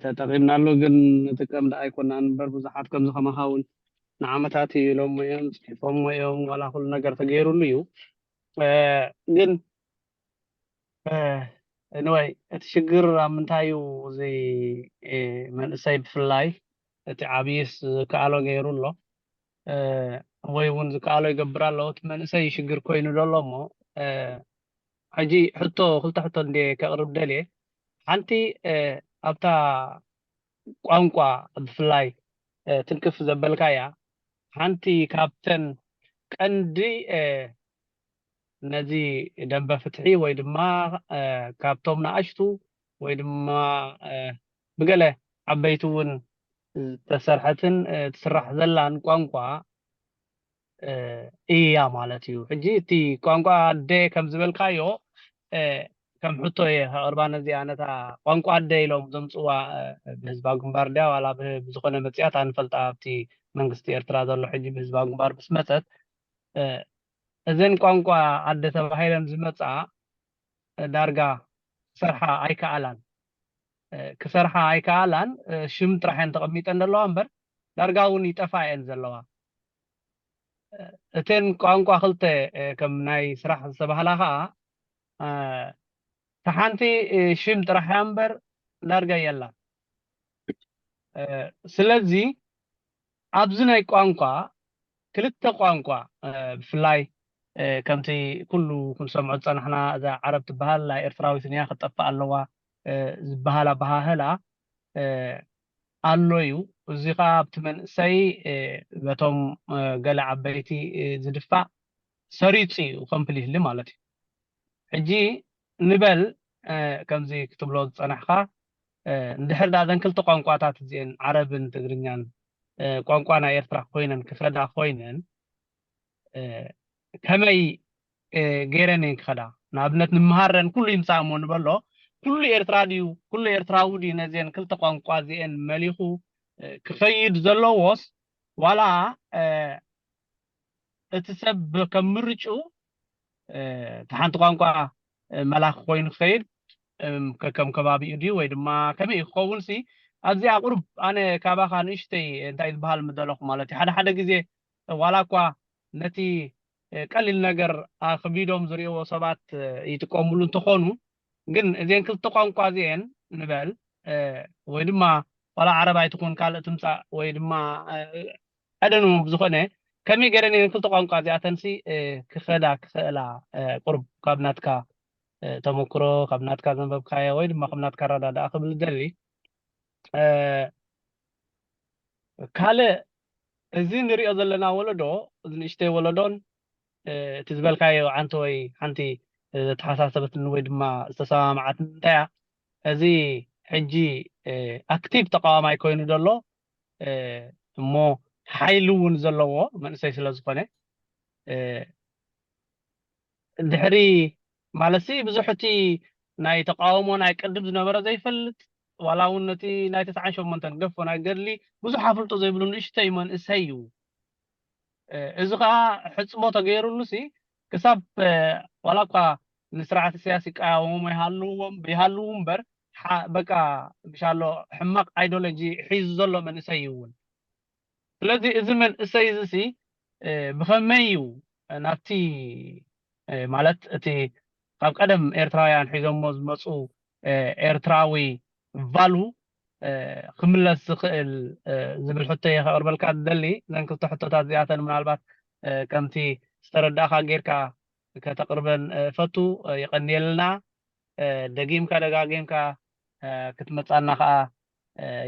ተጠቒምናሉ ግን ንጥቀም ደኣ ኣይኮናን እምበር ብዙሓት ከምዚ ከማኻ እውን ንዓመታት እዩ ኢሎሞ እዮም ፅሒፎሞ እዮም ዋላ ኩሉ ነገር ተገይሩሉ እዩ ግን ኤንወይ እቲ ሽግር ኣብ ምንታይ እዩ እዚ መንእሰይ ብፍላይ እቲ ዓብይስ ዝከኣሎ ገይሩ ኣሎ ወይ እውን ዝከኣሎ ይገብር ኣሎ እቲ መንእሰይ ሽግር ኮይኑ ዘሎ እሞ ሕጂ ሕቶ ክልተ ሕቶ እንደ ከቕርብ ደልየ ሓንቲ ኣብታ ቋንቋ ብፍላይ ትንክፍ ዘበልካያ ሓንቲ ካብተን ቀንዲ ነዚ ደንበ ፍትሒ ወይ ድማ ካብቶም ንኣሽቱ ወይ ድማ ብገለ ዓበይቲ እውን ዝተሰርሐትን ትስራሕ ዘላን ቋንቋ እያ ማለት እዩ። ሕጂ እቲ ቋንቋ ኣደ ከም ዝበልካዮ ከም ሕቶ እየ ከቕርባ ነዚኣ ነታ ቋንቋ ኣደ ኢሎም ዘምፅዋ ብህዝባዊ ግንባር ድያ ዋላ ብዝኾነ መፅያት ኣንፈልጣ ኣብቲ መንግስቲ ኤርትራ ዘሎ ሕጂ ብህዝባዊ ግንባር ምስ መፀት እዘን ቋንቋ ኣደ ተባሂለን ዝመፃ ዳርጋ ክሰርሓ ኣይከኣላን ክሰርሓ ኣይከኣላን ሽም ጥራሕ እየን ተቐሚጠን ዘለዋ እምበር ዳርጋ እውን ይጠፋ እየን ዘለዋ እተን ቋንቋ ክልተ ከም ናይ ስራሕ ዝተባህላ ከዓ ተሓንቲ ሽም ጥራሕ እያ እምበር ዳርጋ የላ ስለዚ ኣብዚ ናይ ቋንቋ ክልተ ቋንቋ ብፍላይ ከምቲ ኩሉ ክንሰምዖ ዝፀናሕና እዛ ዓረብ ትበሃል ናይ ኤርትራዊት ንያ ክትጠፍእ ኣለዋ ዝበሃል ኣበሃህላ ኣሎ እዩ። እዚ ከዓ ኣብቲ መንእሰይ በቶም ገለ ዓበይቲ ዝድፋእ ሰሪፁ እዩ ኮምፕሊትሊ ማለት እዩ። ሕጂ ንበል ከምዚ ክትብሎ ዝፀናሕካ፣ እንድሕር ዳ እዘን ክልተ ቋንቋታት እዚአን፣ ዓረብን ትግርኛን፣ ቋንቋ ናይ ኤርትራ ኮይነን ክኸዳ ኮይነን፣ ከመይ ገይረን እየን ክኸዳ? ንኣብነት፣ ንምሃረን ኩሉ ይምፃእ እሞ ንበሎ፣ ኩሉ ኤርትራ ድዩ፣ ኩሉ ኤርትራዊ ድዩ ነዚአን ክልተ ቋንቋ እዚአን መሊኹ ክኸይድ ዘለዎስ፣ ዋላ እቲ ሰብ ከም ምርጭኡ እቲ ሓንቲ ቋንቋ መላኺ ኮይኑ ክኸይድ፣ ከከም ከባቢኡ ድዩ ወይ ድማ ከመይ ክኸውን ሲ፣ ኣብዚኣ ቁሩብ ኣነ ካባኻ ንእሽተይ እንታይ ዝበሃል ምደለኹ ማለት እዩ። ሓደ ሓደ ግዜ ዋላ እኳ ነቲ ቀሊል ነገር ኣኽቢዶም ዝርእይዎ ሰባት ይጥቀሙሉ እንተኾኑ፣ ግን እዚአን ክልተ ቋንቋ እዚአን ንበል፣ ወይ ድማ ዋላ ዓረብ ኣይትኹን ካልእ ትምፃእ ወይ ድማ ኣደኑ ብዝኾነ፣ ከመይ ገይረን እየን ክልተ ቋንቋ እዚኣተንሲ ክኸዳ ክኽእላ? ቁሩብ ካብ ናትካ ተመክሮ፣ ካብ ናትካ ዘንበብካዮ ወይ ድማ ካብ ናትካ ኣረዳድኣ ክብል ዝደሊ። ካልእ፣ እዚ ንሪኦ ዘለና ወለዶ፣ እዚ ንእሽተይ ወለዶን እቲ ዝበልካዮ ዓንተ ወይ ሓንቲ ዘተሓሳሰበትኒ ወይ ድማ ዝተሰማማዓትኒ እንታይ እያ፣ እዚ ሕጂ ኣክቲቭ ተቃዋማይ ኮይኑ ዘሎ እሞ ሓይሊ እውን ዘለዎ መንእሰይ ስለ ዝኾነ፣ ድሕሪ ማለትሲ ብዙሕ እቲ ናይ ተቃውሞ ናይ ቅድም ዝነበረ ዘይፈልጥ፣ ዋላ እውን ነቲ ናይ ተስዓን ሸሞንተን ገፎ ናይ ገድሊ ብዙሕ ኣፍልጦ ዘይብሉ ንእሽተይ መንእሰይ እዩ። እዚ ከዓ ሕፅቦ ተገይሩሉ ሲ ክሳብ ዋላ እኳ ንስርዓት ኢሳያስ ይቃወሙ ይሃልዎም ይሃልዉ እምበር፣ በቃ ብሻሎ ሕማቅ ኣይዲዮሎጂ ሒዙ ዘሎ መንእሰይ እዩ እውን። ስለዚ እዚ መንእሰይ እዚ ሲ ብኸመይ እዩ ናብቲ ማለት እቲ ካብ ቀደም ኤርትራውያን ሒዞሞ ዝመፁ ኤርትራዊ ቫሉ ክምለስ ዝኽእል ዝብል ሕቶ እየ ከቕርበልካ ዝደሊ። እዘን ክልተ ሕቶታት እዚኣተን ምናልባት ከምቲ ዝተረዳእካ ጌርካ ከተቕርበን እፈቱ። የቐንየልና። ደጊምካ ደጋጊምካ ክትመፃና ከዓ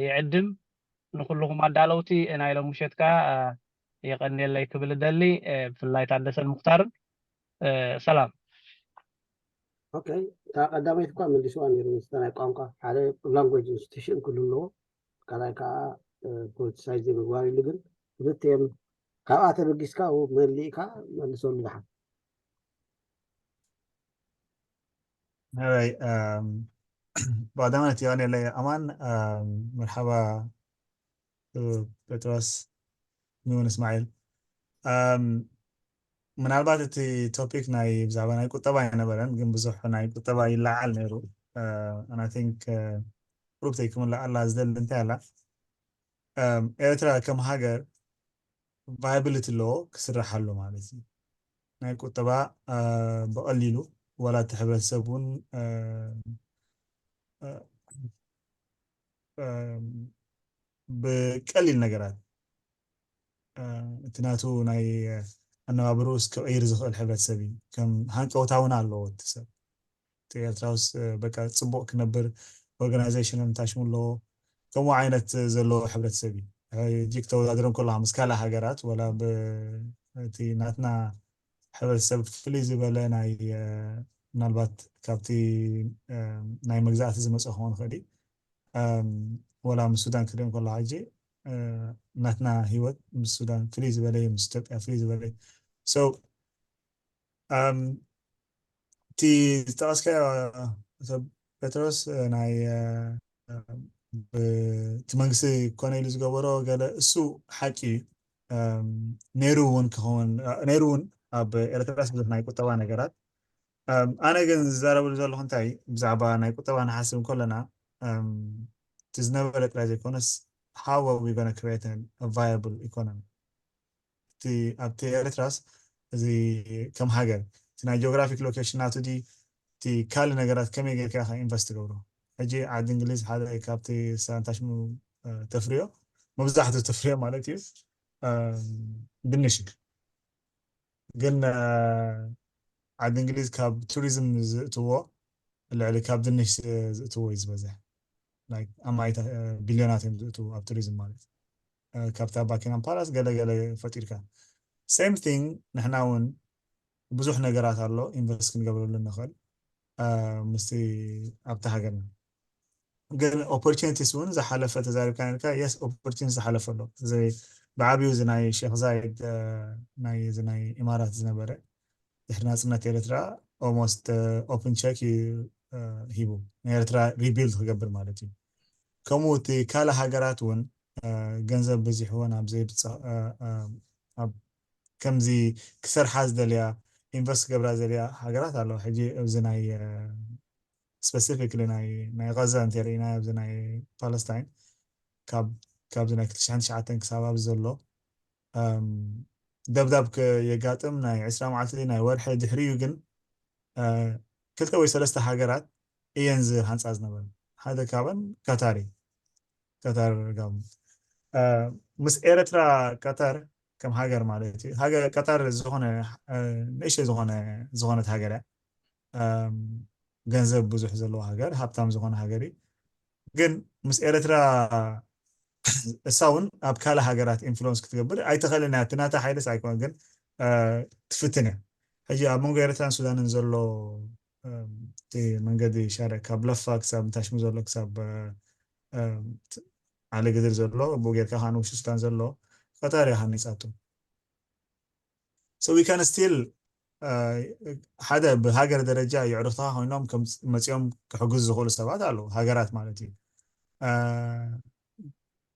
ይዕድም። ንኩልኹም ኣዳለውቲ ናይ ሎም ምሸት ከዓ የቐንየለይ ክብል እደሊ። ብፍላይ ታደሰን ሙክታርን ሰላም። ኦኬ፣ እታ ቀዳመይቲ እኳ መሊስዋ ነይሩ፣ ምስታ ናይ ቋንቋ ሓደ ላንጉጅ ኢንስቲቱሽን ክህሉ ኣለዎ፣ ካልኣይ ከዓ ፖለቲሳይዝ ምግባር ኢሉ። ግን ክልቲኦም ካብኣ ተበጊስካ መሊእካ መልሰሉ ድሓን። Alright, ብቐዳማይ ነቲ ዮኒ ለይ ኣማን፣ መርሓባ ጴጥሮስ ሚውን እስማዒል። ምናልባት እቲ ቶፒክ ናይ ብዛዕባ ናይ ቁጠባ ኣይነበረን፣ ግን ብዙሕ ናይ ቁጠባ ይለዓል ነይሩ። ኣና ቲንክ ቁሩብ ተይክምልኣላ ዝደሊ እንታይ ኣላ፣ ኤርትራ ከም ሃገር ቫይብሊቲ ኣለዎ ክስርሓሉ ማለት እዩ። ናይ ቁጠባ ብቐሊሉ ዋላ እቲ ሕብረተሰብ እውን ብቀሊል ነገራት እቲ ናቱ ናይ ኣነባብርኡ ክቕይር ዝኽእል ሕብረተሰብ እዩ። ከም ሃንቀውታ እውን ኣለዎ እቲ ሰብ። ኤርትራውስ በቃ ፅቡቕ ክነብር ኦርጋናይዜሽን ታሽሙ ኣለዎ። ከምኡ ዓይነት ዘለዎ ሕብረተሰብ እዩ። ሕጂ ክተወዳድሮም ከለካ ምስ ካልእ ሃገራት ወላ እቲ ናትና ሕብረተሰብ ፍልይ ዝበለ ናይ ምናልባት ካብቲ ናይ መግዛእቲ ዝመፀ ክኸውን ይኽእል እዩ። ወላ ምስ ሱዳን ክሪኦም ከለካ ሕጂ ናትና ህይወት ምስ ሱዳን ፍልይ ዝበለ እዩ፣ ምስ ኢትዮጵያ ፍልይ ዝበለ እዩ። So እቲ ዝጠቐስካዮ ጴጥሮስ ናይ እቲ መንግስቲ ኮነ ኢሉ ዝገበሮ ገለ እሱ ሓቂ እዩ። ነይሩ እውን ክኸውን ነይሩ እውን ኣብ ኤርትራስ ብዙሕ ናይ ቁጠባ ነገራት። ኣነ ግን ዝዛረበሉ ዘለኹ እንታይ ብዛዕባ ናይ ቁጠባ ንሓስብ ከለና እቲ ዝነበረ ጥራይ ዘይኮነስ how are we gonna create a viable economy? እቲ ኣብቲ ኤርትራስ እዚ ከም ሃገር እቲ ናይ ጂኦግራፊክ ሎኬሽን ናቱ ዲ እቲ ካልእ ነገራት ከመይ ጌርካ ኢኻ ኢንቨስት ትገብሮ? ሕጂ ዓዲ እንግሊዝ ሓደ ካብቲ ሳንታሽሙ ተፍርዮ መብዛሕትኡ ተፍርዮ ማለት እዩ ድንሽ እዩ። ግን ዓዲ እንግሊዝ ካብ ቱሪዝም ዝእትዎ ልዕሊ ካብ ድንሽ ዝእትዎ እዩ ዝበዝሕ። ኣማኢት ቢልዮናት እዮም ዝእትዉ ኣብ ቱሪዝም ማለት ካብታ ባኪንግሃም ፓላስ ገለ ገለ ፈጢርካ። ሴም ቲንግ ንሕና እውን ብዙሕ ነገራት ኣሎ ኢንቨስት ክንገብረሉ ንኽእል። ምስቲ ኣብቲ ሃገርና። ግን ኦፖርቹኒቲስ እውን ዝሓለፈ ተዛሪብካ ነርካ። የስ፣ ኦፖርቹኒቲ ዝሓለፈ ኣሎ። እዚ ብዓብዩ እዚ ናይ ሼክ ዛይድ ናይ እዚ ናይ ኢማራት ዝነበረ ድሕሪ ናፅነት ኤርትራ ኦልሞስት ኦፕን ቸክ እዩ ሂቡ፣ ንኤርትራ ሪቢልድ ክገብር ማለት እዩ። ከምኡ እቲ ካልእ ሃገራት እውን ገንዘብ በዚሕወን ኣብ ዘይብፃ ኣብ ከምዚ ክሰርሓ ዝደልያ ኢንቨስት ክገብራ ዝደልያ ሃገራት ኣለዋ። ሕጂ ኣብዚ ናይ ስፐሲፊክሊ ናይ ናይ ጋዛ እንተሪእና ኣብዚ ናይ ፓለስታይን ካብ ካብዚ ናይ ክልተ ሽሕን ትሽዓተን ክሳብ ኣብዚ ዘሎ ደብዳብ የጋጥም ናይ ዕስራ መዓልቲ ናይ ወርሒ ድሕሪኡ ግን ክልተ ወይ ሰለስተ ሃገራት እየን ዝሃንፃ ዝነበረ። ሓደ ካብን ካታር እዩ። ካታር ጋም ምስ ኤርትራ ካታር ከም ሃገር ማለት እዩ። ሃገር ካታር ዝኾነ ንእሽተይ ዝኾነ ዝኾነት ሃገር እያ። ገንዘብ ብዙሕ ዘለዎ ሃገር፣ ሃብታም ዝኾነ ሃገር እዩ። ግን ምስ ኤርትራ እሳ እውን ኣብ ካልእ ሃገራት ኢንፍሉወንስ ክትገብር ኣይትኽእልን እያ። እቲ ናታ ሓይልስ ኣይኮን ግን ትፍትን እያ። ሕጂ ኣብ መንጎ ኤርትራን ሱዳንን ዘሎ እቲ መንገዲ ሻርዕ ካብ ለፋ ክሳብ ታሽሙ ዘሎ ክሳብ ዓሊ ግድር ዘሎ ብኡ ጌርካ ከዓ ንውሽጢ ሱዳን ዘሎ ቀጠር እያ ሃኒፃቶ። So we can still ሓደ ብሃገር ደረጃ የዕሩኽትኻ ኮይኖም መፂኦም ክሕግዙ ዝኽእሉ ሰባት ኣለዉ፣ ሃገራት ማለት እዩ።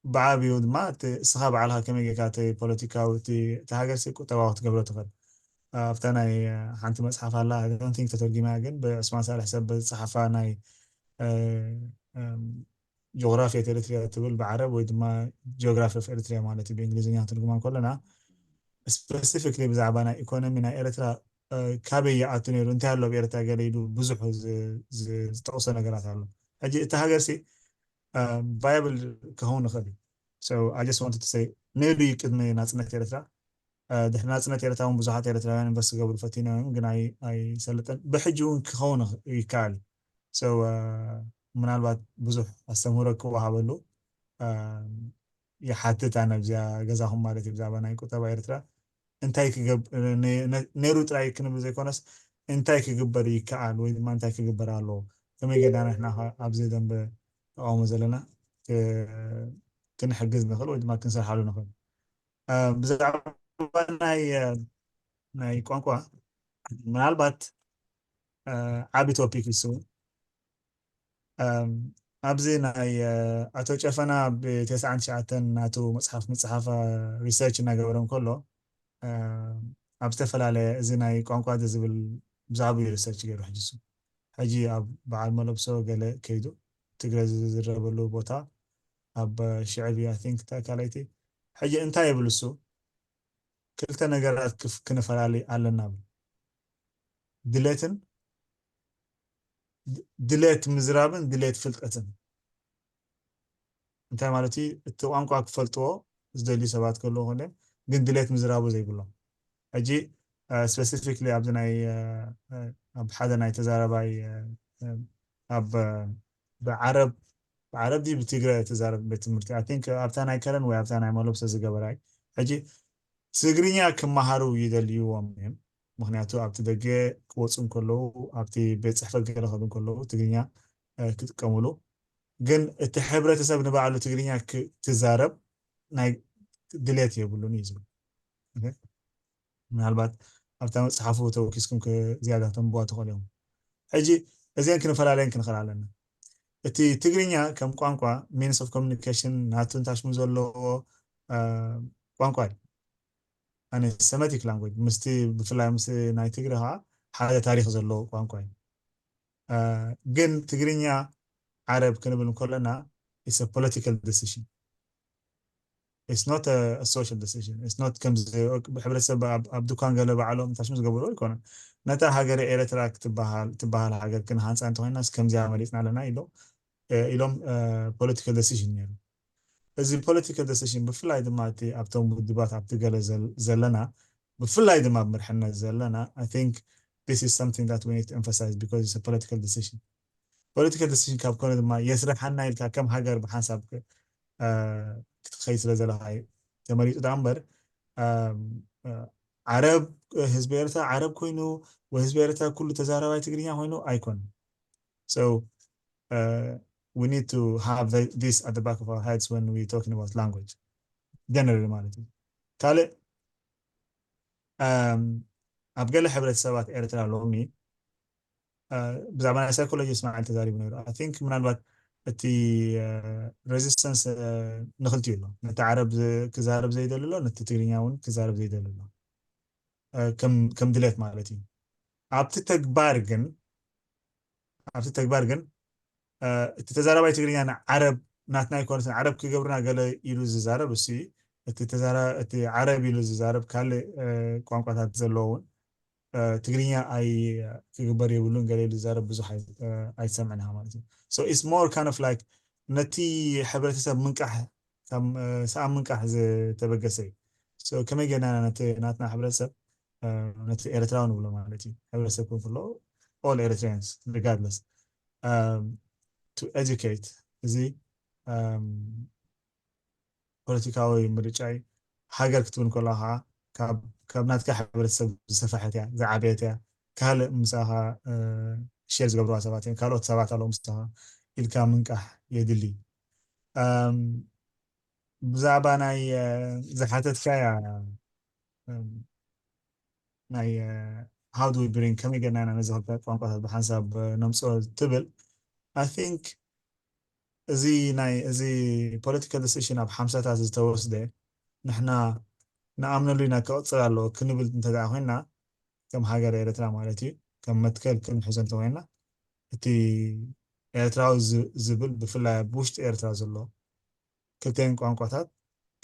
ብዓብዩ ድማ እስኻ ባዕልኻ ከመይ ጌርካ እቲ ፖለቲካዊ እቲ ሃገር ቁጠባዊ ክትገብሮ ትኽእል። ኣብታ ናይ ሓንቲ መፅሓፍ ኣላ ቲንክ ተተርጊማ ግን ብዕስማን ሳልሕ ሰብ ዝፀሓፋ ናይ ጂኦግራፊ ኤሪትሪያ ትብል ብዓረብ ወይ ድማ ጂኦግራፊ ኦፍ ኤሪትሪያ ማለት እዩ ብእንግሊዝኛ ትርጉማ ከለና ስፔሲፊክሊ ብዛዕባ ናይ ኢኮኖሚ ናይ ኤርትራ ካበይ ይኣቱ ነይሩ እንታይ ኣሎ ኣብ ኤርትራ ገለ ኢሉ ብዙሕ ዝጠቕሶ ነገራት ኣሎ። ሕጂ እቲ ሃገር ሲ ቫያብል ክኸውን ይኽእል እዩ። I just wanted to say ነይሩ እዩ ቅድሚ ናፅነት ኤርትራ። ድሕሪ ናፅነት ኤርትራ እውን ብዙሓት ኤርትራውያን ኢንቨስት ክገብሩ ፈቲኖም ግን ኣይሰልጥን። ብሕጂ እውን ክኸውን ይከኣል እዩ። ምናልባት ብዙሕ ኣስተምህሮ ክወሃበሉ ይሓትት ኣነ ኣብዚኣ ገዛኹም ማለት እዩ ብዛዕባ ናይ ቁጠባ ኤርትራ እንታይ ነይሩ ጥራይ ክንብል ዘይኮነስ እንታይ ክግበር ይከኣል ወይ ድማ እንታይ ክግበር ኣለዎ ከመይ ጌርና ንሕና ኣብዚ ደንበ ተቃውሞ ዘለና ክንሕግዝ ንኽእል ወይ ድማ ክንሰርሓሉ ንኽእል ብዛዕባ ናይ ናይ ቋንቋ ምናልባት ዓቢ ቶፒክ እሱ ኣብዚ ናይ ኣቶ ጨፈና ብተስዓን ትሽዓተን ናቱ መፅሓፍ ምፅሓፍ ሪሰርች እናገበረ እንከሎ ኣብ ዝተፈላለየ እዚ ናይ ቋንቋ ዝብል ብዛዕባኡ ሪሰርች ገይሩ ሕጂ እሱ ሕጂ ኣብ በዓል መለብሶ ገለ ከይዱ ትግረ ዝዝረበሉ ቦታ ኣብ ሽዕብ I think ካልኣይቲ ሕጂ እንታይ ይብል እሱ ክልተ ነገራት ክንፈላለይ ኣለና ድሌትን ድሌት ምዝራብን ድሌት ፍልጠትን እንታይ ማለት እዩ እቲ ቋንቋ ክፈልጥዎ ዝደልዩ ሰባት ከለዉ ከለ ግን ድሌት ምዝራቡ ዘይብሎም ሕጂ ስፔሲፊክሊ ኣብዚ ናይ ኣብ ሓደ ናይ ተዛረባይ ኣብ ብዓረብ ብዓረብ ድዩ ብትግረ ተዛረብ ቤት ትምህርቲ I think ኣብታ ናይ ከረን ወይ ኣብታ ናይ መለብሰ ዝገበራይ ሕጂ ትግርኛ ክመሃሩ ይደልይዎም እዮም ምክንያቱ ኣብቲ ደገ ክወፁ እንከለዉ ኣብቲ ቤት ፅሕፈት ገለ ክብ እንከለዉ ትግርኛ ክጥቀሙሉ ግን እቲ ሕብረተሰብ ንባዕሉ ትግርኛ ክዛረብ ናይ ድሌት የብሉን እዩ ዝብል ምናልባት ኣብታ መፅሓፉ ተወኪስኩም ዝያዳ ተንብዋ ትኽእሉ እዮም ሕጂ እዚአን ክንፈላለየን ክንኽእል ኣለና እቲ ትግርኛ ከም ቋንቋ means of communication ናቱ እንታሽሙ ዘለዎ ቋንቋ እዩ ኣነ Semitic language ምስቲ ብፍላይ ምስ ናይ ትግረ ከዓ ሓደ ታሪክ ዘለዎ ቋንቋ እዩ ግን ትግርኛ ዓረብ ክንብል እንከለና it's a political decision it's not a social decision it's not ከም ሕብረተሰብ ኣብ ድኳን ገለ ባዕሎም እንታሽሙ ዝገብርዎ ኣይኮነን ነታ ሃገረ ኤረትራ ክትበሃል ትበሃል ሃገር ክንሃንፃ እንተኮይናስ ከምዚኣ መሪፅና ኣለና ኢሎም ኢሎም political decision ነይሩ እዚ political decision ብፍላይ ድማ እቲ ኣብቶም ውድባት ኣብቲ ገለ ዘለና ብፍላይ ድማ ኣብ ምርሕነት ዘለና I think this is something that we need to emphasize because it's a political decision political decision ካብ ኮነ ድማ የስርሓና ኢልካ ከም ሃገር ብሓንሳብ ክትኸይ ስለ ዘለካ እዩ ተመሪጡ ዳ እምበር ዓረብ ህዝቢ ኤርትራ ዓረብ ኮይኑ ወይ ህዝቢ ኤርትራ ኩሉ ተዛራባይ ትግርኛ ኮይኑ ኣይኮን። So uh, we need to have the, this at the back of our heads when we talking about language generally ማለት እዩ። ካልእ ኣብ ገለ ሕብረተሰባት ኤርትራ ሎሚ ብዛዕባ ናይ ሳይኮሎጂ እስማዓል ተዛሪቡ ነይሩ። I think ምናልባት እቲ resistance ንክልቲኡ ኣሎ። ነቲ ዓረብ ክዛረብ ዘይደሊ ኣሎ፣ ነቲ ትግርኛ እውን ክዛረብ ዘይደሊ ኣሎ። ከም ድሌት ማለት እዩ። ኣብቲ ተግባር ግን ኣብቲ ተግባር ግን እቲ ተዛራባይ ትግርኛ ንዓረብ ናትና ኣይኮነትን፣ ዓረብ ክገብርና ገለ ኢሉ ዝዛረብ እሱ እቲ ዓረብ ኢሉ ዝዛረብ ካልእ ቋንቋታት ዘለዎ እውን ትግርኛ ኣይ ክግበር የብሉን ገለ ኢሉ ዝዛረብ ብዙሕ ኣይትሰምዕን ኢኻ ማለት እዩ። So it's more kind of like ነቲ ሕብረተሰብ ምንቃሕ ሰኣን ምንቃሕ ዝተበገሰ እዩ። ከመይ ጌርና ነቲ ናትና ሕብረተሰብ ነቲ ኤርትራዊ ንብሎ ማለት እዩ፣ ሕብረተሰብ ክን ከሎ all Eritreans regardless to educate እዚ ፖለቲካዊ ምርጫ እዩ። ሃገር ክትብል ከሎ ከዓ ካብ ናትካ ሕብረተሰብ ዝሰፈሐት እያ፣ ዝዓበየት እያ። ካልእ ምሳኻ ሼር ዝገብርዋ ሰባት እዮም፣ ካልኦት ሰባት ኣለዉ ምሳኻ ኢልካ ምንቃሕ የድሊ። ብዛዕባ ናይ ዝሓተትካያ ናይ how do we bring ከመይ ጌርና ኢና ነዚ ክልተ ቋንቋታት ብሓንሳብ ነምፅኦ ትብል I think እዚ ናይ እዚ political decision ኣብ ሓምሳታት ዝተወስደ ንሕና ንኣምነሉ ኢና ክቕፅል ኣለዎ ክንብል እንተደኣ ኮይና ከም ሃገር ኤርትራ ማለት እዩ ከም መትከል ክንሕዞ እንተኮይና እቲ ኤርትራዊ ዝብል ብፍላይ ኣብ ውሽጢ ኤርትራ ዘሎ ክልተን ቋንቋታት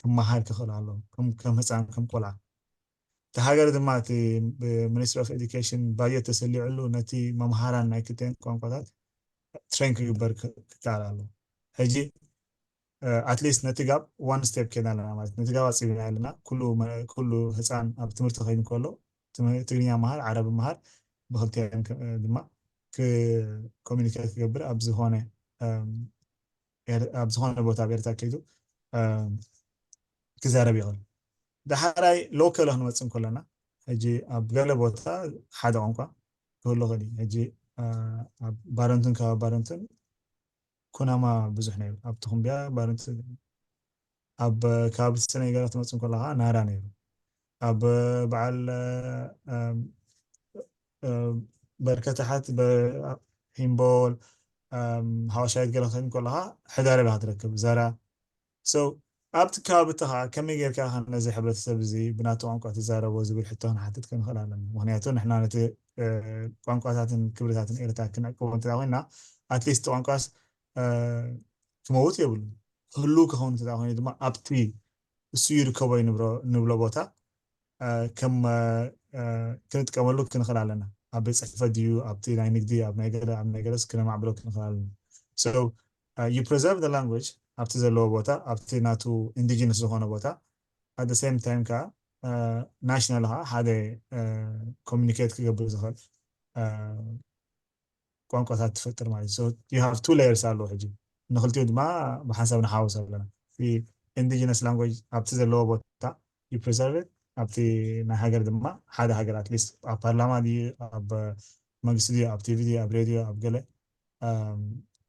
ክመሃር ክኽእል ኣለዎ ከም ህፃን ከም ቆልዓ እቲ ሃገር ድማ እቲ ብሚኒስትሪ ኦፍ ኤዱኬሽን ባጀት ተሰሊዕሉ ነቲ መምሃራን ናይ ክልተን ቋንቋታት ትሬን ክግበር ክከኣል ኣሎ። ሕጂ ኣትሊስት ነቲ ጋብ ዋን ስቴፕ ከይና ኣለና ማለት ነቲ ጋብ ኣፅቢና ኣለና። ኩሉ ህፃን ኣብ ትምህርቲ ከይዱ ከሎ ትግርኛ መሃር ዓረብ መሃር ብክልቲአን ድማ ኮሚኒኬት ክገብር ኣብ ዝኾነ ኣብ ዝኾነ ቦታ ኣብ ኤርትራ ከይዱ ክዛረብ ይኽእል። ዳሕራይ ሎከል ክንመፅእ እንከለና ሕጂ ኣብ ገለ ቦታ ሓደ ቋንቋ ክህሉ ይኽእል እዩ። ሕጂ ኣብ ባረንቱን ከባቢ ባረንቱን ኩናማ ብዙሕ ነይሩ። ኣብ ትኹምብያ ባረንቱ ኣብ ከባቢ ሰነይ ገለ ክትመፅእ እንከለኻ ናራ ነይሩ። ኣብ በዓል በርከተሓት ሂምቦል ሃዋሻይት ገለ ክትከይድ ከለኻ ሕዳር ኢኻ ትረክብ ዘራ so ኣብቲ ከባቢ እቲ ከዓ ከመይ ጌርካ ነዚ ሕብረተሰብ እዚ ብናቱ ቋንቋ ትዛረቦ ዝብል ሕቶ ክንሓትት ክንኽእል ኣለና። ምክንያቱ ንሕና ነቲ ቋንቋታትን ክብርታትን ኤርትራ ክንዕቅቦ እንተ ኮይና ኣትሊስት ቋንቋስ ክመውት የብሉ ክህሉ ክኸውን እንተ ኮይኑ ድማ ኣብቲ እሱ ይርከቦ ንብሎ ቦታ ከም ክንጥቀመሉ ክንኽእል ኣለና። ኣብ ቤት ፅሕፈት ድዩ ኣብቲ ናይ ንግዲ ኣብ ናይ ገለ ኣብ ናይ ገለስ ክነማዕብሎ ክንኽእል ኣለና። So you preserve the language ኣብቲ ዘለዎ ቦታ ኣብቲ ናቱ ኢንዲጂነስ ዝኾነ ቦታ at the same time ከዓ ናሽናል ከዓ ሓደ ኮሚኒኬት ክገብር ዝኽእል ቋንቋታት ትፈጥር ማለት እዩ። You have two layers ኣለዎ ሕጂ ንክልቲኡ ድማ ብሓንሳብ ንሓወስ ኣለና። ኢንዲጂነስ ላንጉጅ ኣብቲ ዘለዎ ቦታ you preserve it ኣብቲ ናይ ሃገር ድማ ሓደ ሃገር ኣትሊስት ኣብ ፓርላማ ድዩ ኣብ መንግስቲ ድዩ ኣብ ቲቪ ድዩ ኣብ ሬድዮ ኣብ ገለ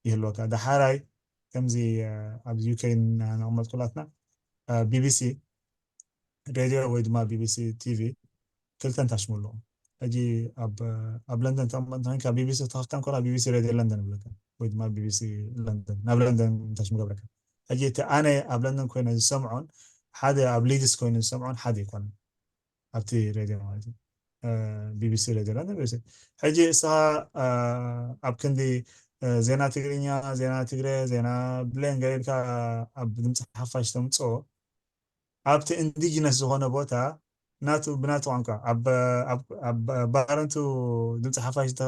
ይህልወካ። ዳሓራይ ከምዚ ኣብዚ ዩኬ ነቕመጥ ኩላትና ቢቢሲ ሬድዮ ወይ ድማ ቢቢሲ ቲቪ ክልተ እንታሽሙ ኣለዎ። ሕጂ ኣብ ለንደን ተቐመጥ እንተኮይንካ ቢቢሲ ተኸፍታ እንኮላ ቢቢሲ ሬድዮ ለንደን ይብለካ ወይ ድማ ቢቢሲ ለንደን ናብ ለንደን እንታሽሙ ገብረካ። ሕጂ እቲ ኣነ ኣብ ለንደን ኮይነ ዝሰምዖን ሓደ ኣብ ሊድስ ኮይኑ ዝሰምዖን ሓደ ይኮነ ኣብቲ ሬድዮ ማለት እዩ። ቢቢሲ ሬድዮ ለንደን ቢቢሲ ሕጂ እስኻ ኣብ ክንዲ ዜና ትግርኛ ዜና ትግረ ዜና ብሌን ገለ ኢልካ ኣብ ድምፂ ሓፋሽ ተምፅኦ ኣብቲ ኢንዲጂነስ ዝኾነ ቦታ ናቱ ብናቱ ቋንቋ ኣብ ባረንቱ ድምፂ ሓፋሽ እንተ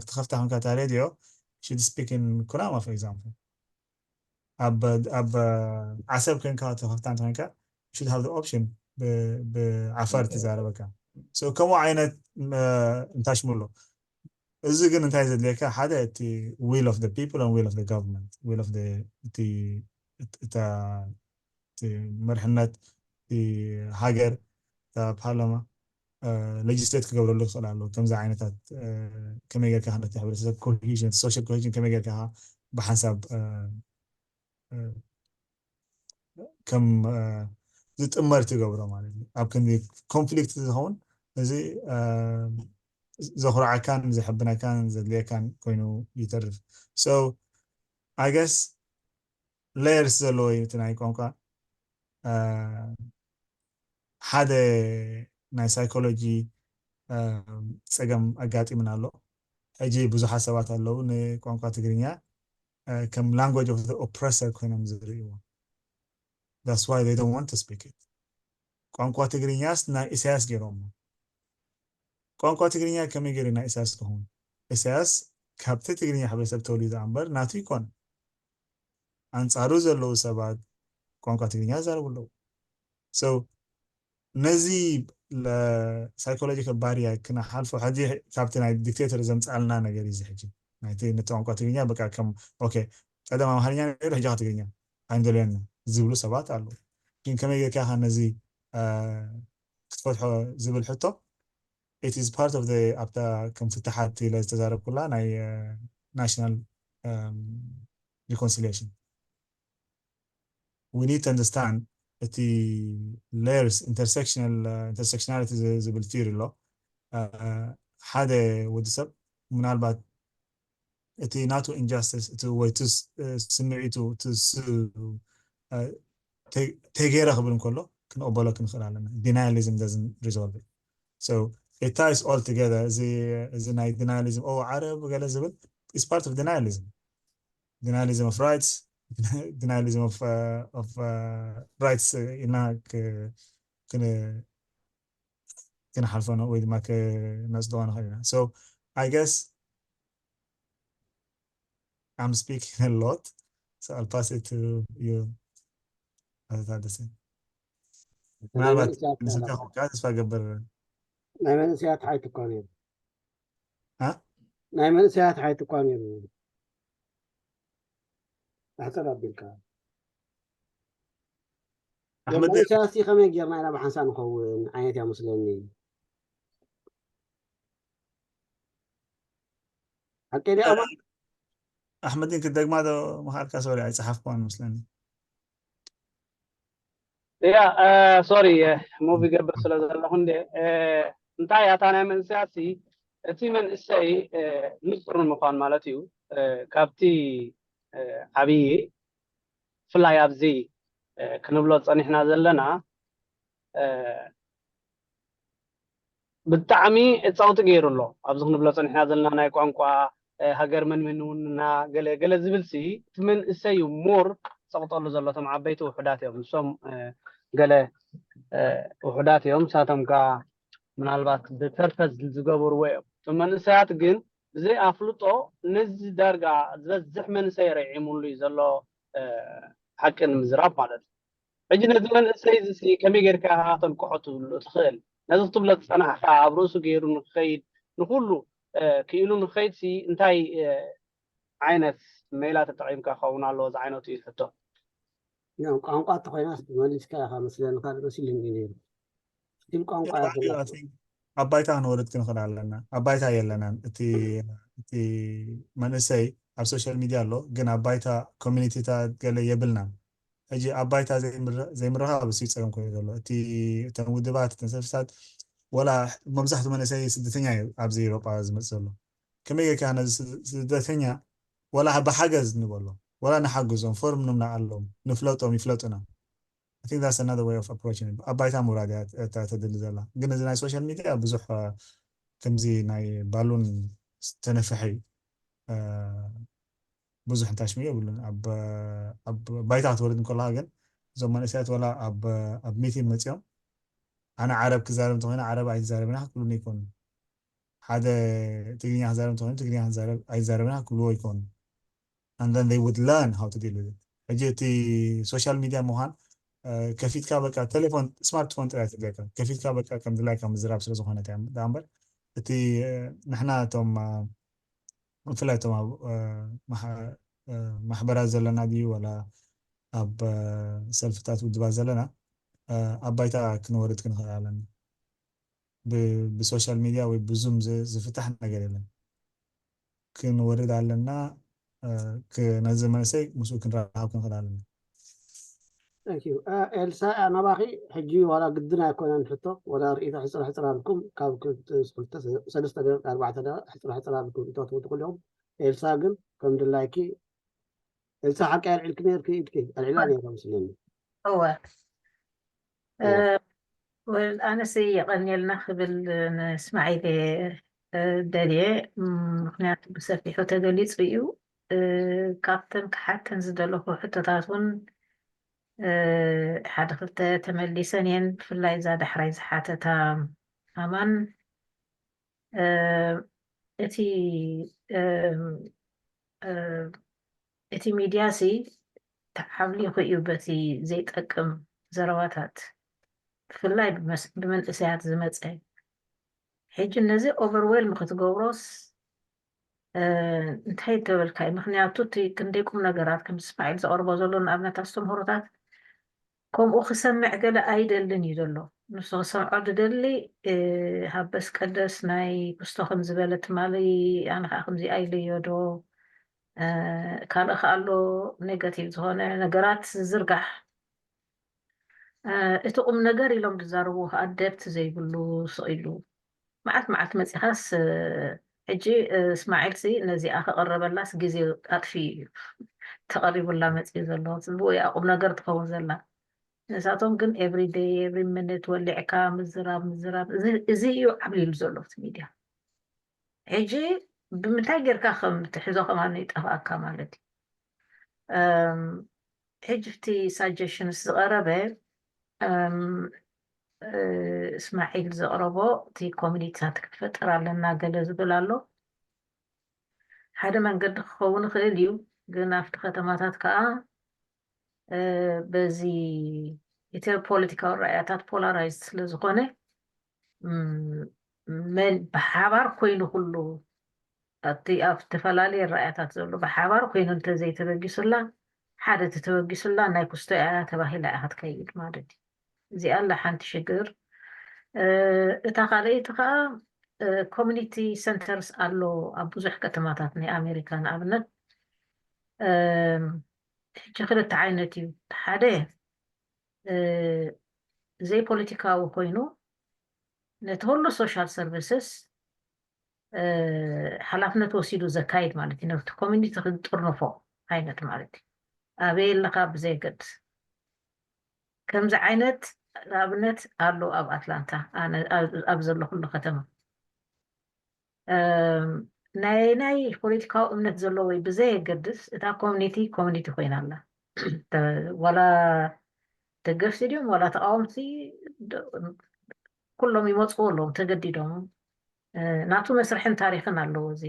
ክትኸፍታ ኮንካ እታ ሬድዮ should speak in ኩናማ for example ኣብ ዓሰብ ኮንካ ተኸፍታ እንተ ኮንካ should have the option ብዓፋር ትዛረበካ ከምኡ ዓይነት እንታሽሙ ኣሎ። እዚ ግን እንታይ ዘድልየካ ሓደ እቲ will of the people and will of the government will of the እቲ እታ መርሕነት ሃገር ፓርላማ ሌጅስሌት ክገብረሉ ይኽእል ኣሎ። ከምዚ ዓይነታት ከመይ ጌርካ ነቲ ሕብረተሰብ ኮሂዥን፣ ሶሻል ኮሂዥን ከመይ ጌርካ ብሓንሳብ ከም ዝጥመር ትገብሮ ማለት እዩ። ኣብ ክንዲ ኮንፍሊክት ዝኸውን እዚ ዘኹርዓካን ዘሕብነካን ዘድልየካን ኮይኑ ይተርፍ። So I guess layers ዘለዎ እዩ እቲ ናይ ቋንቋ። ሓደ ናይ ሳይኮሎጂ ጸገም ኣጋጢምና ኣሎ። ሕጂ ብዙሓት ሰባት ኣለዉ ንቋንቋ ትግርኛ ከም language of the oppressor ኮይኖም ዝርእይዎ። That's why they don't want to speak it. ቋንቋ ትግርኛስ ናይ ኢሳያስ ገይሮሞ። ቋንቋ ትግርኛ ከመይ ገይሩ ናይ ኢሳያስ ክኸውን? ኢሳያስ ካብቲ ትግርኛ ሕብረተሰብ ተወሊዱ እምበር ናቱ ይኮን። ኣንጻሩ ዘለዉ ሰባት ቋንቋ ትግርኛ ይዛረቡ ኣለዉ። So ነዚ ሳይኮሎጂካል ባሪየር ክነሓልፎ ሕጂ ካብቲ ናይ ዲክቴተር ዘምጻልና ነገር እዩ። ሕጂ ናይቲ ነቲ ቋንቋ ትግርኛ በቃ ከም ኦኬ ቀደም ኣምሓርኛ ነይሩ ሕጂ ትግርኛ ኣይንደልዮን ዝብሉ ሰባት ኣለዉ። ግን ከመይ ጌርካ ነዚ ክትፈትሖ ዝብል ሕቶ it is part of the ኣብታ ከም ፍትሓት ኢለ ዝተዛረብኩላ ናይ national reconciliation we need to understand እቲ layers intersectional intersectionality ዝብል theory ኣሎ። ሓደ ወዲ ሰብ ምናልባት እቲ ናቱ injustice እቲ ወይ ስምዒቱ ተገይረ ክብል እንከሎ ክንቕበሎ ክንኽእል ኣለና። Denialism doesn't resolve it. So it ties all together. እዚ ናይ denialism ኦ ዓረብ ገለ ዝብል is part of denialism. Denialism of rights, denialism of, uh, of uh, rights ኢልና ክንሓልፎ ነው ወይ ድማ ክነፅድቆ ንኽእል ኢና። So I guess I'm speaking a lot, so I'll pass it to you. ምናልባት ተስፋ ገብር ናይ መንእሰያት ሓይት እኮ ነይሩ። ናይ መንእሰያት ሓይት እኳ ነይሩ። ኣሕፅር ኣቢልካ ኣሕመድ መንእሰያት ከመይ ጌርና ኢና ብሓንሳእ ንኸውን ዓይነት እያ መስለኒ። ሓቂ ድያ ኣማን? ኣሕመዲን ክትደግማ ዶ ምሃልካ? ሶሪ ኣይፀሓፍኳን መስለኒ። ያ ሶሪ ሙቭ ይገብር ስለ ዘለኹ እንደ እንታይ ኣታ ናይ መንእሰያት እቲ መንእሰይ ንጹር ንምዃን ማለት እዩ። ካብቲ ዓብዪ ብፍላይ ኣብዚ ክንብሎ ጸኒሕና ዘለና ብጣዕሚ ጸቕጢ ገይሩ ኣሎ። ኣብዚ ክንብሎ ጸኒሕና ዘለና ናይ ቋንቋ ሃገር መን መን እውን እና ገለ ገለ ዝብል ሲ እቲ መንእሰይ እዩ ሞር ጸቕጠሉ ዘሎ። እቶም ዓበይቲ ውሑዳት እዮም፣ ንሶም ገለ ውሑዳት እዮም። ንሳቶም ከ ምናልባት ብፐርፐዝ ዝገበርዎ እዮም። እቶም መንእሰያት ግን ብዘይ ኣፍልጦ ነዚ ዳርጋ ዝበዝሕ መንእሰይ ረዒሙሉ እዩ ዘሎ፣ ሓቂ ንምዝራብ ማለት እዩ። ሕጂ ነዚ መንእሰይ እዚ ከመይ ጌርካ ተንቅሖ ትብሎ ትኽእል? ነዚ ክትብሎ ዝጸናሕካ ኣብ ርእሱ ገይሩ ንክኸይድ ንኩሉ ክኢሉ ንክኸይድ ሲ እንታይ ዓይነት ሜላ ተጠቒምካ ክኸውን ኣለዎ ዝዓይነቱ እዩ ሕቶ። ያው ቋንቋ ተኾይናስ መሊስካ ኢኻ መስለኒ፣ ካልእ መሲሉኒ እዩ ነይሩ። ስቲል ቋንቋ እያ ዘላ። ኣብ ባይታ ክንወርድ ክንኽእል ኣለና። ኣብ ባይታ የለናን። እቲ እቲ መንእሰይ ኣብ ሶሻል ሚድያ ኣሎ፣ ግን ኣብ ባይታ ኮሚኒቲታት ገለ የብልናን። ሕጂ ኣብ ባይታ ዘይምረ- ዘይምርኻብ እሱ ጸገም ኮይኑ ዘሎ። እቲ እተን ውድባት እተን ሰልፍታት ወላ መብዛሕቱ መንእሰይ ስደተኛ እዩ ኣብዚ ኤውሮጳ ዝመጽእ ዘሎ። ከመይ ጌርካ ነዚ ስደ- ስደተኛ ወላ ብሓገዝ ንበሎ ወላ ንሓግዞም ፎርም ንምናኣሎም ንፍለጦም ይፍለጡና። I think that's another way of approaching it. ኣብ ባይታ ምውራድ እያ እታ ተድሊ ዘላ። ግን እዚ ናይ ሶሻል ሚድያ ብዙሕ ከምዚ ናይ ባሉን ዝተነፍሐ እዩ። ብዙሕ እንታይ ሽሙ የብሉን። ኣብ ባይታ ክትወርድ እንከለካ ግን እዞም መንእሰያት ወላ ኣብ ሚቲንግ መፂኦም ኣነ ዓረብ ክዛረብ እንተኮይነ ዓረብ ኣይዛረብና ክብሉኒ ይኮኑ። ሓደ ትግርኛ ክዛረብ እንተኮይነ ትግርኛ ኣይዛረብና ክብልዎ ይኮኑ። And then they would learn how to deal with it. ሕጂ እቲ ሶሻል ሚድያ ምኳን ከፊትካ በቃ ቴሌፎን ስማርትፎን ጥራይ ትብለካ ከፊትካ በቃ ከም ድላይካ ምዝራብ ስለ ዝኾነት እያ። ዳ እምበር እቲ ንሕና እቶም ብፍላይ እቶም ኣብ ማሕበራት ዘለና ድዩ ወላ ኣብ ሰልፍታት ውድባት ዘለና ኣብ ባይታ ክንወርድ ክንኽእል ኣለና። ብሶሻል ሚድያ ወይ ብዙም ዝፍታሕ ነገር የለን። ክንወርድ ኣለና። ነዚ መንእሰይ ምስኡ ክንራኸብ ክንኽእል ኣለና። ኤልሳ፣ ናባኺ ሕጂ ዋላ ግድን ኣይኮነን ሕቶ፣ ዋላ ርእይቶ ሕፅር ሕፅር ኣልኩም፣ ካብ ሰለስተ ደቂቃ ኣርባዕተ ደቂቃ ሕፅር ሕፅር ኣልኩም እተትውጡ ኩልኹም። ኤልሳ ግን ከም ድላይኪ፣ ኤልሳ ሓቂ ኣልዒልኪ ነርኪ፣ ኢድኪ ኣልዒላ ነርካ መስለኒ። እወ። ኣነስ የቐንየልና ክብል ንስማዒል ደልየ፣ ምክንያቱ ብሰፊሑ ተገሊፁ እዩ። ካብተን ክሓተን ዝደለኹ ሕቶታት እውን ሓደ ክልተ ተመሊሰን እየን። ብፍላይ እዛ ዳሕራይ ዝሓተታ ኣማን፣ እቲ እቲ ሚድያ ሲ ተዓብሊኹ እዩ በቲ ዘይጠቅም ዘረባታት፣ ብፍላይ ብመንእሰያት ዝመፀ። ሕጂ ነዚ ኦቨርዌልም ክትገብሮስ እንታይ ተበልካ እዩ? ምክንያቱ እቲ ክንደይ ቁም ነገራት ከም እስማዒል ዘቕርቦ ዘሎ፣ ንኣብነት ኣስተምህሮታት ከምኡ ክሰምዕ ገለ ኣይደልን እዩ ዘሎ። ንሱ ክሰምዖ ዝደሊ ሃበስ ቀደስ ናይ ክስቶ ከም ዝበለ ትማሊ ኣነ ከዓ ከምዚኣ ኢለዮ ዶ ካልእ ከኣሎ ኔጋቲቭ ዝኾነ ነገራት ዝዝርጋሕ። እቲ ቁም ነገር ኢሎም ዝዛረቡ ከዓ ደብት ዘይብሉ ስቕ ኢሉ መዓልቲ መዓልቲ መፂኻስ ሕጂ እስማዒል ሲ ነዚኣ ከቐረበላስ ግዜ ኣጥፊ እዩ ተቐሪቡላ መፅኡ ዘሎ። ብኡ እያ ቁም ነገር ትኸውን ዘላ። ንሳቶም ግን ኤቭሪ ደይ ኤቭሪ ሚኒት ወሊዕካ ምዝራብ ምዝራብ። እዚ እዩ ዓብሊሉ ዘሎ እቲ ሚድያ። ሕጂ ብምንታይ ጌርካ ከም ትሕዞ ከማን ይጠፍኣካ ማለት እዩ። ሕጂ እቲ ሳጀሽንስ ዝቐረበ እስማዒል ዘቕረቦ እቲ ኮሚኒቲታት ክትፈጥር ኣለና ገለ ዝብል ኣሎ። ሓደ መንገዲ ክኸውን ይኽእል እዩ፣ ግን ኣብቲ ከተማታት ከዓ በዚ እቲ ፖለቲካዊ ራእያታት ፖላራይዝ ስለዝኾነ መን ብሓባር ኮይኑ ኩሉ ኣብቲ ኣብ ዝተፈላለየ ራእያታት ዘሎ ብሓባር ኮይኑ እንተዘይተበጊሱላ፣ ሓደ ተተበጊሱላ ናይ ኩስቶ እያ ተባሂላ እያ ክትከይድ ማለት እዩ። እዚኣ ኣላ ሓንቲ ሽግር። እታ ካልኣይቲ ከዓ ኮሚኒቲ ሰንተርስ ኣሎ ኣብ ብዙሕ ከተማታት ናይ ኣሜሪካ። ንኣብነት ሕጂ ክልተ ዓይነት እዩ። ሓደ ዘይፖለቲካዊ ኮይኑ ነቲ ኩሉ ሶሻል ሰርቪስስ ሓላፍነት ወሲዱ ዘካይድ ማለት እዩ። ነቲ ኮሚኒቲ ክጥርንፎ ዓይነት ማለት እዩ። ኣበይ ኣለኻ ብዘየገድስ። ከምዚ ዓይነት ንኣብነት ኣሎ ኣብ ኣትላንታ፣ ኣነ ኣብ ዘለኹሉ ከተማ። ናይ ናይ ፖለቲካዊ እምነት ዘለዎ ወይ ብዘየገድስ እታ ኮሚኒቲ ኮሚኒቲ ኮይና ኣላ። ዋላ ደገፍቲ ድዮም ዋላ ተቃወምቲ ኩሎም ይመፅዎ ኣለዎም ተገዲዶም። ናቱ መስርሕን ታሪክን ኣለዎ። እዚ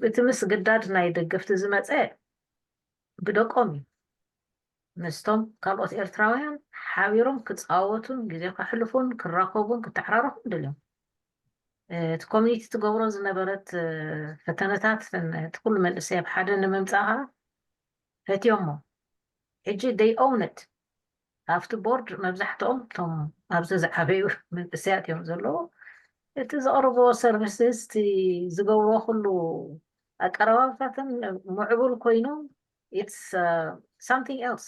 እቲ ምስግዳድ ናይ ደገፍቲ ዝመፀ ብደቆም እዩ። ምስቶም ካልኦት ኤርትራውያን ሓቢሮም ክፃወቱን ግዜ ከሕልፉን ክራኸቡን ክተሓራረኹን ደልዮም። እቲ ኮሚኒቲ ትገብሮ ዝነበረት ፈተነታት እቲ ኩሉ መንእሰይ ኣብ ሓደ ንምምፃእ ከዓ ፈትዮሞ። ሕጂ they own it። ኣብቲ ቦርድ መብዛሕትኦም እቶም ኣብዚ ዝዓበዩ መንእሰያት እዮም ዘለዉ። እቲ ዘቕርብዎ ሰርቪስስ፣ እቲ ዝገብርዎ ኩሉ ኣቀረባብታትን ምዕቡል ኮይኑ it's something else።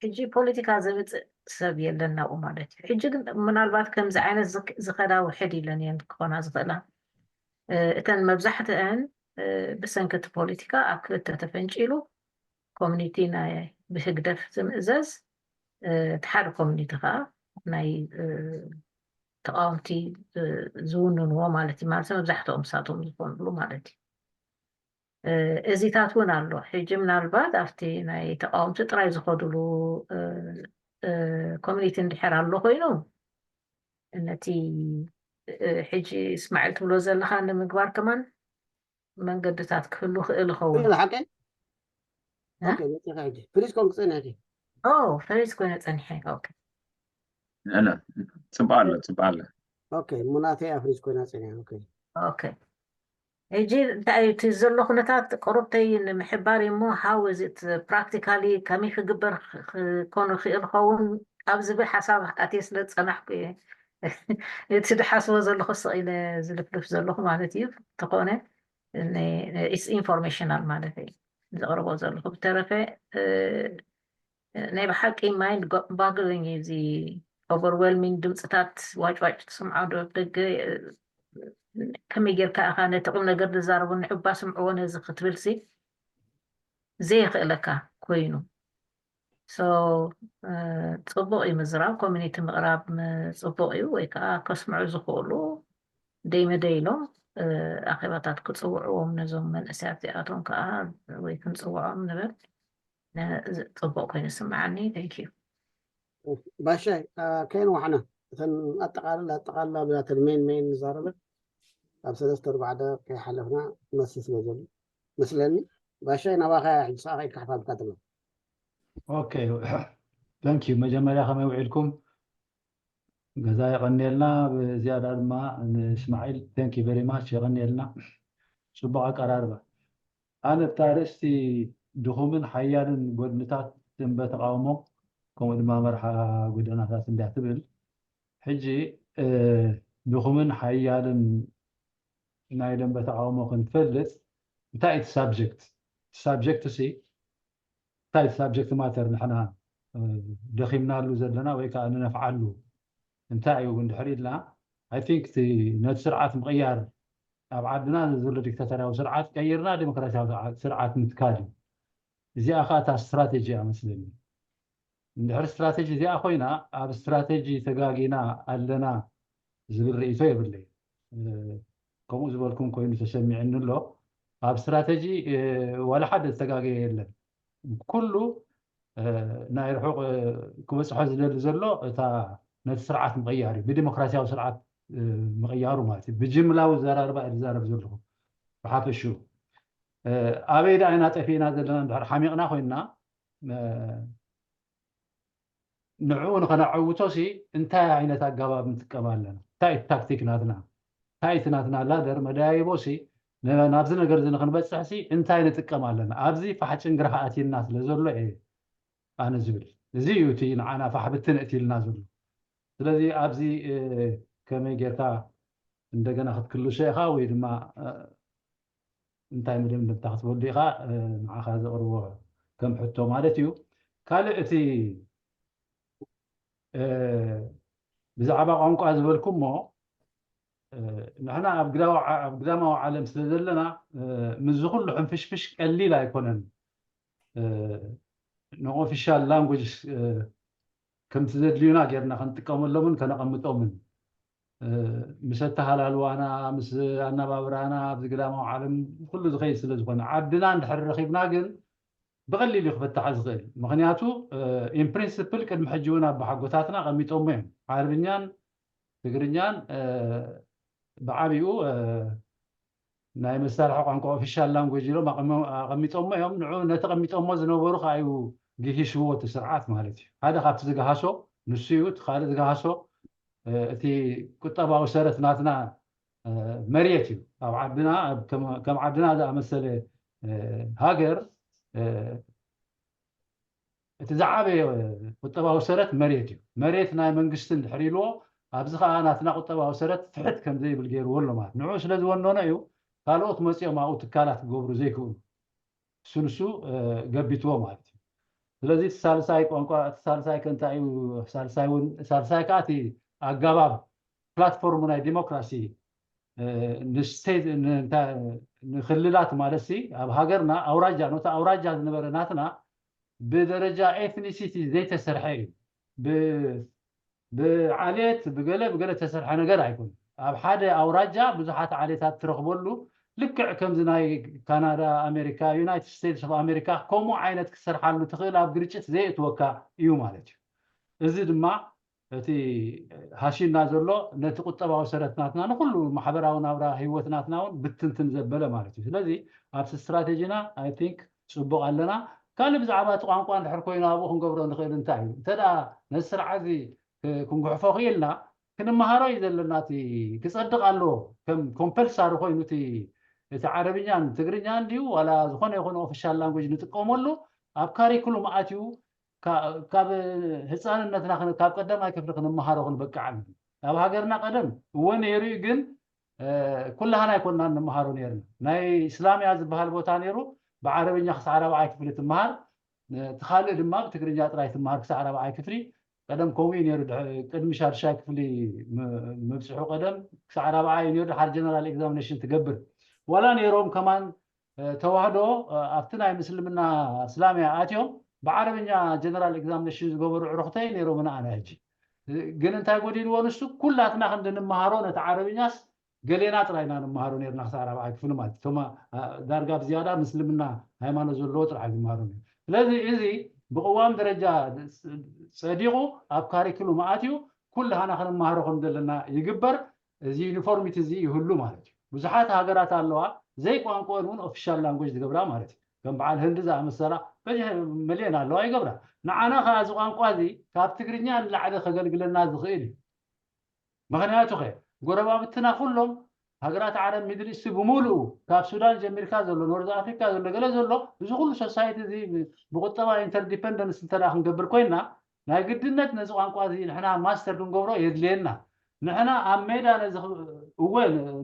ሕጂ ፖለቲካ ዘምፅእ ሰብ የለን ናብኡ ማለት እዩ። ሕጂ ግን ምናልባት ከምዚ ዓይነት ዝኸዳ ውሕድ ኢለን እየን ክኾና ዝኽእላ። እተን መብዛሕትአን ብሰንኪ እቲ ፖለቲካ ኣብ ክልተ ተፈንጪሉ ኮሚኒቲ ናይ ብህግደፍ ዝምእዘዝ፣ እቲ ሓደ ኮሚኒቲ ከዓ ናይ ተቃወምቲ ዝውንንዎ ማለት እዩ። ማለት መብዛሕትኦም ንሳቶም ዝኾንሉ ማለት እዩ። እዚታት እውን ኣሎ። ሕጂ ምናልባት ኣብቲ ናይ ተቃወምቲ ጥራይ ዝኸድሉ ኮሚኒቲ እንድሕር ኣሎ ኮይኑ ነቲ ሕጂ እስማዒል ትብሎ ዘለካ ንምግባር ከማን መንገድታት ክህሉ ክእል ይኸውን። ሓቂ ፍሪዝ ኮን ክፀንሐ ፍሪዝ ኮይነ ፀኒሐ። ፅቡቅ ኣሎ፣ ፅቡቅ ኣሎ። ሙናተይ ፍሪዝ ኮይና ፀኒሐ። ሕጂ እንታይ እቲ ዘሎ ኩነታት ቅሩብተይ ንምሕባር እሞ how is it practically ከመይ ክግበር ክኮኑ ክእል ኸውን ኣብ ዝብል ሓሳብ ኣትየ ስለ ዝፀናሕኩ እየ። እቲ ዝሓስቦ ዘለኹ ስቕ ኢለ ዝልፍልፍ ዘለኹ ማለት እዩ። እንተኾነ it's informational ማለት እዩ ዘቕርቦ ዘለኹ። ብተረፈ ናይ ብሓቂ mind boggling እዩ። እዚ overwhelming ድምፅታት ዋጭዋጭ ትስምዖ ዶ ደገ፣ ከመይ ጌርካ ኢኻ ነቲ ቁም ነገር ዝዛረቡ ንዑባ ስምዕዎ ነዚ ክትብል ሲ ዘየኽእለካ ኮይኑ። So ፅቡቕ እዩ ምዝራብ፣ ኮሚኒቲ ምቕራብ ፅቡቕ እዩ። ወይ ከዓ ከስምዑ ዝኽእሉ ደይ መደይ ኢሎም ኣኼባታት ክፅውዕዎም ነዞም መንእሰያት እዚኣቶም ከዓ ወይ ክንፅውዖም ንብል። ፅቡቕ ኮይኑ ይስምዓኒ። Thank you። ባሻይ ከይንዋሕና እተን ኣጠቃልላ ኣጠቃልላ ብዛተን ሜን ሜን ንዛረበን ኣብ ሰለስተ ኣርባዕተ ከይሓለፍና ክመስል ስለ ዘሎ መስለኒ። ባሻይ ናባኻ ሕጂ ሰኣ ከይካሕፋልካ ተሎ። Okay, thank you። መጀመርያ ከመይ ውዒልኩም? ገዛ የቐንየልና። ብዝያዳ ድማ ንእስማዒል thank you very much፣ የቐንየልና። ጽቡቕ ኣቀራርባ። ኣነ እታ ኣርእስቲ ድኹምን ሓያልን ጎድንታት ደንበ ተቃውሞ ከምኡ ድማ መርሓ ጎደናታት እንድያ ትብል። ሕጂ ድኹምን ሓያልን ናይ ደንበ ተቃውሞ ክንፈልጥ እንታይ እቲ ሳብጀክት ሳብጀክት ሲ እንታይ ሳብጀክት ማተር ንሕና ደኺምናሉ ዘለና ወይ ከዓ ንነፍዓሉ እንታይ እዩ ግን ድሕሪ ኢልና I think ነቲ ስርዓት ምቕያር ኣብ ዓድና ዘሎ ዲክታተርያዊ ስርዓት ቀይርና ዴሞክራሲያዊ ስርዓት ምትካል እዩ። እዚኣ ከዓ እታ ስትራቴጂ እያ መስለኒ። እንድሕር ስትራቴጂ እዚኣ ኮይና ኣብ ስትራቴጂ ተጋጊና ኣለና ዝብል ርእይቶ የብለይ። ከምኡ ዝበልኩም ኮይኑ ተሰሚዕኒ ኣሎ። ኣብ ስትራቴጂ ዋላ ሓደ ዝተጋገየ የለን። ኩሉ ናይ ርሑቕ ክበፅሖ ዝደሊ ዘሎ እታ ነቲ ስርዓት ምቕያር እዩ፣ ብዲሞክራሲያዊ ስርዓት ምቕያሩ ማለት እዩ። ብጅምላዊ ዘራርባ እየ ዝዛረብ ዘለኹ ብሓፈሽኡ። ኣበይ ደኣ ኢና ጠፊእና ዘለና እንድሕር ሓሚቕና ኮይንና ንዕኡ ንኸነዐውቶ ሲ እንታይ ዓይነት ኣገባብ ንጥቀም ኣለና? እንታይ እቲ ታክቲክ ናትና? እንታይ እቲ ናትና ላደር መደያይቦ ሲ ናብዚ ነገር እዚ ንክንበፅሕ ሲ እንታይ ንጥቀም ኣለና? ኣብዚ ፋሕ ጭንግርሃ ኣትይና ስለ ዘሎ እየ ኣነ ዝብል። እዚ እዩ እቲ ንዓና ፋሕ ብትን እትይልና ዘሎ። ስለዚ ኣብዚ ከመይ ጌርካ እንደገና ክትክልሶ ኢኻ ወይ ድማ እንታይ መደምደምታ ክትበሉ ኢኻ ንዓኻ ዘቕርቦ ከም ሕቶ ማለት እዩ። ካልእ እቲ ብዛዕባ ቋንቋ ዝበልኩሞ ንሕና ኣብ ግዳማዊ ዓለም ስለ ዘለና ምስዚ ኩሉ ሕንፍሽፍሽ ቀሊል ኣይኮነን። ንኦፊሻል ላንጉጅ ከምቲ ዘድልዩና ጌርና ከንጥቀመሎምን ከነቐምጦምን ምስ ኣተሃላልዋና ምስ ኣነባብራና ኣብዚ ግዳማዊ ዓለም ኩሉ ዝኸይድ ስለ ዝኾነ ዓድና እንድሕር ረኺብና ግን ብቐሊል እዩ ክፈታሕ ዝኽእል። ምኽንያቱ ኢን ፕሪንስፕል ቅድሚ ሕጂ እውን ኣባሓጎታትና ኣቐሚጦሞ እዮም። ዓረብኛን ትግርኛን ብዓብኡ ናይ መሳርሒ ቋንቋ ኦፊሻል ላንጉጅ ኢሎም ኣቐሚጦሞ እዮም። ንዑ ነቲ ቀሚጦሞ ዝነበሩ ከዓ እዩ ግሂስዎ እቲ ስርዓት ማለት እዩ። ሓደ ካብቲ ዝገሃሶ ንሱ እዩ። እቲ ካልእ ዝገሃሶ እቲ ቁጠባዊ ሰረት ናትና መሬት እዩ። ኣብ ዓድና ከም ዓድና ዝኣመሰለ ሃገር እቲ ዝዓበየ ቁጠባዊ ሰረት መሬት እዩ። መሬት ናይ መንግስቲ እንድሕር ኢልዎ ኣብዚ ከዓ ናትና ቁጠባዊ ሰረት ትሕት ከም ዘይብል ገይርዎ ኣሎ ማለት ንዑ ስለ ዝወነኖ እዩ። ካልኦት መፂኦም ኣብኡ ትካላት ክገብሩ ዘይክእሉ እሱ ንሱ ገቢትዎ ማለት እዩ። ስለዚ እቲ ሳልሳይ ቋንቋ እቲ ሳልሳይ ከ እንታይ እዩ? ሳልሳይ እውን ሳልሳይ ከዓ እቲ ኣገባብ ፕላትፎርም ናይ ዲሞክራሲ ንስቴት ንክልላት ማለት ሲ ኣብ ሃገርና ኣውራጃ ነቲ ኣውራጃ ዝነበረ ናትና ብደረጃ ኤትኒሲቲ ዘይተሰርሐ እዩ። ብዓሌት ብገለ ብገለ ተሰርሐ ነገር ኣይኮን። ኣብ ሓደ ኣውራጃ ብዙሓት ዓሌታት ትረኽበሉ ልክዕ ከምዚ ናይ ካናዳ ኣሜሪካ ዩናይትድ ስቴትስ ኦፍ ኣሜሪካ ከምኡ ዓይነት ክሰርሓሉ ትኽእል ኣብ ግርጭት ዘየእትወካ እዩ ማለት እዩ። እዚ ድማ እቲ ሃሽና ዘሎ ነቲ ቁጠባዊ ሰረት ናትና ንኩሉ ማሕበራዊ ናብራ ህይወት ናትና እውን ብትንትን ዘበለ ማለት እዩ። ስለዚ ኣብቲ ስትራቴጂና ኣይ ቲንክ ፅቡቕ ኣለና። ካልእ ብዛዕባ እቲ ቋንቋ እንድሕር ኮይኑ ኣብኡ ክንገብሮ ንኽእል እንታይ እዩ እንተ ደኣ ነዚ ስርዓት እዚ ክንጉሕፎ ክኢልና ክንመሃሮ እዩ ዘለና። እቲ ክፀድቕ ኣለዎ ከም ኮምፐልሳሪ ኮይኑ እቲ እቲ ዓረብኛን ትግርኛን ድዩ ዋላ ዝኾነ ይኹን ኦፊሻል ላንጉጅ ንጥቀመሉ ኣብ ካሪኩሉም ኣትዩ ካብ ህፃንነትና ካብ ቀዳማይ ክፍሊ ክንመሃሮ ክንበቅዕ ኣለና። ኣብ ሃገርና ቀደም እወ ነይሩ እዩ፣ ግን ኩላህና ኣይኮንና እንመሃሮ ነይርና። ናይ እስላምያ ዝበሃል ቦታ ነይሩ፣ ብዓረብኛ ክሳዕ ራብዓይ ክፍሊ ትመሃር። እቲ ካልእ ድማ ብትግርኛ ጥራይ ትመሃር ክሳዕ ራብዓይ ክፍሊ። ቀደም ከምኡ እዩ ነይሩ። ቅድሚ ሻድሻይ ክፍሊ ምብፅሑ ቀደም ክሳዕ ራብዓይ እዩ ነይሩ። ድሓር ጀነራል ኤግዛሚኔሽን ትገብር። ዋላ ነይሮም ከማን ተዋህዶ ኣብቲ ናይ ምስልምና እስላምያ ኣትዮም ብዓረብኛ ጀነራል ኤግዛሚኔሽን ዝገበሩ ዕሩኽተይ ነይሮምና። ኣነ ሕጂ ግን እንታይ ጎዲልዎ ንሱ? ኩላትና ክንዲ ንመሃሮ ነቲ ዓረብኛስ ገሌና ጥራይ ኢና ንመሃሮ ነርና ክሳብ ራብዓይ ክፍሊ ማለት እቶም ዳርጋ ብዝያዳ ምስልምና ሃይማኖት ዘለዎ ጥራሕ ዝመሃሩ ነሩ። ስለዚ እዚ ብቅዋም ደረጃ ጸዲቑ ኣብ ካሪክሉም ኣትዩ ኩሉ ሃና ክንመሃሮ ከም ዘለና ይግበር። እዚ ዩኒፎርሚቲ እዚ ይህሉ ማለት እዩ። ብዙሓት ሃገራት ኣለዋ ዘይቋንቋኦን እውን ኦፊሻል ላንጉጅ ዝገብራ ማለት እዩ። ከም በዓል ህንዲ ዝኣመሰላ በዚ መሊኦን ኣለዋ ይገብራ። ንዓና ከዓ እዚ ቋንቋ እዚ ካብ ትግርኛ ንላዕሊ ከገልግለና ዝኽእል እዩ። ምክንያቱ ከ ጎረባብትና ኩሎም ሃገራት ዓረብ ሚድል ኢስት ብምሉኡ ካብ ሱዳን ጀሚርካ ዘሎ ኖርዝ ኣፍሪካ ዘሎ ገለ ዘሎ እዚ ኩሉ ሶሳይቲ እዚ ብቁጠባ ኢንተርዲፐንደንስ እንተ ክንገብር ኮይንና ናይ ግድነት ነዚ ቋንቋ እዚ ንሕና ማስተር ክንገብሮ የድልየና። ንሕና ኣብ ሜዳ ነዚ እወ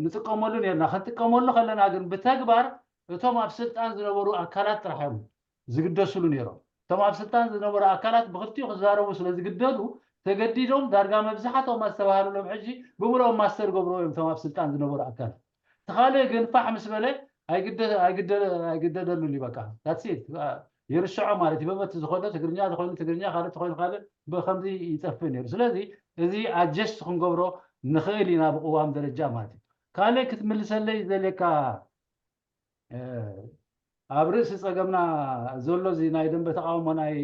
ንጥቀመሉ ነርና። ክንጥቀመሉ ከለና ግን ብተግባር እቶም ኣብ ስልጣን ዝነበሩ ኣካላት ጥራሕ እዮም ዝግደስሉ ነይሮም። እቶም ኣብ ስልጣን ዝነበሩ ኣካላት ብክልቲኡ ክዛረቡ ስለ ዝግደዱ ተገዲዶም ዳርጋ መብዛሕትኦም ኣስተባህልሎም ሕጂ ብምልኦም ማስተር ገብርዎ እዮም እቶም ኣብ ስልጣን ዝነበሩ ኣካላት። እቲ ካልእ ግን ፋሕ ምስ በለ ኣይግደደሉን እዩ በቃ that's it ይርስዖ ማለት እዩ። በበቲ ዝኾነ ትግርኛ ዝኾይኑ ትግርኛ ካልእ ተኮይኑ ካልእ ብከምዚ ይጠፍእ ነይሩ። ስለዚ እዚ ኣጀስት ክንገብሮ ንኽእል ኢና ብቅዋም ደረጃ ማለት እዩ። ካልእ ክትምልሰለይ ዘልየካ ኣብ ርእሲ ፀገምና ዘሎ እዚ ናይ ደንበ ተቃውሞ ናይ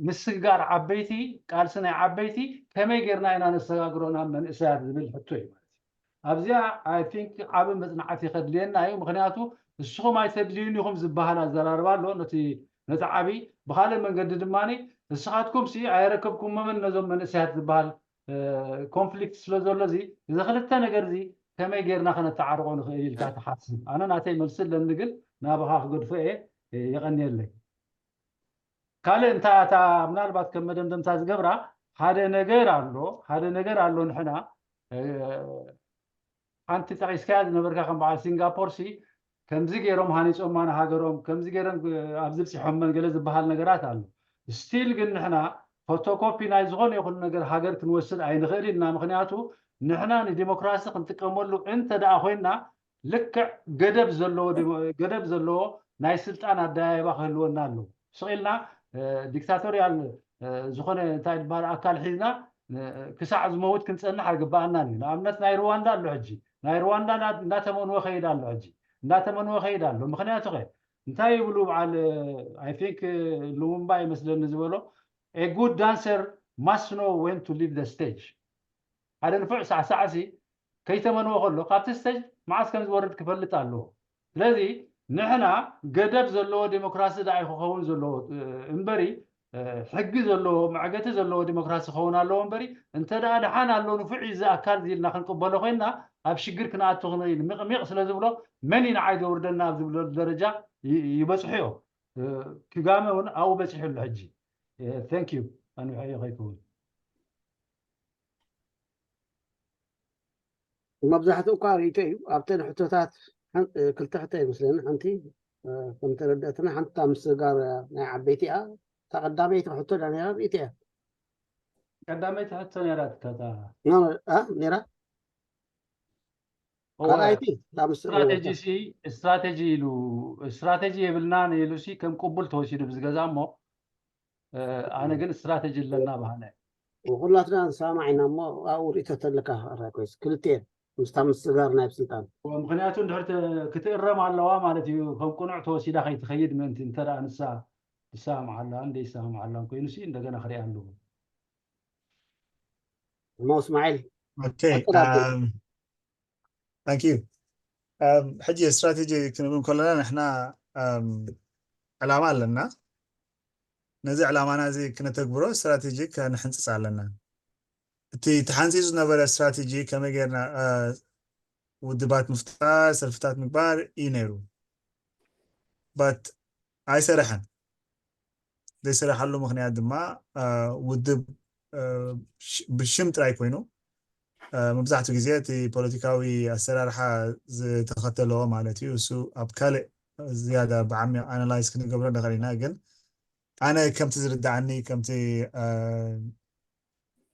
ምስግጋር ዓበይቲ ቃልሲ ናይ ዓበይቲ ከመይ ጌርና ኢና ነሰጋግሮ ናብ መንእሰያት ዝብል ሕቶ እዩ ማለት እዩ። ኣብዚኣ ኣይ ቲንክ ዓቢ መፅናዕቲ ከድልየና እዩ። ምክንያቱ ንስኹም ኣይተድልዩን ኢኹም ዝበሃል ኣዘራርባ ኣሎ ነቲ ነቲ ዓብይ ብካልእ መንገዲ ድማ ንስኻትኩም ሲ ኣየረከብኩሞምን ነዞም መንእሰያት ዝበሃል ኮንፍሊክት ስለ ዘሎ እዚ እዚ ክልተ ነገር እዚ ከመይ ጌርና ከነተዓርቆ ንኽእል ኢልካ ትሓስብ? ኣነ ናተይ መልሲ ኣለኒ፣ ግን ናብኻ ክገድፎ እየ። የቐንየለይ። ካልእ እንታ እታ ምናልባት ከም መደምደምታ ዝገብራ ሓደ ነገር ኣሎ፣ ሓደ ነገር ኣሎ ንሕና ሓንቲ ጠቂስካያ ዝነበርካ ከም በዓል ሲንጋፖር ሲ ከምዚ ገይሮም ሃኒፆማ ንሃገሮም ከምዚ ገይሮም ኣብዚ ብፂሖመን ገለ ዝበሃል ነገራት ኣሎ። ስቲል ግን ንሕና ፎቶኮፒ ናይ ዝኾነ ይኹን ነገር ሃገር ክንወስድ ኣይንኽእል ኢና። ምክንያቱ ንሕና ንዲሞክራሲ ክንጥቀመሉ እንተ ደኣ ኮይንና ልክዕ ገደብ ዘለዎ ገደብ ዘለዎ ናይ ስልጣን ኣደያየባ ክህልወና ኣለዎ። ስቕ ኢልና ዲክታቶሪያል ዝኾነ እንታይ ዝበሃል ኣካል ሒዝና ክሳዕ ዝመውት ክንፀንሕ ኣይግበኣናን እዩ። ንኣብነት ናይ ሩዋንዳ ኣሎ ሕጂ ናይ ሩዋንዳ እንዳተመንወ ከይድ ኣሎ ሕጂ እንዳተመንወ ከይድ ኣሎ። ምክንያቱ ከ እንታይ ይብሉ በዓል ኣይ ቲንክ ሉሙምባ ይመስለኒ ዝበሎ a good dancer must know when to leave the stage። ሓደ ንፉዕ ሳዕሳዕሲ ከይተመንወ ከሎ ካብቲ ስቴጅ መዓስ ከም ዝወርድ ክፈልጥ ኣለዎ። ስለዚ ንሕና ገደብ ዘለዎ ዴሞክራሲ ደኣ ክኸውን ዘለዎ እምበሪ ሕጊ ዘለዎ መዕገቲ ዘለዎ ዲሞክራሲ ክኸውን ኣለዎ እምበሪ እንተ ደኣ ደሓን ኣሎ ንፉዕ እዩ እዚ ኣካል እዚ ኢልና ክንቅበሎ ኮይንና ኣብ ሽግር ክንኣቱ ክንእል ሚቕሚቕ ስለ ዝብሎ መን እዩ ንዓይ ዘውርደና ኣብ ዝብለሉ ደረጃ ይበፅሑ እዮም። ክጋመ እውን ኣብኡ በፂሑ ኣሎ ሕጂ። Thank you ኣንውሐዮ ከይከውን መብዛሕትኡ እኳ ርእቶ እዩ ኣብተን ሕቶታት ክልተ ሕቶ ይመስለኒ ሓንቲ ከም ተረዳእትና ሓንቲ ምስጋር ናይ ዓበይቲ እያ እታ ቀዳመይቲ ሕቶ ዳ ነራ ርእቶ እያ ቀዳመይቲ ሕቶ ነራትካ እታ ነራ ካልኣይቲ ስትራቴጂ ሲ ስትራቴጂ ኢሉ ስትራቴጂ የብልናን ኢሉ ሲ ከም ቅቡል ተወሲዱ ብዝገዛ እሞ ኣነ ግን ስትራቴጂ ኣለና ባህነ ኩላትና ንሰማማዕ ኢና እሞ ኣብኡ ርእቶ ተለካ ኮይስ ክልቴን ምስታ ምስጋር ናይ ስልጣን ምክንያቱ እንድሕር ክትእረም ኣለዋ ማለት እዩ ከም ቅኑዕ ተወሲዳ ከይትኸይድ ምእንቲ እንተ ንሳ ትሰማማዕ ኣላ እንደይሰማማዕ ኣላ ኮይኑ ሲ እንደገና ክሪኣ ኣለዎ እሞ እስማዒል Okay. Thank you. ሕጂ ስትራቴጂ ክንብል ከለና ንሕና ዕላማ ኣለና። ነዚ ዕላማና እዚ ክነተግብሮ ስትራቴጂ ከነሕንፅፅ ኣለና። እቲ ተሓንፂፁ ዝነበረ ስትራቴጂ ከመይ ጌርና ውድባት ምፍጣር፣ ሰልፍታት ምግባር እዩ ነይሩ። በት ኣይሰረሐን። ዘይሰረሓሉ ምክንያት ድማ ውድብ ብሽም ጥራይ ኮይኑ፣ መብዛሕትኡ ግዜ እቲ ፖለቲካዊ ኣሰራርሓ ዝተኸተለዎ ማለት እዩ። እሱ ኣብ ካልእ ዝያዳ ብዓሚቕ ኣናላይዝ ክንገብሮ ንኽእል ኢና። ግን ኣነ ከምቲ ዝርዳዓኒ፣ ከምቲ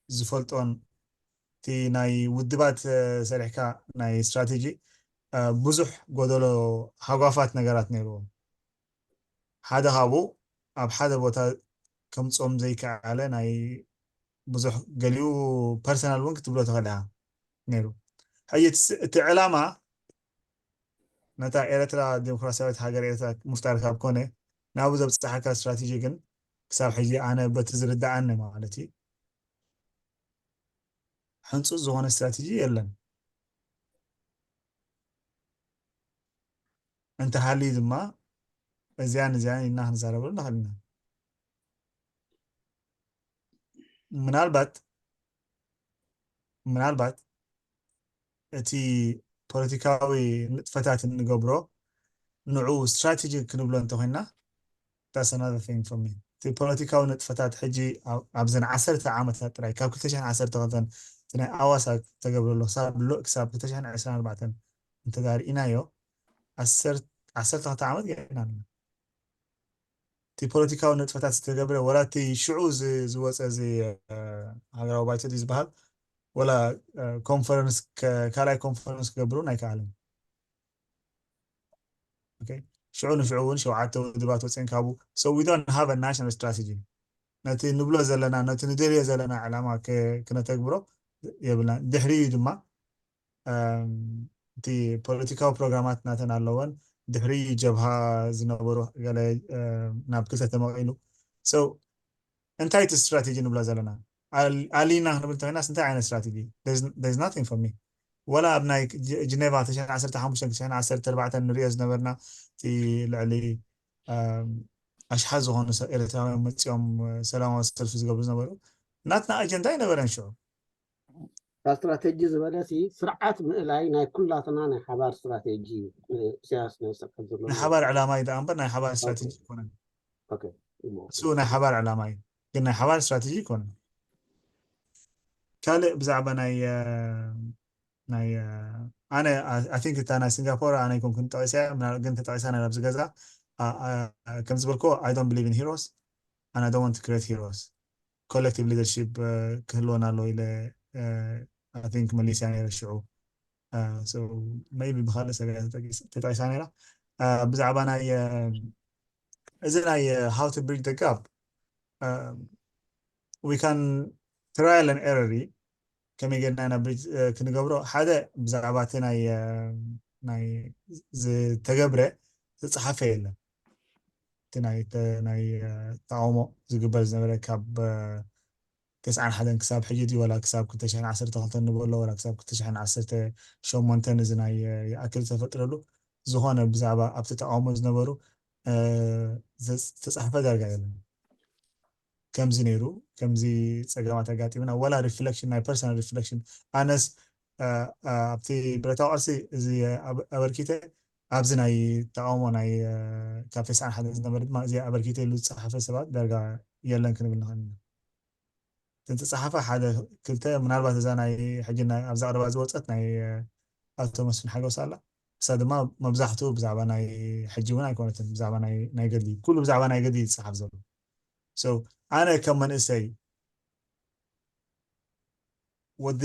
ዝፈልጦን እቲ ናይ ውድባት ሰሪሕካ ናይ ስትራቴጂ ብዙሕ ጎደሎ ሃጓፋት ነገራት ነይርዎ። ሓደ ካብኡ ኣብ ሓደ ቦታ ከምጾም ዘይከኣለ ናይ ብዙሕ ገሊኡ ፐርሰናል እውን ክትብሎ ትኽእል ኢኻ ነይሩ። ሕጂ እቲ ዕላማ ነታ ኤርትራ ዲሞክራሲያዊት ሃገር ኤርትራ ምፍጣር ካብ ኮነ ናብኡ ዘብፅሓካ ስትራቴጂ ግን ክሳብ ሕጂ ኣነ በቲ ዝርዳኣኒ ማለት እዩ ሕንፁፅ ዝኾነ ስትራቴጂ የለን። እንተሃልዩ ድማ እዚያን እዚያን ኢልና ክንዛረበሉ ንኽእል ኢና። ምናልባት ምናልባት እቲ ፖለቲካዊ ንጥፈታት እንገብሮ ንዑ ስትራቴጂ ክንብሎ እንተኮይና that's another thing for me። እቲ ፖለቲካዊ ንጥፈታት ሕጂ ኣብዘን ዓሰርተ ዓመታት ጥራይ ካብ ክልተ ሽሕን ዓሰርተ ክልተን እቲ ናይ ኣዋሳ ተገብረሎ ክሳብ ሎ ክሳብ ክልተ ሽሕን ዕስራን ኣርባዕተን እንተዳርኢናዮ ዓሰርተ ክልተ ዓመት ገና ኣለና። እቲ ፖለቲካዊ ንጥፈታት ዝተገብረ ወላ እቲ ሽዑ ዝወፀ እዚ ሃገራዊ ባይቶ ዝበሃል ወላ ኮንፈረንስ ካልኣይ ኮንፈረንስ ክገብሩን ኣይከኣልን። ሽዑ ንሽዑ እውን ሸውዓተ ውድባት ወፅን ካብኡ so we don't have a national strategy። ነቲ ንብሎ ዘለና ነቲ ንደልዮ ዘለና ዕላማ ክነተግብሮ የብልና። ድሕሪኡ ድማ እቲ ፖለቲካዊ ፕሮግራማት ናተን ኣለወን። ድሕሪ ጀብሃ ዝነበሩ ገለ ናብ ክልተ ተመቒሉ so እንታይ እቲ ስትራቴጂ ንብሎ ዘለና ኣሊና ክንብል እንተኮይናስ እንታይ ዓይነት ስትራቴጂ? There's nothing for me። ወላ ኣብ ናይ ጅኔቫ ተሽሕን ዓሰርተ ሓሙሽተን ክሽሕን ዓሰርተ ኣርባዕተን ንሪኦ ዝነበርና እቲ ልዕሊ ኣሽሓት ዝኾኑ ኤርትራውያን መፂኦም ሰላማዊ ሰልፊ ዝገብሩ ዝነበሩ ናትና ኣጀንዳ ኣይነበረን ሽዑ። ካብ ስትራቴጂ ዝበለሲ ስርዓት ምእላይ ናይ ኩላትና ናይ ሓባር ስትራቴጂ እዩ። ኢሳያስ ናይ ስርዓት ዘሎ ናይ ሓባር ዕላማ እዩ ደኣ እምበር ናይ ሓባር ስትራቴጂ ኣይኮነን። እሱ ናይ ሓባር ዕላማ እዩ ግን ናይ ሓባር ስትራቴጂ ኣይኮነን። ካልእ ብዛዕባ ናይ ናይ ኣነ I think እታ ናይ ሲንጋፖር ኣነ ኣይኮንኩን ጠቒሰያ ግን ተጠቒሳ ናይ ኣብዚ ገዛ ከም ዝበልኮ I don't believe in heroes and I don't want to create heroes። Collective leadership ክህልወና ኣለዎ ኢለ I think መሊስያ ነይረ ሽዑ። Maybe ብካልእ ሰብ ተጠቂሳ ነይራ። ብዛዕባ ናይ እዚ ናይ how to bridge the gap we can trial and error እዩ። ከመይ ጌርና ኢና ብሪጅ ክንገብሮ? ሓደ ብዛዕባ እቲ ናይ ናይ ዝተገብረ ዝፀሓፈ የለን። እቲ ናይ ናይ ተቃውሞ ዝግበር ዝነበረ ካብ ተስዓን ሓደን ክሳብ ሕጂ ድዩ ወላ ክሳብ ክልተ ሽሕን ዓሰርተ ክልተን ንበሎ ወላ ክሳብ ክልተ ሽሕን ዓሰርተ ሸሞንተን እዚ ናይ ይኣክል ዝተፈጥረሉ ዝኾነ ብዛዕባ ኣብቲ ተቃውሞ ዝነበሩ ዝተፃሕፈ ዳርጋ የለን። ከምዚ ነይሩ ከምዚ ፀገማት ኣጋጢምና ወላ reflection ናይ personal reflection ኣነስ ኣብቲ ብረታዊ ቃልሲ እዚ ኣበርኪተ ኣብዚ ናይ ተቃውሞ ናይ ካብ ተስዓን ሓደን ዝነበረ ድማ እዚ ኣበርኪተ ኢሉ ዝፀሓፈ ሰባት ዳርጋ የለን ክንብል ንኽእል ኢና። እተን ተፃሓፈ ሓደ ክልተ ምናልባት እዛ ናይ ሕጂ ኣብዛ ቀረባ ዝወፀት ናይ ኣቶ መስፍን ሓጎስ ኣላ። እሳ ድማ መብዛሕትኡ ብዛዕባ ናይ ሕጂ እውን ኣይኮነትን ብዛዕባ ናይ ገድሊ ኩሉ ብዛዕባ ናይ ገድሊ ዝፀሓፍ ዘሎ። ኣነ ከም መንእሰይ ወዲ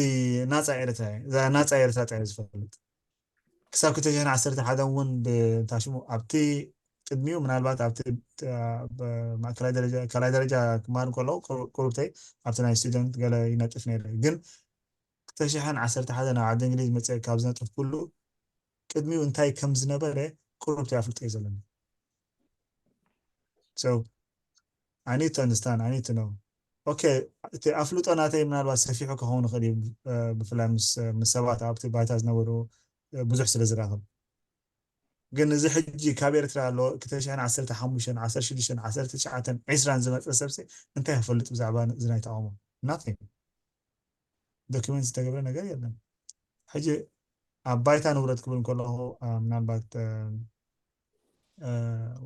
ናፃ ኤርትራ እየ። እዛ ናፃ ኤርትራ ጥራይ ዝፈልጥ ክሳብ ክልተ ሽሕን ዓሰርተ ሓደን እውን ብእንታሽሙ ኣብቲ ቅድሚኡ ምናልባት ኣብቲ ማእከላይ ደረጃ ካልኣይ ደረጃ ክመሃር ከለኹ ቁሩብተይ ኣብቲ ናይ ስቱደንት ገለ ይነጥፍ ነይረ ግን ክልተ ሽሕን ዓሰርተ ሓደን ናብ ዓዲ እንግሊዝ መፅአ ካብ ዝነጥፍ ኩሉ ቅድሚኡ እንታይ ከም ዝነበረ ቁሩብተይ ኣፍልጦ እዩ ዘለኒ። I need to understand, I need to know. Okay እቲ ኣፍልጦ ናተይ ምናልባት ሰፊሑ ክኸውን ይኽእል እዩ ብፍላይ ምስ ሰባት ኣብቲ ባይታ ዝነበሩ ብዙሕ ስለ ዝራኸብ ግን እዚ ሕጂ ካብ ኤርትራ ኣሎ ክልተ ሽሕን ዓሰርተ ሓሙሽተን ዓሰርተ ሽዱሽተን ዓሰርተ ትሽዓተን ዕስራን ዝመፀ ሰብሲ እንታይ ክፈልጥ ብዛዕባ እዚ ናይ ተቃውሞ? Nothing። ዶክመንት ዝተገብረ ነገር የለን። ሕጂ ኣብ ባይታ ንውረድ ክብል ከለኹ ምናልባት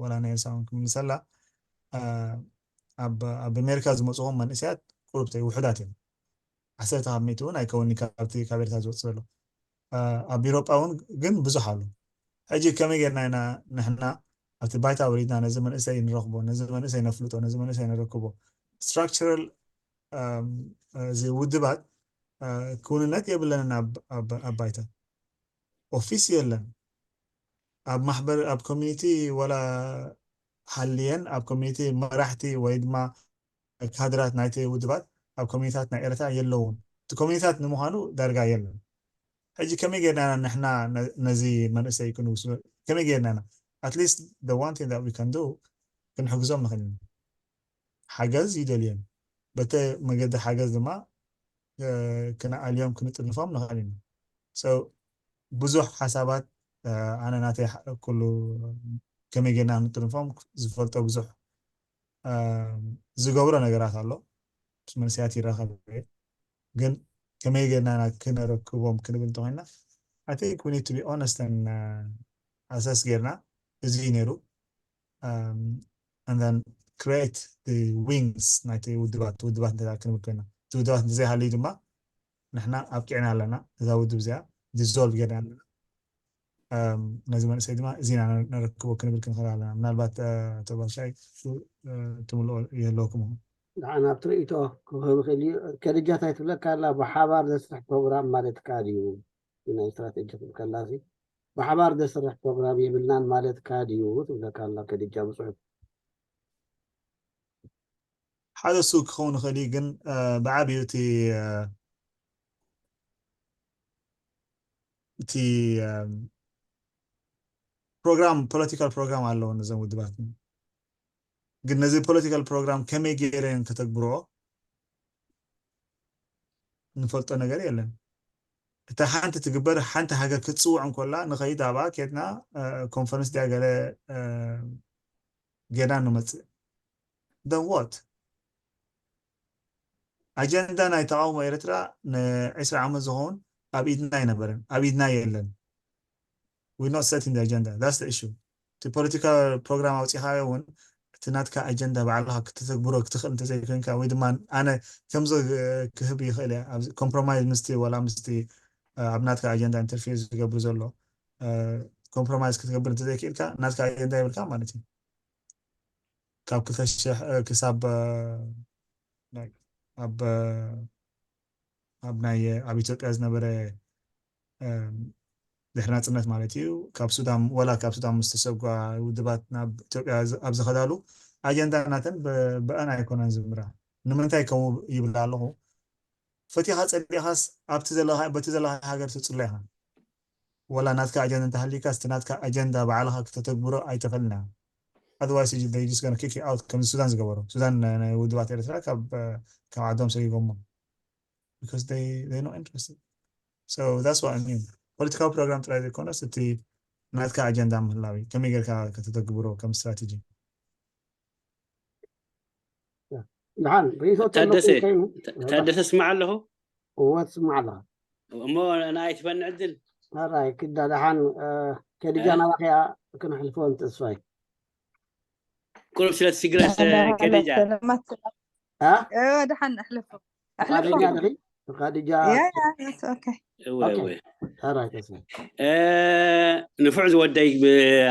ወላ ናይ ኤልሳ እውን ክምልሰላ ኣብ ኣሜሪካ ዝመፅኹም መንእሰያት ቁሩብተይ ውሑዳት እዮም። ዓሰርተ ካብ ሚእቲ እውን ኣይከውንኒ ካብቲ ካብ ኤርትራ ዝወፅእ ዘሎ። ኣብ ኢሮጳ እውን ግን ብዙሕ ኣሎ። ሕጂ ከመይ ጌርና ኢና ንሕና ኣብቲ ባይታ ኣውሪድና ነዚ መንእሰይ ንረኽቦ፣ ነዚ መንእሰይ ነፍልጦ፣ ነዚ መንእሰይ ነረክቦ? ስትራክቸራል እዚ ውድባት ክውንነት የብለንን። ኣብ ባይታ ኦፊስ የለን። ኣብ ማሕበር ኣብ ኮሚኒቲ ወላ ሃልየን ኣብ ኮሚኒቲ መራሕቲ ወይ ድማ ካድራት ናይቲ ውድባት ኣብ ኮሚኒታት ናይ ኤርትራ የለውን። እቲ ኮሚኒታት ንምዃኑ ዳርጋ የለን። ሕጂ ከመይ ጌርና ኢና ንሕና ነዚ መንእሰይ ክንውስ ከመይ ጌርና ኢና? At least the one thing that we can do ክንሕግዞም ንኽእል ኢና። ሓገዝ ይደልዮም። በተ መገዲ ሓገዝ ድማ ክነኣልዮም ክንጥንፎም ንኽእል ኢና። ብዙሕ ሓሳባት ኣነ ናተይ ኩሉ ከመይ ጌርና ክንጥንፎም ዝፈልጦ ብዙሕ ዝገብሮ ነገራት ኣሎ። ምስ መንእሰያት ይራኸብ እየ። ግን ከመይ ጌርና ኢና ክነረክቦም ክንብል እንተኮይና I think we need to be honest and ኣሰስ ጌርና እዚ እዩ ነይሩ and then create the wings ናይቲ ውድባት ውድባት እንተ ክንብል ኮይና እቲ ውድባት እንተዘይሃልዩ ድማ ንሕና ኣብቂዕና ኣለና። እዛ ውድብ እዚኣ ዲዞልቭ ጌርና ኣለና። ነዚ መንእሰይ ድማ እዚና ነረክቦ ክንብል ክንኽእል ኣለና። ምናልባት ኣቶ ባሻይ ትምልኦ ይህለወኩም ይኹን። ንዓና ኣብቲ ርእይቶ ክህብ ይኽእል እዩ። ከድጃ እንታይ ትብለካ ኣላ? ብሓባር ዘስርሕ ፕሮግራም ማለትካ ድዩ? ናይ ስትራቴጂ ክብል ከላ ብሓባር ዘስርሕ ፕሮግራም የብልናን ማለትካ ድዩ ትብለካ ኣላ ከድጃ ብፅሑፍ። ሓደ እሱ ክኸውን ይኽእል እዩ፣ ግን ብዓብዩ እቲ እቲ ፕሮግራም ፖለቲካል ፕሮግራም ኣለዎ ነዞም ውድባት። ግን ነዚ ፖለቲካል ፕሮግራም ከመይ ገይረን ከተግብርኦ ንፈልጦ ነገር የለን። እታ ሓንቲ ትግበር ሓንቲ ሃገር ክትፅውዕ እንኮላ ንኸይድ ኣብኣ ኬድና ኮንፈረንስ ድያ ገለ ጌርና ንመፅእ። Then what? ኣጀንዳ ናይ ተቃውሞ ኤርትራ ንዕስራ ዓመት ዝኸውን ኣብ ኢድና ኣይነበረን፣ ኣብ ኢድና የለን። We not setting the agenda. That's the issue. እቲ ፖለቲካ ፕሮግራም ኣውፂኻዮ እውን እቲ ናትካ ኣጀንዳ ባዕልኻ ክትተግብሮ ክትኽእል እንተዘይኮይንካ ወይ ድማ ኣነ ከምዚ ክህብ ይኽእል እያ ኮምፕሮማይዝ ምስቲ ወላ ምስቲ ኣብ ናትካ ኣጀንዳ ኢንተርፌር ዝገብር ዘሎ ኮምፕሮማይዝ ክትገብር እንተዘይክእልካ ናትካ ኣጀንዳ የብልካ ማለት እዩ። ካብ ክልተ ሽሕ ክሳብ ኣብ ኣብ ናይ ኣብ ኢትዮጵያ ዝነበረ ድሕሪ ናፅነት ማለት እዩ ካብ ሱዳን ወላ ካብ ሱዳን ምስ ተሰጓ ውድባት ናብ ኢትዮጵያ ኣብ ዝኸዳሉ ኣጀንዳ ናተን ብአን ኣይኮነን ዝምራ። ንምንታይ ከምኡ ይብል ኣለኹ? ፈቲኻ ፀሊኻስ ኣብቲ ዘለኻ በቲ ዘለኻ ሃገር ትፅሎ ኢኻ። ወላ ናትካ ኣጀንዳ እንተሃሊካስ እቲ ናትካ ኣጀንዳ ባዕልኻ ክተተግብሮ ኣይተፈልና። Otherwise they just gonna kick you out ከምዚ ሱዳን ዝገበሮ። ሱዳን ናይ ውድባት ኤርትራ ካብ ካብ ዓዶም ሰጊጎሞ because they they not interested. So that's what I mean. ፖለቲካዊ ፕሮግራም ጥራይ ዘይኮነስ እቲ ናትካ ኣጀንዳ ምህላዊ ከመይ ጌርካ ከተተግብሮ ከም ስትራቴጂ። ደሓን ርእይቶ ታደሰ ታደሰ ስማዕ ኣለኹ። እወ ትስማዕ ኣለኻ። እሞ ንኣይ ትበኒ ዕድል ኣራይ ክዳ ደሓን ከድጃ ናባኸያ ክነሕልፎ ንተስፋይ ቁሩብ ስለ ትስግረስ ከድጃ ደሓን ኣሕልፎ ቃድጃ ድኺ ቃድጃ እወ እወ ኣራይ ተስፋይ ንፉዕ ዝወደይ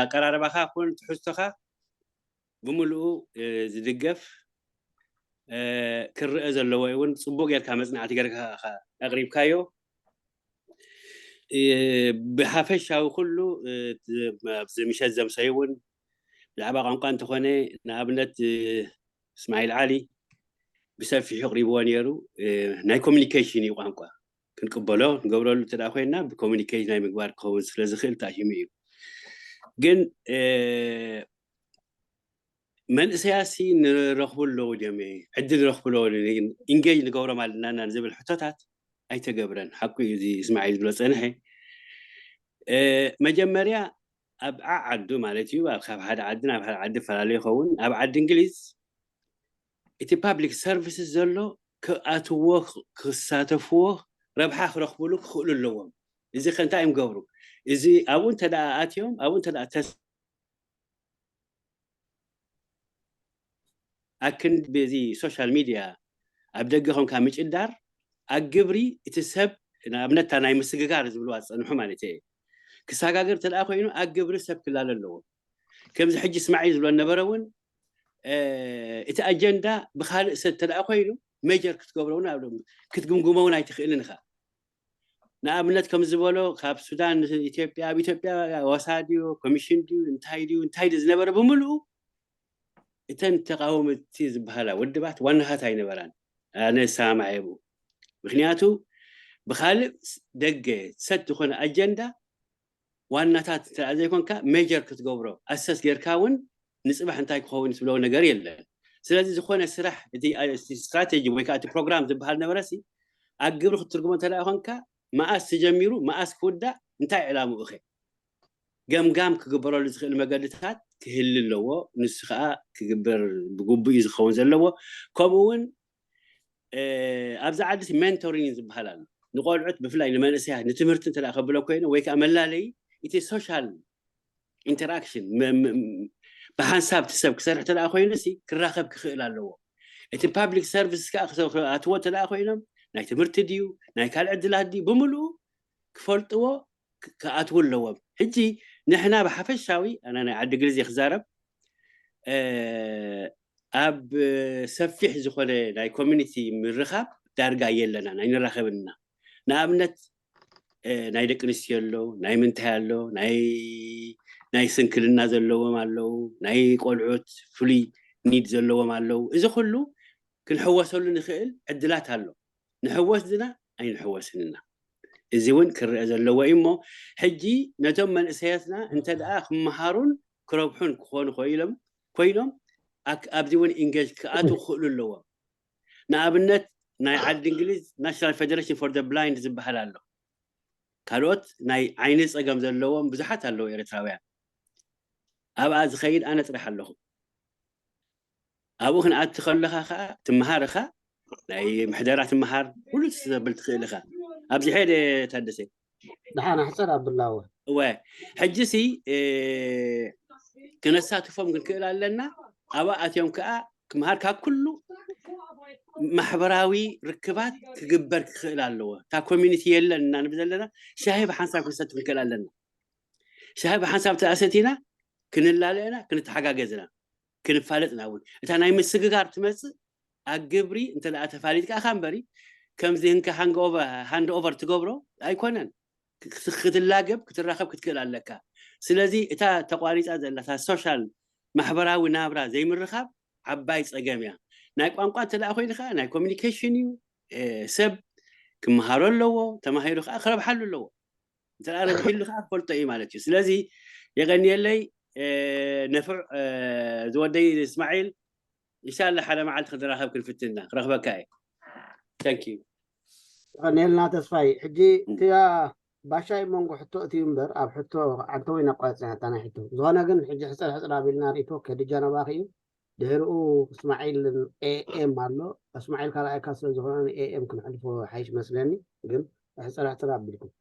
ኣቀራርባኻ ኩን ትሕዝቶኻ ብምልኡ ዝድገፍ ክረአ ዘለዎ እውን ፅቡቅ ጌርካ መፅናዕቲ ጌርካ ኣቅሪብካዮ። ብሓፈሻዊ ኩሉ ኣብዚ ምሸት ዘምሰዩ እውን ብዛዕባ ቋንቋ እንተኾነ ንኣብነት እስማዒል ዓሊ ብሰፊሑ ኣቅሪብዎ ነይሩ። ናይ ኮሚኒኬሽን እዩ ቋንቋ ክንቅበሎ ንገብረሉ እንተ ኮይንና ብኮሚኒኬሽን ናይ ምግባር ክኸውን ስለ ዝኽእል ተኣሂሙ እዩ። ግን መንእሰያሲ ንረኽቡ ኣለዉ ድዮም ዕድል ረኽቡ ኣለዎ ኢንጌጅ ንገብሮም ኣለና ዝብል ሕቶታት ኣይተገብረን። ሓቁ እዩ እዚ እስማዒል ዝብሎ ፀንሐ። መጀመርያ ኣብ ዓዓዱ ማለት እዩ ኣብ ካብ ሓደ ዓዲ ናብ ሓደ ዓዲፈላለዩ ይኸውን። ኣብ ዓዲ እንግሊዝ እቲ ፓብሊክ ሰርቪስስ ዘሎ ክኣትዎ ክሳተፍዎ ረብሓ ክረኽብሉ ክኽእሉ ኣለዎም። እዚ ከ እንታይ እዮም ገብሩ? እዚ ኣብኡ እንተ ኣትዮም ኣብኡ እንተ ኣክንዲ በዚ ሶሻል ሚድያ ኣብ ደገ ኮንካ ምጭዳር ኣብ ግብሪ እቲ ሰብ ንኣብነታ ናይ ምስግጋር ዝብልዋ ዝፀንሑ ማለት እየ ክሰጋገር ተደኣ ኮይኑ ኣብ ግብሪ ሰብ ክላለ ኣለዎ። ከምዚ ሕጂ እስማዒል ዝብሎ ነበረ እውን እቲ ኣጀንዳ ብካልእ ሰብ ተደኣ ኮይኑ ሜጀር ክትገብሮ እውን ክትግምግሞ እውን ኣይትኽእልን ኢኻ። ንኣብነት ከም ዝበሎ ካብ ሱዳን ኢትዮጵያ ኣብ ኢትዮጵያ ወሳ ድዩ ኮሚሽን ድዩ እንታይ ድዩ እንታይ ድዩ ዝነበረ ብምልኡ እተን ተቃወምቲ ዝበሃላ ውድባት ዋናታት ኣይነበራን። ኣነ ሰማማዕ የብኡ ምክንያቱ ብካልእ ደገ ሰት ዝኾነ ኣጀንዳ ዋናታት እንተ ዘይኮንካ ሜጀር ክትገብሮ ኣሰስ ጌርካ እውን ንፅባሕ እንታይ ክኸውን ትብለው ነገር የለን። ስለዚ ዝኾነ ስራሕ እቲ ስትራቴጂ ወይ ከዓ እቲ ፕሮግራም ዝበሃል ነበረሲ ኣብ ግብሪ ክትትርጉሞ እንተ ኮንካ መኣስ ተጀሚሩ መኣስ ክውዳእ እንታይ ዕላምኡ ኸ ገምጋም ክግበረሉ ዝኽእል መገድታት ክህል ኣለዎ። ንሱ ከዓ ክግበር ብግቡእ እዩ ዝኸውን ዘለዎ። ከምኡ እውን ኣብዚ ዓዲ ሜንቶሪንግ ዝበሃል ኣሎ። ንቆልዑት ብፍላይ ንመንእሰያት ንትምህርቲ እንተ ከብሎ ኮይነ ወይ ከዓ መላለይ እቲ ሶሻል ኢንተራክሽን ብሓንሳብ እቲ ሰብ ክሰርሕ ተደኣ ኮይኑ ክራኸብ ክኽእል ኣለዎ። እቲ ፓብሊክ ሰርቪስ ከዓ ክኣትዎ ተደኣ ኮይኖም ናይ ትምህርቲ ድዩ ናይ ካልእ ዕድላት ድዩ ብምልኡ ክፈልጥዎ ክኣትዉ ኣለዎም። ሕጂ ንሕና ብሓፈሻዊ ኣነ ናይ ዓዲ ግሊዝ ክዛረብ ኣብ ሰፊሕ ዝኾነ ናይ ኮሚኒቲ ምርኻብ ዳርጋ የለና ናይ ንራኸብና ንኣብነት ናይ ደቂ ኣንስትዮ ኣሎ ናይ ምንታይ ኣሎ ናይ ናይ ስንክልና ዘለዎም ኣለዉ ናይ ቆልዑት ፍሉይ ኒድ ዘለዎም ኣለዉ እዚ ኩሉ ክንሕወሰሉ ንኽእል ዕድላት ኣሎ ንሕወስ ድና ኣይንሕወስን ኢና እዚ እውን ክረአ ዘለዎ እዩ እሞ ሕጂ ነቶም መንእሰያትና እንተ ደኣ ክመሃሩን ክረብሑን ክኾኑ ኮይሎም ኮይኖም ኣብዚ እውን ኢንጌጅ ክኣትዉ ክኽእሉ ኣለዎም ንኣብነት ናይ ዓዲ እንግሊዝ ናሽናል ፌደሬሽን ፎር ደ ብላይንድ ዝበሃል ኣሎ ካልኦት ናይ ዓይኒ ፀገም ዘለዎም ብዙሓት ኣለዉ ኤርትራውያን ኣብኣ ዝኸይድ ኣነ ጥራሕ ኣለኹ ኣብኡ ክንኣቲ ከለኻ ከዓ ትመሃር ኢኻ ናይ ምሕደራ ትመሃር ኩሉ ትስተብል ትኽእል ኢኻ ኣብዚ ሄደ ታደሰ ደሓን ኣሕፀር ኣብላወ እወ ሕጂሲ ክነሳትፎም ክንክእል ኣለና ኣብኣ ኣትዮም ከዓ ክምሃር ካብ ኩሉ ማሕበራዊ ርክባት ክግበር ክኽእል ኣለዎ እታ ኮሚኒቲ የለን እና ንብል ዘለና ሻሂ ብሓንሳብ ክንሰቲ ክንክእል ኣለና ሻሂ ብሓንሳብ ተኣሰቲና ክንላለየና ክንተሓጋገዝና ክንፋለጥና እውን እታ ናይ ምስግጋር ትመፅእ ኣብ ግብሪ እንተ ተፋሊጥካ ኢኻ እምበሪ ከምዚ ህንከ ሃንድ ኦቨር ትገብሮ ኣይኮነን ክትላገብ ክትራኸብ ክትክእል ኣለካ ስለዚ እታ ተቋሪፃ ዘላ እታ ሶሻል ማሕበራዊ ናብራ ዘይምርኻብ ዓባይ ፀገም እያ ናይ ቋንቋ እንተ ኮይኑ ከዓ ናይ ኮሚኒኬሽን እዩ ሰብ ክመሃሮ ኣለዎ ተማሂሩ ከዓ ክረብሓሉ ኣለዎ እንተ ረብሒሉ ከዓ ክፈልጦ እዩ ማለት እዩ ስለዚ የቀንየለይ ነፍዕ ዝወደይ እስማዒል እንሻላ ሓደ መዓልቲ ክትራኸብ ክንፍትና ክረኽበካ እዩ thank you ቀኔልና ተስፋይ ሕጂ እቲያ ባሻይ መንጎ ሕቶ እቲ እምበር ኣብ ሕቶ ዓንተ ወይ ኣቋፅና እታ ናይ ሕቶ ዝኾነ ግን ሕጂ ሕፅር ሕፅር ኣቢልና ርእቶ ከድጃ ነባኺ እዩ ድሕሪኡ እስማዒል ኤኤም ኣሎ እስማዒል ካልኣይካ ስለ ዝኾነ ኤኤም ክንሕልፎ ሓይሽ መስለኒ ግን ሕፅር ሕፅር ኣቢልኩም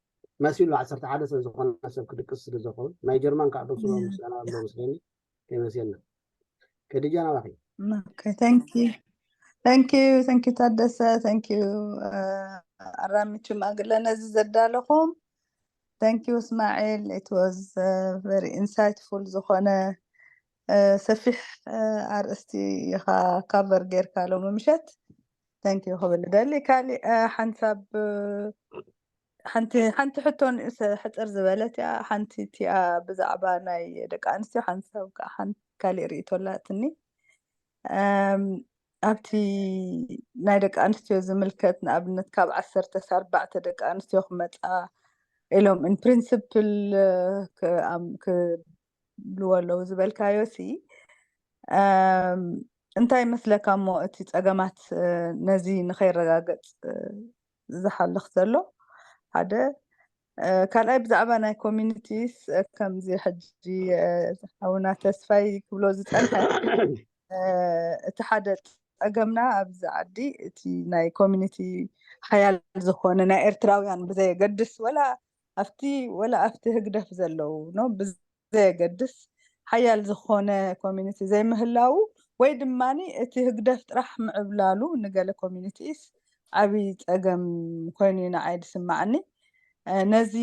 መሲሉ ዓሰርተ ሓደ ሰብ ዝኾነ ሰብ ክድቅስ ስለ ዝኾኑ ናይ ጀርማን ከዓ ደው ስለ ምስጋና ኣሎ መስለኒ ከይመስየና ከድጃ ናባኺ Okay, thank you. Thank you, thank you ታደሰ, thank you ኣራሚቱ ማግለ ነዚ ዘዳለኹም። Thank you እስማዒል, it was very insightful ዝኾነ ሰፊሕ ኣርእስቲ ኢኻ ካቨር ጌርካ ሎሚ ምሸት። Thank you ክብል ደሊ። ካሊእ ሓንሳብ ሓንቲ ሓንቲ ሕቶ ንእስ ሕፅር ዝበለት እያ ሓንቲ እቲኣ ብዛዕባ ናይ ደቂ ኣንስትዮ ሓንሳብ ከዓ ሓንቲ ካሊእ ርእቶ ኣላትኒ ኣብቲ ናይ ደቂ ኣንስትዮ ዝምልከት ንኣብነት ካብ ዓሰርተ ኣርባዕተ ደቂ ኣንስትዮ ክመፃ ኢሎም in principle ክብልዎ ኣለዉ ዝበልካዮ ሲ እንታይ ይመስለካ እሞ እቲ ፀገማት ነዚ ንኸይረጋገፅ ዝሓልኽ ዘሎ ሓደ ካልኣይ ብዛዕባ ናይ ኮሚኒቲስ ከምዚ ሕጂ ሓውና ተስፋይ ክብሎ ዝፀንሐ እቲ ሓደ ፀገምና ኣብዚ ዓዲ እቲ ናይ ኮሚኒቲ ሓያል ዝኾነ ናይ ኤርትራውያን ብዘየገድስ ወላ ኣብቲ ወላ ኣብቲ ህግደፍ ዘለዉ ነው ብዘየገድስ ሓያል ዝኾነ ኮሚኒቲ ዘይምህላው ወይ ድማ እቲ ህግደፍ ጥራሕ ምዕብላሉ ንገለ ኮሚኒቲስ ዓብዪ ጸገም ኮይኑ እዩ ንዓይ ዝስማዓኒ። ነዚ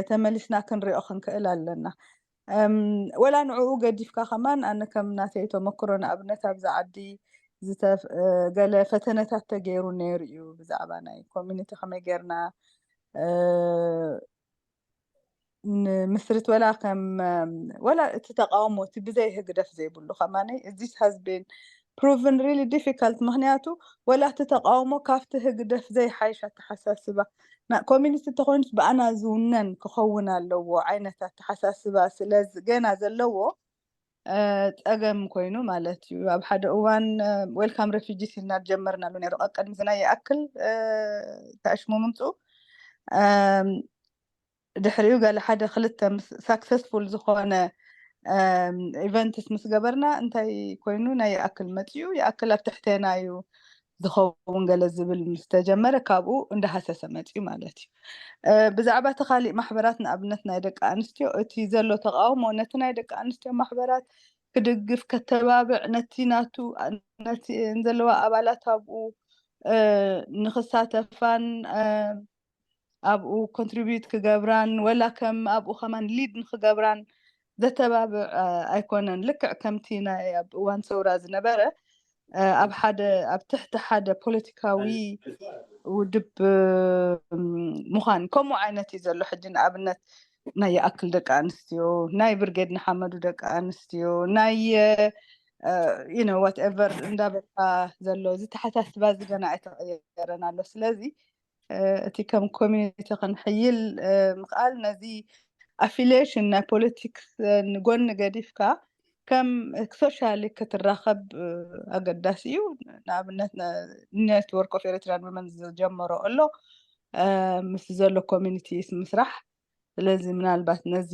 ተመሊስና ክንሪኦ ክንክእል ኣለና። ወላ ንዕኡ ገዲፍካ ከማን ኣነ ከም ናተይ ተመክሮ ንኣብነት ኣብዚ ዓዲ ገለ ፈተነታት ተገይሩ ነይሩ እዩ ብዛዕባ ናይ ኮሚኒቲ ከመይ ጌርና ንምስርት ወላ ከም ወላ እቲ ተቃውሞ እቲ ብዘይ ህግደፍ ዘይብሉ ከማነይ እዚስ has been proven really difficult። ምክንያቱ ወላ እቲ ተቃውሞ ካብቲ ህግደፍ ዘይሓይሽ ኣተሓሳስባ ኮሚኒስት እንተኮይኑስ ብኣና ዝውነን ክኸውን ኣለዎ ዓይነት ኣተሓሳስባ ስለ ገና ዘለዎ ጸገም ኮይኑ ማለት እዩ። ኣብ ሓደ እዋን ዌልካም ሬፊጂስ ኢልና ጀመርናሉ ነይሩ ቀቀድሚ ዝናይ ይኣክል ተኣሽሙ ምምፅኡ ድሕሪኡ ገለ ሓደ ክልተ ምስ ሳክሰስፉል ዝኾነ ኢቨንትስ ምስ ገበርና እንታይ ኮይኑ ናይ ይኣክል መፅኡ ይኣክል ኣብ ትሕቴና እዩ ዝኸውን ገለ ዝብል ምስ ተጀመረ ካብኡ እንዳሃሰሰ መፅኡ ማለት እዩ። ብዛዕባ እቲ ካሊእ ማሕበራት ንኣብነት ናይ ደቂ ኣንስትዮ እቲ ዘሎ ተቃውሞ ነቲ ናይ ደቂ ኣንስትዮ ማሕበራት ክድግፍ ከተባብዕ ነቲ ናቱ ነቲ ዘለዋ ኣባላት ኣብኡ ንክሳተፋን ኣብኡ ኮንትሪቢዩት ክገብራን ወላ ከም ኣብኡ ከማን ሊድ ንክገብራን ዘተባብዕ ኣይኮነን። ልክዕ ከምቲ ናይ ኣብ እዋን ሰውራ ዝነበረ ኣብ ሓደ ኣብ ትሕቲ ሓደ ፖለቲካዊ ውድብ ምዃን ከምኡ ዓይነት እዩ ዘሎ። ሕጂ ንኣብነት ናይ ይኣክል ደቂ ኣንስትዮ ናይ ብርጌድ ንሓመዱ ደቂ ኣንስትዮ ናይ you know whatever እንዳበልካ ዘሎ እዚ ተሓሳስባ እዚ ገና ኣይተቐየረን ኣሎ። ስለዚ እቲ ከም ኮሚኒቲ ክንሕይል ምኽኣል ነዚ ኣፊሊሽን ናይ ፖለቲክስ ንጎኒ ገዲፍካ ከም ሶሻሊ ክትራኸብ ኣገዳሲ እዩ። ንኣብነት ኔትወርክ ኦፍ ኤሪትሪያን ዊመን ዝጀመሮ ኣሎ ምስ ዘሎ ኮሚኒቲስ ምስራሕ። ስለዚ ምናልባት ነዚ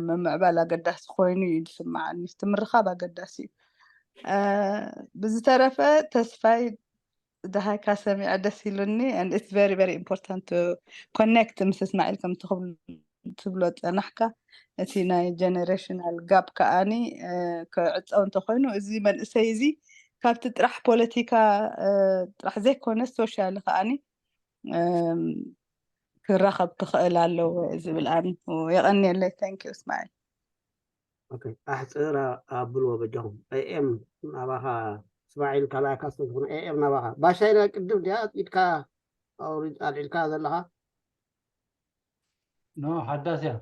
ምምዕባል ኣገዳሲ ኮይኑ እዩ ዝስምዓኒ። እቲ ምርኻብ ኣገዳሲ እዩ። ብዝተረፈ ተስፋይ ደሃይካ ሰሚዐ ደስ ኢሉኒ። It's very very important to connect ምስ እስማዒል ከምቲ ትብሎ ዝጸናሕካ እቲ ናይ ጀነሬሽናል ጋፕ ከኣኒ ክዕጸው እንተኮይኑ እዚ መንእሰይ እዚ ካብቲ ጥራሕ ፖለቲካ ጥራሕ ዘይኮነ ሶሻሊ ከኣኒ ክራኸብ ክኽእል ኣለዎ ዝብል ኣነ የቐንየለይ። Thank you እስማዒል። ኣሕፅር ኣብልዎ በጃኹም። ኤኤም ናባኻ እስማዒል ካልኣይካ ስለዝኾነ ኤኤም ናባኻ። ባሻይ ናይ ቅድም ድያ ኢድካ ኣውሪድ ኣልዒልካ ዘለኻ? ኖ ሓዳስ እያ።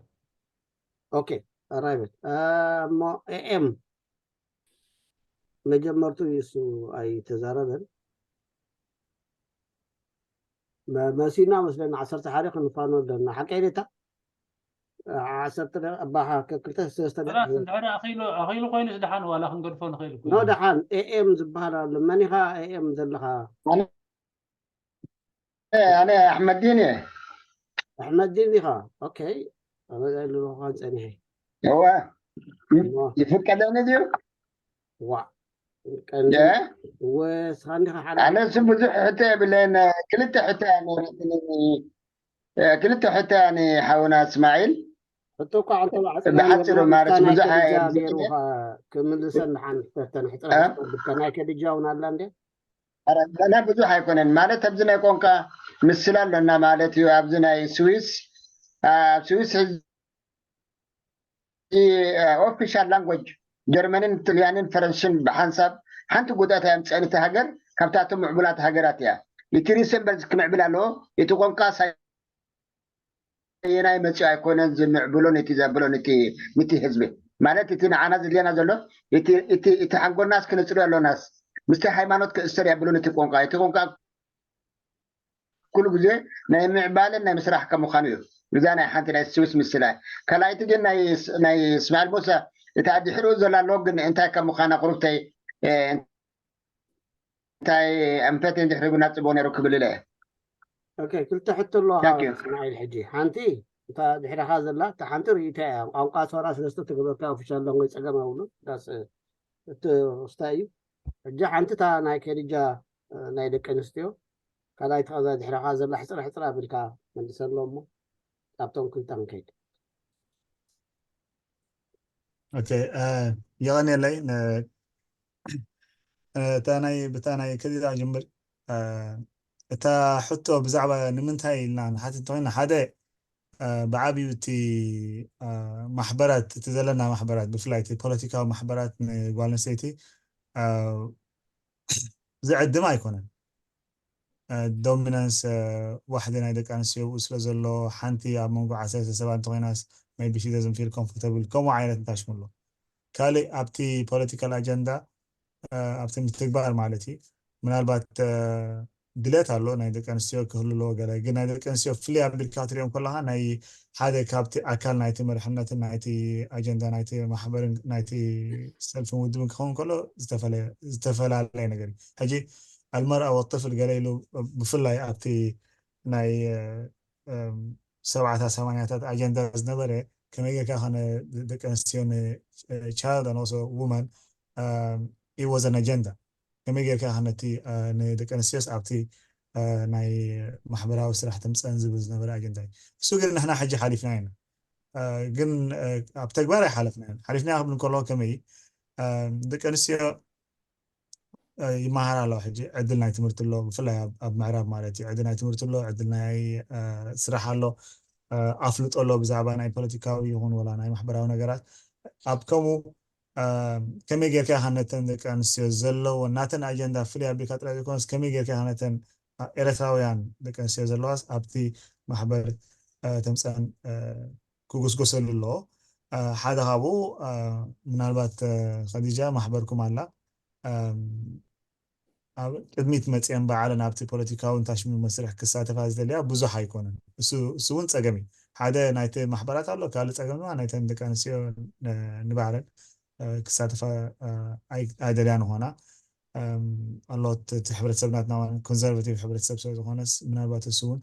ኦኬ ኣራይበት እሞ ኤኤም መጀመርቱ እሱ ኣይተዛረበን። መሲና መስለና ዓሰርተ ሓደ ክንፋኖ ኣለና። ሓቀይ ኔታ ዓሰርተ ኣባኻ ክልተ ሰለስተ ድሕሪ ኣኺሉ ኣኺሉ ኮይኑስ ደሓን ዋላ ክንገድፎ ንኽእል እኮ ኖ ኢና። ደሓን ኤኤም ዝበሃል ኣሎ። መን ኢኻ ኤኤም ዘለኻ? ኣነ ኣሕመዲን እየ። ኣሕመዲን ኢኻ? ኦኬ። ኣበዛ ኢሉ ኳን ጸኒሐ። እወ። እሞ ይፍቀደኒ ድዩ? ዋ ቀንዲ የ? ወስኻ እንዲኻ ሓደ ኣነ እሱ ብዙሕ ሕቶ የብለይን። ክልተ ሕቶ እያ ነይረትኒ። እ፣ ክልተ ሕቶ እያ ንሓውና እስማዒል። ሕቶ እኳ ዓንተ ባዕፅና ብሓፂሩ ነይርና ማለት ምስታ ናይ ብዙሕ ከድጃ ኣየብዝሕን። ገይሩኻ ክምልሰን ንሓን ሕተተን ሕፅረ እ? ሕፅረ ብልካ ናይ ከድጃ እውን ኣላ እንዴ? ኧረ፣ ገና ብዙሕ ኣይኮነን ማለት ኣብዚ ናይ ቋንቋ ምስላ ኣሎና ማለት እዩ። ኣብዚ ናይ ስዊስ ኣብ ስዊስ ሕዚ ኦፊሻል ላንጉጅ ጀርመንን ጥልያንን ፈረንስን ብሓንሳብ ሓንቲ ጉድኣት ኣየምፀአን። እቲ ሃገር ካብታቶም ምዕቡላት ሃገራት እያ። እቲ ሪሰምበርዝ ክምዕብል ኣለዎ። እቲ ቋንቋ ሳየናይ መፂኡ ኣይኮነን ዝምዕብሎ ነቲ ዘብሎ ነቲ ነቲ ህዝቢ ማለት እቲ ንዓና ዝድልየና ዘሎ እቲ እቲ እቲ ሓንጎልናስ ክነፅርዮ ኣሎናስ ምስቲ ሃይማኖት ክእሰር የብሉን። እቲ ቋንቋ እቲ ቋንቋ ኩሉ ግዜ ናይ ምዕባለን ናይ ምስራሕ ከም ምዃኑ እዩ። እዛ ናይ ሓንቲ ናይ ስዊስ ምስላ ካልኣይቲ ግን ናይ ናይ እስማኤል ሙሳ እታ ድሕሪኡ ዘላ ኣሎ ግን እንታይ ከም ምዃና ቁሩብተይ እንታይ ኣንፈት እንድሕሪ ብናፅቦ ነይሩ ክብል ኢለ እየ። ኦኬ ክልተ ሕቶ ኣለዋ Thank you። እስማዒል ሕጂ ሓንቲ እታ ድሕሪኻ ዘላ እታ ሓንቲ ርእይታ እያ ቋንቋ ሰውራ ስለዝተተገበርካ ኦፊሻል ላንጎጅ ፀገም ኣብሉ ዳስ እቲ ክስታይ እዩ ሕጂ ሓንቲ እታ ናይ ከድጃ ናይ ደቂ ኣንስትዮ ካልኣይቲ ከዛ ድሕሪኻ ዘላ ሕፅር ሕፅር ኣቢልካ መልሰሎ እሞ ኣብቶም ክልተ ክንከይድ ኦኬ የቐንየለይ። እታ ናይ ብታ ናይ ከዚኣ ጀምር እታ ሕቶ ብዛዕባ ንምንታይ ኢልና ንሓትት እንተኮይና ሓደ ብዓብዩ እቲ ማሕበራት እቲ ዘለና ማሕበራት ብፍላይ እቲ ፖለቲካዊ ማሕበራት ንጓል ኣንስተይቲ ዝዕድም ኣይኮነን። ዶሚናንስ ዋሕዲ ናይ ደቂ ኣንስትዮ ብኡ ስለ ዘሎ ሓንቲ ኣብ መንጎ ዓሰርተ ሰባት እንተኮይናስ maybe she doesn't feel comfortable ከምኡ ዓይነት እንታሽሙ ኣሎ። ካልእ ኣብቲ ፖለቲካል ኣጀንዳ ኣብቲ ምትግባር ማለት እዩ ምናልባት ድሌት ኣሎ ናይ ደቂ ኣንስትዮ ክህሉ ኣለዎ ገለ ግን ናይ ደቂ ኣንስትዮ ፍልይ ኣቢልካ ትሪኦም ከለካ ናይ ሓደ ካብቲ ኣካል ናይቲ መርሕነትን ናይቲ ኣጀንዳ ናይቲ ማሕበርን ናይቲ ሰልፍን ውድብን ክኸውን ከሎ ዝተፈላለየ ነገር እዩ ሕጂ ኣልመርኣ ወጥፍል ገለ ኢሉ ብፍላይ ኣብቲ ናይ ሰብዓታት ሰማንያታት ኣጀንዳ ዝነበረ ከመይ ጌርካ ከነ ደቂ ኣንስትዮ ን child and also woman it was an agenda ከመይ ጌርካ ከነቲ ንደቂ ኣንስትዮስ ኣብቲ ናይ ማሕበራዊ ስራሕ ተምፀን ዝብል ዝነበረ ኣጀንዳ እዩ እሱ ግን ንሕና ሕጂ ሓሊፍና ኢና ግን ኣብ ተግባር ኣይሓለፍና ሓሊፍና ክብል ከለዎ ከመይ ደቂ ኣንስትዮ ይመሃር ኣለዋ ሕጂ ዕድል ናይ ትምህርቲ ኣሎ ብፍላይ ኣብ ምዕራብ ማለት እዩ ዕድል ናይ ትምህርቲ ኣሎ ዕድል ናይ ስራሕ ኣሎ ኣፍልጦ ኣሎ ብዛዕባ ናይ ፖለቲካዊ ይኹን ወላ ናይ ማሕበራዊ ነገራት ኣብ ከምኡ ከመይ ጌርካ ከነተን ደቂ ኣንስትዮ ዘለዎ ናተን ኣጀንዳ ፍልይ ኣቢልካ ጥራይ ዘይኮነስ ከመይ ጌርካ ከነተን ኤረትራውያን ደቂ ኣንስትዮ ዘለዋስ ኣብቲ ማሕበር ተምፀን ክጉስጎሰሉ ኣለዎ ሓደ ካብኡ ምናልባት ከዲጃ ማሕበርኩም ኣላ ኣብ ቅድሚት መፅአን በዓለን ኣብቲ ፖለቲካዊ እንታሽሙ መስርሕ ክሳተፋ ዝደልያ ብዙሕ ኣይኮነን እሱ እውን ፀገም እዩ ሓደ ናይቲ ማሕበራት ኣሎ ካልእ ፀገም ድማ ናይተን ደቂ ኣንስትዮ ንባዕለን ክሳተፋ ኣይደልያን ኾና ኣሎ እቲ ሕብረተሰብ ናትና ኮንዘርቫቲቭ ሕብረተሰብ ስለ ዝኾነስ ምናልባት እሱ እውን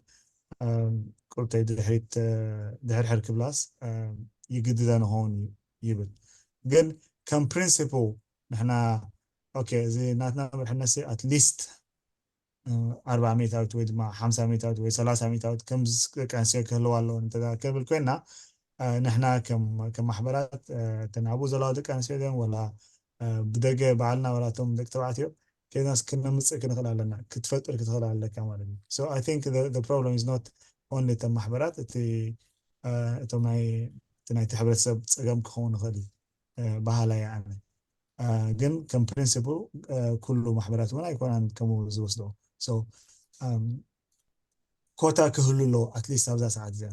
ቁርተይ ድሕሪት ድሕርሕር ክብላስ ይግድደ ንኸውን ይብል ግን ከም ፕሪንሲፕል ንሕና ኦኬ እዚ ናትና መርሕነሲ ኣትሊስት ኣርባ ሚእታዊት ወይ ድማ ሓምሳ ሚእታዊት ወይ ሰላሳ ሚእታዊት ከም ደቂ ኣንስትዮ ክህልዋ ኣለዎ እንተ ክብል ኮይና ንሕና ከም ማሕበራት እተን ኣብኡ ዘለዋ ደቂ ኣንስትዮ ን ወላ ብደገ በዓልና ወላቶም ደቂ ተባዕትዮ ከይናስ ክነምፅእ ክንኽእል ኣለና ክትፈጥር ክትኽእል ኣለካ ማለት እዩ so I think the problem is not only እተን ማሕበራት እቲ እቶም ናይቲ ሕብረተሰብ ፀገም ክኸውን ይኽእል እዩ በሃላይ ኣነ ግን ከም ፕሪንስፕል ኩሉ ማሕበራት እውን ኣይኮናን ከምኡ ዝወስዶ ኮታ ክህሉ ኣለዎ ኣትሊስት ኣብዛ ሰዓት እዚኣ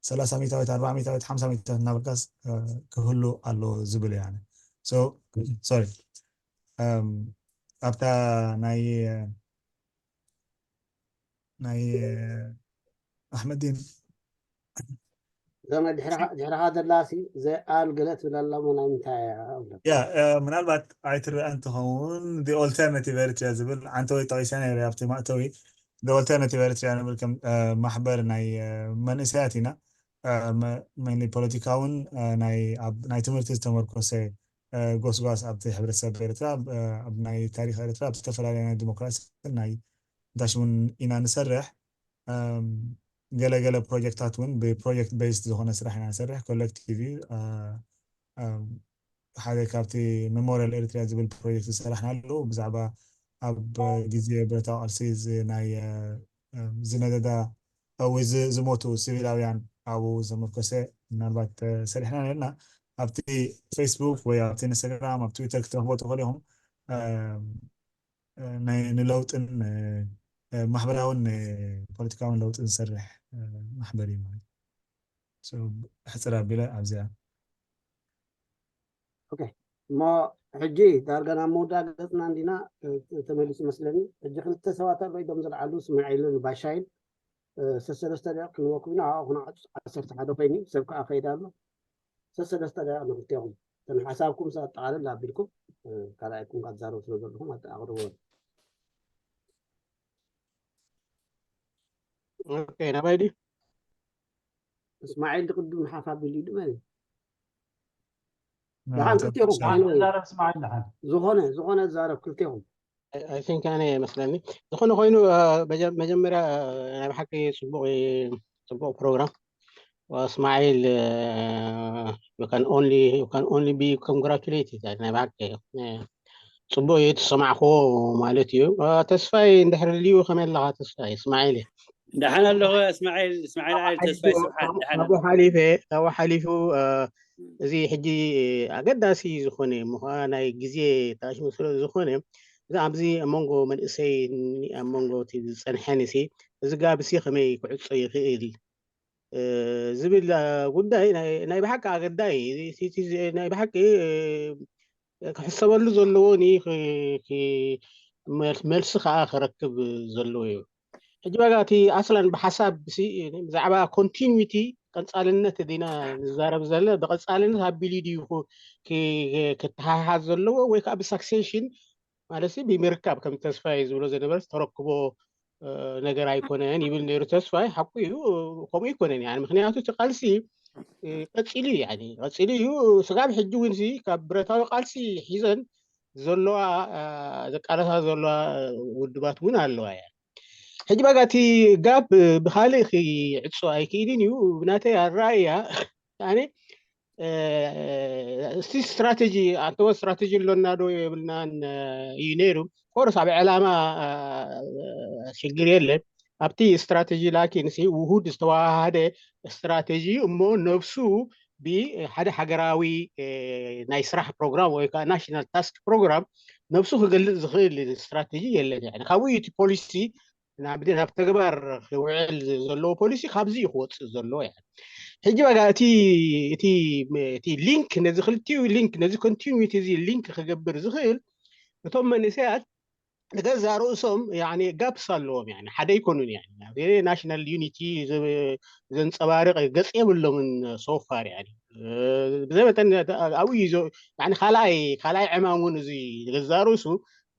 ሰላሳ ሚታዊት ኣርባ ሚታዊት ሓምሳ ሚታዊት እናበልካስ ክህሉ ኣለዎ ዝብል እያ ሶሪ ኣብታ ናይ ናይ ኣሕመዲን እዞም ድሕርኻ ዘላሲ ዘኣል ገለ ትብል ኣላ ናይ ምንታይ ያ ምናልባት ኣይትረአን ትኸውን the alternative ኤርትራ ዝብል ዓንተወይ ጠቂሰ ነይረ ኣብቲ ማእተዊ the alternative ኤርትራ ንብል ከም ማሕበር ናይ መንእሰያት ኢና ፖለቲካውን ናይ ትምህርቲ ዝተመርኮሰ ጎስጓስ ኣብቲ ሕብረተሰብ ኤርትራ ኣብ ናይ ታሪክ ኤርትራ ኣብ ዝተፈላለዩ ናይ ዲሞክራሲ ናይ እንታይ ሽሙን ኢና ንሰርሕ ገለገለ ፕሮጀክታት እውን ብፕሮጀክት ቤስድ ዝኾነ ስራሕ ኢና ንሰርሕ ኮሌክቲቭ እዩ ሓደ ካብቲ ሜሞሪያል ኤርትራ ዝብል ፕሮጀክት ዝሰራሕናሉ ብዛዕባ ኣብ ግዜ ብረታዊ ቃልሲ ናይ ዝነደዳ ወይ ዝሞቱ ሲቪላውያን ኣብኡ ዘመርኮሰ ምናልባት ሰሪሕና ነርና ኣብቲ ፌስቡክ ወይ ኣብቲ ኢንስታግራም ኣብ ትዊተር ክትረኽቦ ትኽእሉ ኢኹም ንለውጥን ማሕበራውን ፖለቲካውን ለውጥን ዝሰርሕ ማሕበር እዩ ማለት ሕፅር ኣቢለ ኣብዚኣ እሞ ሕጂ ዳርጋ ናብ መወዳእ ገፅና እንዲና ተመሊሱ መስለኒ ሕጂ ክልተ ሰባት ኣሎ ኢዶም ዝለዓሉ እስማዒልን ባሻይን ሰሰለስተ ደቂቕ ክንወ ኮይኑ ኣብኣ ኩነ ዓሰርተ ሓደ ኮይኑ ሰብ ከዓ ከይዳ ኣሎ ሰሰለስተ ደቂቕ ንክልቴኹም እተን ሓሳብኩም ኣጠቃልል ኣቢልኩም ካልኣይኩም ካብ ዛረብ ስለ ዘለኹም ኣቅርብዎ ናባይ ድዩ እስማዒል ድቅድም ሓፍ ኣቢሉ ኢሉ መን ደሓን ክልቴኹም ዝኾነ ዝኾነ ዛረብ ክልቴኹም I think ኣነ ይመስለኒ ዝኾነ ኮይኑ መጀመርያ ናይ ብሓቂ ፅቡቅ ፅቡቅ ፕሮግራም እስማዒል you can only you can only be congratulated ናይ ብሓቂ ጽቡቅ እየ ተሰማዕክዎ ማለት እዩ። ተስፋይ እንድሕር ልዩ ከመይ ኣለኻ? ተስፋይ እስማዒል ደሓን ኣለኹ እስማዒል እስማዒል ዓሊ ተስፋይ ስብሓት ደሓን ካብኡ ሓሊፈ ካብኡ ሓሊፉ እዚ ሕጂ ኣገዳሲ ዝኾነ ምዃ ናይ ግዜ ተኣሽሙ ስለ ዝኾነ እዚ ኣብዚ ኣብ መንጎ መንእሰይ ኣብ መንጎ ዝፀንሐን ሲ እዚ ጋብሲ ከመይ ክዕፆ ይኽእል ዝብል ጉዳይ ናይ ብሓቂ ኣገዳይ ናይ ብሓቂ ክሕሰበሉ ዘለዎ መልሲ ከዓ ክረክብ ዘለዎ እዩ። ሕጂ ዋጋ እቲ ኣስላን ብሓሳብ ብዛዕባ ኮንቲኒቲ ቀፃልነት ዲና ንዛረብ ዘለ ብቀፃልነት ኣቢሉ ድዩ ክተሓሓዝ ዘለዎ ወይ ከዓ ብሳክሴሽን ማለት ብምርካብ ከም ተስፋ ዝብሎ ዝነበረ ዝተረክቦ ነገር ኣይኮነን ይብል ነይሩ ተስፋይ። ሓቁ እዩ፣ ከምኡ ኣይኮነን። ምክንያቱ እቲ ቃልሲ ቀፂሉ እዩ፣ ቀፂሉ እዩ። ስጋብ ሕጂ እውን ካብ ብረታዊ ቃልሲ ሒዘን ዘለዋ ዘቃለሳ ዘለዋ ውድባት እውን ኣለዋ እያ። ሕጂ ባጋ እቲ ጋብ ብካልእ ክዕፆ ኣይክእልን እዩ። ብናተይ ኣረኣእያ እስቲ ስትራቴጂ ኣንተወ ስትራቴጂ ኣሎና ዶ የብልናን እዩ ነይሩ። ኮርስ ኣብ ዕላማ ሽግር የለን። ኣብቲ ስትራቴጂ ላኪን ውሁድ ዝተዋሃደ ስትራቴጂ እሞ ነብሱ ብሓደ ሃገራዊ ናይ ስራሕ ፕሮግራም ወይ ከዓ ናሽናል ታስክ ፕሮግራም ነብሱ ክገልፅ ዝኽእል ስትራቴጂ የለን። ካብኡ እቲ ፖሊሲ ናብ ተግባር ክውዕል ዘለዎ ፖሊሲ ካብዚ እዩ ክወፅእ ዘለዎ። ሕጂ ዋጋ እቲ እቲ ሊንክ ነዚ ክልቲኡ ሊንክ ነዚ ኮንቲኒቲ እዚ ሊንክ ክገብር ዝኽእል እቶም መንእሰያት ንገዛ ርእሶም ጋፕስ ኣለዎም። ሓደ ኣይኮኑን ናሽናል ዩኒቲ ዘንፀባርቅ ገፅ የብሎምን። ሶፋር ብዘይ መጠን ኣብኡ ካልኣይ ካልኣይ ዕማም እውን እዚ ንገዛ ርእሱ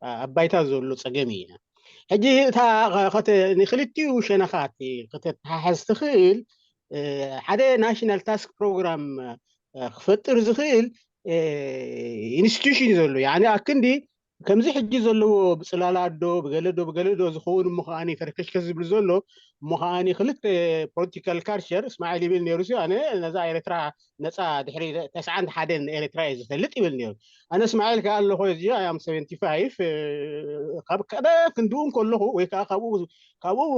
ኣብ ባይታ ዘሎ ፀገም እዩ። ሕጂ እታ ንክልቲኡ ሸነኻት ከተተሓሕዝ ትኽእል ሓደ ናሽናል ታስክ ፕሮግራም ክፈጥር ዝኽእል ኢንስቲቱሽን እዩ ዘሎ። ኣክንዲ ከምዚ ሕጂ ዘለዎ ብፅላላ ዶ ብገለ ዶ ብገለ ዶ ዝኸውን እሞ ከዓ ፈርከሽከሽ ዝብል ዘሎ እሞ ከዓ ክልተ ፖለቲካል ካልቸር እስማዒል ይብል ነይሩ። ኣነ ነዛ ኤርትራ ነፃ ድሕሪ ተስዓን ሓደን ኤርትራ እየ ዝፈልጥ ይብል ነይሩ። ኣነ እስማዒል ከዓ ኣለኹ እዚ ኣያም ሰቨንቲ ፋይቭ ካብ ቀደም ክንድኡ ከለኹ ወይ ከዓ ካብኡ ካብኡ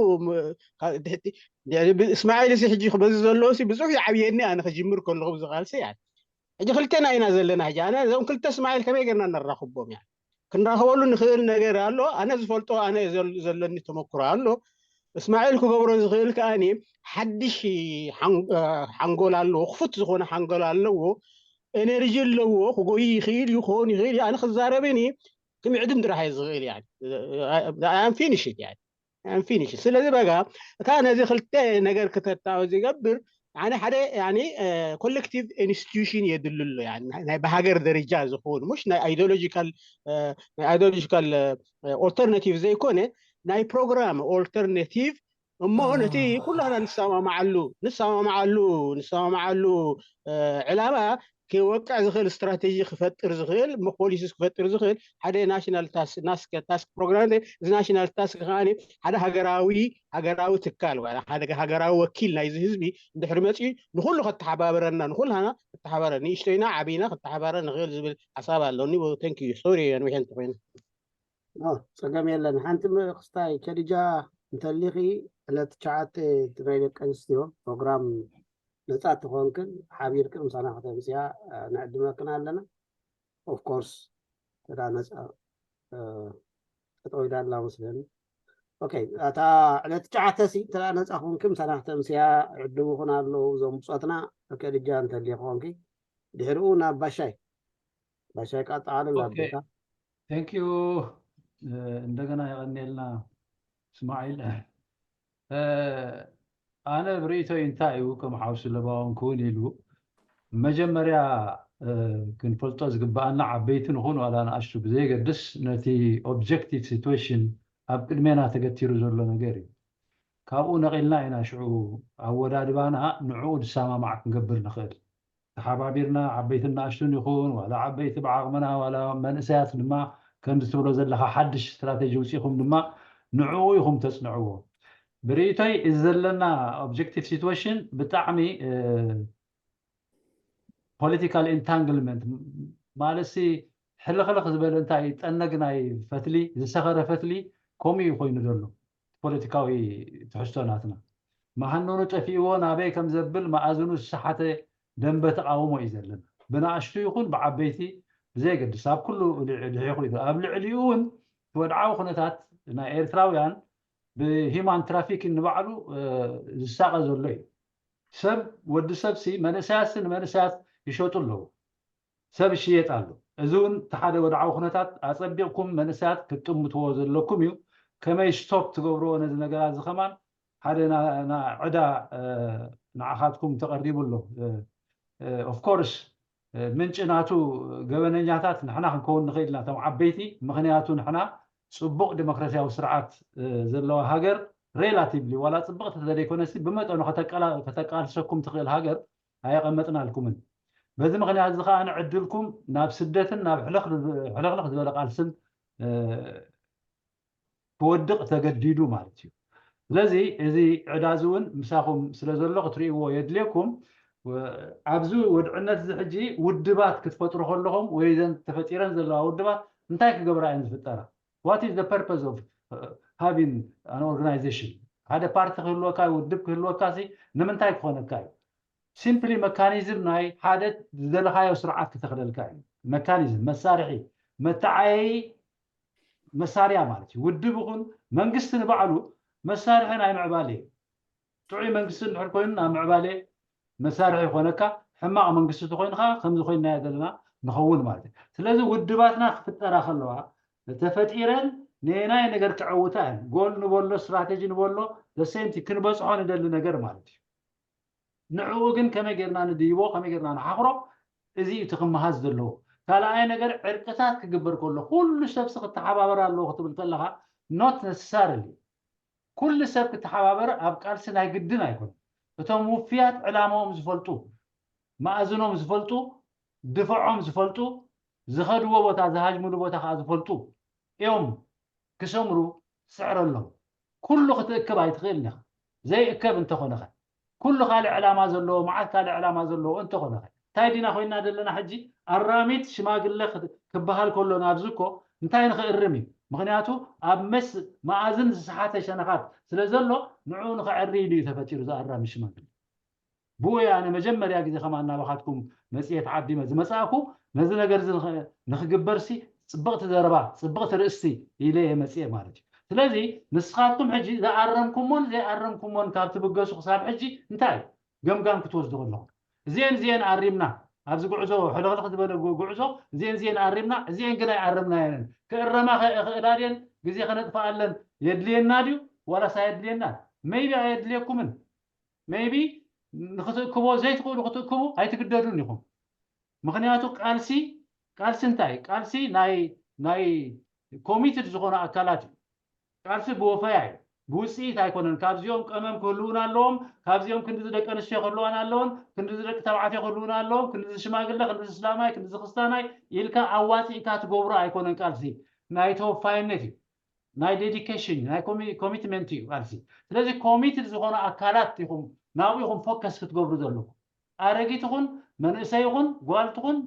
እስማዒል እዚ ሕጂ በዚ ዘለዎ ብዙሕ ይዓብየኒ ኣነ ክጅምር ከለኹ ብዚ ቃልሲ እያ። ሕጂ ክልተና ኢና ዘለና። ሕጂ ኣነ እዞም ክልተ እስማዒል ከመይ ጌርና ነራኽቦም እያ ክንራኸበሉ ንኽእል ነገር ኣሎ። ኣነ ዝፈልጦ ኣነ ዘለኒ ተመክሮ ኣሎ። እስማዒል ክገብሮ ዝኽእል ከኣ ሓድሽ ሓንጎል ኣለዎ፣ ክፉት ዝኾነ ሓንጎል ኣለዎ፣ ኤነርጂ ኣለዎ፣ ክጎይ ይኽእል ይኸውን ይኽእል። ኣነ ክዛረብን ክምዕድም ጥራሕ እየ ዝኽእል። ኣም ፊኒሽ እያ ፊኒሽ። ስለዚ በጋ እታ ነዚ ክልተ ነገር ክተታወ ዝገብር ኣነ ሓደ ኮሌክቲቭ ኢንስቲቱሽን የድሉ ኣሎ። ናይ ብሃገር ደረጃ ዝኸውን ሙሽ ናይ ኣይዲዮሎጂካል ናይ ኣይዲዮሎጂካል ኦልተርናቲቭ ዘይኮነ ናይ ፕሮግራም ኦልተርናቲቭ እሞ ነቲ ኩላና ንሰማማዓሉ ንሰማማዓሉ ንሰማማዓሉ ዕላማ ክወቅዕ ዝኽእል ስትራቴጂ ክፈጥር ዝኽእል ፖሊሲስ ክፈጥር ዝኽእል ሓደ ናሽናል ታስክ ፕሮግራም እዚ ናሽናል ታስክ ከዓ ሓደ ሃገራዊ ሃገራዊ ትካል ወይ ሓደ ሃገራዊ ወኪል ናይዚ ህዝቢ እንድሕሪ መፅኡ ንኩሉ ከተሓባበረና ንኩልና ክተሓባረ ንእሽቶይና ዓብይና ክተሓባረ ንኽእል ዝብል ሓሳብ ኣለኒ። ተንክ ዩ ሶሪ ኣንዊሐ እንተኮይነ ጸገም የለን። ሓንቲ ክስታይ ከዲጃ እንተሊኺ ዕለት ትሽዓተ ናይ ደቂ ኣንስትዮ ፕሮግራም ነፃ ትኾንክን ሓቢርክን ምሳና ከተምፅያ ንዕድመክን ኣለና። ኦፍኮርስ ተዳ ነፃ ጠጠው ኢላ ኣላ መስለኒ። ኦኬ፣ እታ ዕለት ትሽዓተ ሲ ተዳ ነፃ ኮንክን ምሳና ከተምፅያ ዕድምኹን ኣለዉ እዞም ብፆትና። ከዲጃ እንተሊኺ ኮንኪ ድሕሪኡ ናብ ባሻይ ባሻይ ቃጣዓል ላቤታ። Thank you እንደገና የቐንየልና እስማዒል። ኣነ ብርእይቶይ እንታይ እዩ ከም ሓውሲ ለባውን ክውን ኢሉ መጀመርያ ክንፈልጦ ዝግባኣና ዓበይቲ ንኹን ዋላ ንኣሽቱ ብዘየገድስ ነቲ ኦብጀክቲቭ ሲትዌሽን ኣብ ቅድሜና ተገቲሩ ዘሎ ነገር እዩ። ካብኡ ነቒልና ኢና ሽዑ ኣወዳድባና ንዕኡ ዝሰማማዕ ክንገብር ንኽእል። ተሓባቢርና ዓበይትን ንኣሽቱን ይኹን ዋላ ዓበይቲ ብዓቕምና ዋላ መንእሰያት ድማ ከምዚ ትብሎ ዘለኻ ሓድሽ ስትራቴጂ ውፂኹም ድማ ንዕኡ ኢኹም ተፅንዕዎ። ብርእይቶይ እዚ ዘለና ኦብጀክቲቭ ሲትዌሽን ብጣዕሚ ፖለቲካል ኢንታንግልመንት ማለት ሲ ሕልኽልኽ ዝበለ እንታይ ጠነግ ናይ ፈትሊ ዝሰኸረ ፈትሊ ከምኡ እዩ ኮይኑ ዘሎ ፖለቲካዊ ትሕዝቶ ናትና። መሃንኑ ጠፊእዎ ናበይ ከም ዘብል መኣዝኑ ዝሰሓተ ደንበ ተቃውሞ እዩ ዘለና። ብንኣሽቱ ይኹን ብዓበይቲ ብዘየገድስ ኣብ ኩሉ ልሒኹ እዩ። ኣብ ልዕሊኡ እውን እቲ ወድዓዊ ኩነታት ናይ ኤርትራውያን ብሂማን ትራፊኪን ንባዕሉ ዝሳቐ ዘሎ እዩ። ሰብ ወዲ ሰብሲ መንእሰያትሲ ንመንእሰያት ይሸጡ ኣለዉ። ሰብ ይሽየጥ ኣሎ። እዚ እውን እቲ ሓደ ወድዓዊ ኩነታት ኣጸቢቕኩም መንእሰያት ክትጥምትዎ ዘለኩም እዩ። ከመይ ስቶፕ ትገብርዎ ነዚ ነገራት እዚ ከማን ሓደ ዕዳ ንዓኻትኩም ተቐሪቡ ኣሎ። ኦፍኮርስ ምንጪ ናቱ ገበነኛታት ንሕና ክንከውን ንኽእል ኢና፣ እቶም ዓበይቲ። ምኽንያቱ ንሕና ጽቡቕ ዲሞክራሲያዊ ስርዓት ዘለዋ ሃገር ሬላቲቭሊ ዋላ ጽብቕቲ ተዘይኮነሲ ብመጠኑ ከተቃልሰኩም ትኽእል ሃገር ኣየቐመጥናልኩምን። በዚ ምኽንያት እዚ ከኣ ዕድልኩም ናብ ስደትን ናብ ሕልኽልኽ ዝበለ ቃልስን ክወድቕ ተገዲዱ ማለት እዩ። ስለዚ እዚ ዕዳ እዚ እውን ምሳኹም ስለ ዘሎ ክትርእይዎ የድልየኩም። ኣብዚ ወድዕነት እዚ ሕጂ ውድባት ክትፈጥሩ ከለኹም ወይ ዘን ተፈጢረን ዘለዋ ውድባት እንታይ ክገብራ እየን ዝፍጠራ? What is the purpose of having an organization? ሓደ ፓርቲ ክህልወካ ውድብ ክህልወካ ሲ ንምንታይ ክኾነካ እዩ? ሲምፕሊ መካኒዝም ናይ ሓደ ዝደለኻዮ ስርዓት ክተኽለልካ እዩ። መካኒዝም መሳርሒ መተዓየዪ መሳርያ ማለት እዩ። ውድብ ይኹን መንግስቲ ንባዕሉ መሳርሒ ናይ ምዕባለ እዩ። ጥዑይ መንግስቲ እንድሕር ኮይኑ ናብ ምዕባለ መሳርሒ ይኾነካ፣ ሕማቕ መንግስቲ ተኾይኑ ከዓ ከምዚ ኮይንናዮ ዘለና ንኸውን ማለት እዩ። ስለዚ ውድባትና ክፍጠራ ከለዋ ተፈጢረን ነየናይ ነገር ክዕውታ እየን። ጎል ንበሎ ስትራቴጂ ንበሎ the same thing ክንበፅሖ ንደሊ ነገር ማለት እዩ። ንዕኡ ግን ከመይ ጌርና ንድይቦ ከመይ ጌርና ንሓኽሮ እዚ እዩ እቲ ክመሃዝ ዘለዎ። ካልኣይ ነገር ዕርቅታት ክግበር ከሎ ኩሉ ሰብሲ ክተሓባበር ኣለዎ ክትብል ከለኻ not necessarily ኩሉ ሰብ ክተሓባበር ኣብ ቃልሲ ናይ ግድን ኣይኮነን። እቶም ውፍያት ዕላማኦም ዝፈልጡ፣ መኣዝኖም ዝፈልጡ፣ ድፍዖም ዝፈልጡ፣ ዝኸድዎ ቦታ ዝሃጅምሉ ቦታ ከዓ ዝፈልጡ እዮም ክሰምሩ ትስዕረሎም። ኩሉ ክትእክብ ኣይትኽእልን ኢኻ። ዘይእከብ እንተኾነኸ ኩሉ ካልእ ዕላማ ዘለዎ መዓት ካልእ ዕላማ ዘለዎ እንተኾነኸ እንታይ ዲና ኮይና ዘለና ሕጂ? ኣራሚት ሽማግለ ክበሃል ከሎ ናብዚ እኮ እንታይ ንኽእርም እዩ? ምኽንያቱ ኣብ መስ መኣዝን ዝሰሓተ ሸነኻት ስለ ዘሎ ንዕኡ ንኸዕሪ ኢሉ እዩ ተፈጢሩ እዚ ኣራሚ ሽማግለ። ብኡ እየ ኣነ መጀመርያ ግዜ ከማን ናባኻትኩም መፅኤ ተዓዲመ ዝመፃእኩ። ነዚ ነገር እዚ ንኽግበርሲ ፅብቕቲ ዘረባ ፅብቕቲ ርእስቲ ኢለ እየ መፅኤ ማለት እዩ። ስለዚ ንስኻትኩም ሕጂ ዝኣረምኩሞን ዘይኣረምኩሞን ካብ ትብገሱ ክሳብ ሕጂ እንታይ እዩ ገምጋም ክትወስዱ ከለኹም እዚአን እዚአን ኣሪምና ኣብዚ ጉዕዞ ሕልኽልኽ ዝበለ ጉዕዞ እዚአን እዚአን ኣሪምና እዚአን ግን ኣይኣረምናየንን ክእረማ ክእላ ድየን ግዜ ከነጥፍኣለን የድልየና ድዩ ዋላስ ኣየድልየና? ሜይቢ ኣየድልየኩምን ሜይቢ ንክትእክቦ ዘይትኽእሉ ክትእክቡ ኣይትግደዱን ኢኹም። ምኽንያቱ ቃልሲ ቃልሲ እንታይ ቃልሲ ናይ ናይ ኮሚትድ ዝኾነ ኣካላት እዩ። ቃልሲ ብወፈያ እዩ ብውፅኢት ኣይኮነን። ካብዚኦም ቀመም ክህልውና ኣለዎም፣ ካብዚኦም ክንዲዚ ደቂ ኣንስትዮ ክህልዋን ኣለዎን፣ ክንዲዚ ደቂ ተባዕትዮ ክህልውና ኣለዎም፣ ክንዲዚ ሽማግለ፣ ክንዲዚ ስላማይ፣ ክንዲዚ ክስታናይ ኢልካ ኣዋፂእካ ትገብሮ ኣይኮነን። ቃልሲ ናይ ተወፋይነት እዩ። ናይ ዴዲኬሽን ናይ ኮሚትመንት እዩ ቃልሲ። ስለዚ ኮሚትድ ዝኾነ ኣካላት ኢኹም ናብኡ ኢኹም ፎከስ ክትገብሩ ዘለኩም። ኣረጊት ይኹን መንእሰይ ይኹን ጓል ትኹን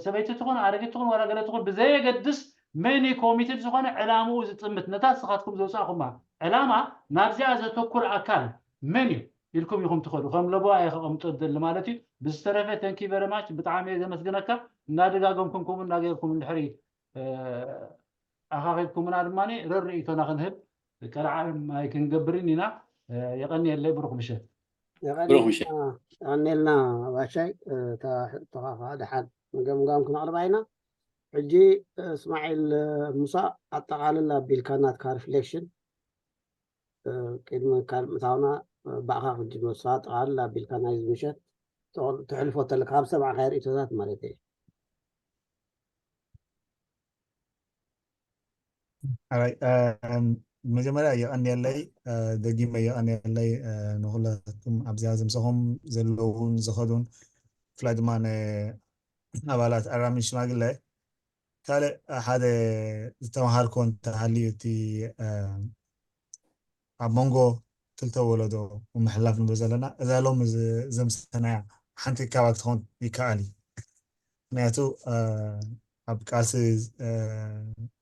ሰበይቲ ትኹን ኣረጊት ትኹን ዋላ ገለ ትኹን ብዘየገድስ መን ኮሚትድ ዝኾነ ዕላምኡ ዝጥምት ነታ ስኻትኩም ዘውፃእኩማ ዕላማ ናብዚኣ ዘተኩር ኣካል መን እዩ ኢልኩም ኢኹም ትኸዱ ከም ለቦ ኣየ ከቐምጦ ደሊ ማለት እዩ። ብዝተረፈ ተንኪ ቨረማች ብጣዕሚ እየ ዘመስግነካ። እናደጋገምኩም ከምኡ እናገርኩም እንድሕሪ ኣኻኺብኩምና ድማ ረርእይቶና ክንህብ ቀልዓ ማይ ክንገብርን ኢና። የቐንየለይ ብሩኽ ምሸት። ብሩኽ ምሸት። የቐንየልና ባሻይ። ተኻኻ ደሓን ገምጋም ክነቕርባ ኢና። ሕጂ እስማዒል ሙሳ ኣጠቓልል ኣቢልካ ናትካ ሪፍሌክሽን ቅድሚ ካልእ ምታውና ብኣኻ ክጅመር ስኻ ጠቓልል ኣቢልካ ናይዚ ምሸት ተሕልፎ ተለካ ካብ ሰማዕካዮ ርእቶታት ማለት እየ። መጀመርያ የቐንየለይ፣ ደጊመ የቐንየለይ ንኩላትኩም ኣብዚኣ ዝምሰኹም ዘለውን ዝኸዱን ብፍላይ ድማ ኣባላት ኣራሚ ሽማግለ ካልእ ሓደ ዝተምሃርኮ እንተሃልዩ እቲ ኣብ መንጎ ክልተ ወለዶ ምሕላፍ ንብሎ ዘለና እዛ ሎም ዘምሰናያ ሓንቲ ካባ ክትኸውን ይከኣል እዩ። ምክንያቱ ኣብ ቃልሲ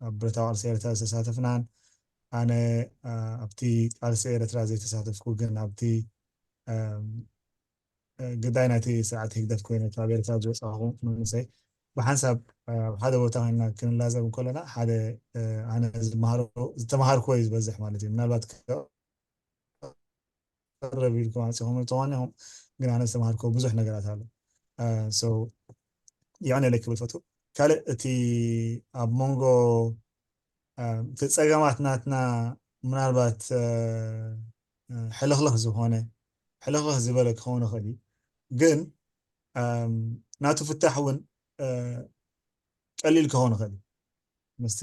ኣብ ብረታዊ ቃልሲ ኤርትራ ዝተሳተፍናን ኣነ ኣብቲ ቃልሲ ኤርትራ ዘይተሳተፍኩ ግን ኣብቲ ግዳይ ናይቲ ስርዓት ህግደፍ ኮይነ ካብ ኤርትራ ዝወፃኹ መንእሰይ ብሓንሳብ ኣብ ሓደ ቦታ ኮይና ክንላዘብ እንከለና ሓደ ኣነ ዝተምሃርክዎ እዩ ዝበዝሕ ማለት እዩ። ምናልባት ክቐረብ ኢልኩም ኣምፂኹም ተኾን ኢኹም ግን ኣነ ዝተምሃርክዎ ብዙሕ ነገራት ኣሎ። የቐንየለይ ክብል ፈቱ። ካልእ እቲ ኣብ መንጎ እቲ ፀገማት ናትና ምናልባት ሕልኽልኽ ዝኾነ ሕልኽልኽ ዝበለ ክኸውን ይኽእል እዩ። ግን ናቱ ፍታሕ እውን ቀሊል ክኸውን ይኽእል እዩ። ምስቲ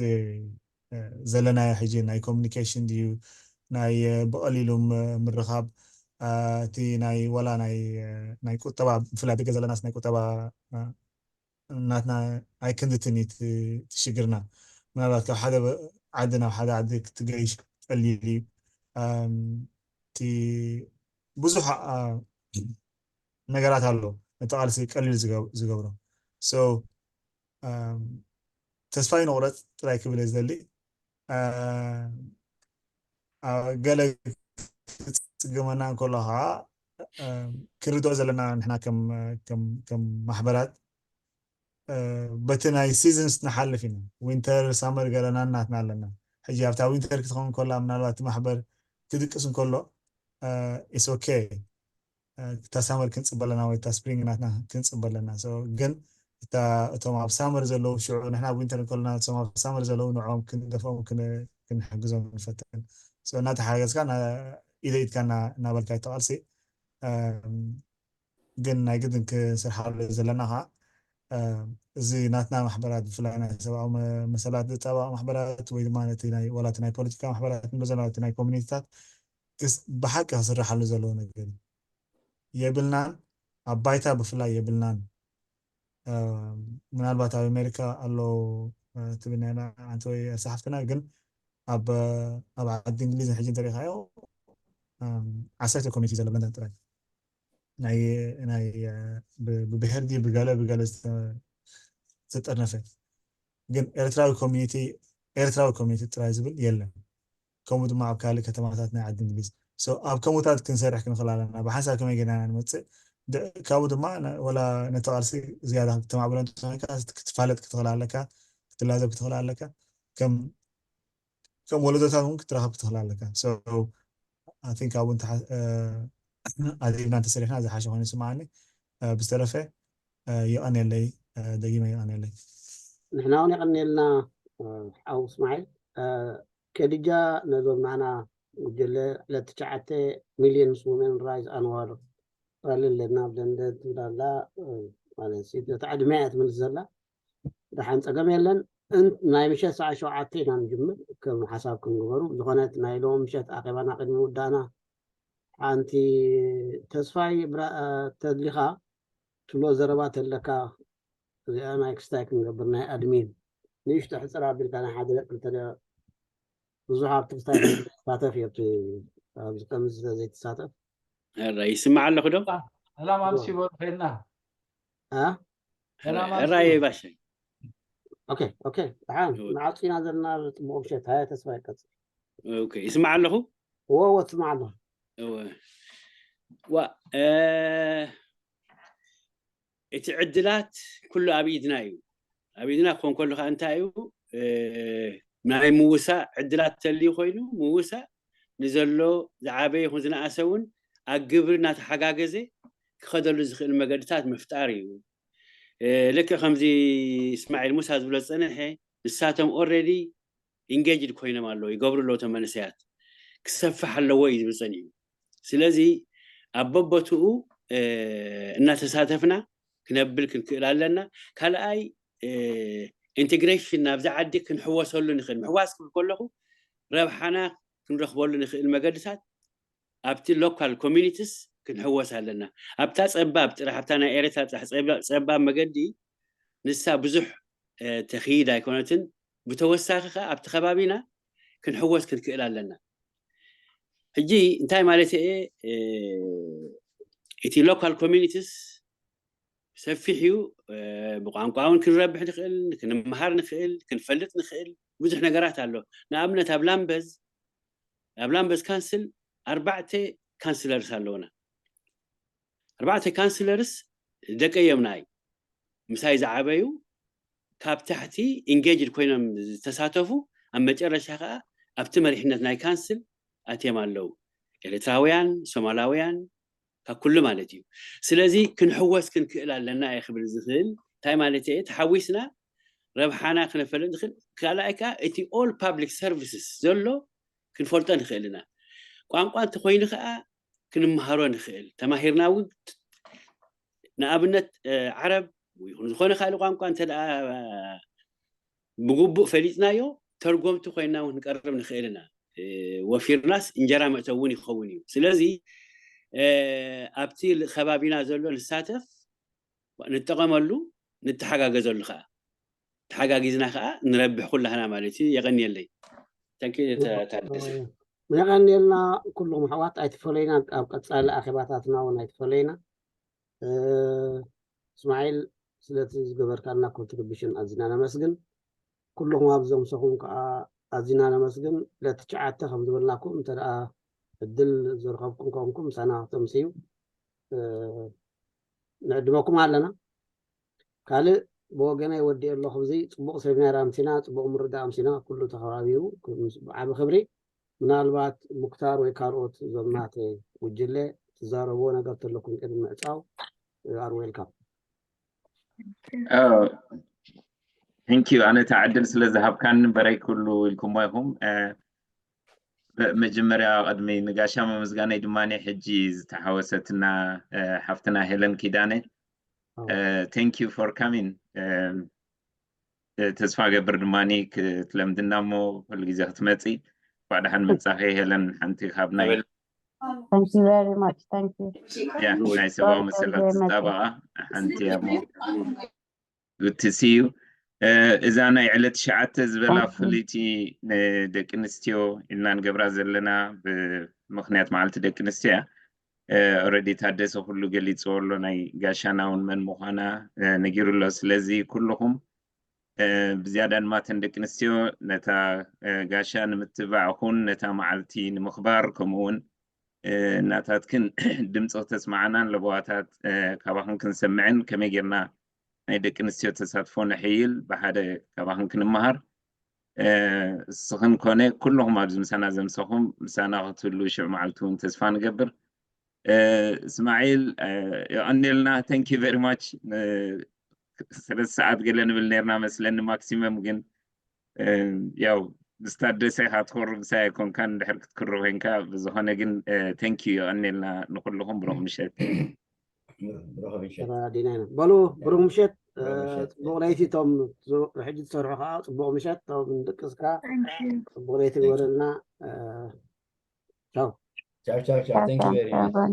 ዘለናዮ ሕጂ ናይ ኮሚኒኬሽን ድዩ ናይ ብቐሊሉ ምርኻብ እቲ ናይ ወላ ናይ ቁጠባ ብፍላይ ደገ ዘለናስ ናይ ቁጠባ ናትና ኣይክንድትን እዩ ትሽግርና። ምናልባት ካብ ሓደ ዓዲ ናብ ሓደ ዓዲ ክትገይሽ ቀሊል እዩ። እቲ ብዙሕ ነገራት ኣሎ ነቲ ቃልሲ ቀሊል ዝገብሮ። ተስፋ ይንቑረፅ ጥራይ ክብል ዝደሊ ገለ ክፅገመና እንከሎ ከዓ ክርድኦ ዘለና ንሕና ከም ማሕበራት በቲ ናይ ሲዝንስ ንሓልፍ ኢና። ዊንተር ሳመር ገለና እናትና ኣለና። ሕጂ ኣብታ ዊንተር ክትኸውን ከላ ምናልባት እቲ ማሕበር ክድቅስ እንከሎ ኢስ ኦኬ እታ ሳመር ክንፅበ ኣለና ወይ እታ ስፕሪንግ ናትና ክንፅበ ኣለና። ግን እቶም ኣብ ሳመር ዘለዉ ሽዑ ንሕና ኣብ ዊንተር እንከለና እቶም ኣብ ሳመር ዘለዉ ንዕኦም ክንደፍኦም ክንሕግዞም ንፈትን እናተሓገዝካ ኢደ ኢድካ እናበልካ ይተቃልሲ ግን ናይ ግድን ክስርሓሉ ዘለና ከዓ እዚ ናትና ማሕበራት ብፍላይ ናይ ሰብኣዊ መሰላት ዝጣበቃ ማሕበራት ወይ ድማ ነቲ ናይ ወላ እቲ ናይ ፖለቲካ ማሕበራት ንብሎ ዘለና እቲ ናይ ኮሚኒቲታት ብሓቂ ክስርሓሉ ዘለዎ ነገር እዩ። የብልናን ኣብ ባይታ ብፍላይ የብልናን። ምናልባት ኣብ ኣሜሪካ ኣሎ ትብልና ኣንቲ ወይ ኣሳሓፍትና ግን ኣብ ዓዲ እንግሊዝ ሕጂ እንተሪኢካዮ ዓሰርተ ኮሚኒቲ ዘሎ ለንደን ጥራይ ናይ ናይ ብብሄር ድዩ ብገለ ብገለ ዝተጠርነፈ ግን ኤርትራዊ ኮሚኒቲ ኤርትራዊ ኮሚኒቲ ጥራይ ዝብል የለን። ከምኡ ድማ ኣብ ካልእ ከተማታት ናይ ዓዲ እንግሊዝ ኣብ ከምኡታት ክንሰርሕ ክንኽእል ኣለና። ብሓንሳብ ከመይ ጌርና ኢና ንመፅእ ካብኡ ድማ ወላ ነቲ ቃልሲ ዝያዳ ክተማዕብሎ ክትፋለጥ ክትኽእል ኣለካ፣ ክትላዘብ ክትኽእል ኣለካ። ከም ከም ወለዶታት እውን ክትራኸብ ክትኽእል ኣለካ። I think ኣብኡ ኣድሂብና እንተሰሪሕና ዝሓሸ ኮይኑ ይስምዓኒ። ብዝተረፈ የቐንየለይ፣ ደጊመ የቐንየለይ። ንሕና እውን የቐንየልና ሓው እስማዒል። ከዲጃ ነዞም ናና ጉጅለ ዕለት ትሽዓተ ሚሊዮንስ ውሜን ራይዝ ኣንዋር ራሊ ኣለና ኣብ ለንደን ትብል ኣላ። ማለት ነታ ዕድመ እያ ትምልስ ዘላ። ደሓን ፀገም የለን። ናይ ምሸት ሰዓት ሸውዓተ ኢና ንጅምር ከም ሓሳብ ክንግበሩ። ዝኾነት ናይ ሎም ምሸት ኣኼባና ቅድሚ ውዳእና ሓንቲ ተስፋይ ተድሊኻ ትብሎ ዘረባ ተለካ እዚኣ ናይ ክስታይ ክንገብር ናይ ኣድሚን ንእሽቶ ሕፅር ኣቢልካ ናይ ሓደ ደቂ ክልተ ብዙሕ ኣብቲ ክስታይ ሳተፍ እዩ ኣብዚ ከምዚ ዘይትሳተፍ ራ ይስማዕ ኣለኹ ዶ ሰላም ኣምሲ በሉ ከይድና ራየ ባሸ ኦኬ ኦኬ ደሓን ንዓፂና ዘለና ፅቡቅ ምሸት ሃያ ተስፋ ይቀፅል ኦኬ ይስማዕ ኣለኹ ወ ወ ትስማዕ ኣለኹ ዋ እቲ ዕድላት ኩሉ ኣብ ኢድና እዩ ኣብ ኢድና ክኾን ከሎ ከዓ እንታይ እዩ ናይ ምውሳእ ዕድላት ተልዩ ኮይኑ ምውሳእ ንዘሎ ዝዓበየ ይኹን ዝነኣሰ እውን ኣብ ግብሪ እናተሓጋገዘ ክኸደሉ ዝኽእል መገድታት ምፍጣር እዩ። ልክዕ ከምዚ እስማዒል ሙሳ ዝብሎ ዝፀንሐ ንሳቶም already engaged ኮይኖም ኣለዉ ይገብሩ ኣለዉ እቶም መንእሰያት ክሰፍሕ ኣለዎ እዩ ዝብል ፀኒሑ። ስለዚ ኣብ በቦትኡ እናተሳተፍና ክነብል ክንክእል ኣለና። ካልኣይ ኢንቴግሬሽን ናብዚ ዓዲ ክንሕወሰሉ ንኽእል ምሕዋስ ክብል ከለኹ ረብሓና ክንረኽበሉ ንኽእል መገድታት ኣብቲ local communities ክንሕወስ ኣለና። ኣብታ ፀባብ ጥራሕ ኣብታ ናይ ኤረትራ ጥራሕ ፀባብ መገዲ ንሳ ብዙሕ ተኽይድ ኣይኮነትን። ብተወሳኺ ከዓ ኣብቲ ከባቢና ክንሕወስ ክንክእል ኣለና። ሕጂ እንታይ ማለት እየ እቲ local communities ሰፊሕ እዩ። ብቋንቋ እውን ክንረብሕ ንኽእል፣ ክንመሃር ንኽእል፣ ክንፈልጥ ንኽእል ብዙሕ ነገራት ኣሎ። ንኣብነት ኣብ ላምበዝ ኣብ ላምበዝ ካንስል ኣርባዕተ ካንስለርስ ኣለውና። ኣርባዕተ ካንስለርስ ደቀ እዮም ናይ ምሳይ ዝዓበዩ፣ ካብ ታሕቲ ኢንጌጅድ ኮይኖም ዝተሳተፉ፣ ኣብ መጨረሻ ከዓ ኣብቲ መሪሕነት ናይ ካንስል ኣትዮም ኣለዉ። ኤርትራውያን፣ ሶማላውያን፣ ካብ ኩሉ ማለት እዩ። ስለዚ ክንሕወስ ክንክእል ኣለና እየ ክብል ዝኽእል። እንታይ ማለት እየ? ተሓዊስና ረብሓና ክነፈልጥ ንኽእል። ካልኣይ ከዓ እቲ ኦል ፓብሊክ ሰርቪስስ ዘሎ ክንፈልጦ ንኽእል ኢና። ቋንቋ እንተኮይኑ ከዓ ክንመሃሮ ንኽእል። ተማሂርና እውን ንኣብነት ዓረብ ይኹን ዝኾነ ካልእ ቋንቋ እንተ ብግቡእ ፈሊጥናዮ ተርጎምቲ ኮይና እውን ክንቀርብ ንኽእል ኢና። ወፊርናስ እንጀራ መእተዊ እውን ይኸውን እዩ። ስለዚ ኣብቲ ከባቢና ዘሎ ንሳተፍ፣ ንጠቐመሉ፣ ንተሓጋገዘሉ ከዓ። ተሓጋጊዝና ከዓ ንረብሕ ኩላህና ማለት እዩ። የቐንየለይ። ታደሰ። የቐንየልና ኩሉም ኣሕዋት፣ ኣይትፈለዩና። ኣብ ቀፃሊ ኣኼባታትና እውን ኣይትፈለዩና። እስማዒል፣ ስለቲ ዝገበርካልና ኮንትሪቢሽን ኣዝና ነመስግን። ኩልኹም ኣብ ዘምሰኹም ከዓ ኣዝና ነመስግን። ለትሽዓተ ከም ዝበልናኩም እንተ ደኣ ዕድል ዝረኸብኩም ኮንኩም ምሳና ክተምስዩ ንዕድመኩም ኣለና። ካልእ ብወገነይ ወዲእ ኣለኹ። እዚ ፅቡቕ ሴሚናር ኣምሲና፣ ፅቡቕ ምርዳእ ኣምሲና፣ ኩሉ ተኸባቢሩ ብዓቢ ክብሪ። ምናልባት ሙክታር ወይ ካልኦት እዞም ናተይ ጉጅለ ትዛረብዎ ነገር ተለኩም ቅድሚ ምዕፃው፣ you are welcome። Thank you። ኣነ እታ ዕድል ስለ ዝሃብካኒ እምበረይ ኩሉ ኢልኩሞ ኢኹም። መጀመርያ ቅድሚ ንጋሻ ምምስጋነይ ድማ ሕጂ ዝተሓወሰትና ሓፍትና ሄለን ኪዳነ thank you for coming። ተስፋ ገብር ድማ ክትለምድና እሞ ኩሉ ግዜ ክትመፂ። እንኳዕ ደሓን መፃኺ ሄለን። ሓንቲ ካብ ናይ Thank you very much. Thank you. ያ ናይ ሰብኣዊ መሰላት ዝጣበቓ ሓንቲ እያ እሞ good to see you። እዛ ናይ ዕለት ትሽዓተ ዝበላ ፍልይቲ ንደቂ ኣንስትዮ ኢልና ንገብራ ዘለና ብምኽንያት መዓልቲ ደቂ ኣንስትዮ እያ። Already ታደሰ ኩሉ ገሊፅዎ ኣሎ፣ ናይ ጋሻና እውን መን ምዃና ነጊሩ ኣሎ። ስለዚ ኩልኹም ብዝያዳ ድማ እተን ደቂ ኣንስትዮ ነታ ጋሻ ንምትባዕ ኹን ነታ መዓልቲ ንምኽባር፣ ከምኡ እውን እናታትክን ድምፂ ክተስማዓናን ለበዋታት ካባኽን ክንሰምዕን ከመይ ጌርና ናይ ደቂ ኣንስትዮ ተሳትፎ ነሕይል ብሓደ ካባኽን ክንመሃር እስኽን ኮነ ኩልኹም ኣብዚ ምሳና ዘምሰኹም ምሳና ክትህሉ ሽዑ መዓልቲ እውን ተስፋ ንገብር። እስማዒል የቐንየልና። Thank you very much። ሰለስተ ሰዓት ገለ ንብል ነርና መስለኒ ማክሲመም፣ ግን ያው ምስ ታደሰ ኢኻ ትኮርብ ምሳይ ኣይኮንካን፣ እንድሕር ክትክርብ ኮይንካ። ብዝኾነ ግን thank you የቐንየልና ንኩልኹም። ብሩኽ ምሸት። ዲና ኢና በሉ። ብሩኽ ምሸት። ፅቡቕ ለይቲ። እቶም ሕጂ ትሰርሑ ከዓ ፅቡቕ ምሸት። እቶም ንድቅስካ ፅቡቕ ለይቲ ግበረልና። ቻው። Ciao, ciao, ciao. Thank you very much.